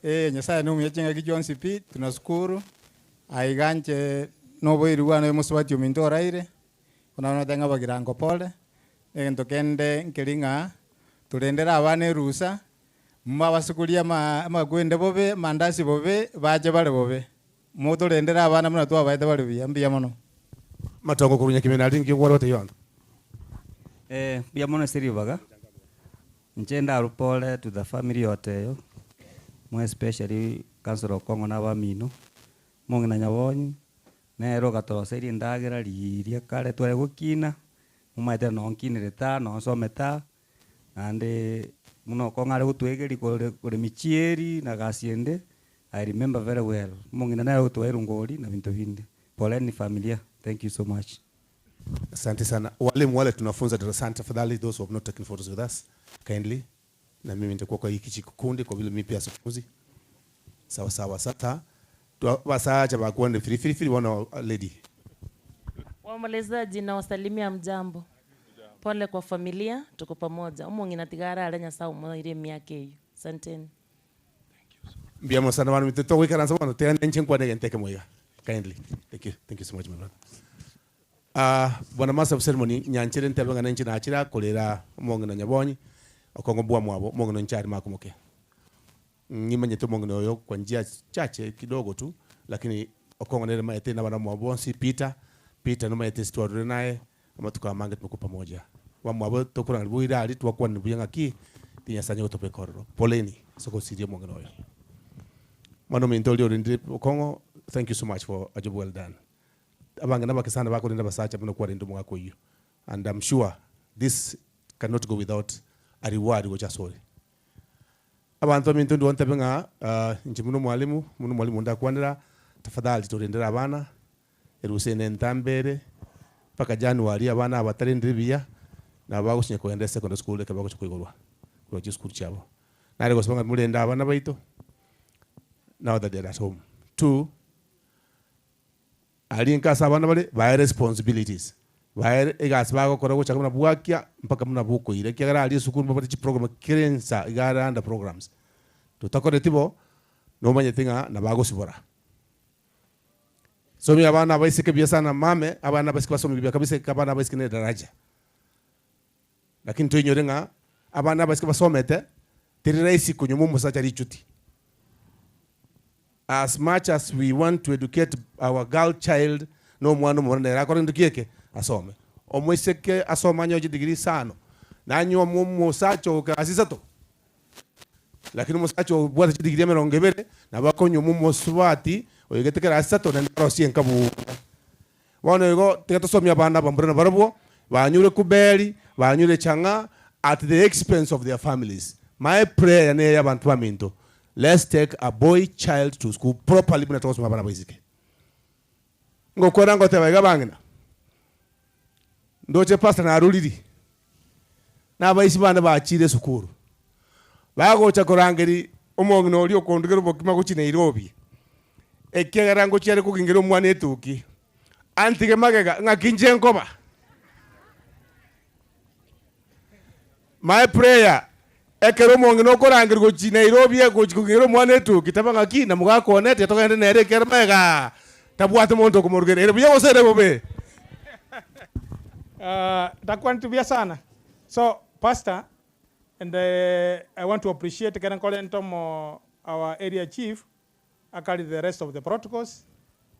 Ee, Nyasaye nomuya chingaki chionsi pi, tunashukuru, aiga inche noboiri bwane omosubati ominto oraire, buna bono noteba ng'a bagirango pole, egento kende nkeri ng'a torendere abana erusa, mobasukurie ama amakwende bobe, amandasi bobe, bache bare bobe. Motorendere abana buna twabaete bare buya. Mbuya mono. Matongo korwa Nyakimena aria inki okwarwete Yohana? Eh, mbuya mono ase ribaga, inche ndarwe pole to the family yote eyo, more especially councillor Okong'o na abamino, omong'ina Nyabonyi, nere ogatoroseria endagera riiria kare tware gokina, momaete noo nkinerete aa, noo nsomete aa, Naende buna okong'a are gotwegeria kore koremia chieri na gasi ende, I remember very well, omong'ina nere ogotoa erongori na binto binde. Poleni familia, thank you so much. Asante sana. Walimu wale tunafunza darasani tafadhali those who have not taken photos with us kindly na mimi nitakuwa kwa hiki kikundi kwa vile mimi pia sifunzi. Sawa sawa sasa basacha bakwanire firi firi firi bono lady. Waombolezaji nawasalimia hamjambo. Pole kwa familia, tuko pamoja. Omong'ina tiga arare Nyasaye omoire emiaka eyio. Asanteni. Mbuya mono sana bana baminto togoikaransa bono tiga ninche nkwane egento ekemo iga kindly thank you thank you so much my brother Ah bwana master of ceremony nyanchere ntebe ng'a ninche nachire akorera omong'ina Nyabonyi okong'u bwa mwabo omong'ina inche arimo akomoke Nimanyete omong'ina oyo kwa njia chache kidogo tu, lakini okong'o nere maete nabana bamwabo bonsi, Peter, Peter nomanyete ase twarure naye, amatuko amange tumekuwa pamoja. Bamwabo tokorang'ana boira aria twakwanire buya ng'aki, ti Nyasaye onye gotobeka ororo. Poleni ase ogosiria omong'ina oyo. Mwana ominto oria orendire okong'o, thank you so much for a job well done. Abang'ina abake sana bakorenda abasacha buna kwarendire omogaka oyio, and am sure this cannot go without a reward gocha asore. Abanto baminto ndwo ntebe ng'a inche buna omwalimu, buna omwalimu onde akwanera, tafadhali torendere abana, erusa eye nentambe ere, mpaka January abana aba batarendire buya, nabo bagosinya kogenda esecondary school ekero bagochia koigorwa, korwa chisukuru chiabo. Nare gosaba ng'a morende abana baito, now that they are at home. Two, Aria inka ase abana bare, bae responsibilities, bae egasi bagokora gochaka buna bwakia mpaka buna bokoira, ekiagera aria esukuru mbabwate chiprogram kera ensa iga are under programs. Totakoreti bo, nomanyete ng'a nabagosibora. Somia abana abaiseke buya sana mame, abana abaiseke basomigwe buya kabisa eke abana abaiseke ne edaraja. Lakini toinyore ng'a abana abaiseke basomete, teri rahisi konywa omosacha richuti. As much as we want to educate our girl child na omwana omomura nere akore gento ki eke? Asome. Omoiseke asome anyore chidegree isano, nanyuome omosacha o class isato? Lakini omosacha obwate chidegree emerongo ebere, nabo akonyuoma omosubati oigete class isato naende arosie enka buya. Bono igo tiga tosomie abana abamura nabarabwo, banyure kuberi, banyure chang'aa at the expense of their families. My prayer neye abanto baminto, let's take a boy child to school properly buna togosomia abana abaiseke. Ngokwana ngoteba iga bang'ina, ndoche pastor naruriri, na abaisi bane bachire esukuru, bagocha korangeria omong'ina oria okondugera obokima gochia Nairobi, ekiagera ngochia are kogingera omwana etuki, antige magega ng'aki inche nkoba. My prayer, ekero omong'ina okorangerwa gochia Nairobi gochia kogingera omwana etuki, taba ng'aki na mogaka one tiga togende nere ekiagera magega tabwati monto okomorugera, ere buya gose ere bobe? Ndakwaneti buya sana. So pastor and I want to appreciate ekero nkorenta omo our area chief akari the rest of the protocols,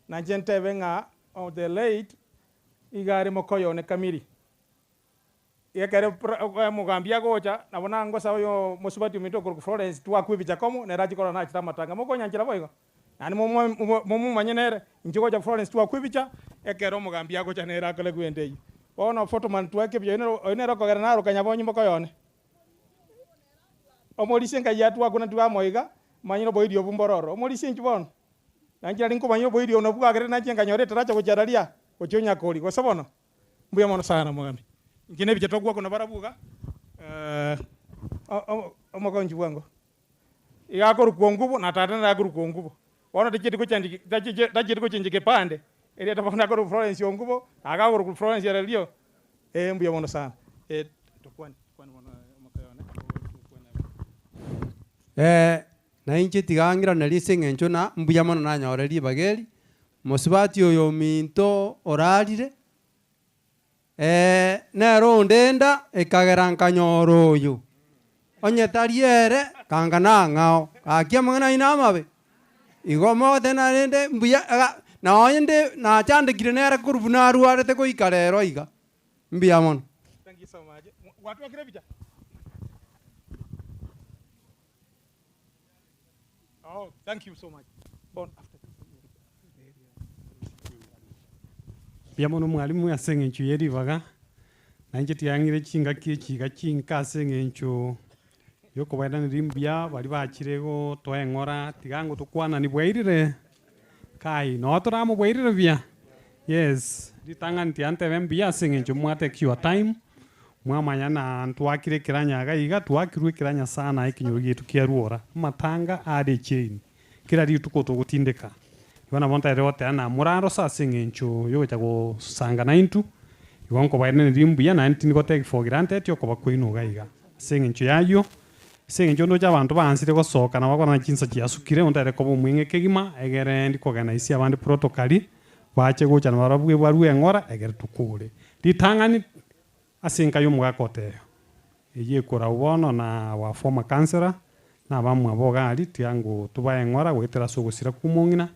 nainche ntebe ng'a the late iga are mokoyo one kamiri. Ekero omogambi agocha, nabo nangosaba oyo mosubati ominto okorokwa Florence twakwa ebicha komo, nere achie korora nachete amatanga. Mokonyanchera boigo? Naende momomanye nere, inche gocha Florence twakwa ebicha, ekero omogambi agocha nere akore gwenda eyio. Bono photoman twake ebicha, oyo nere okogera naroka nyabonyi mokoyone. Omorisia enkai atwakwa na twamo iga, manyire oboiri obwo mbororo. Omorisia inchuo bono? Nainche nari nkomanya oboiri obo nabwo bwagerete nache nkanyora etaracha gochia raria, gochia onyakori, gose bono? Mbuya mono sana Omogami. Inche nebicha togwakwa nabarabwo iga, omokonchi bwango. Iga akorokwa ongubo na tata nere akorokwa ongubo. Bono tachieti gochangi tachieti gochenja kepande, erieta bono akorokwa Florence ongubo, na agakorokwa Florence erio, eh mbuya mono sana. Eh tokwane, tokwane bono omokaye one, tokwane Eh, na inche tiga ng'iranerie ase eng'encho na mbuya mono nanyore ribaga eri, mosubati oyo ominto orarire, eh, nere ondenda ekagera nkanyora oyo, onye tari ere, kanga nang'ao, gaki amang'ana ayio namabe. Igo mogote narende mbuya iga nonye nde nachandekire nere korwa buna arwarete goika rero iga, mbuya mono. Thank you so much. Gwatwakire ebicha? Oh, thank you so much. Bon, after Mbuya mono mwalimu ase eng'encho ye ribaga, nainche tiang'ire chingaki echi iga chinka ase eng'encho yokobairaneria mbuya baria bachire gotoa eng'ora tiga ngotokwanani bwairire kai noo toramobwairire buya yes ritang'ani tiga ntebe mbuya ase eng'encho mwa take your time mwamanya na ntwakire ekeranya iga iga twakirwe ekeranya sana ekenyoro giaito kia rwora amatanga are echain Kera rituko togotindeka, igo nabo ntaete goteba ng'a morarose ase engencho y'ogocha gosanga naintwe, igo nkobairaneria mbuya naende tindi gotake for granted okoba kwaino iga iga. Ase engencho y'ayio, ase engencho ndoche abanto baansire gosoka na bakora ng'a chinsa chiasukire, ontaete koba omweng'e kegima, egere ndi koorganize abande protocally, bache gocha nabarabwo barue eng'ora egere tokore. Ritang'ani, Ase enka y'omogaka oteyo, eyio ekorau bono na our former councillor, na abamwabo iga aria, tiga ngo tobae eng'ora goetera ase ogosira kw'omong'ina.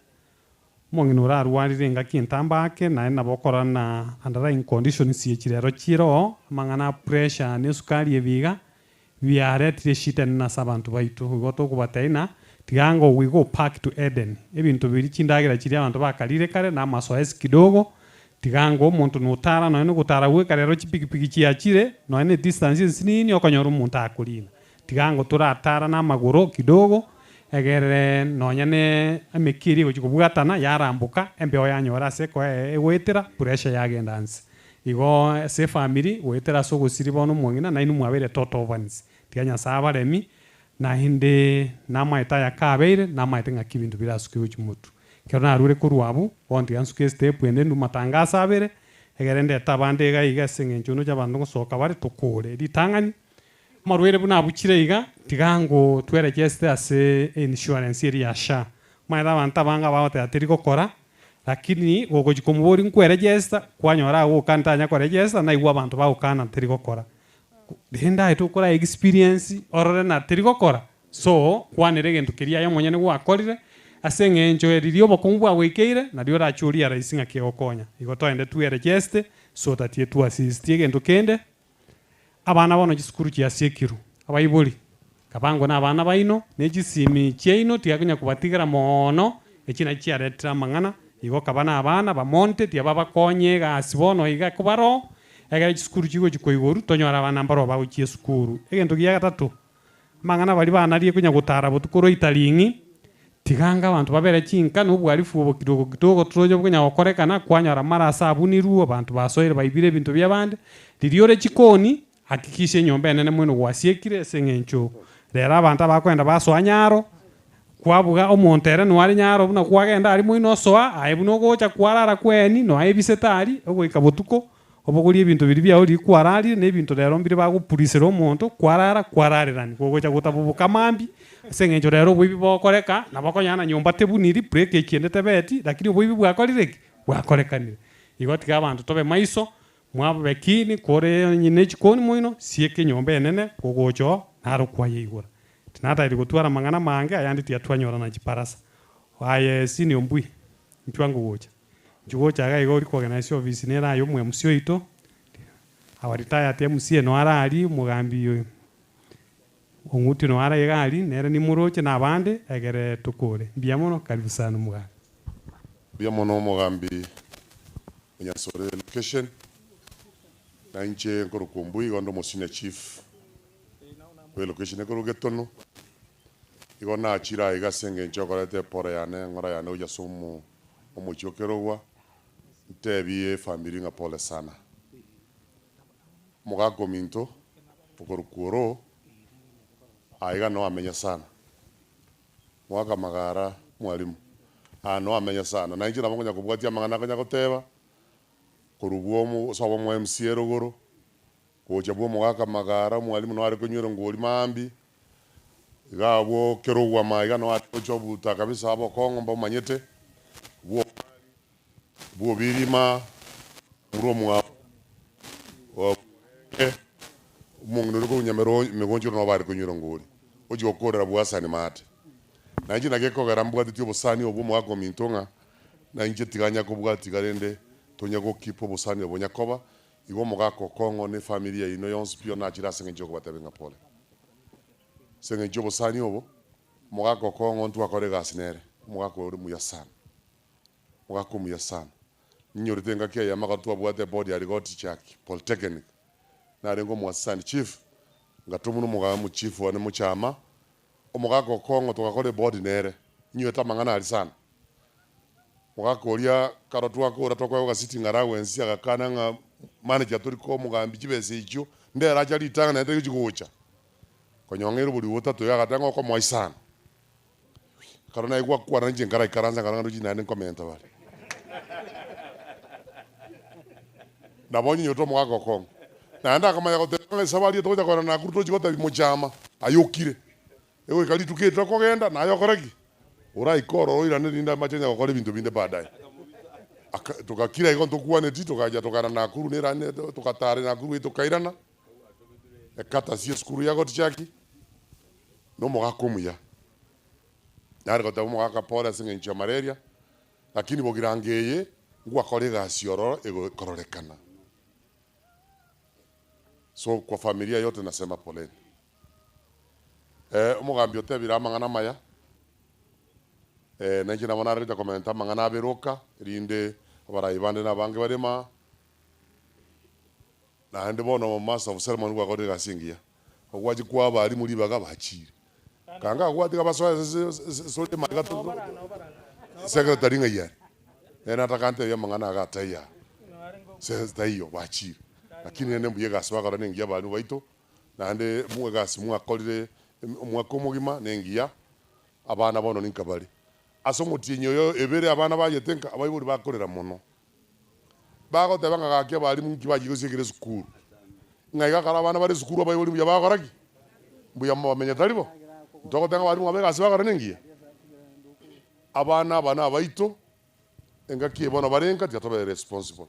Omong'ina orarwarire engaki entambe ake, naende nabo okorora na underlying conditions echi rero chire oo, amang'ana a pressure na esukari ebi iga, biaretire eshida enene ase abanto baito. Igo tokobatebia ng'a tiga ngo we go back to Eden, ebinto biria chindagera chiria abanto bakarire kare na amasoesi kidogo, tiga ngo omonto notara nonya na ogotara goika rero chipikipiki chiachire, nonya na edistance ensinini okonyora omonto akorina. Tiga ngo toratara na amagoro kidogo, egere nonya na emeki eria egochia kobwatana yaramboka, embeo yanyora ase ekoe egoetera, pressure yagenda nse. Igo ase efamiri, goetera ase ogosiria bono omong'ina, nainwe mwabeire total orphans. Tiga Nyasae abaremi, naende namaete aya kabeire, namaete ng'aki ebinto birasuke gochia motwe. Ekero narure korwa abwo, bono tiga nsuke estep ende ndue matangaso abere, egere ndete abande iga iga ase eng'encho ndoche abanto ngosoka bare tokore. Ritang'ani, amarwaire buna abuchire iga, tiga ngo tweregeste ase einsurance eria ya SHA. Omanyete abanto abange abagoteba teri gokora. Lakini gogochia komoboria nkweregesta, kwanyora agokana tanya koregesta, naigwa abanto bagokana teri gokora. Rende aye tokora experience orore na teri gokora, so kwanera egento keria aye omonyene gwakorire, ase eng'encho riria obokong'u bwagoikeire, nario orache orealise ng'a kegokonya. Igo toende tweregeste so that etuassist egento kende. Abana bono chisukuru chiasiekirwe, abaibori, kabangwe na abana baino, ne chisimi chiaino tiga konya kobatigera moono, echi nachi chiaretire amang'ana, igo kaba na abana bamonte tiga babakonye egasi bono iga kobaroo, ekero chisukuru chigochi koigorwa tonyore abana mbaroo bagochia esukuru. Egento gia gatato, Amang'ana baria banarie konya gotara botuko roita ring'i, tiga anga abanto babere chinka na obohalifu obo kidogo kidogo toroche bokonya gokorekana, kwanyora mara ase abunirwe, abanto basoire baibire ebinto bi'abande. Riria ore chikoni, hakikisha enyomba enene moino gwasiekire ase eng'encho rero abanto abakoenda basoa nyaro, kwabuga omonto ere noare nyaro buna kwagenda aria moino osoa, aye buna ogocha kwarara kweeni, noa ebisete aria, ogoika botuko, Obogorie ebinto biria biao riria kwararire, na ebinto rero mbire bagopurisera omonto, kwarara, kwararerania, gogocha gotaboboka mambia, ase eng'encho rero oboibi bogokoreka, nabo okonyora na nyomba tebuniri, break ekiende tebeti, lakini oboibi bwakorire ki? Bwakorekanire. Igo tiga abanto tobe maiso, mwabe keen, kore onye ne chikoni moino, sieka enyomba enene, kogocha oo, naro kwayeigora. Tinataeti gotwara amang'ana amange, ayande tiga twanyorana chibarasa. Aye senior mbui, inchwa ngogocha. Inchuo gocha iga iga oria kogenda ase ofisi nere aye omo MC oito, our retired MC noyo are aria, omogambi oyo Ong'uti noyo are iga aria, nere nimoroche na abande, egere tokore. Mbuya mono, karibu sana omogambi. Mbuya mono omogambi Onyasore location, na inche nkorokwa Ombui igo nde omo senior chief bwe location ekorwa Getono. Igo nachire aiga ase engencho yokoreta eporo yane eng'ora yane gochia ase omo omochie o kerogwa, ntebie efamiri ng'a pole sana. Omogaka ominto okorokwa oro, aiga noo amenye sana. Omogaka Magara mwalimu, aa noo amenye sana. Na inche nabo nkonya kobwatia amang'ana akonya goteba, korwa bwa omo sobo omo MCA rogoro, gocha bwa omogaka Magara omwalimu noo are konywera ngori maambia, Iga abwo kerogwa maiga noyo are gocha obuta kabisa abokong'u mbamanyete, bwo bw'obirima buna omwabo omong'ina oria korwa Nyamero Megonchoro nabo bare konywera ngori, ochia gokorera bwasani maate. Na inche naki ekogera mbwatetie obosani obwo omogaka ominto ng'a na inche tiga nya kobwatia iga rende tonya go keep obosani obo nyakoba, igo omogaka okong'o na efamiri yaino yonsi pi onachire ase eng'encho yokobatebia ng'a pole. Ase eng'encho y'obosani obo, omogaka okong'o ntwakora egasi nere, omogaka oyo ore muya sana, omogaka omuya sana. Ninyorete engaki eyemo ekero twabwate ebodi ya Rigoti Church Polytechnic, narenge omoassistant chief, ngatomwa na omoga omochief one mochama, omogaka okong'o togakora ebodi nere, ninywete amang'ana aria sana. Omogaka oria karo twakora tokoegwa sitting allowance agakana ng'a manager tori koa omogambi chibesa echio, ndere acha ritang'ani naende tari gochi gocha. Konyong'eire oborimo botato iga agateba ng'a okomoa isano. Ekero naigwa akwana inche nkaraikaransa nkarora ng'a ndoche naende nkomenta bare. Nabo onyenyorete omogaka okong'u. Naende akamanya goteba ng'a esabari eye togocha kogenda Nakuru tochi gotebi mochama aye okire. Egoika rituko eri tokogenda naye okore ki? Oraike ororo oirane rinde amache onye gokora ebinto binde baadaye. Aka togakira igo ntokwaneti togacha tokagenda Nakuru nerani togatara Nakuru tokairana. Ekatasi esukuru ya Gotichaki nomogaka omuya. Nare goteba omogaka pole ase eng'encho ya malaria, lakini bogirango eye ngwakora egasi ororo egokororekana. So kwa familia yote nasema poleni. Omogambi otebire amang'ana amaya, nainche nabo narete komenta amang'ana abere oka, erinde abarai bande nabange barema aa. Naende bono Master of Ceremony gwakorire egasi engiya, ogwachia kwa abalimu ribaga bachiire. Kanga agwatiga basoe ase magega secretary ng'ai are? Nere natakantebia amang'ana iga ataiyo aa, se taiyo bachiire. Lakini rende mbuya egasi bagokora nengiya abalimu baito, naende mwa egasi mwakorire omwaka omogima nengiya, abana bono ninka bare. Ase omotienyi oyo ebere abana bayete nka, abaibori bakorera mono. Bagoteba ng'a gaki abalimu nki bachire gosiekera esukuru, ng'a iga ekero abana bare esukuru abaibori mbuya bagokora ki? Mbuya mobamenye tari bo? Ntogoteba ng'a abalimu aba egasi bagokora nengiya? Abana aba nabaito, Engaki eye bono bare nka tiga tobe responsible.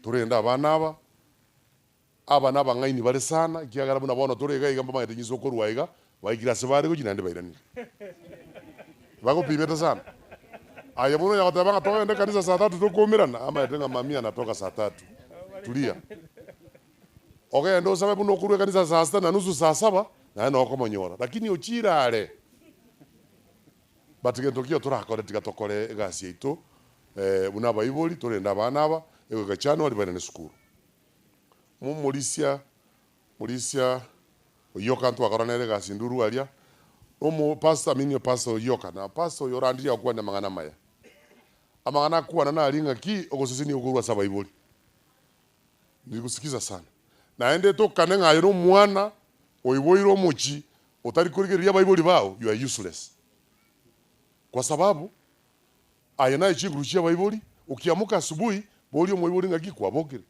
Torende abana aba, aba nabang'aini bare sana ekiagera buna bono tore iga iga mbamanyete chinsa okorwa iga, baikire ase bare gochia naende bairanire. Bagopimete sana. Aye bono onya goteba ng'a togende ekanisa saa tatu tokoumerana, amaete ng'a mami anatoka saa tatu. Tulia. Ogende osabe buna okorwa ekanisa saa sita na nusu saa saba, naende noo okomonyora. Lakini ochire are. But gento ki torakore tiga tokore egasi yaito buna abaibori torende abana aba egoika January bairane esukuru. Momorisia morisia Oyoka ntwakora nere egasi nduru aria omo pastor I mean pastor Oyoka na pastor oyo orandirie agokwania amang'ana amaya. Amang'ana akwana naria ng'aki ogosesenia okorwa ase abaibori. Nilikusikiza sana. Naende tokane ng'a aye nomwana oiboire omochie otari korigereria abaibori bao, you are useless. Kwa sababu aye naye chinguru chia abaibori, okiamoka asubuhi boria omoibori ng'aki kwabokire.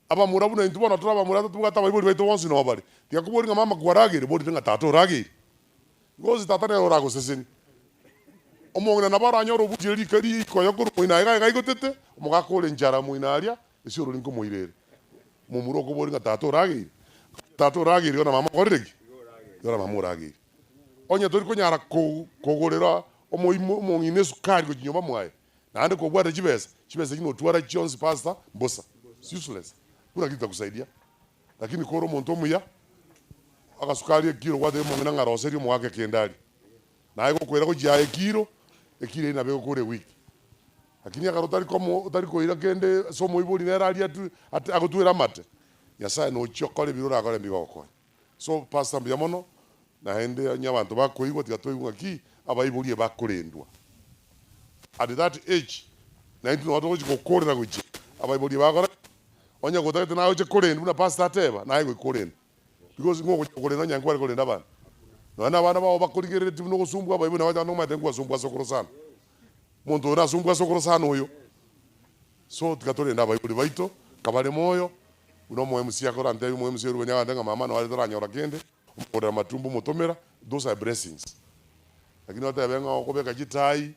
Abamura buna intwe bono tore abamura totobwate abaibori baito bonsi noo bare. Tiga koboria ng'a mama kwarageire, borire ng'a tata orageire. Because tata nere oragosesenie. Omong'ina nabo aranyore obuchire rika rikoyo korwa moino aye iga aigotete, omogaka ore nchara moino aria, ase orori nkomoira ere. Momura okoboria ng'a tata orageire, tata orageire igo na mama okorire ki? Igo na mama orageire. Onye tori konyara ko kogorera omoimo omong'ina esukari gochia nyomba mwaye, naende kobwate chibesa, chibesa echio notwara chionsi pastor, mbosa, it's useless, hakuna kitu itakusaidia. Lakini kore omonto omuya, agasukari ekiro gwatebia omong'ina ng'a roseria omogaka ekende arie. Naye gokoira gochia aye ekiro, ekiro eyio nabo egokora ewiki. Lakini ekero otari komo otari koira kende ase omoibori nere aria atu ate agotwere amate, Nyasaye nochia okore biria orakore mbiga ogokonya. So pastor mbuya mono, naende onye abanto bakoigwa tiga toigwe ng'aki abaibori ebakorendwa. At that age, naintwe nabo togochia gokorera gochia abaibori ebakora ki? Onye gotagete naye oche korendwa buna pastor ateba, naye goika orendwe. Because ng'o ogochia korenda onye nkware korenda abana. Nonya na abana bao bakorigereretie buna ogosumbua abaibori nabo bacha nomanyete nkwasumbua sokoro sana. Omonto oyo nasumbua sokoro sana oyo. So tiga torende abaibori baito kabare moyo, buna omo MC akorantebia omo MC Reuben agante ng'a mama nare toranyora kende, omogorera amatumbo omotomera, those are blessings. Lakini otebe ng'a okobeka chitai,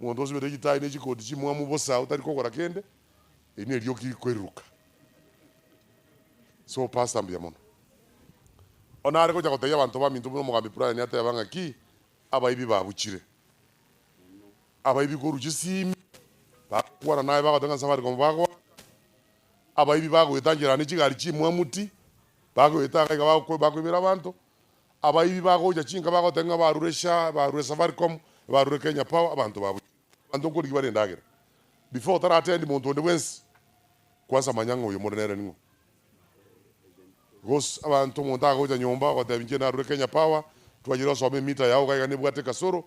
omonto osibete chitai ne chikoti chimwamu bosa otari kogora kende, eri ne erioki rikoiruruka. So pastor mbuya mono. Bono nare gocha gotebia abanto baminto buna omogambi Brian ateba ng'aki, abaibi babuchire. Abaibi korwa chisimi, bagokwana naye bagoteba ng'a Safaricom bagoaka, abaibi bagoeta nchera ne chigari chimwamuti, bagoeta iga iga bagoko bakoibera abanto, abaibi bagocha chinka bagoteba ng'a barure sha, barure Safaricom, barure Kenya Power, abanto babuchire. Abanto nkorigia bare endagera. Before otaratendi monto onde bwensi, kwanza manya ng'a oyo more nere ning'o. Gose abanto omonto agocha nyomba ogotebia inche narure Kenya Power, twachire gosoma emita yao iga iga nebwate ekasoro,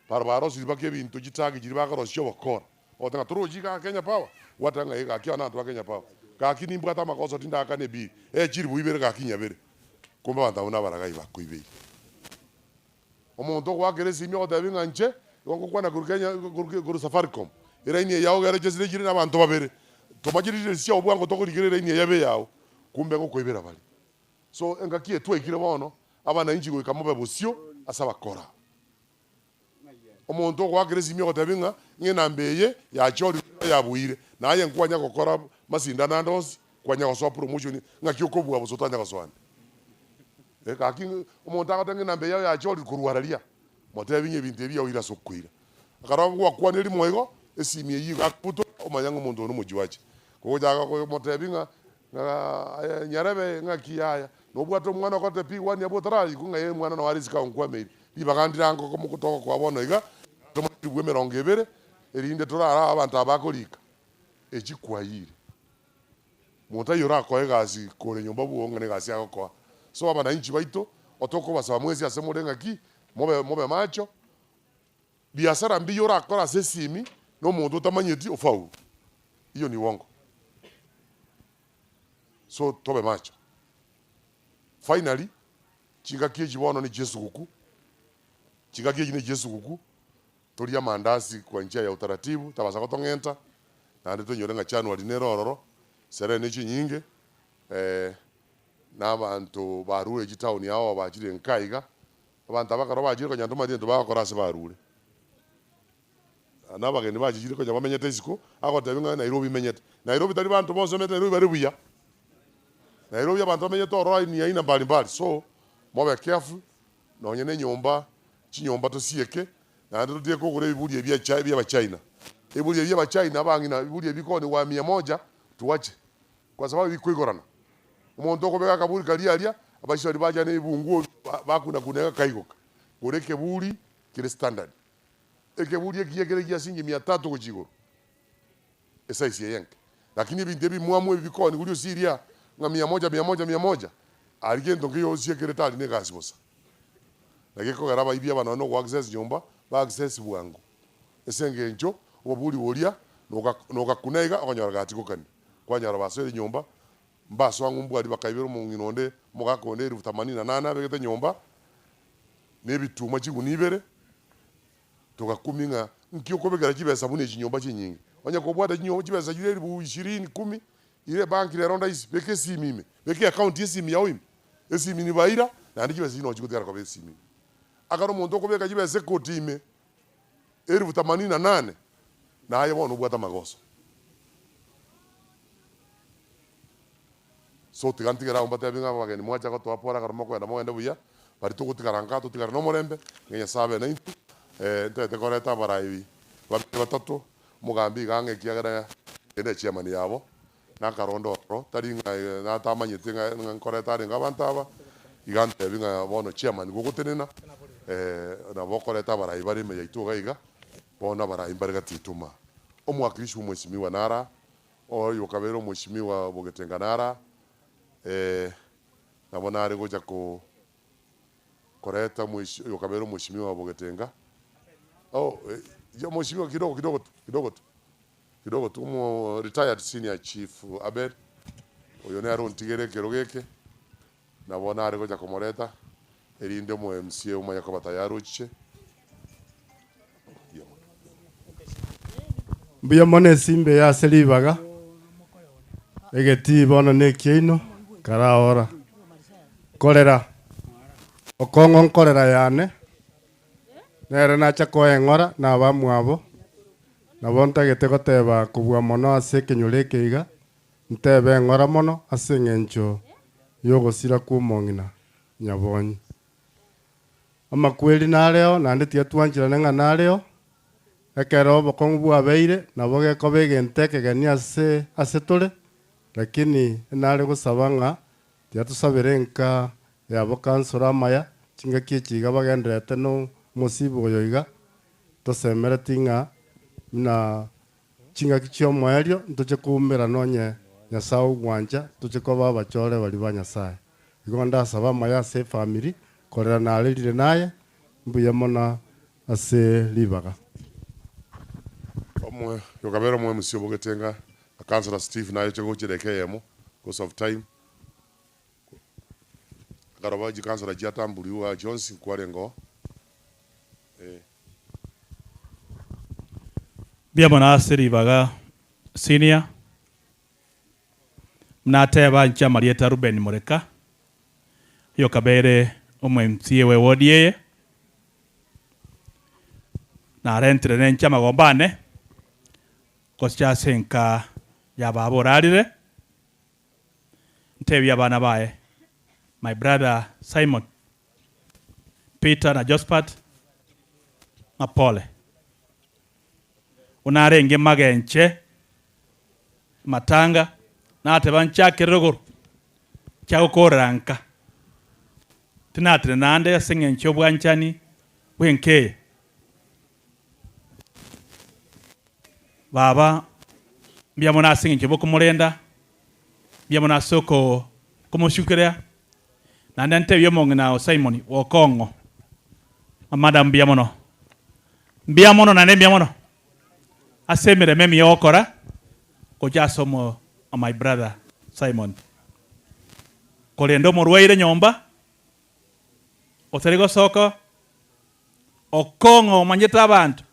Baro barosirie mpaka ebinto chitagi chiria bakorosia obokora. Ogoteba ng'a torochi igaa Kenya Power, gwateba ng'a ee gaki aba nabanto ba Kenya Power. Gaki nimbwate amagoso tindakana ebill, ee chilifu ibere gaki nyabere. Kumbe abanto abwo nabaragai bakoibeire. Omonto ogoakera esimi ogotebia ng'a inche, igo ngokwana korwa Kenya korwa korwa Safaricom, eraini eye yao egere chesire chire na abanto babere, toma chiria chire chiao bwango tokorigera eraini eye ebe eyao, kumbe ngokoibera bare. So engaki eye twaikire bono, abananchi goika mobe bosio ase abakora. Omonto ogoakera esimi ogotebia ng'a ng'a enamba eye yachorire yabuire, naye nkwanya gokora masindano ande onsi, kwanya gosoa promotion ng'aki okobua bosa otanya gosoa ande. Eh gaki omonto agoteba ng'a enamba eye yachorire korwa araria, motebi ng'a ebinto ebi yaoire ase okoira. Ekero gwakwanire rimo igo, esimi eyio iga akobutora omanye ng'a omonto oyo nomojuaji. Kogochaka komotebi ng'a ng'a aye nyarebe ng'aki yaya, nobwate omwana okorete P1 abwo otararikwa ng'a ee omwana noo are isiko agonkwameire. Ribaga ndire ango togokoa bono iga, tomanyire bwa emerongo ebere, erinde torarabe abanto aba bakorika, echi kwayire. Monto aye orakoe egasi kore nyomba bwogo ng'a negasi agokoa. So abananchi baito, otokobasaba mwensi ase more ng'aki, mobe mobe macho, biasara mbiya orakore ase esimi, na omonto otamanyeti ofaulu. Hiyo ni uongo. So tobe macho. Finally, chingaki echi bono ne chiesuguku, chingaki echi ne chiesuguku, torie amandasi kwa njia ya utaratibu, tabasa gotong'enta, naende toinyore ng'a January nere ororo, sherehe ne chinyinge, na abanto barure chitown ao bachire nka iga, abanto aba ekero bachire konya ntomanyeti egento bagokora ase barure. Na abageni bachichire konya bamenyete isiko, agotebia ng'a Nairobi menyete. Nairobi tari banto bonsi bamenyete Nairobi bare buya. Nairobi abanto bamenyete ororo ni aina mbali mbali, so mobe careful nonye na enyomba, chinyomba tosieke, naende totige kogora ebiburi ebi bia bia abachina. Ebiburi ebi bia abachina abang'ina ebiburi ebi bikooniwa mia moja tuache, kwa sababu bikoigorana. Omonto okobeka akaburi karia aria, abaisraeli bacha na ebibunguo bakuna kuna iga kaigoka. Gora ekeburi kere standard. Ekeburi ekiya kere gia shilingi mia tatu gochia igoro, esize eye enke. Lakini ebinto ebimwamu ebi bikooniwa riosi riria ng'a mia moja mia moja mia moja, aria gento nkeiyo osiekere tari na egasi bosa. Naki ekogera abaibi aba nonye na ogo access nyomba, ba access bwango ase engencho oboburi boria noga nogakuna iga okonyora gatigokani, kwanyora basoire nyomba, mbasoa ng'umbu aria bakaibera omong'ina onde omogaka onde elfu themanini na nane abegete nyomba, na ebituma chigunia ibere, togakumia ng'a nki okobekera chibesa buna echi nyomba chinyinge. Onye kobwate chinyo chibesa chire elifu ishirini, kumi, ira ebanki rero ndaisi, beka esimi ime, beka eaccount ya esimi yago ime, esimi nibaira, naende chibesa echio nochigotigara koba esimi ime. Akare omonto okobeka chibesa ekoti ime, elifu themanini na nane, naye bono obwate amagoso. So tiga ntigere abwo mbatebi ng'a abageni mwacha gotoa pore ekero mokogenda mogende buya, baria togotigara nka totigare nomorembe, ng'a Nyasae abe naintwe, ntagete koreta abarai babere batato, omogambi iga ang'e ekiagera ere ne chairman yabo, nakaronda ororo, tari ng'a natamanyete ng'a ng'a nkoreta arenge abanto aba, iga antebi ng'a bono chairman gogotenena, nabo okoreta abarai bare ime yaito iga iga, bono abarai mbare gati yaito maa. Omwakilishi bwa omwesimigwa nara. Oyo okabeire omweshimiwa bogetenga nara, ee, nabo nare gocha ko koreta omweshi oyo okabeire omweshimiwa bogetenga. Oh, eh, omweshimiwa kidogo kidogo tu, kidogo tu, kidogo tu, omo retired senior chief Abel, oyo nere ontigere ekerogo eke, nabo nare gocha komoreta, erinde omo MCA omanye koba tayari ochiche. Mbuya mono esimba eye ase ribaga, egetii bono na ekiaino, karaora. Nkorera, okong'o nkorera yane, nere nacha koeng'ora na abamwabo, nabo ntagete goteba kobua mono ase ekenyoro eke iga, ntebe eng'ora mono ase eng'encho yogosira kw'omong'ina Nyabonyi. Amakweri nareo, naende tiga twancherane ng'a nareo, ekero obokong'u bwabeire, nabo gekoba egento ekegeni ase ase tore, lakini nare gosaba ng'a tiga tosabere enka yabo councillor amaya, chingaki echi iga bagendererete no omosiba oyo iga, tosemereti ng'a buna Chingaki chi'omoerio ntoche koumerana onye Nyasae ogwancha, toche koba abachore baria ba Nyasae. Igo ndasaba amaya ase efamiri, korera narerire naye, mbuya mono ase ribaga. Omoe yokabera omoe mosio bogetenga na councillor Steve naye oche gochia edakika eyemo because of time. Akaroba chicouncillor chiatamburiwe aa chionsi nkwarenge oo eh. Mbuya mono ase ribaga senior. Buna ateba inche amarieta Reuben Mureka, oyokabeire omo MCA we ward eye, narentire nenche amagombo ane gochia ase enka ya baba orarire, ntebie abana baye, my brother Simon, Peter na Josphat ng'a pole. Buna arenge magenche matanga, nateba nchakere rogoro, nchagokorera nka. Tinatire naende ase eng'encho y'obwanchani bw'enka eye. Baba, mbuya mono ase eng'encho bokomorenda, mbuya mono ase oko okomosukeria, naende ntebie omong'ina o Simon bw'okong'o, madam mbuya mono, mbuya mono naende mbuya mono ase emeremo emiya ogokora gocha ase omo my brother Simon. Korende omorwaire nyomba, otari gosoka Okong'o omanyete abanto,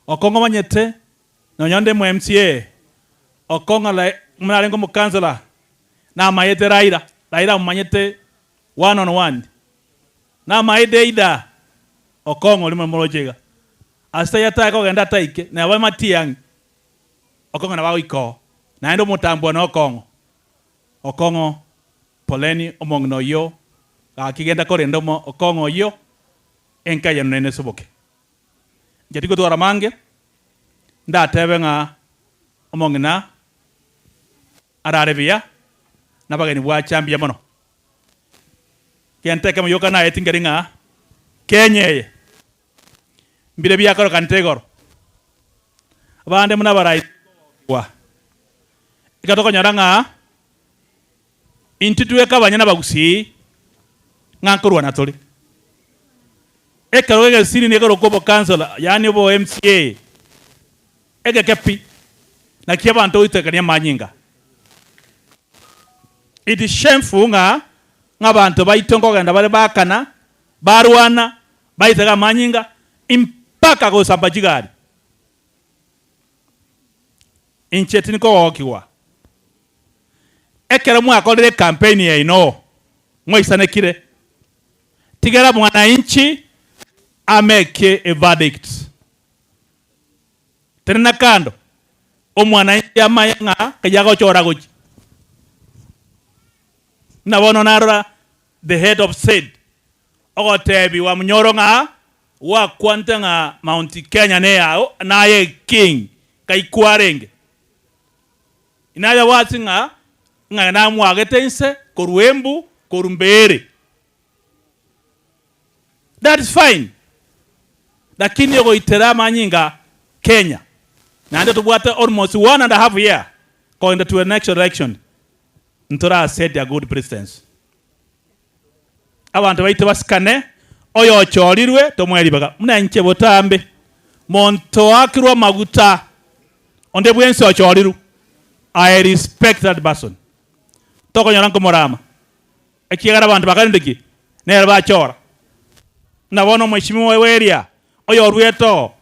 okong'o omanyete nonya onde mo MCA, okong'o like buna arenge omokansela, namaete Raila, Raila amomanyete one on one, namaete either okong'o oria moroche iga. Ase ayio atare kogenda ataike, nabo Matiang'i okong'ana bagoika oo, naende omotambwa na okong'o. Okong'o, poleni omong'ina oyio, gaki genda korenda omo okong'o oyio, enka eyio nene esoboke. Inche tigotwara mange, ndatebe ng'a omong'ina arare buya, na abageni bwacha mbuya mono. Gento ekemo gioka naeti nkeri ng'a Kenya eye mbire biakorokanete igoro, abande buna abarai kogokigwa. Ekero tokonyora ng'a intwe tweka abanyene abagusii ng'a nkorwana tore. Ekero egesiri nigo ekorokwa obokansela yaani obo MCA, egeke pi, naki abanto goitekania amanyinga. It is shameful ng'a ng'a abanto baito nkogenda bare bakana, barwana, baiteka amanyinga mpaka gosamba chigari. Inche tinkogokigwa. Ekero mwakorire ecampaign yaino, mwaisanekire, tigera mwananchi ameke a verdict. Tenena kando, omwananchi amaye ng'a kayia agochora gochia. Buna bono narora the head of state ogotebiwa munyoro ng'a gwakwante ng'a Mount Kenya neyao naye king kai kwarenge. Inayabwati ng'a ng'a namwagete inse korwa Embu korwa Mbeere. That is fine lakini ogoitera amanyinga Kenya naende tobwate almost one and a half year kogenda to a next election ntora set a good precedence. Abanto baito basikane oyochorirwe tomoe ribaga buna inche botambe monto oakirwe amaguta onde bwensi ochorirwe I respect that person tokonyora nkomorama. Ekiagera abanto bakarenda ki? Nere bachora. Buna bono omweshimiwa oyo eria, oyoruete oo,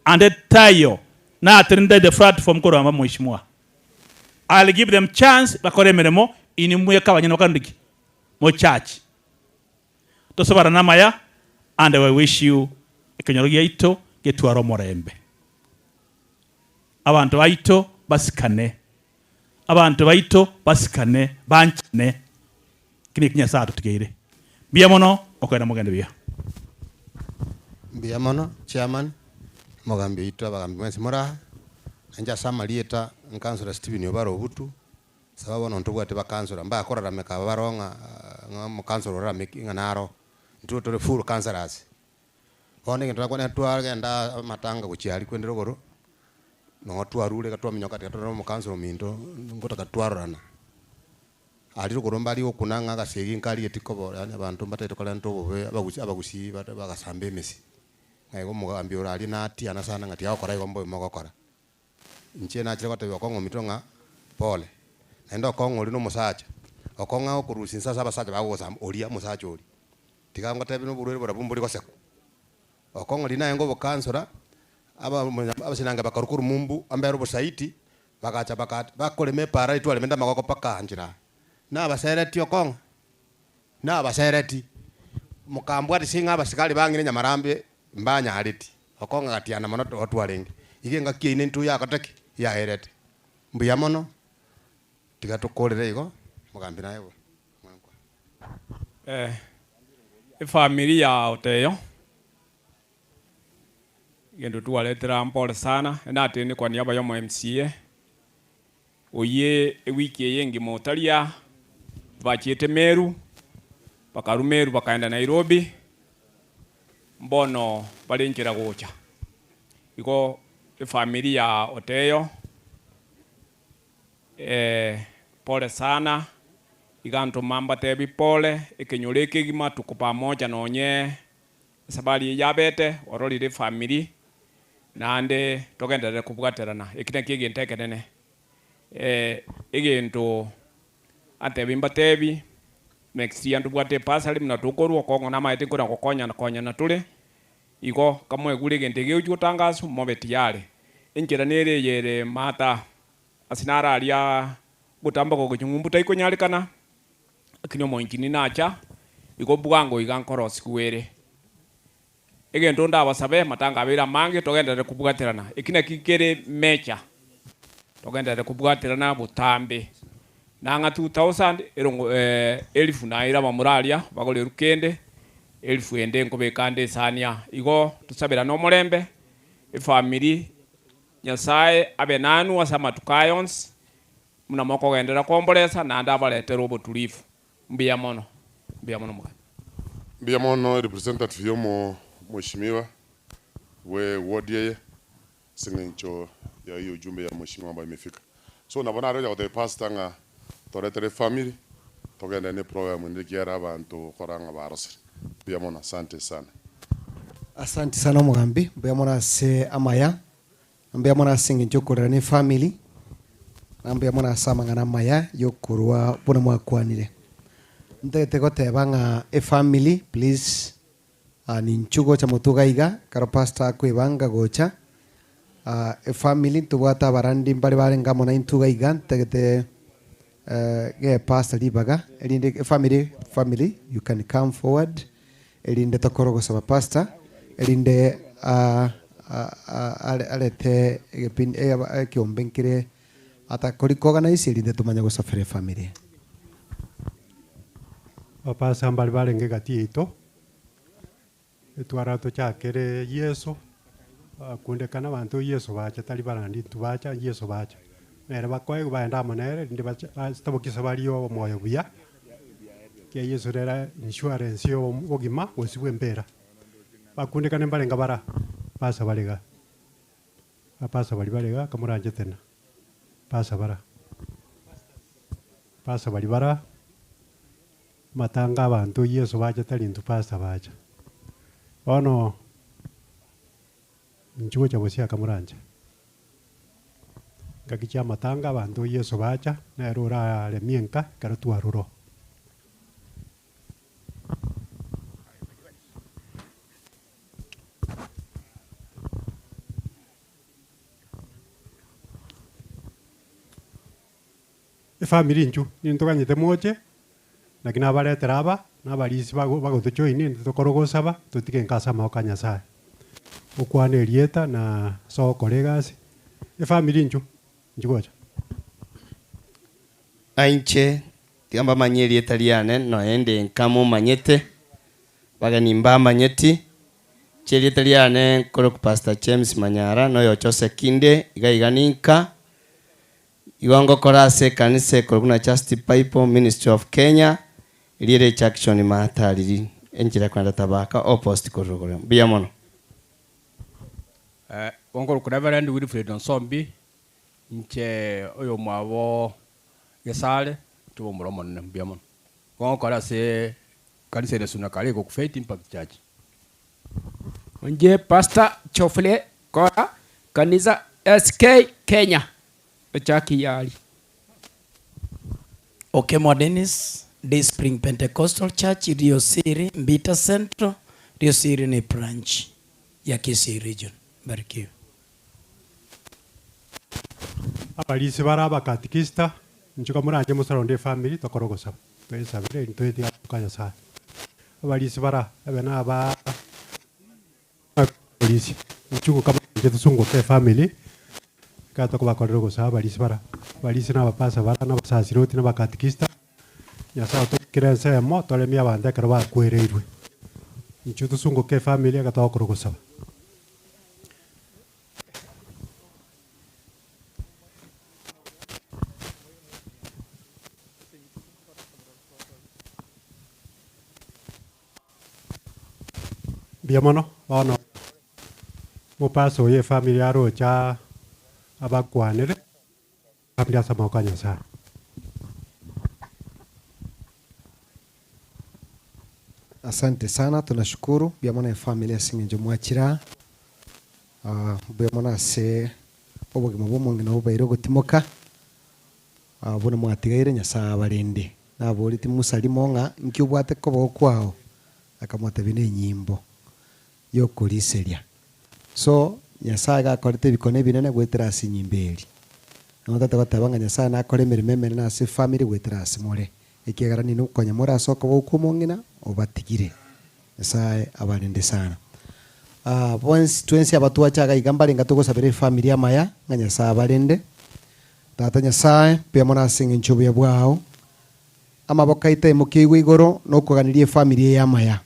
ande taiyo, natenenete the platform korwa aba mweshimiwa. I'll give them chance bakore emeremo inwe mweka abanyene bakarenda ki? Mochache. Tosobarane amaya and we wish you ekenyoro giaito getware omorembe. Abanto baito basikane. Abanto baito basikane, banchane, eki nekio Nyasae atotigeire. Mbuya mono, okogenda mogende buya. Mbuya mono chairman, omogambi oito, abagambi mwensi more aa, nainche ase amarieta nkansora Stephen Obare Obutu, sababu bono ntobwate bakansora, mbakorarameka aba baroo ng'a ng'a omokansora orarameki ng'a naro, intwe tore full councillors. Bono egento nakwane twagenda amatanga gochia aria kwendera igoro, nonye twarure iga twaminyoka tiga torore omokansoro ominto ngotaka twarorana. Aria rogoro mbari gokuna ng'a agasegi nkarigeti koba yaani abanto mbatagete korenta obobe abagusi abagusii bade bagasamba emesi. Ng'a igo omogambi ore aria natiana sana ng'a tiga gokora igo mbobe mogokora. Inche nachire gotebia okong'u ominto ng'a pole, naende okong'u oria na omosacha, okong'u agokorusia inse ase abasacha bagogosamba oria omosacha oria. Tiga ngotebie noborwaire borabwo mbori gosekwa. Okong'u riria naye ngobokansora, aba abasinange bakarwa korwa mumbu ambere obosaiti, bagacha baka bakorema epaara riria twaremete amagoko mpaka nchera aa. Nabaseretie okong'u, nabasereti, mokambwatisia ng'a abasigari bang'ina nyamarambe mbanyareti, okong'u agatiana mono too twarenge. Iga engaki eyio nintwe yakorete ki? Yaerete. Mbuya mono, tiga tokorere igo, omogambi naye bo. Efamiri ya Oteyo, egento twaretera mpore sana, natende kwa niaba ya omo MCA, oyie ewiki eye engima otari aa, bachiete Meru, bakarwa Meru bakaenda Nairobi, mbono bare nchera gocha. Igo efamiri ya Oteyo. Pole sana, iga ntoma mbatebi pole, ekenyoro ekegima tuko pamoja nonye esabari eye yabete, ororire efamiri, naende togenderere kobwaterana, eki nakio egento ekenene. Egento antebi mbatebi, next year ntobwate ebasari buna tokorwa okong'o namaete nkona gokonyana konyana tore, igo kamwegure egento eke gegochia gotangaswa mobe tiyari. Enchera nere eye ere maata. Ase naro aria gotamba gogochia ng'umbu taikonyarekana, lakini omoinchini nacha, igo bwango iga nkorosigwa ere. Egento ndabasabe, matanga abeire amange, togenderere kobwaterana. Eki naki kere mecha, togenderere kobwaterana botambe. Nang'a 2000 erongo elifu naira abamura aria bagoreru kende, elifu ende nkobeka ande esani aa. Igo tosaberane omorembe, efamiri, Nyasaye abe nanwe ase amatuko aya onsi, buna mokogenderera komboresa naende abaretere obotulivu. Mbuya mono, mbuya mono omogaka. Mbuya mono representative ya omo mheshimiwa bwe ward eye ase eng'encho ya hiyo ujumbe ya mheshimiwa ambayo imefika. So nabo nare gocha gotebia pastor ng'a toretere efamiri togende ne program ende ekiagera abanto okora ng'a barosire. Mbuya mono asante sana. Asanti sana omogambi, mbuya mono ase amaya, na mbuya mono ase eng'encho yokorera ne efamiri, na mbuya mono ase amang'ana amaya yokorwa buna mwakwanire. Ntagete goteba ng'a efamiri please ninchu gocha motwe iga iga, ekero pastor akoebanga gocha, efamiri ntobwate abarandi mbare barenge amo naintwe iga iga, ntagete gee pastor ribaga erinde efamiri family you can come forward. Erinde tokore ogosaba pastor, erinde arete egepindi ekeombe nkere atakori koorganize erinde tomanye gosafera efamiri. Abapastor mbare barenge egati yaito, etwara tochakere Yeso, bakundekana abanto Yeso bacha tari barandi intwe bacha Yeso bacha. Nere bakoegwa bagende amo nere erinde bache base barie omoyo buya. Ekiagera Yeso nere insurance ya obogima gose bwa embera. Bakundekane mbarenge bara, basa bare igaa, abasa baria bare igaa kamoranche tena, basa bara, basa baria bara, amatanga abanto Yeso bacha tari intwe pasta bacha. Bono, inchuo gocha bosio akamorancha. Ngaki chi'amatanga abanto Yeso bacha, nere oraremie enka ekero twaruroo. Efamiri inchu nintoganyete moche, naki nabaretera aba, na abarisi bago bagotojoini inde tokore ogosaba, totige enka ase amaboko a Nyasaye. Okwane erieta na ase ogokora egasi, efamiri inchu, inchu gocha. Na inche tiga mbamanyie erieta riane, nonya inde nka momanyete, bageni mbamanyeti. Inche erieta riane nkorokwa Pastor James Manyara, na oyo Jose Kinde, iga iga ninka. Igo ngokora ase ekanisa ekorokwa buna Just Bible Ministry of Kenya, eria ere Jackson Mahatariri, enchera ekogenda Tabaka opposite korwa rogoro. Mbuya mono. Nkorokwa Reverend Wilfred Onsombi, inche oyomwabo Gesare, inche omomura omonene, mbuya mono. Igo ngokora ase ekanisa ere Sunakari ego Faith Impact Church. Inche Pastor Geoffrey Kora, Kanisa SK Kenya, echaki yari. Okemwa Dennis, Dayspring Pentecostal Church, Riosiri, Mbita Central, Riosiri ne branch ya Kisii Region. Mbarikiwe. Abarisia bare abakatikista, inchuo kamoranche mosaronde efamiri tokore ogosaba, toesabere intwe toetige amaboko a Nyasaye. Abarisia bara ebe na abaa Polisi, inchuo kamoranche tosungoke efamiri, ekero tokobakorera ogosaba abarisia bara, abarisia na abapasa bara, na abasasiroti na abakatikista, Nyasaye otobekere ensemo toremie abanto ekero bakwereirwe. Inchuo tosungoke efamiri ekero togokora ogosaba. Mbuya mono, bono omopasa oyo efamiri aroche abakwanere, famiri ase amaboko a Nyasaye. Asante sana tunashukuru mbuya mono efamiri ase eng'encho mwachire aa, ah, mbuya mono ase obogima bwa omong'ina obobaire ogotimoka, ah, buna mwatigaire Nyasaye abarende. Naboretie Musa rimo ng'a nki obwate koboko kwao? Akamotebia nenyimbo yokoriseria. So Nyasaye gakorete ebikone ebinene goetera ase enyimbo eria. Nabo tata goteba ng'a Nyasaye nakore emeremo emenene ase efamiri goetera ase more, ekiagera ninwe konya more ase okoboko kw'omong'ina obatigire. Nyasaye abarende sana. Bonsi twensi abatwache iga iga mbarenga togosabera efamiri amaya, ng'a Nyasae abarende. Tata Nyasae, mbuya mono ase eng'encho y'obuya bwao. Amaboko aito aimokeigwe igoro na okoganeria efamiri eye amaya.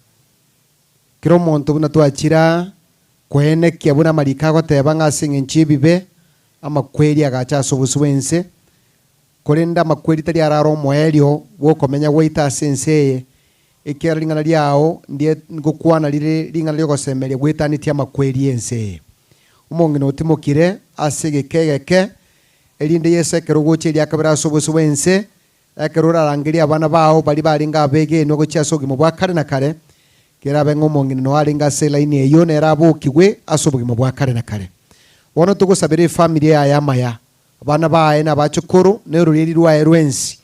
Kera omonto buna twachire aa, koenekia buna amariko agoteba ng'a ase eng'encho y'ebibe, amakweri agacha ase obosio bw'ense, Korende amakweri tari arare omoerio bw'okomenya gwaito ase ense eye, ekiagera ring'ana riao ndie ngokwana rire ring'ana ri'ogosemeria gwetanetie amakweri y'ense eye. Omong'ina otimokire ase egeka egeke, erinde Yeso ekero ogocha eria kabere ase obosio bw'ense, ekero orarangerie abana bao baria barenge abegenwa gochia ase obogima bwa kare na kare, kerabe ng'a omong'ina noo arenge ase elaini eyio nere abokigwe ase obogima bwa kare na kare. Bono togosabera efamiri yaye amaya, Abana baye nabachukuru, na ororieri rwaye rwensi,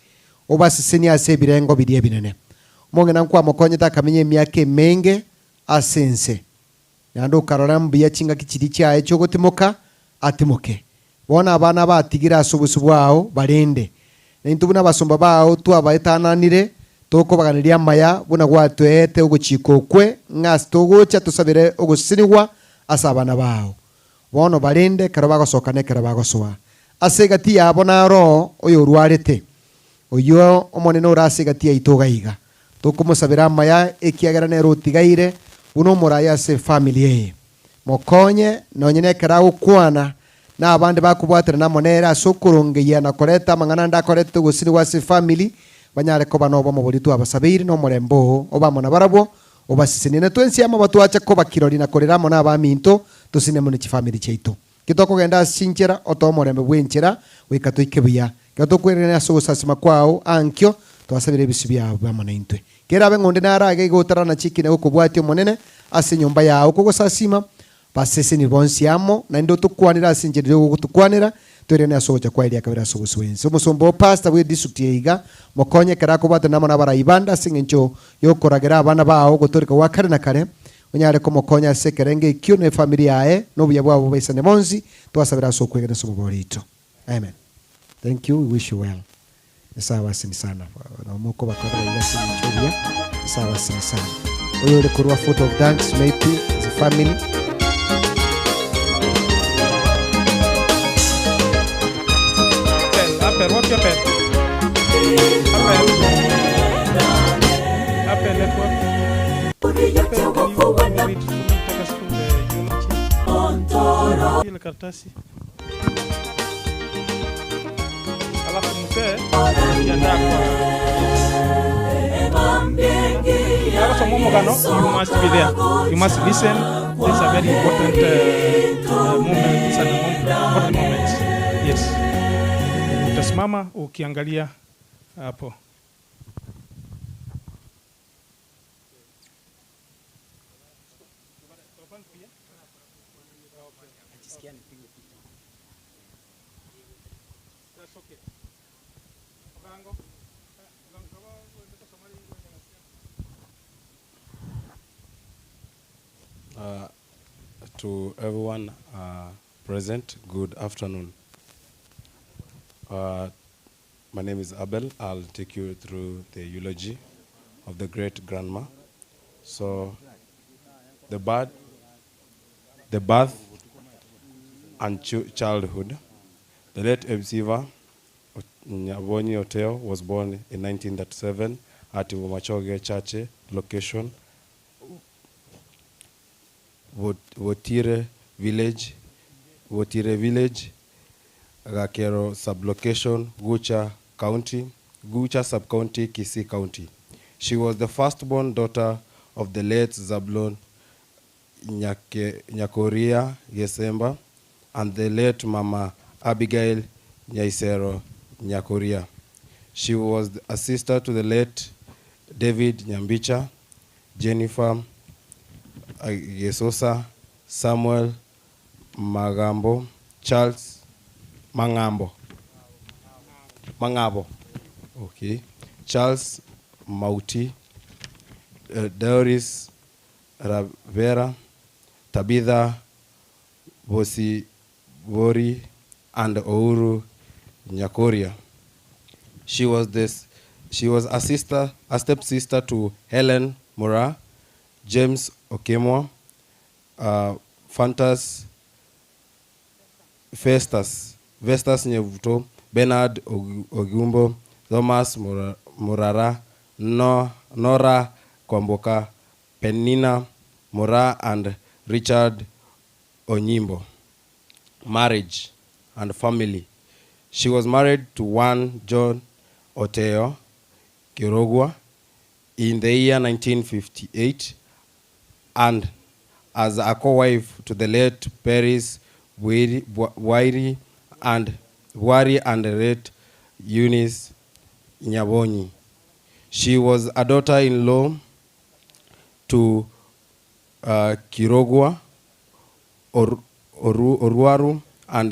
obasesenie ase ebirengo biria ebinene. Omong'ina nkwamokonyete akamenya emiaka emenge ase ense, naende okarora mbuya chingaki chiria chiaye chi'ogotimoka atimoke. Bono abana abatigire ase obosio bwao barende, na intwe buna abasomba bao twabaetananire, tokobaganeria amaya buna gwatoeete ogochika okwe, ng'a ase togocha tosabere ogosesenigwa ase abana bao. Bono barende ekero bagosoka na ekero bagosoa. Ase egati yabo naro oyorwarete, oyio Omonene ore ase egati yaito iga iga. Tokomosabera amaya, ekiagera nere otigaire buna omoraia ase efamiri eye. Mokonye, nonye nekero agokwana, na abande bakobwaterana amo nere ase okorongeyia na koreta amang'ana ande akoretete ogosinigwa ase efamiri, banyare koba nobomo boria twabasabeire, na omorembe oo obe amo nabarabwo, Obasesenie. Na twensi amo batwache koba kirori na korera amo nabaminto, tosine amo ne chifamiri chiaito. Ekero tokogenda ase chinchera, otoe omorembe bw'enchera goika toike buya. Ekero tokwerenania ase ogosasima kwao ankio, twasabire ebisio biao bibe amo naintwe. Kerabe ng'a onde narage iga otarana chikina gokobwatia Omonene ase enyomba yao kogosasima, Baseseni bonsi amo, naende otokwanere ase enchera eria ogotokwanera, toirane ase ogocha kwaye ria kabere ase obosio bw'ense. Omosomba oo pastor bwe district eye iga, mokonye ekero akobwatana amo nabarai bande ase engencho yokoragera abana bao gotoreka gwa kare na kare, onyare komokonya ase ekerengo ekio na efamiri yaye, na obuya bwabo bobaisane bonsi, twasabera ase okwegena ase omobori oito. Amen. Thank you, we wish you well. Nyasae abaseni sana. Nabo mokobakorera iga ase eng'encho obuya. Nyasae abaseni sana. Oyo ore korwa Foot of Thanks maybe as a family. Apel, apel, wapi apel? Apel. Apel, eko wapi? Apel, can you read for me? Take us through the eulogy. Ile karatasi. Alafu mzee akiandaa kwa Agosoma omogano, you must be there. You must listen. This is a very important moment. These are the important moments. Yes. Utasimama ukiangalia hapo. To everyone present, good afternoon. My name is Abel. I'll take you through the eulogy of the great grandma. So, the birth, the birth and childhood. The late Msiva Nyabonyi Oteo was born in 1937 at Bomachoge Chache location, Botire Village, Botire Village, Gakero sublocation, Gucha County, Gucha Sub-County, Kisii County. She was the firstborn daughter of the late Zablon Nyake, Nyakoria Gesemba and the late Mama Abigail Nyaisero Nyakoria. She was a sister to the late David Nyambicha, Jennifer Gesosa, Samuel Magambo, Charles Mangambo. Mangabo. Okay. Charles Mauti, Doris Ravera, Tabitha Bosibori, and Ouru Nyakoria. She was this she was a sister, a stepsister to Helen Mura, James Okemwa, uh, Fantas Festus, Vestas Nyebuto, Bernard Ogumbo, Thomas Murara, no, Nora Kwamboka, Penina Mura, and Richard Onyimbo. Marriage and family. She was married to one John Oteo Kirogwa in the year 1958 and as a co-wife to the late Paris Bwairi and Bwari and the late Eunice Nyabonyi. She was a daughter-in-law to Kirogwa Oruaru and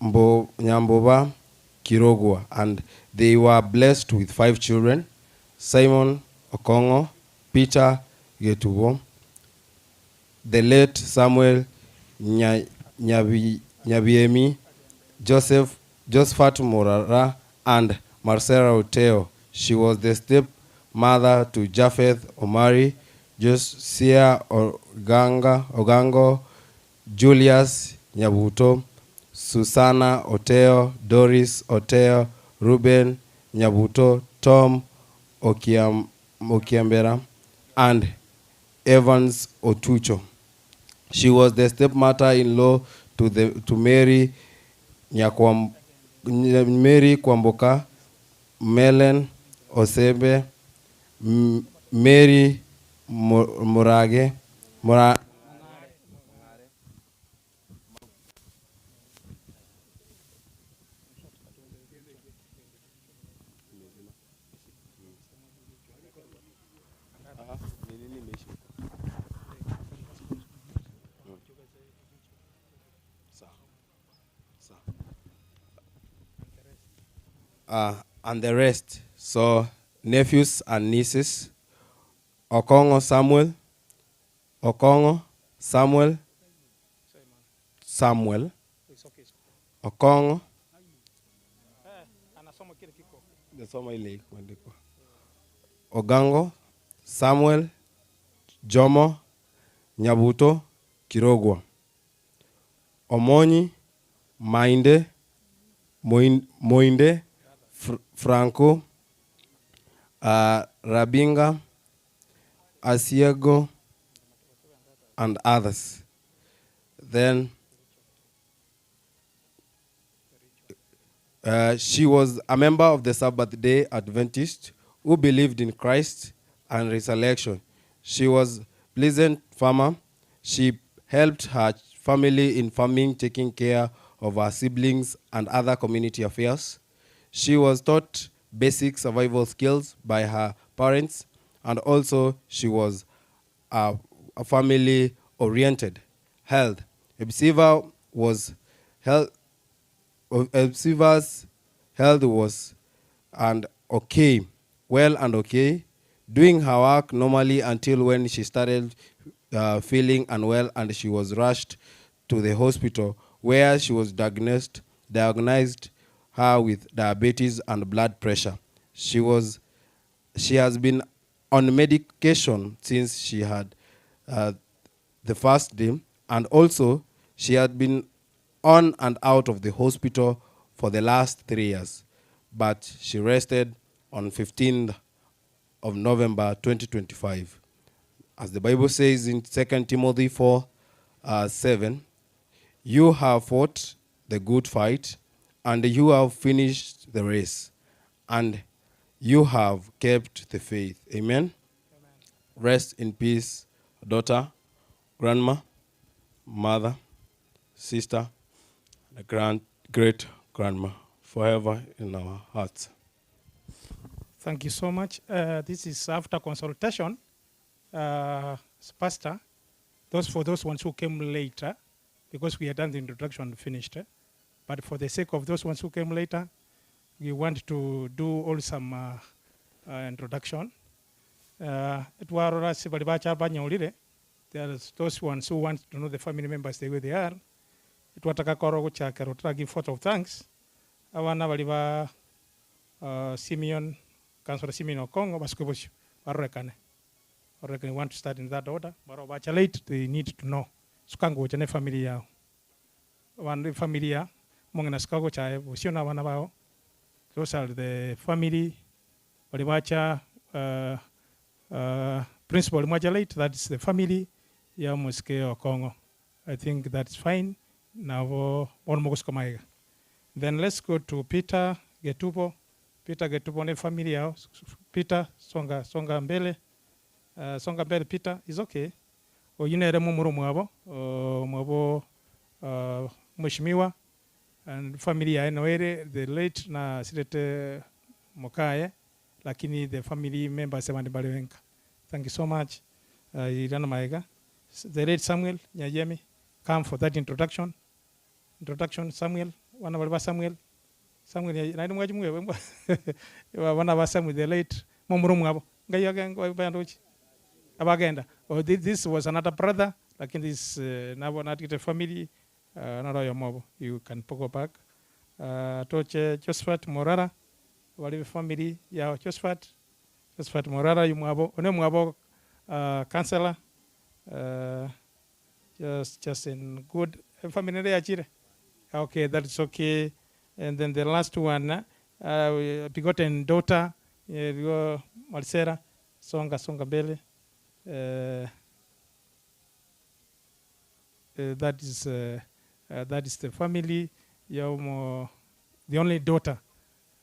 Nyamboba Kirogwa, and they were blessed with 5 children: Simon Okongo, Peter Getubo, the late Samuel Nyabiemi, Josephat Morara, and Marcela Oteo. She was the stepmother to Japheth Omari, Josiah Ogango, Julius Nyabuto, Susana Oteo, Doris Oteo, Ruben Nyabuto, Tom Okiambera, and Evans Otucho. She was the stepmother-in-law to Mary Mary Kwamboka, Melen Osebe, Mary Murage, Mura and the rest. So nephews and nieces, Okongo Samuel, Okongo Samuel, Samuel, Okongo. Ogango, Samuel, Jomo, Nyabuto, Kirogwa, Omonyi, Mainde, Moinde, Franco, Rabinga, Asiago, and others. Then she was a member of the Sabbath Day Adventist who believed in Christ and resurrection. She was a pleasant farmer. She helped her family in farming, taking care of her siblings and other community affairs. She was taught basic survival skills by her parents, and also she was a family-oriented. Health. Hepzibah was health. Hepzibah's health was and okay, well and okay, doing her work normally until when she started feeling unwell, and she was rushed to the hospital where she was diagnosed her with diabetes and blood pressure. She has been on medication since she had the first day, and also she had been on and out of the hospital for the last 3 years, but she rested on 15th of November 2025. As the Bible says in 2 Timothy 4:7, you have fought the good fight, and you have finished the race, and you have kept the faith. Amen. Amen. Rest in peace, daughter, grandma, mother, sister, and great grandma, forever in our hearts. Thank you so much. This is after consultation, Pastor. For those ones who came later, because we had done the introduction and finished. But for the sake of those ones who came later, we want to do all some introduction. There's those ones who want to know the family members the way they are. Give vote of thanks. Abana bali ba Simeon, Councilor Simeon Okongo, basuke bosio, barorekane. Or we want to start in that order. Baro bacha late, they need to know. Sukango ne family yao. One familia mongena sukago chae bosio na bana bao. Those are the family waliwacha principal mwacha late, that is the family ya Mosike Okongo. I think that's fine. Nabo bono mogosuka maiga. Then let's go to Peter Getubo. Peter Getubo ne family yao. Peter songa songa mbele. Songa mbele Peter is okay. Oyinere mumuro mwabo mwabo mheshimiwa and family ya Noere the late na sirete Mokaye lakini the family members abandi bali wenka. Thank you so much. Irana Maega. The late Samuel Nyayemi come for that introduction. Introduction Samuel wana bali ba Samuel. Samuel naindi mwaji mwe wana ba Samuel the late mumuro mwabo. Ngai agengo bandochi. Abagenda. Oh, this was another brother lakini this nabo natikite family naro mobo. You can go back. Toche Josephat Morara wali family ya Josephat. Josephat Morara yumwabo one mwabo counselor just in good family ya chire. Okay, that's okay. And then the last one begotten daughter Marcela songa songa mbele. That is that is the family. Yomo, the only daughter.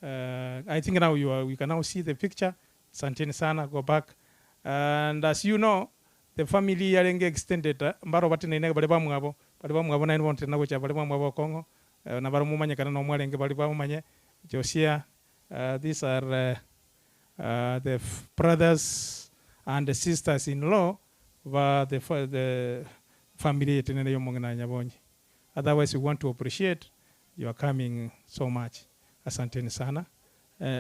I think now you can now see the picture. Santini sana, go back. And as you know, the family yarenge extended. Mbaro batine inega bali bamwabo, bali bamwabo na inwonte na gocha bali bamwabo Kongo. Na baro mumanye kana no mwarenge bali bamumanye. Josia, these are the brothers and the sisters-in-law va the family yetenene yomongena Nyabonyi. Otherwise, we want to appreciate your coming so much. Asanteni sana.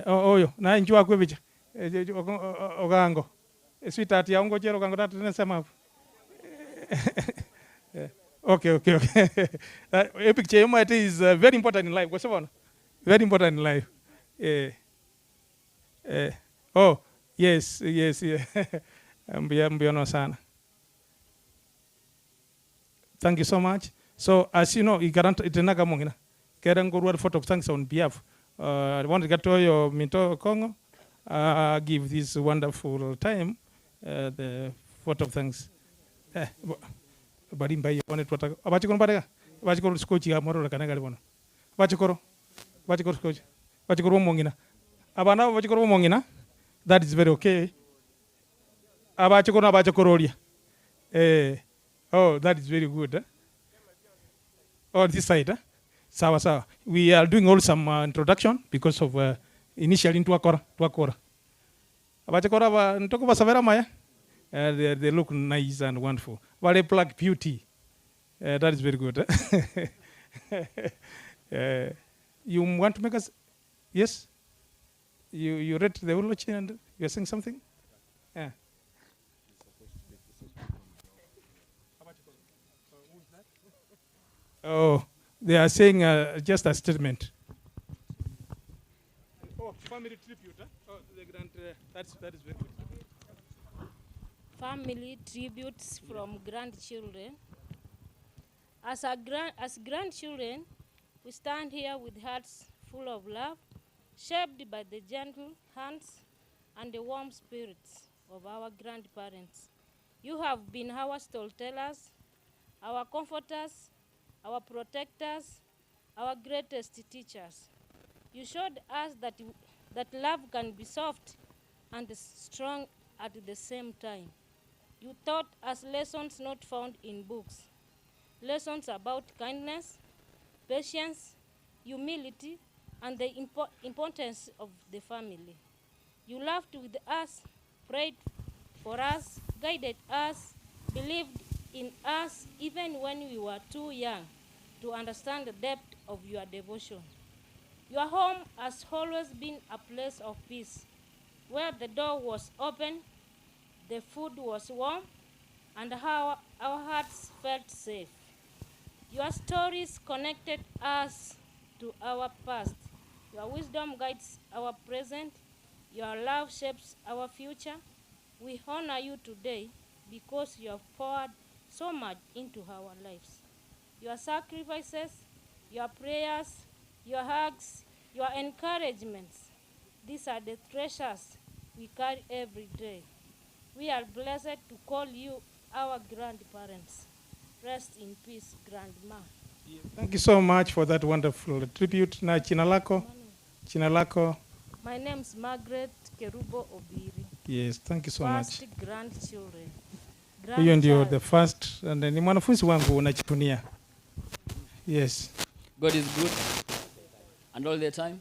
Oyo, na njua kwebicha. Ogango. Sweetheart ya ungo jero ogango tatu nasema hapo. Okay, okay, okay. A picture you is very important in life. Kwa sababu very important in life. Oh, yes, yes, yeah. Mbia mbiono sana. Thank you so much. So as you know, igaranta itenaga mongina. Kera ngorwa vote of thanks on behalf. I want to get to your Minto Kongo. Give this wonderful time the vote of thanks. Bari mbai one twata abachikoro barega abachikoro skochi ya morora kana gari bono abachikoro abachikoro skochi abachikoro mongina abana abachikoro mongina that is very okay abachikoro abachikoro oria oh that is very good eh? Oh this side eh? Sawa sawa we are doing all some introduction because of initially twakora twakora abachikoro ba ntoko basabera maya they look nice and wonderful. Very black beauty. That is very good. You want to make us? Yes? You read the eulogy and you're saying something? Yeah. Oh, they are saying just a statement. Oh, family tribute. Huh? Oh, the grand, that is very good. Family tributes from grandchildren. As grandchildren, we stand here with hearts full of love, shaped by the gentle hands and the warm spirits of our grandparents. You have been our storytellers, our comforters, our protectors, our greatest teachers. You showed us that love can be soft and strong at the same time. You taught us lessons not found in books, lessons about kindness, patience, humility, and the importance of the family. You laughed with us, prayed for us, guided us, believed in us even when we were too young to understand the depth of your devotion. Your home has always been a place of peace, where the door was open, the food was warm, and our hearts felt safe. Your stories connected us to our past. Your wisdom guides our present. Your love shapes our future. We honor you today because you have poured so much into our lives. Your sacrifices, your prayers, your hugs, your encouragements, these are the treasures we carry every day. We are blessed to call you our grandparents. Rest in peace, Grandma. Thank you so much for that wonderful tribute. Na jina lako? Jina lako? My name's Margaret Kerubo Obiri. Yes, thank you so much. First grandchildren. Huyo ndio Grandchild. the first and ni mwanafunzi wangu unajivunia. Yes. God is good and all the time.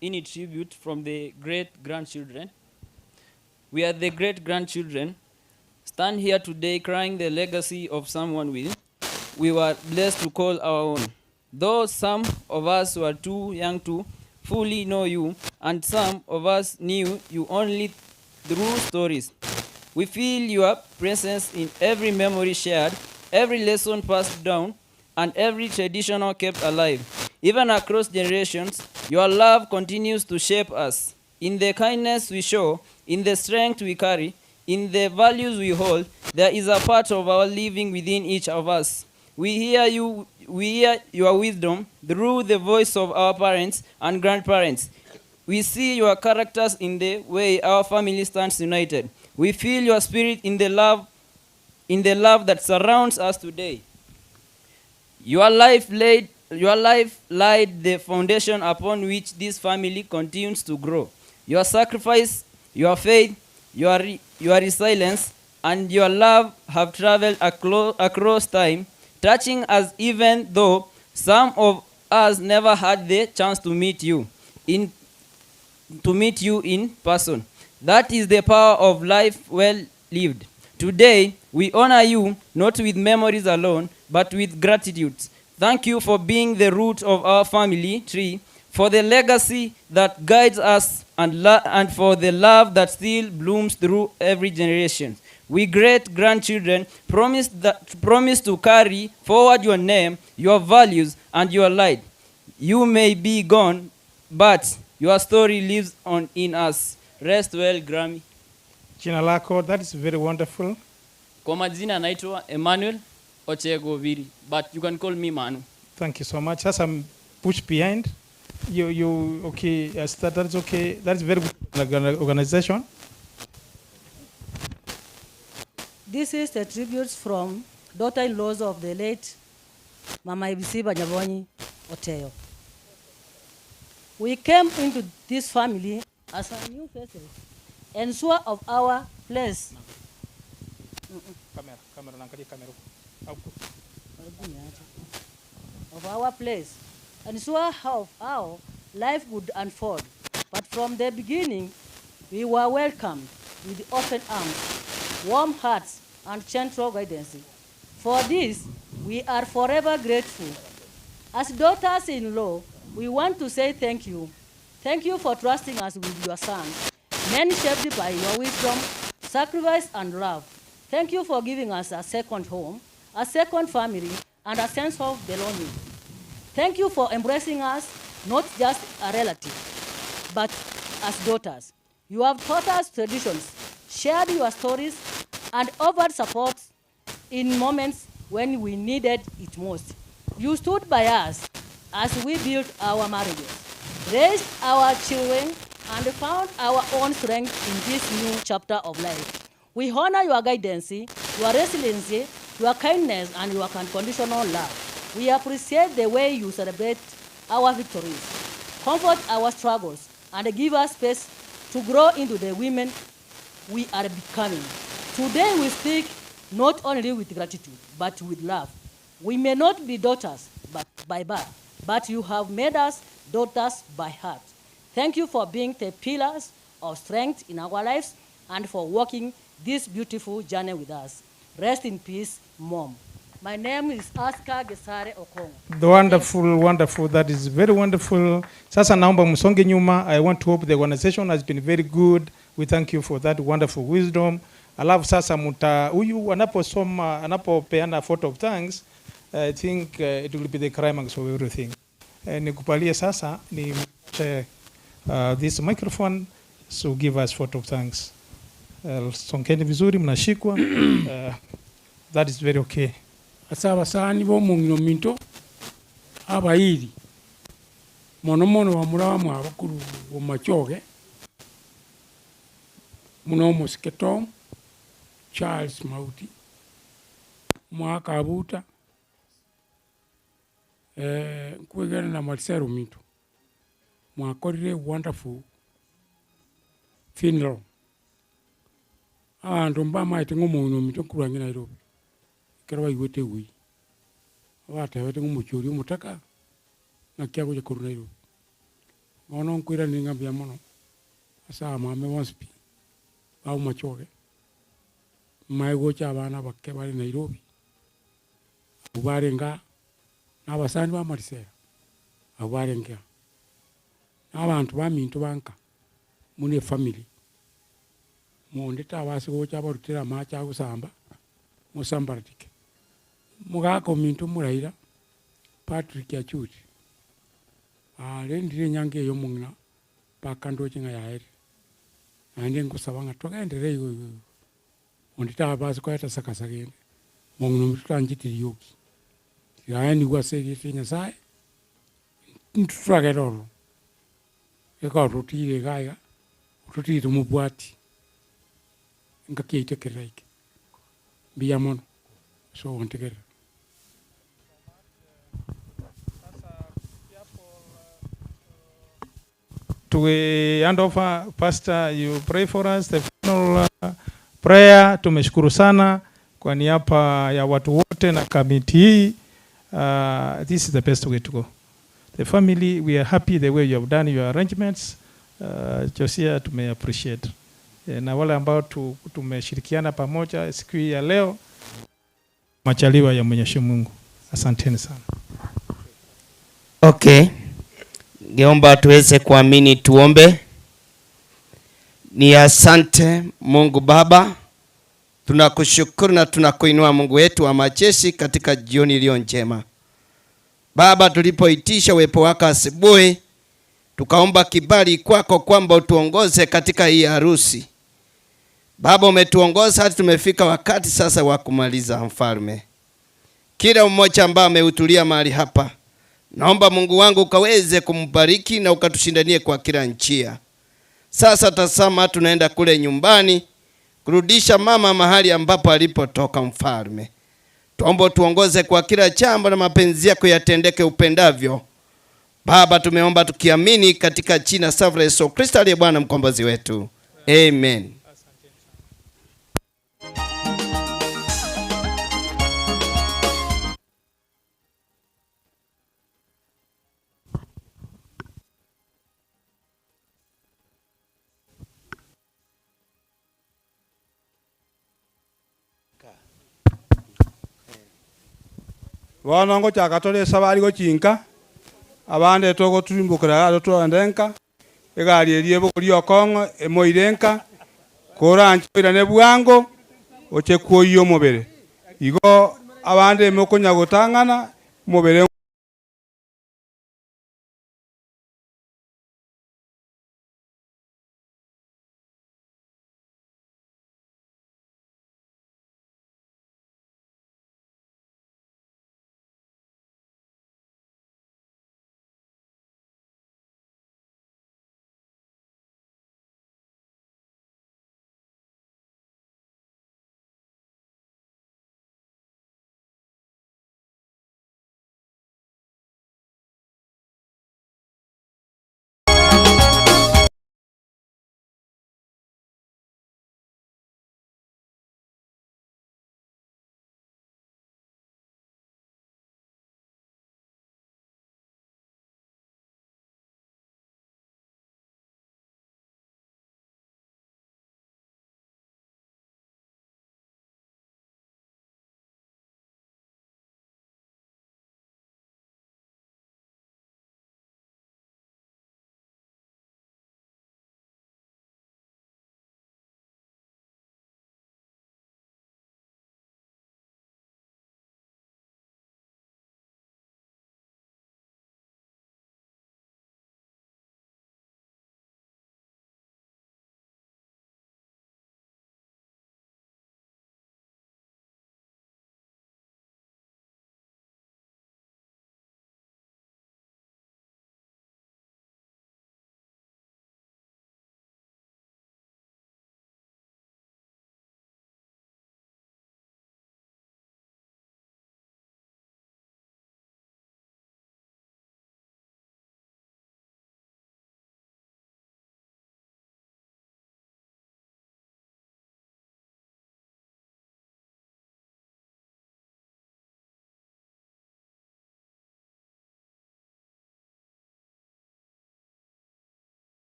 In tribute from the great grandchildren, we are the great grandchildren, stand here today crying the legacy of someone we were blessed to call our own. Though some of us were too young to fully know you, and some of us knew you only through stories. We feel your presence in every memory shared, every lesson passed down, and every tradition kept alive. Even across generations, your love continues to shape us. In the kindness we show, in the strength we carry, in the values we hold, there is a part of our living within each of us. We hear you, we hear your wisdom through the voice of our parents and grandparents. We see your characters in the way our family stands united. We feel your spirit in the love, in the love that surrounds us today. Your life laid, your life laid the foundation upon which this family continues to grow. Your sacrifice, your faith, your, your resilience, and your love have traveled across time, touching us even though some of us never had the chance to meet you in to meet you in person. That is the power of life well lived. Today, we honor you not with memories alone, but with gratitude. Thank you for being the root of our family tree, for the legacy that guides us, and, and for the love that still blooms through every generation. We great grandchildren promise, that, promise to carry forward your name, your values, and your light. You may be gone, but your story lives on in us. Rest well, Grammy. Jina lako, that is very wonderful. Kwa majina naitwa Emmanuel Ochego Viri, but you can call me Manu. Thank you so much. Sasa push behind. You, you, okay, yes, that is okay. That is very good organization. This is the tributes from daughter-in-laws of the late Mama Ibisiba Nyabonyi Oteo. We came into this family as a new faces and sure of our place. Kamera, kamera, naangalia kamera huko. Of our place and sure how our life would unfold. But from the beginning, we were welcomed with open arms, warm hearts, and gentle guidance. For this, we are forever grateful. As daughters-in-law, we want to say thank you. Thank you for trusting us with your son, men shaped by your wisdom, sacrifice, and love. Thank you for giving us a second home, a second family, and a sense of belonging. Thank you for embracing us, not just a relative, but as daughters. You have taught us traditions, shared your stories, and offered support in moments when we needed it most. You stood by us as we built our marriages, raised our children, and found our own strength in this new chapter of life. We honor your guidance, your resilience, your kindness, and your unconditional love. We appreciate the way you celebrate our victories, comfort our struggles, and give us space to grow into the women we are becoming. Today we speak not only with gratitude, but with love. We may not be daughters but by birth, but you have made us daughters by heart. Thank you for being the pillars of strength in our lives and for walking this beautiful journey with us. Rest in peace, Mom. My name is Aska Gesare Okongo. The wonderful, wonderful. That is very wonderful. Sasa naomba msonge nyuma. I want to hope the organization has been very good. We thank you for that wonderful wisdom. Alafu sasa muta huyu anaposoma anapopeana vote of thanks, I think it will be the climax of everything. Nikupalie sasa ni this microphone. So give us vote of thanks. Songeni vizuri mnashikwa. That is very okay. Ase abasani b'omong'ina ominto abairi, mono mono bamura bamwabo korwa bomachoge, buna omosike Tom, Charles Mauti, omogaka Abuta, nkwegena na Marcel ominto, mwakorire a wonderful funeral. Abanto mbamaete ng'a omong'ina ominto nkorwa ang'e Nairobi, ekero baigwete egui, batebete ng'a omochie oria omotaka, naki agocha korwa Nairobi. Bono nkoiraneria ng'a mbuya mono, ase abamame bonsi pi, ba omochoge, mmae gocha abana abake bare Nairobi, abwo barenge aa, na abasani ba Marisela, abwo barenge aa, na abanto baminto ba nka, buna efamiri, monde tabasa gocha abarutere amache agosamba, mosambaratike. Omogaka ominto moraira, Patrick Achuti, arendire enyangi eye omong'ina mpaka ndoche ng'a yaerire. Naende ngosaba ng'a togenderere igo igo igo. Onde tabasa koeta sakasa gende, mong'ina ominto tancheti rioki. Tigaenigwe ase erieta ria Nyasaye, intwe toragende ororo, ekero totiire iga iga, totiire tomobwati, engaki yaito ekero eraike. Mbuya mono ase ogontegerera. To we hand over pastor you pray for us the final prayer. Tumeshukuru sana kwa niaba ya watu wote na kamiti hii uh, this is the best way to go. The family we are happy the way you have done your arrangements uh, Josia tume appreciate e, na wale ambao tu, tumeshirikiana pamoja siku hii ya leo majaliwa ya Mwenyezi Mungu. Asanteni sana. Okay, ngeomba tuweze kuamini, tuombe. Ni asante Mungu Baba, tunakushukuru na tunakuinua Mungu wetu wa majeshi katika jioni iliyo njema. Baba, tulipoitisha uwepo wako asubuhi, tukaomba kibali kwako kwamba utuongoze katika hii harusi. Baba, umetuongoza hadi tumefika wakati sasa wa kumaliza, mfalme. Kila mmoja ambaye amehudhuria mahali hapa, naomba Mungu wangu ukaweze kumbariki na ukatushindanie kwa kila njia. Sasa tazama, tunaenda kule nyumbani kurudisha mama mahali ambapo alipotoka, mfalme. Tuombe tuongoze kwa kila jambo na mapenzi yako yatendeke upendavyo. Baba, tumeomba tukiamini katika jina safi la Yesu Kristo aliye Bwana mkombozi wetu. Amen. Bono ngochaka tore esabari gochia nka, abande togotirimbokera iga togende nka, egari eria ebogorie okong'o emoire nka, koranche oirane bwango, oche kwoyia omobere. Igo abande ime okonya gotang'ana, omobere.